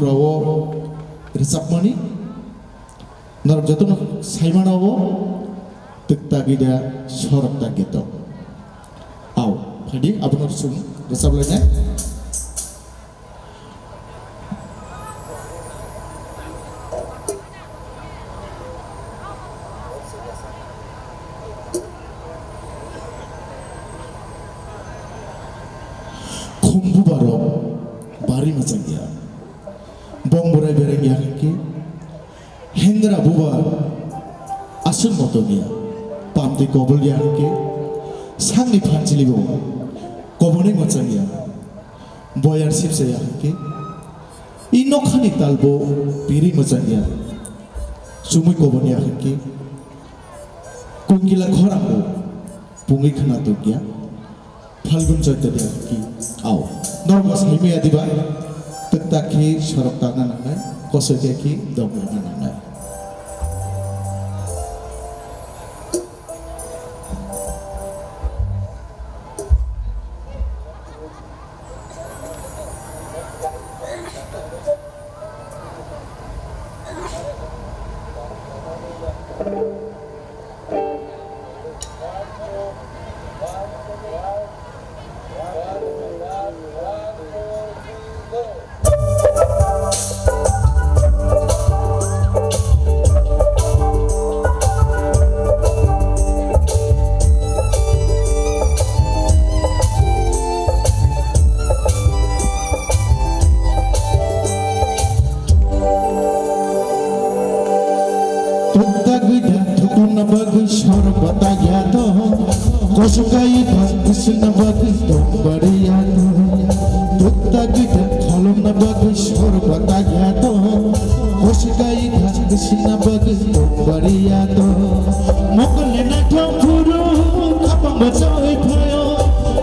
Rao rwchapmani norok jotono saimano o twkta gida sorok ta gito. Au, phaidi abono chwng rwchap lainai. Khumbu barok bari mwchang ya. Bong bwrai bereng ya hwnkhe, hendra bubar aswk motom ya, pamtwi kobol ya hwnkhe, sakni phanchili bo kobonwi mwchang ya, boyar sipsa ya hwnkhe, i nokhani tal bo piri mwchang ya, chumui kobon ya hwnkhe, kungkila khorang bo pungwi khwna tok ya. Phalgun Chaitya de ki au. Norok bo saimaya diba? Twkta khe sorok tangna nangnai, kosoi khe ki dok rwna nangnai. Tukta gita thuklumna bagwi sorok bata yato. Kosukai bang bisingna bagwi tong bari yato. Tukta gita kholomna bagwi sorok bata yato. Kosukai bang bisingna bagwi tong bari yato. Mokol le naithok phuru khapang bachai phayo.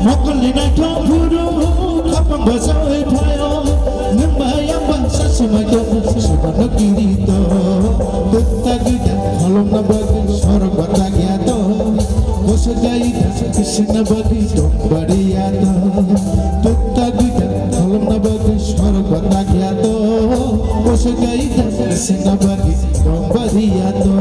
Mokol le naithok phuru khapang bachai phayo. Nwng bai ang bai sa swmai tongo, swbano kirito. Twkta gita kholomna bagwi sorok bata yato. Koso gaida kisina bagwi tong bari yato. Twkta gita kholomna bagwi sorok bata yato. Koso gaida kisina bagwi tong bari yato.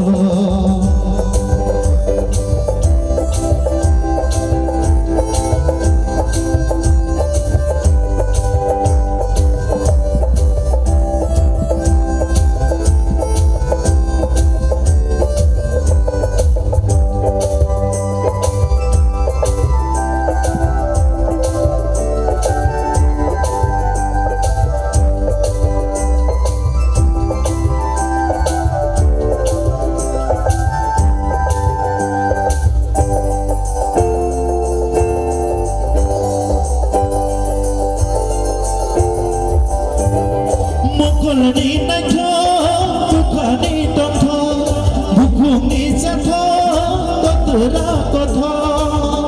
Mokolni naithok, bukhani tongthok, bukhukni chathok, kotora kothok.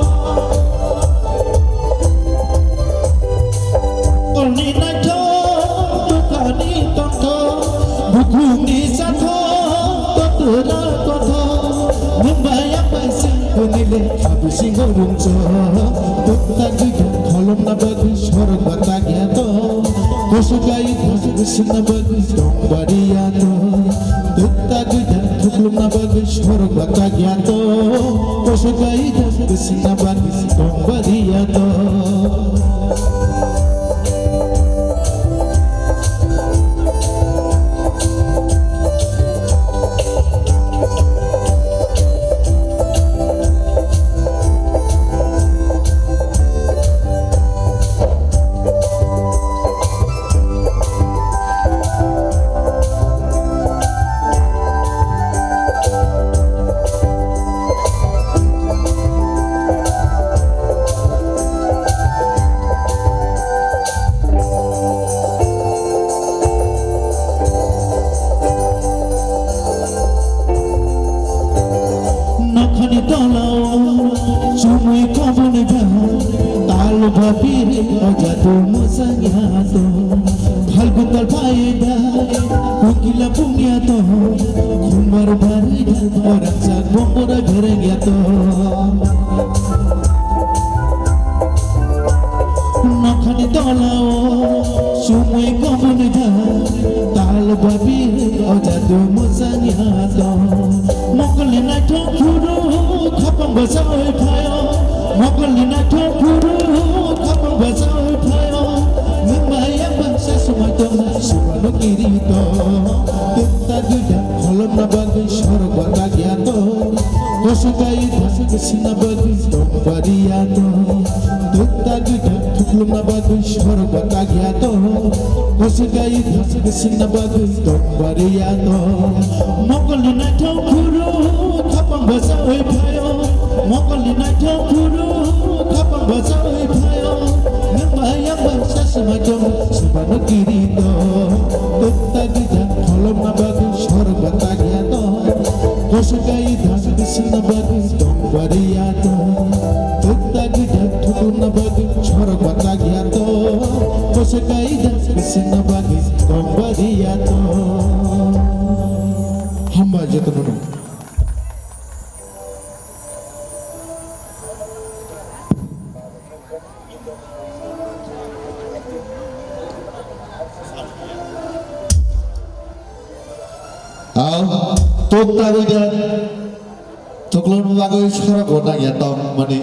Mokolni naithok, bukhani tongthok, bukhukni chathok, kotora kothok. Nwng bai ang bai sing Kunile bising rungchok, tukta gita kholomna bagwi sorok bata yato. Koso gai bisingna bagwi tong bari yato. Tukta gita thuklumna bagwi sorok bata yato. Koso gai bisingna bagwi tong bari yato. Nokhani tolao chumui koboni ba, talo ba biri ojatu mwsangya to. Phalgun tal phaida, kukila pungya to, khumbar barida, orangsa bombora berengya to. Nokhani tolao chumui koboni ba, Babi o jadu mojang ya to. Mokolni naithok phuru khapang bwsa oi phaio. Mokolni naithok phuru khapang bwsa oi phaio. Nwng bai yang bangsa swmai tong, swmano kiri to. Tukta gida kholomna bagwi sorok ba tagya to. Koso kai thang sina bagwi tong bariya to. Tukta gida thuklumna bagwi sorok ba tagya to. Koso kai thang sina bagwi tong bariya to. Mokolni naithok phuru khapang bwsa oi phaio. Mokolni naithok phuru khapang bwsa oi phaio. Nwng bai yang bangsa swmai tong, swmano kiri to. Tukta gida kholomna bagwi sorok ba tagya to. Koso kai thang sina bagwi tong bariya to. Tukta gida thuklumna bagwi sorok ba tagya to. Koso kai thang sina bagwi tong bariya to. Hambai jotono. Aw, tukta gida thuklumna bagwi sorok bo nangya tong mani.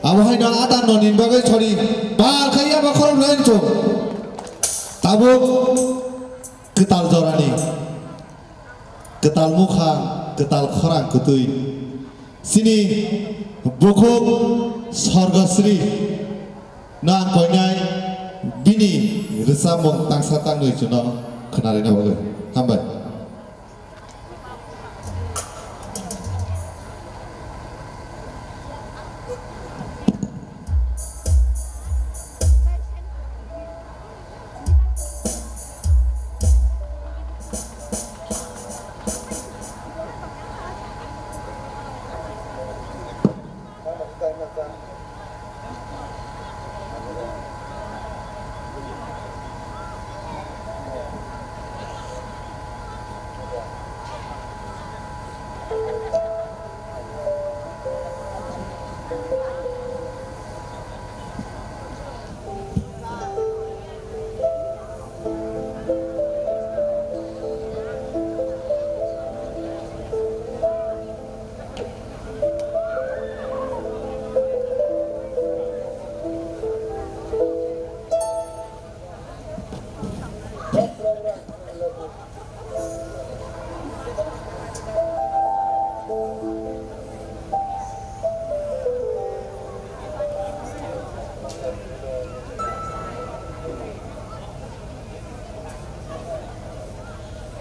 Abo haino ada noni bagwi sori. Bar khai abo khorok lain chung. Tabuk kwtal jorani. Kwtal mukhang, kwtal khorang kwtwi. Chini bukhuk Sorgosri no ang koinai bini rwchapmung tangsa tangnwi chuno khwnarina bagwi. Hambai.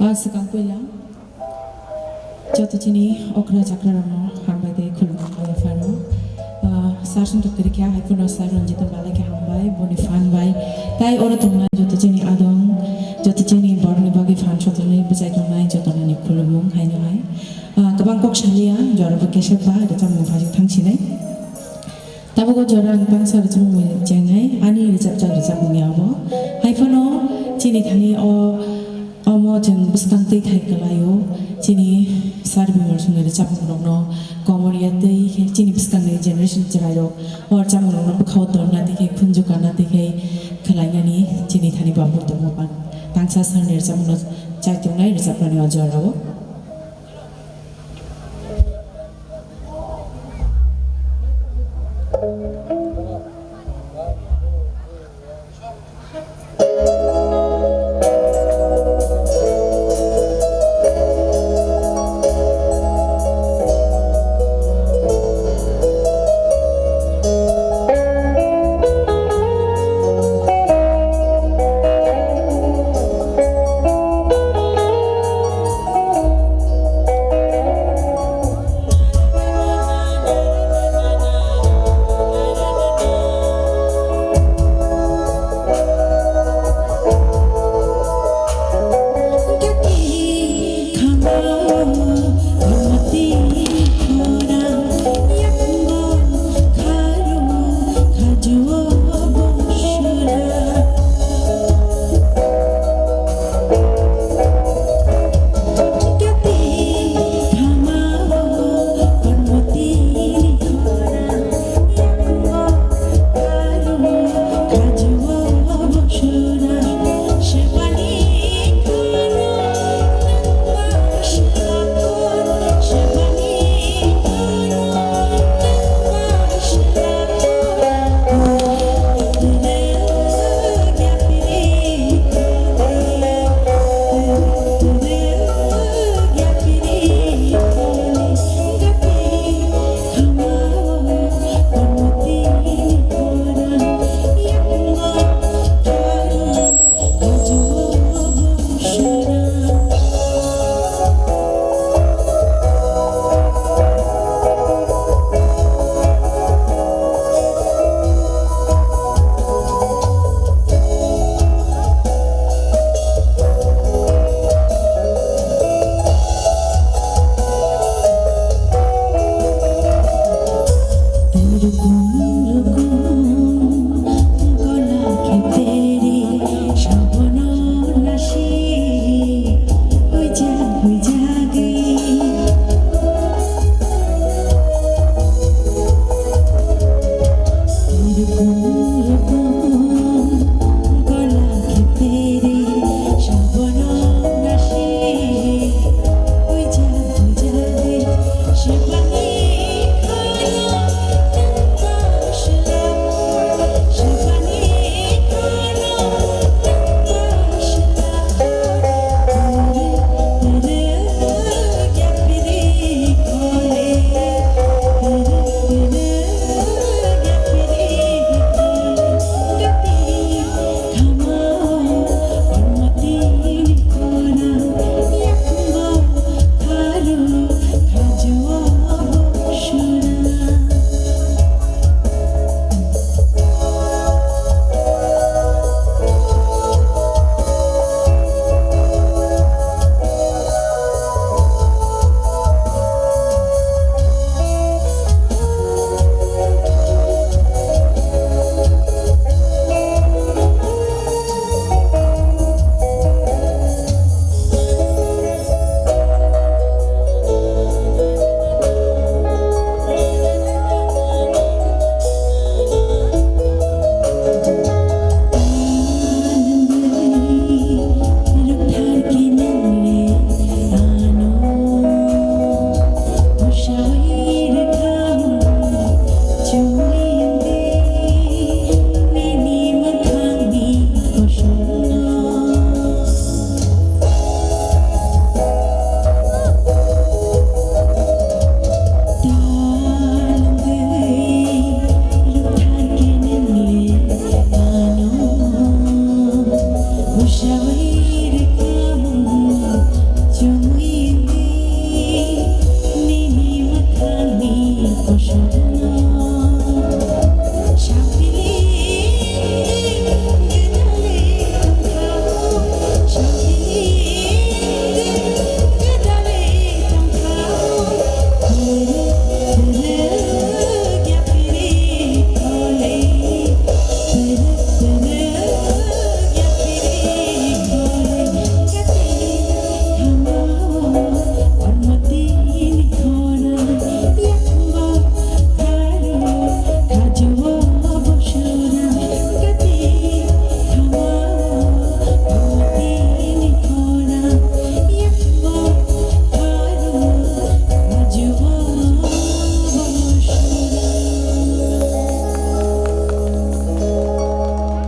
Ah, swkang puila. Joto chini okra chakra rokno hambai tei khulumung bai phano. Ah, sir song doktori khe hai phano sir Ranjit Malai khe hambai boni phan bai. Tai oro tongnai joto chini adong, joto chini borokni bagwi phan sotolni bwchai tongnai joto nani khulumung haino hai. Ah, kwbang kok salia jorabo kesep ba rwchapmung phajwk thang sinai. Tabuk o jora ang tangsa rwchapmung chengnai, ani rwchapjak rwchapmung ya abo. Hai phano chini thani o, omo chwng bwskang twi khai kwlaio, chini sir Bimal songni rwchapmung rokno komor ya twi khe chini bwskangni generation chwrairok o rwchapmung rokno bwkhao tonna twi khe khunju kana twi khe khwlainani chini thani bamung tongma pan tangsa sir ni rwchapmung no chai tongnai rwchapmani o jora o.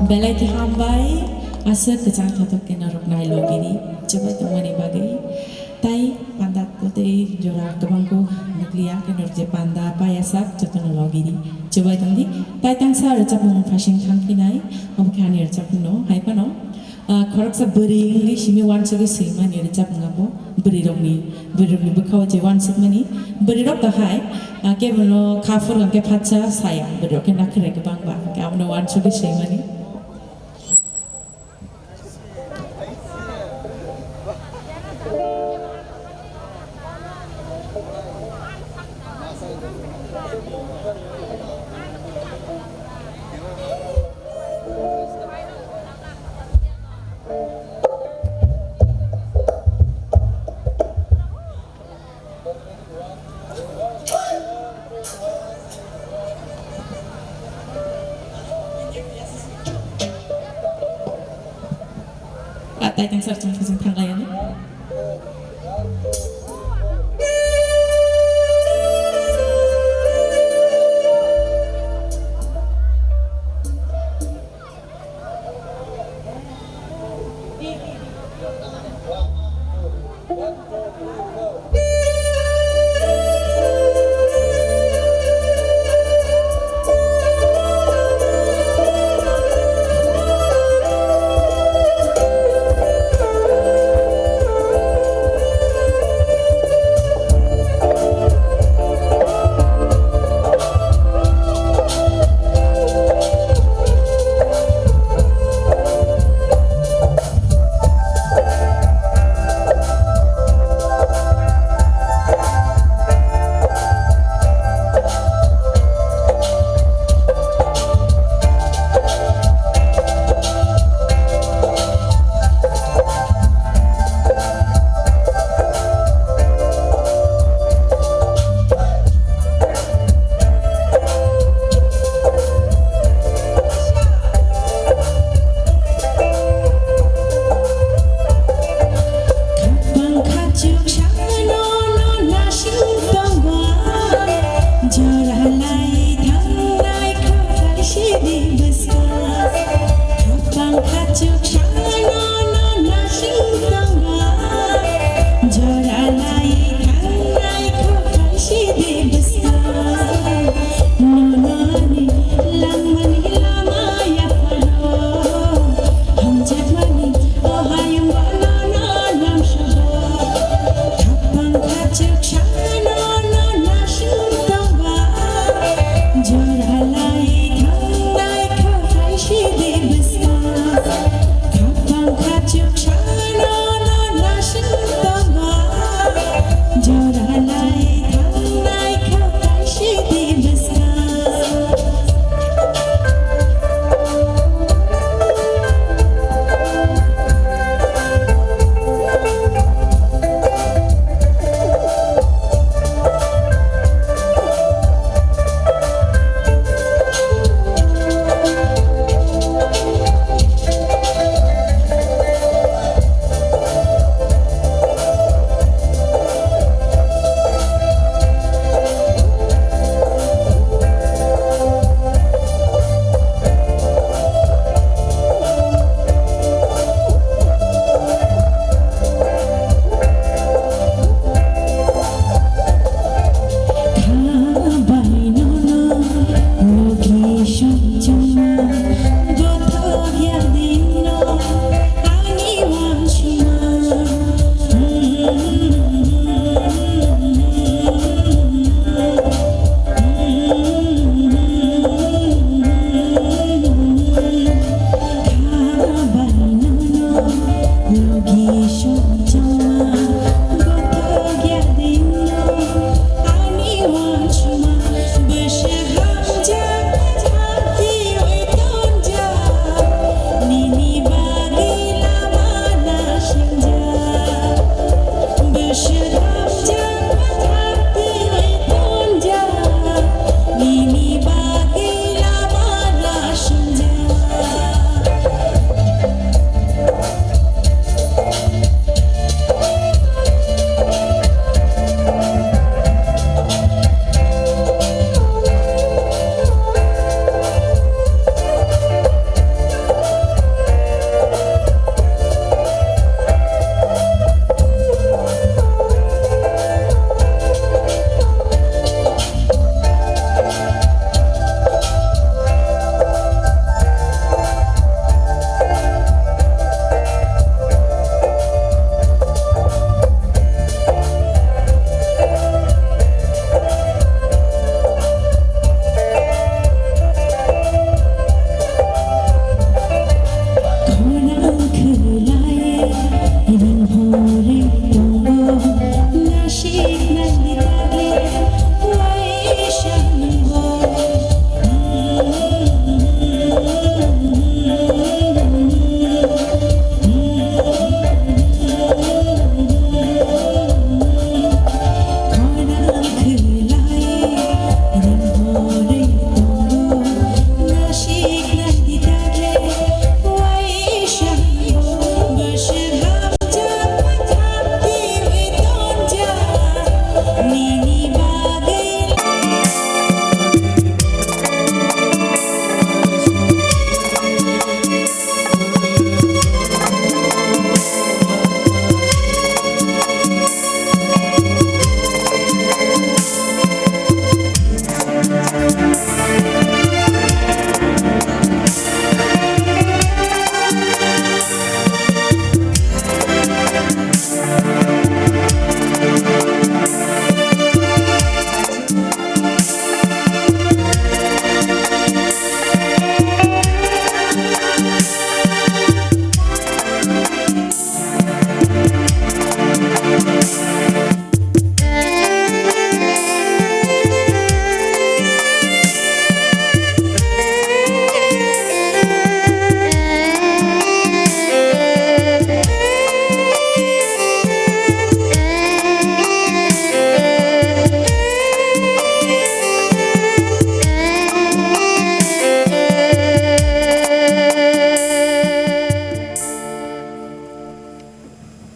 Belai khe hambai, aswk kwchang thothok khe norok nai logiri, chubai tongmani bagwi. Tai panda tei jora kwbangkuk nukliya, khe norok je panda paya sak jotono logiri, chubai tongdi. Tai tangsa rwchapmung phasing thangphinai, obo khe ani rwchapmungno hai phano. Ah, khoroksa bwrwi wngwi simi uansugwi swimani rwchapmung abo bwrwirokni, bwrwirokni bwkhao je uansukmani. Bwrwirok to hai, ah, kebono kha phuru hwnkhe phatsa saya, bwrwirok khe nakhwrai kwbangba, hwnkhe abono uansugwi swimani. Ah, tai tang sar chung phujung thang lai ani.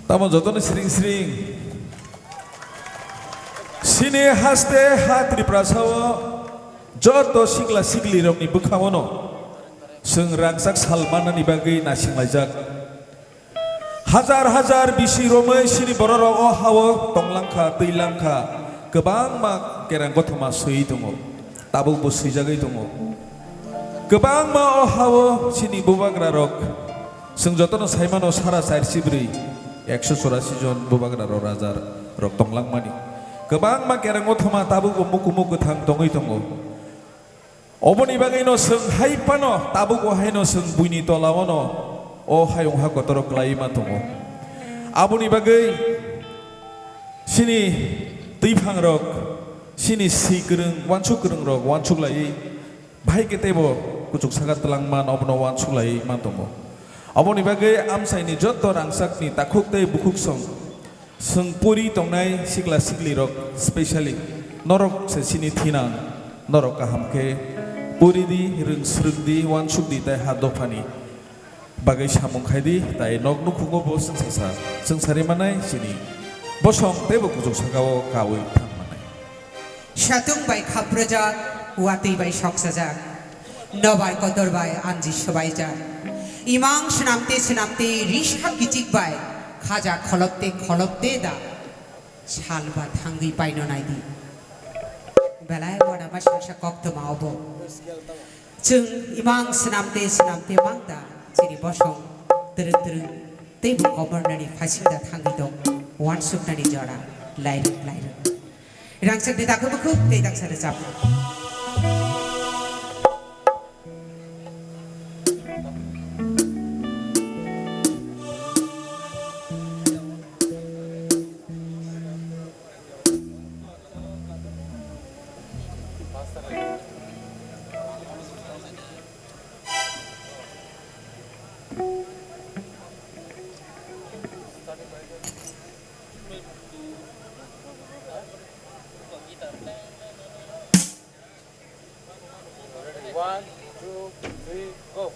Tamo jotono siring siring. Sini haste ha Tiprasao joto sikla siklirokni bwkhao no chwng rangchak sal mannani bagwi naisinglaijak. Hajar hajar bisi romwi sini bororok o hao tonglangkha, twilangkha, kwbangma kerang kothoma swiwi tongo, tabukbo swijagwi tongo. Kwbangma o hao sini bubagrarok, chwng jotono saimano sara chairsi bwrwi, ekso chorasi jon bubagrarok, rajarok tonglangmani. Kwbangma kerang kothoma tabukbo mukumu kwthang tongwi tongo. Oboni bagwino chwng hai phano tabuk o haino chwng buini tola ono o hayung ha kotoro kwlaiwi ma tongo. Aboni bagwi chini twiphangrok, chini swi kwrwng, uansuk kwrwngrok uansuk laiwi bahai khe teibo kuchuk saka twlangman obono uansuk laiwi ma tongo. Oboni bagwi amchaini joto rangchakni takhuk tei bukhuk song Chwng puri tongnai sikla siklirok, specially norok se chini thinang, norok kaham khe puri di, rwng swrwng di, uansuk di tei ha dophani bagwi samung khai di, tai nok nukhungo bo chwng sasa, chwng sari manai chini bosong teibo kuchuk sakao kaui thang manai. Satung bai khaprojak, watwi bai soksajak, nobai kotor bai anji swbaijak. Imang swnamte swnamte risa kichik bai khaja kholopte kholopte da salba thangwi paino naidi. Belai uanama songsa koktwma obo. Chwng imang swnamte swnamte mang da chini bosong twrwng twrwng teibo komornani phasing da thangwi dong uansuknani jora lairwk lairwk. Rangchakni takhuk bukhuk tei daksa rwchapmung. One, two, three, go.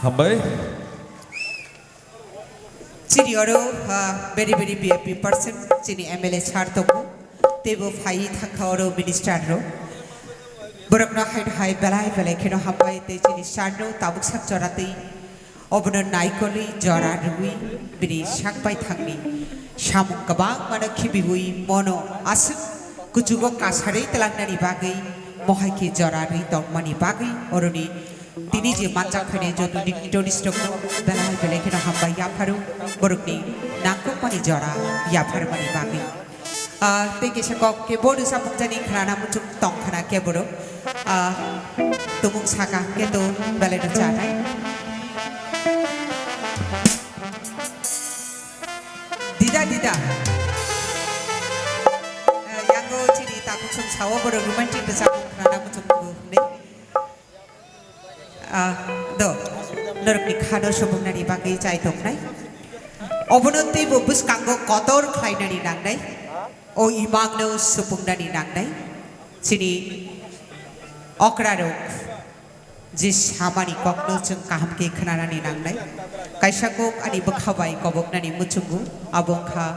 Hambai. Chini oro, ah, very, very V I P person, chini M L A sir tongo, teibo phai thangkha oro minister rok. Borokno hai hai belai belai kheno hambai tei chini sir no tabuk sak jora tei obono naikolwi jora rwwi bini sak bai thangni samung kwbangmano khibiwi mono aswk kuchugo kasarwi twlangnani bagwi mohai khe jora rwi tongmani bagwi oroni Tini je manjak phainai joto dignitaries rokno belai belai kheno hambai yapharo, borokni nangkukmani jora yapharmani bagwi. Ah, tei kisa kok kebo rwchapjani khnana muchung tong khna kebo rok. Ah, tumung saka keto belai no chanai. Dida, dida. Ah, yango chini takhuk song sao borok romantic rwchapmung khnana muchung hwnwi. Ah, do, norokni khano supungnani bagwi chai tongnai. Obono teibo bwskango kotor khlainani nangnai. O imangno supungnani nangnai. Chini okrarok je samani kokno chwng kaham khe khnanani nangnai. Kaisa kok ani bwkha bai koboknani muchungo, abo wngkha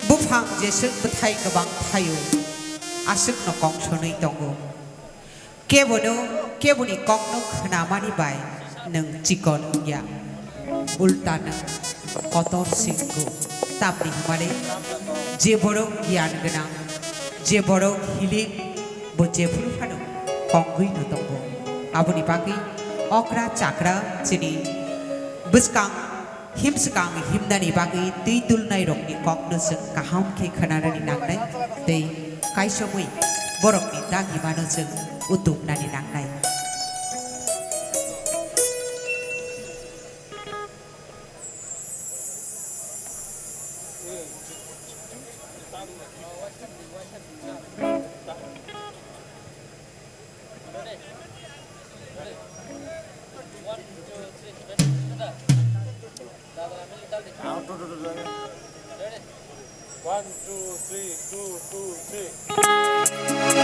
buphang jeswk bwthai kwbang thaio, aswkno kong sonwi tongo. Kebono, keboni kokno khnamani bai nwng chikon wngya, ulta nwng kotor se wngo. Tamni hwnmale je borok giyan gwnang, je borok hilik, bo jephuru phano kongwi no tongo. Aboni bagwi okra chakra chini bwskang Himswkang himnani bagwi twi tulnairokni kokno chwng kaham khe khwnanani nangnai tei kaisomwi borokni dagimano chwng utuknani nangnai. One, two, three, two, two, three.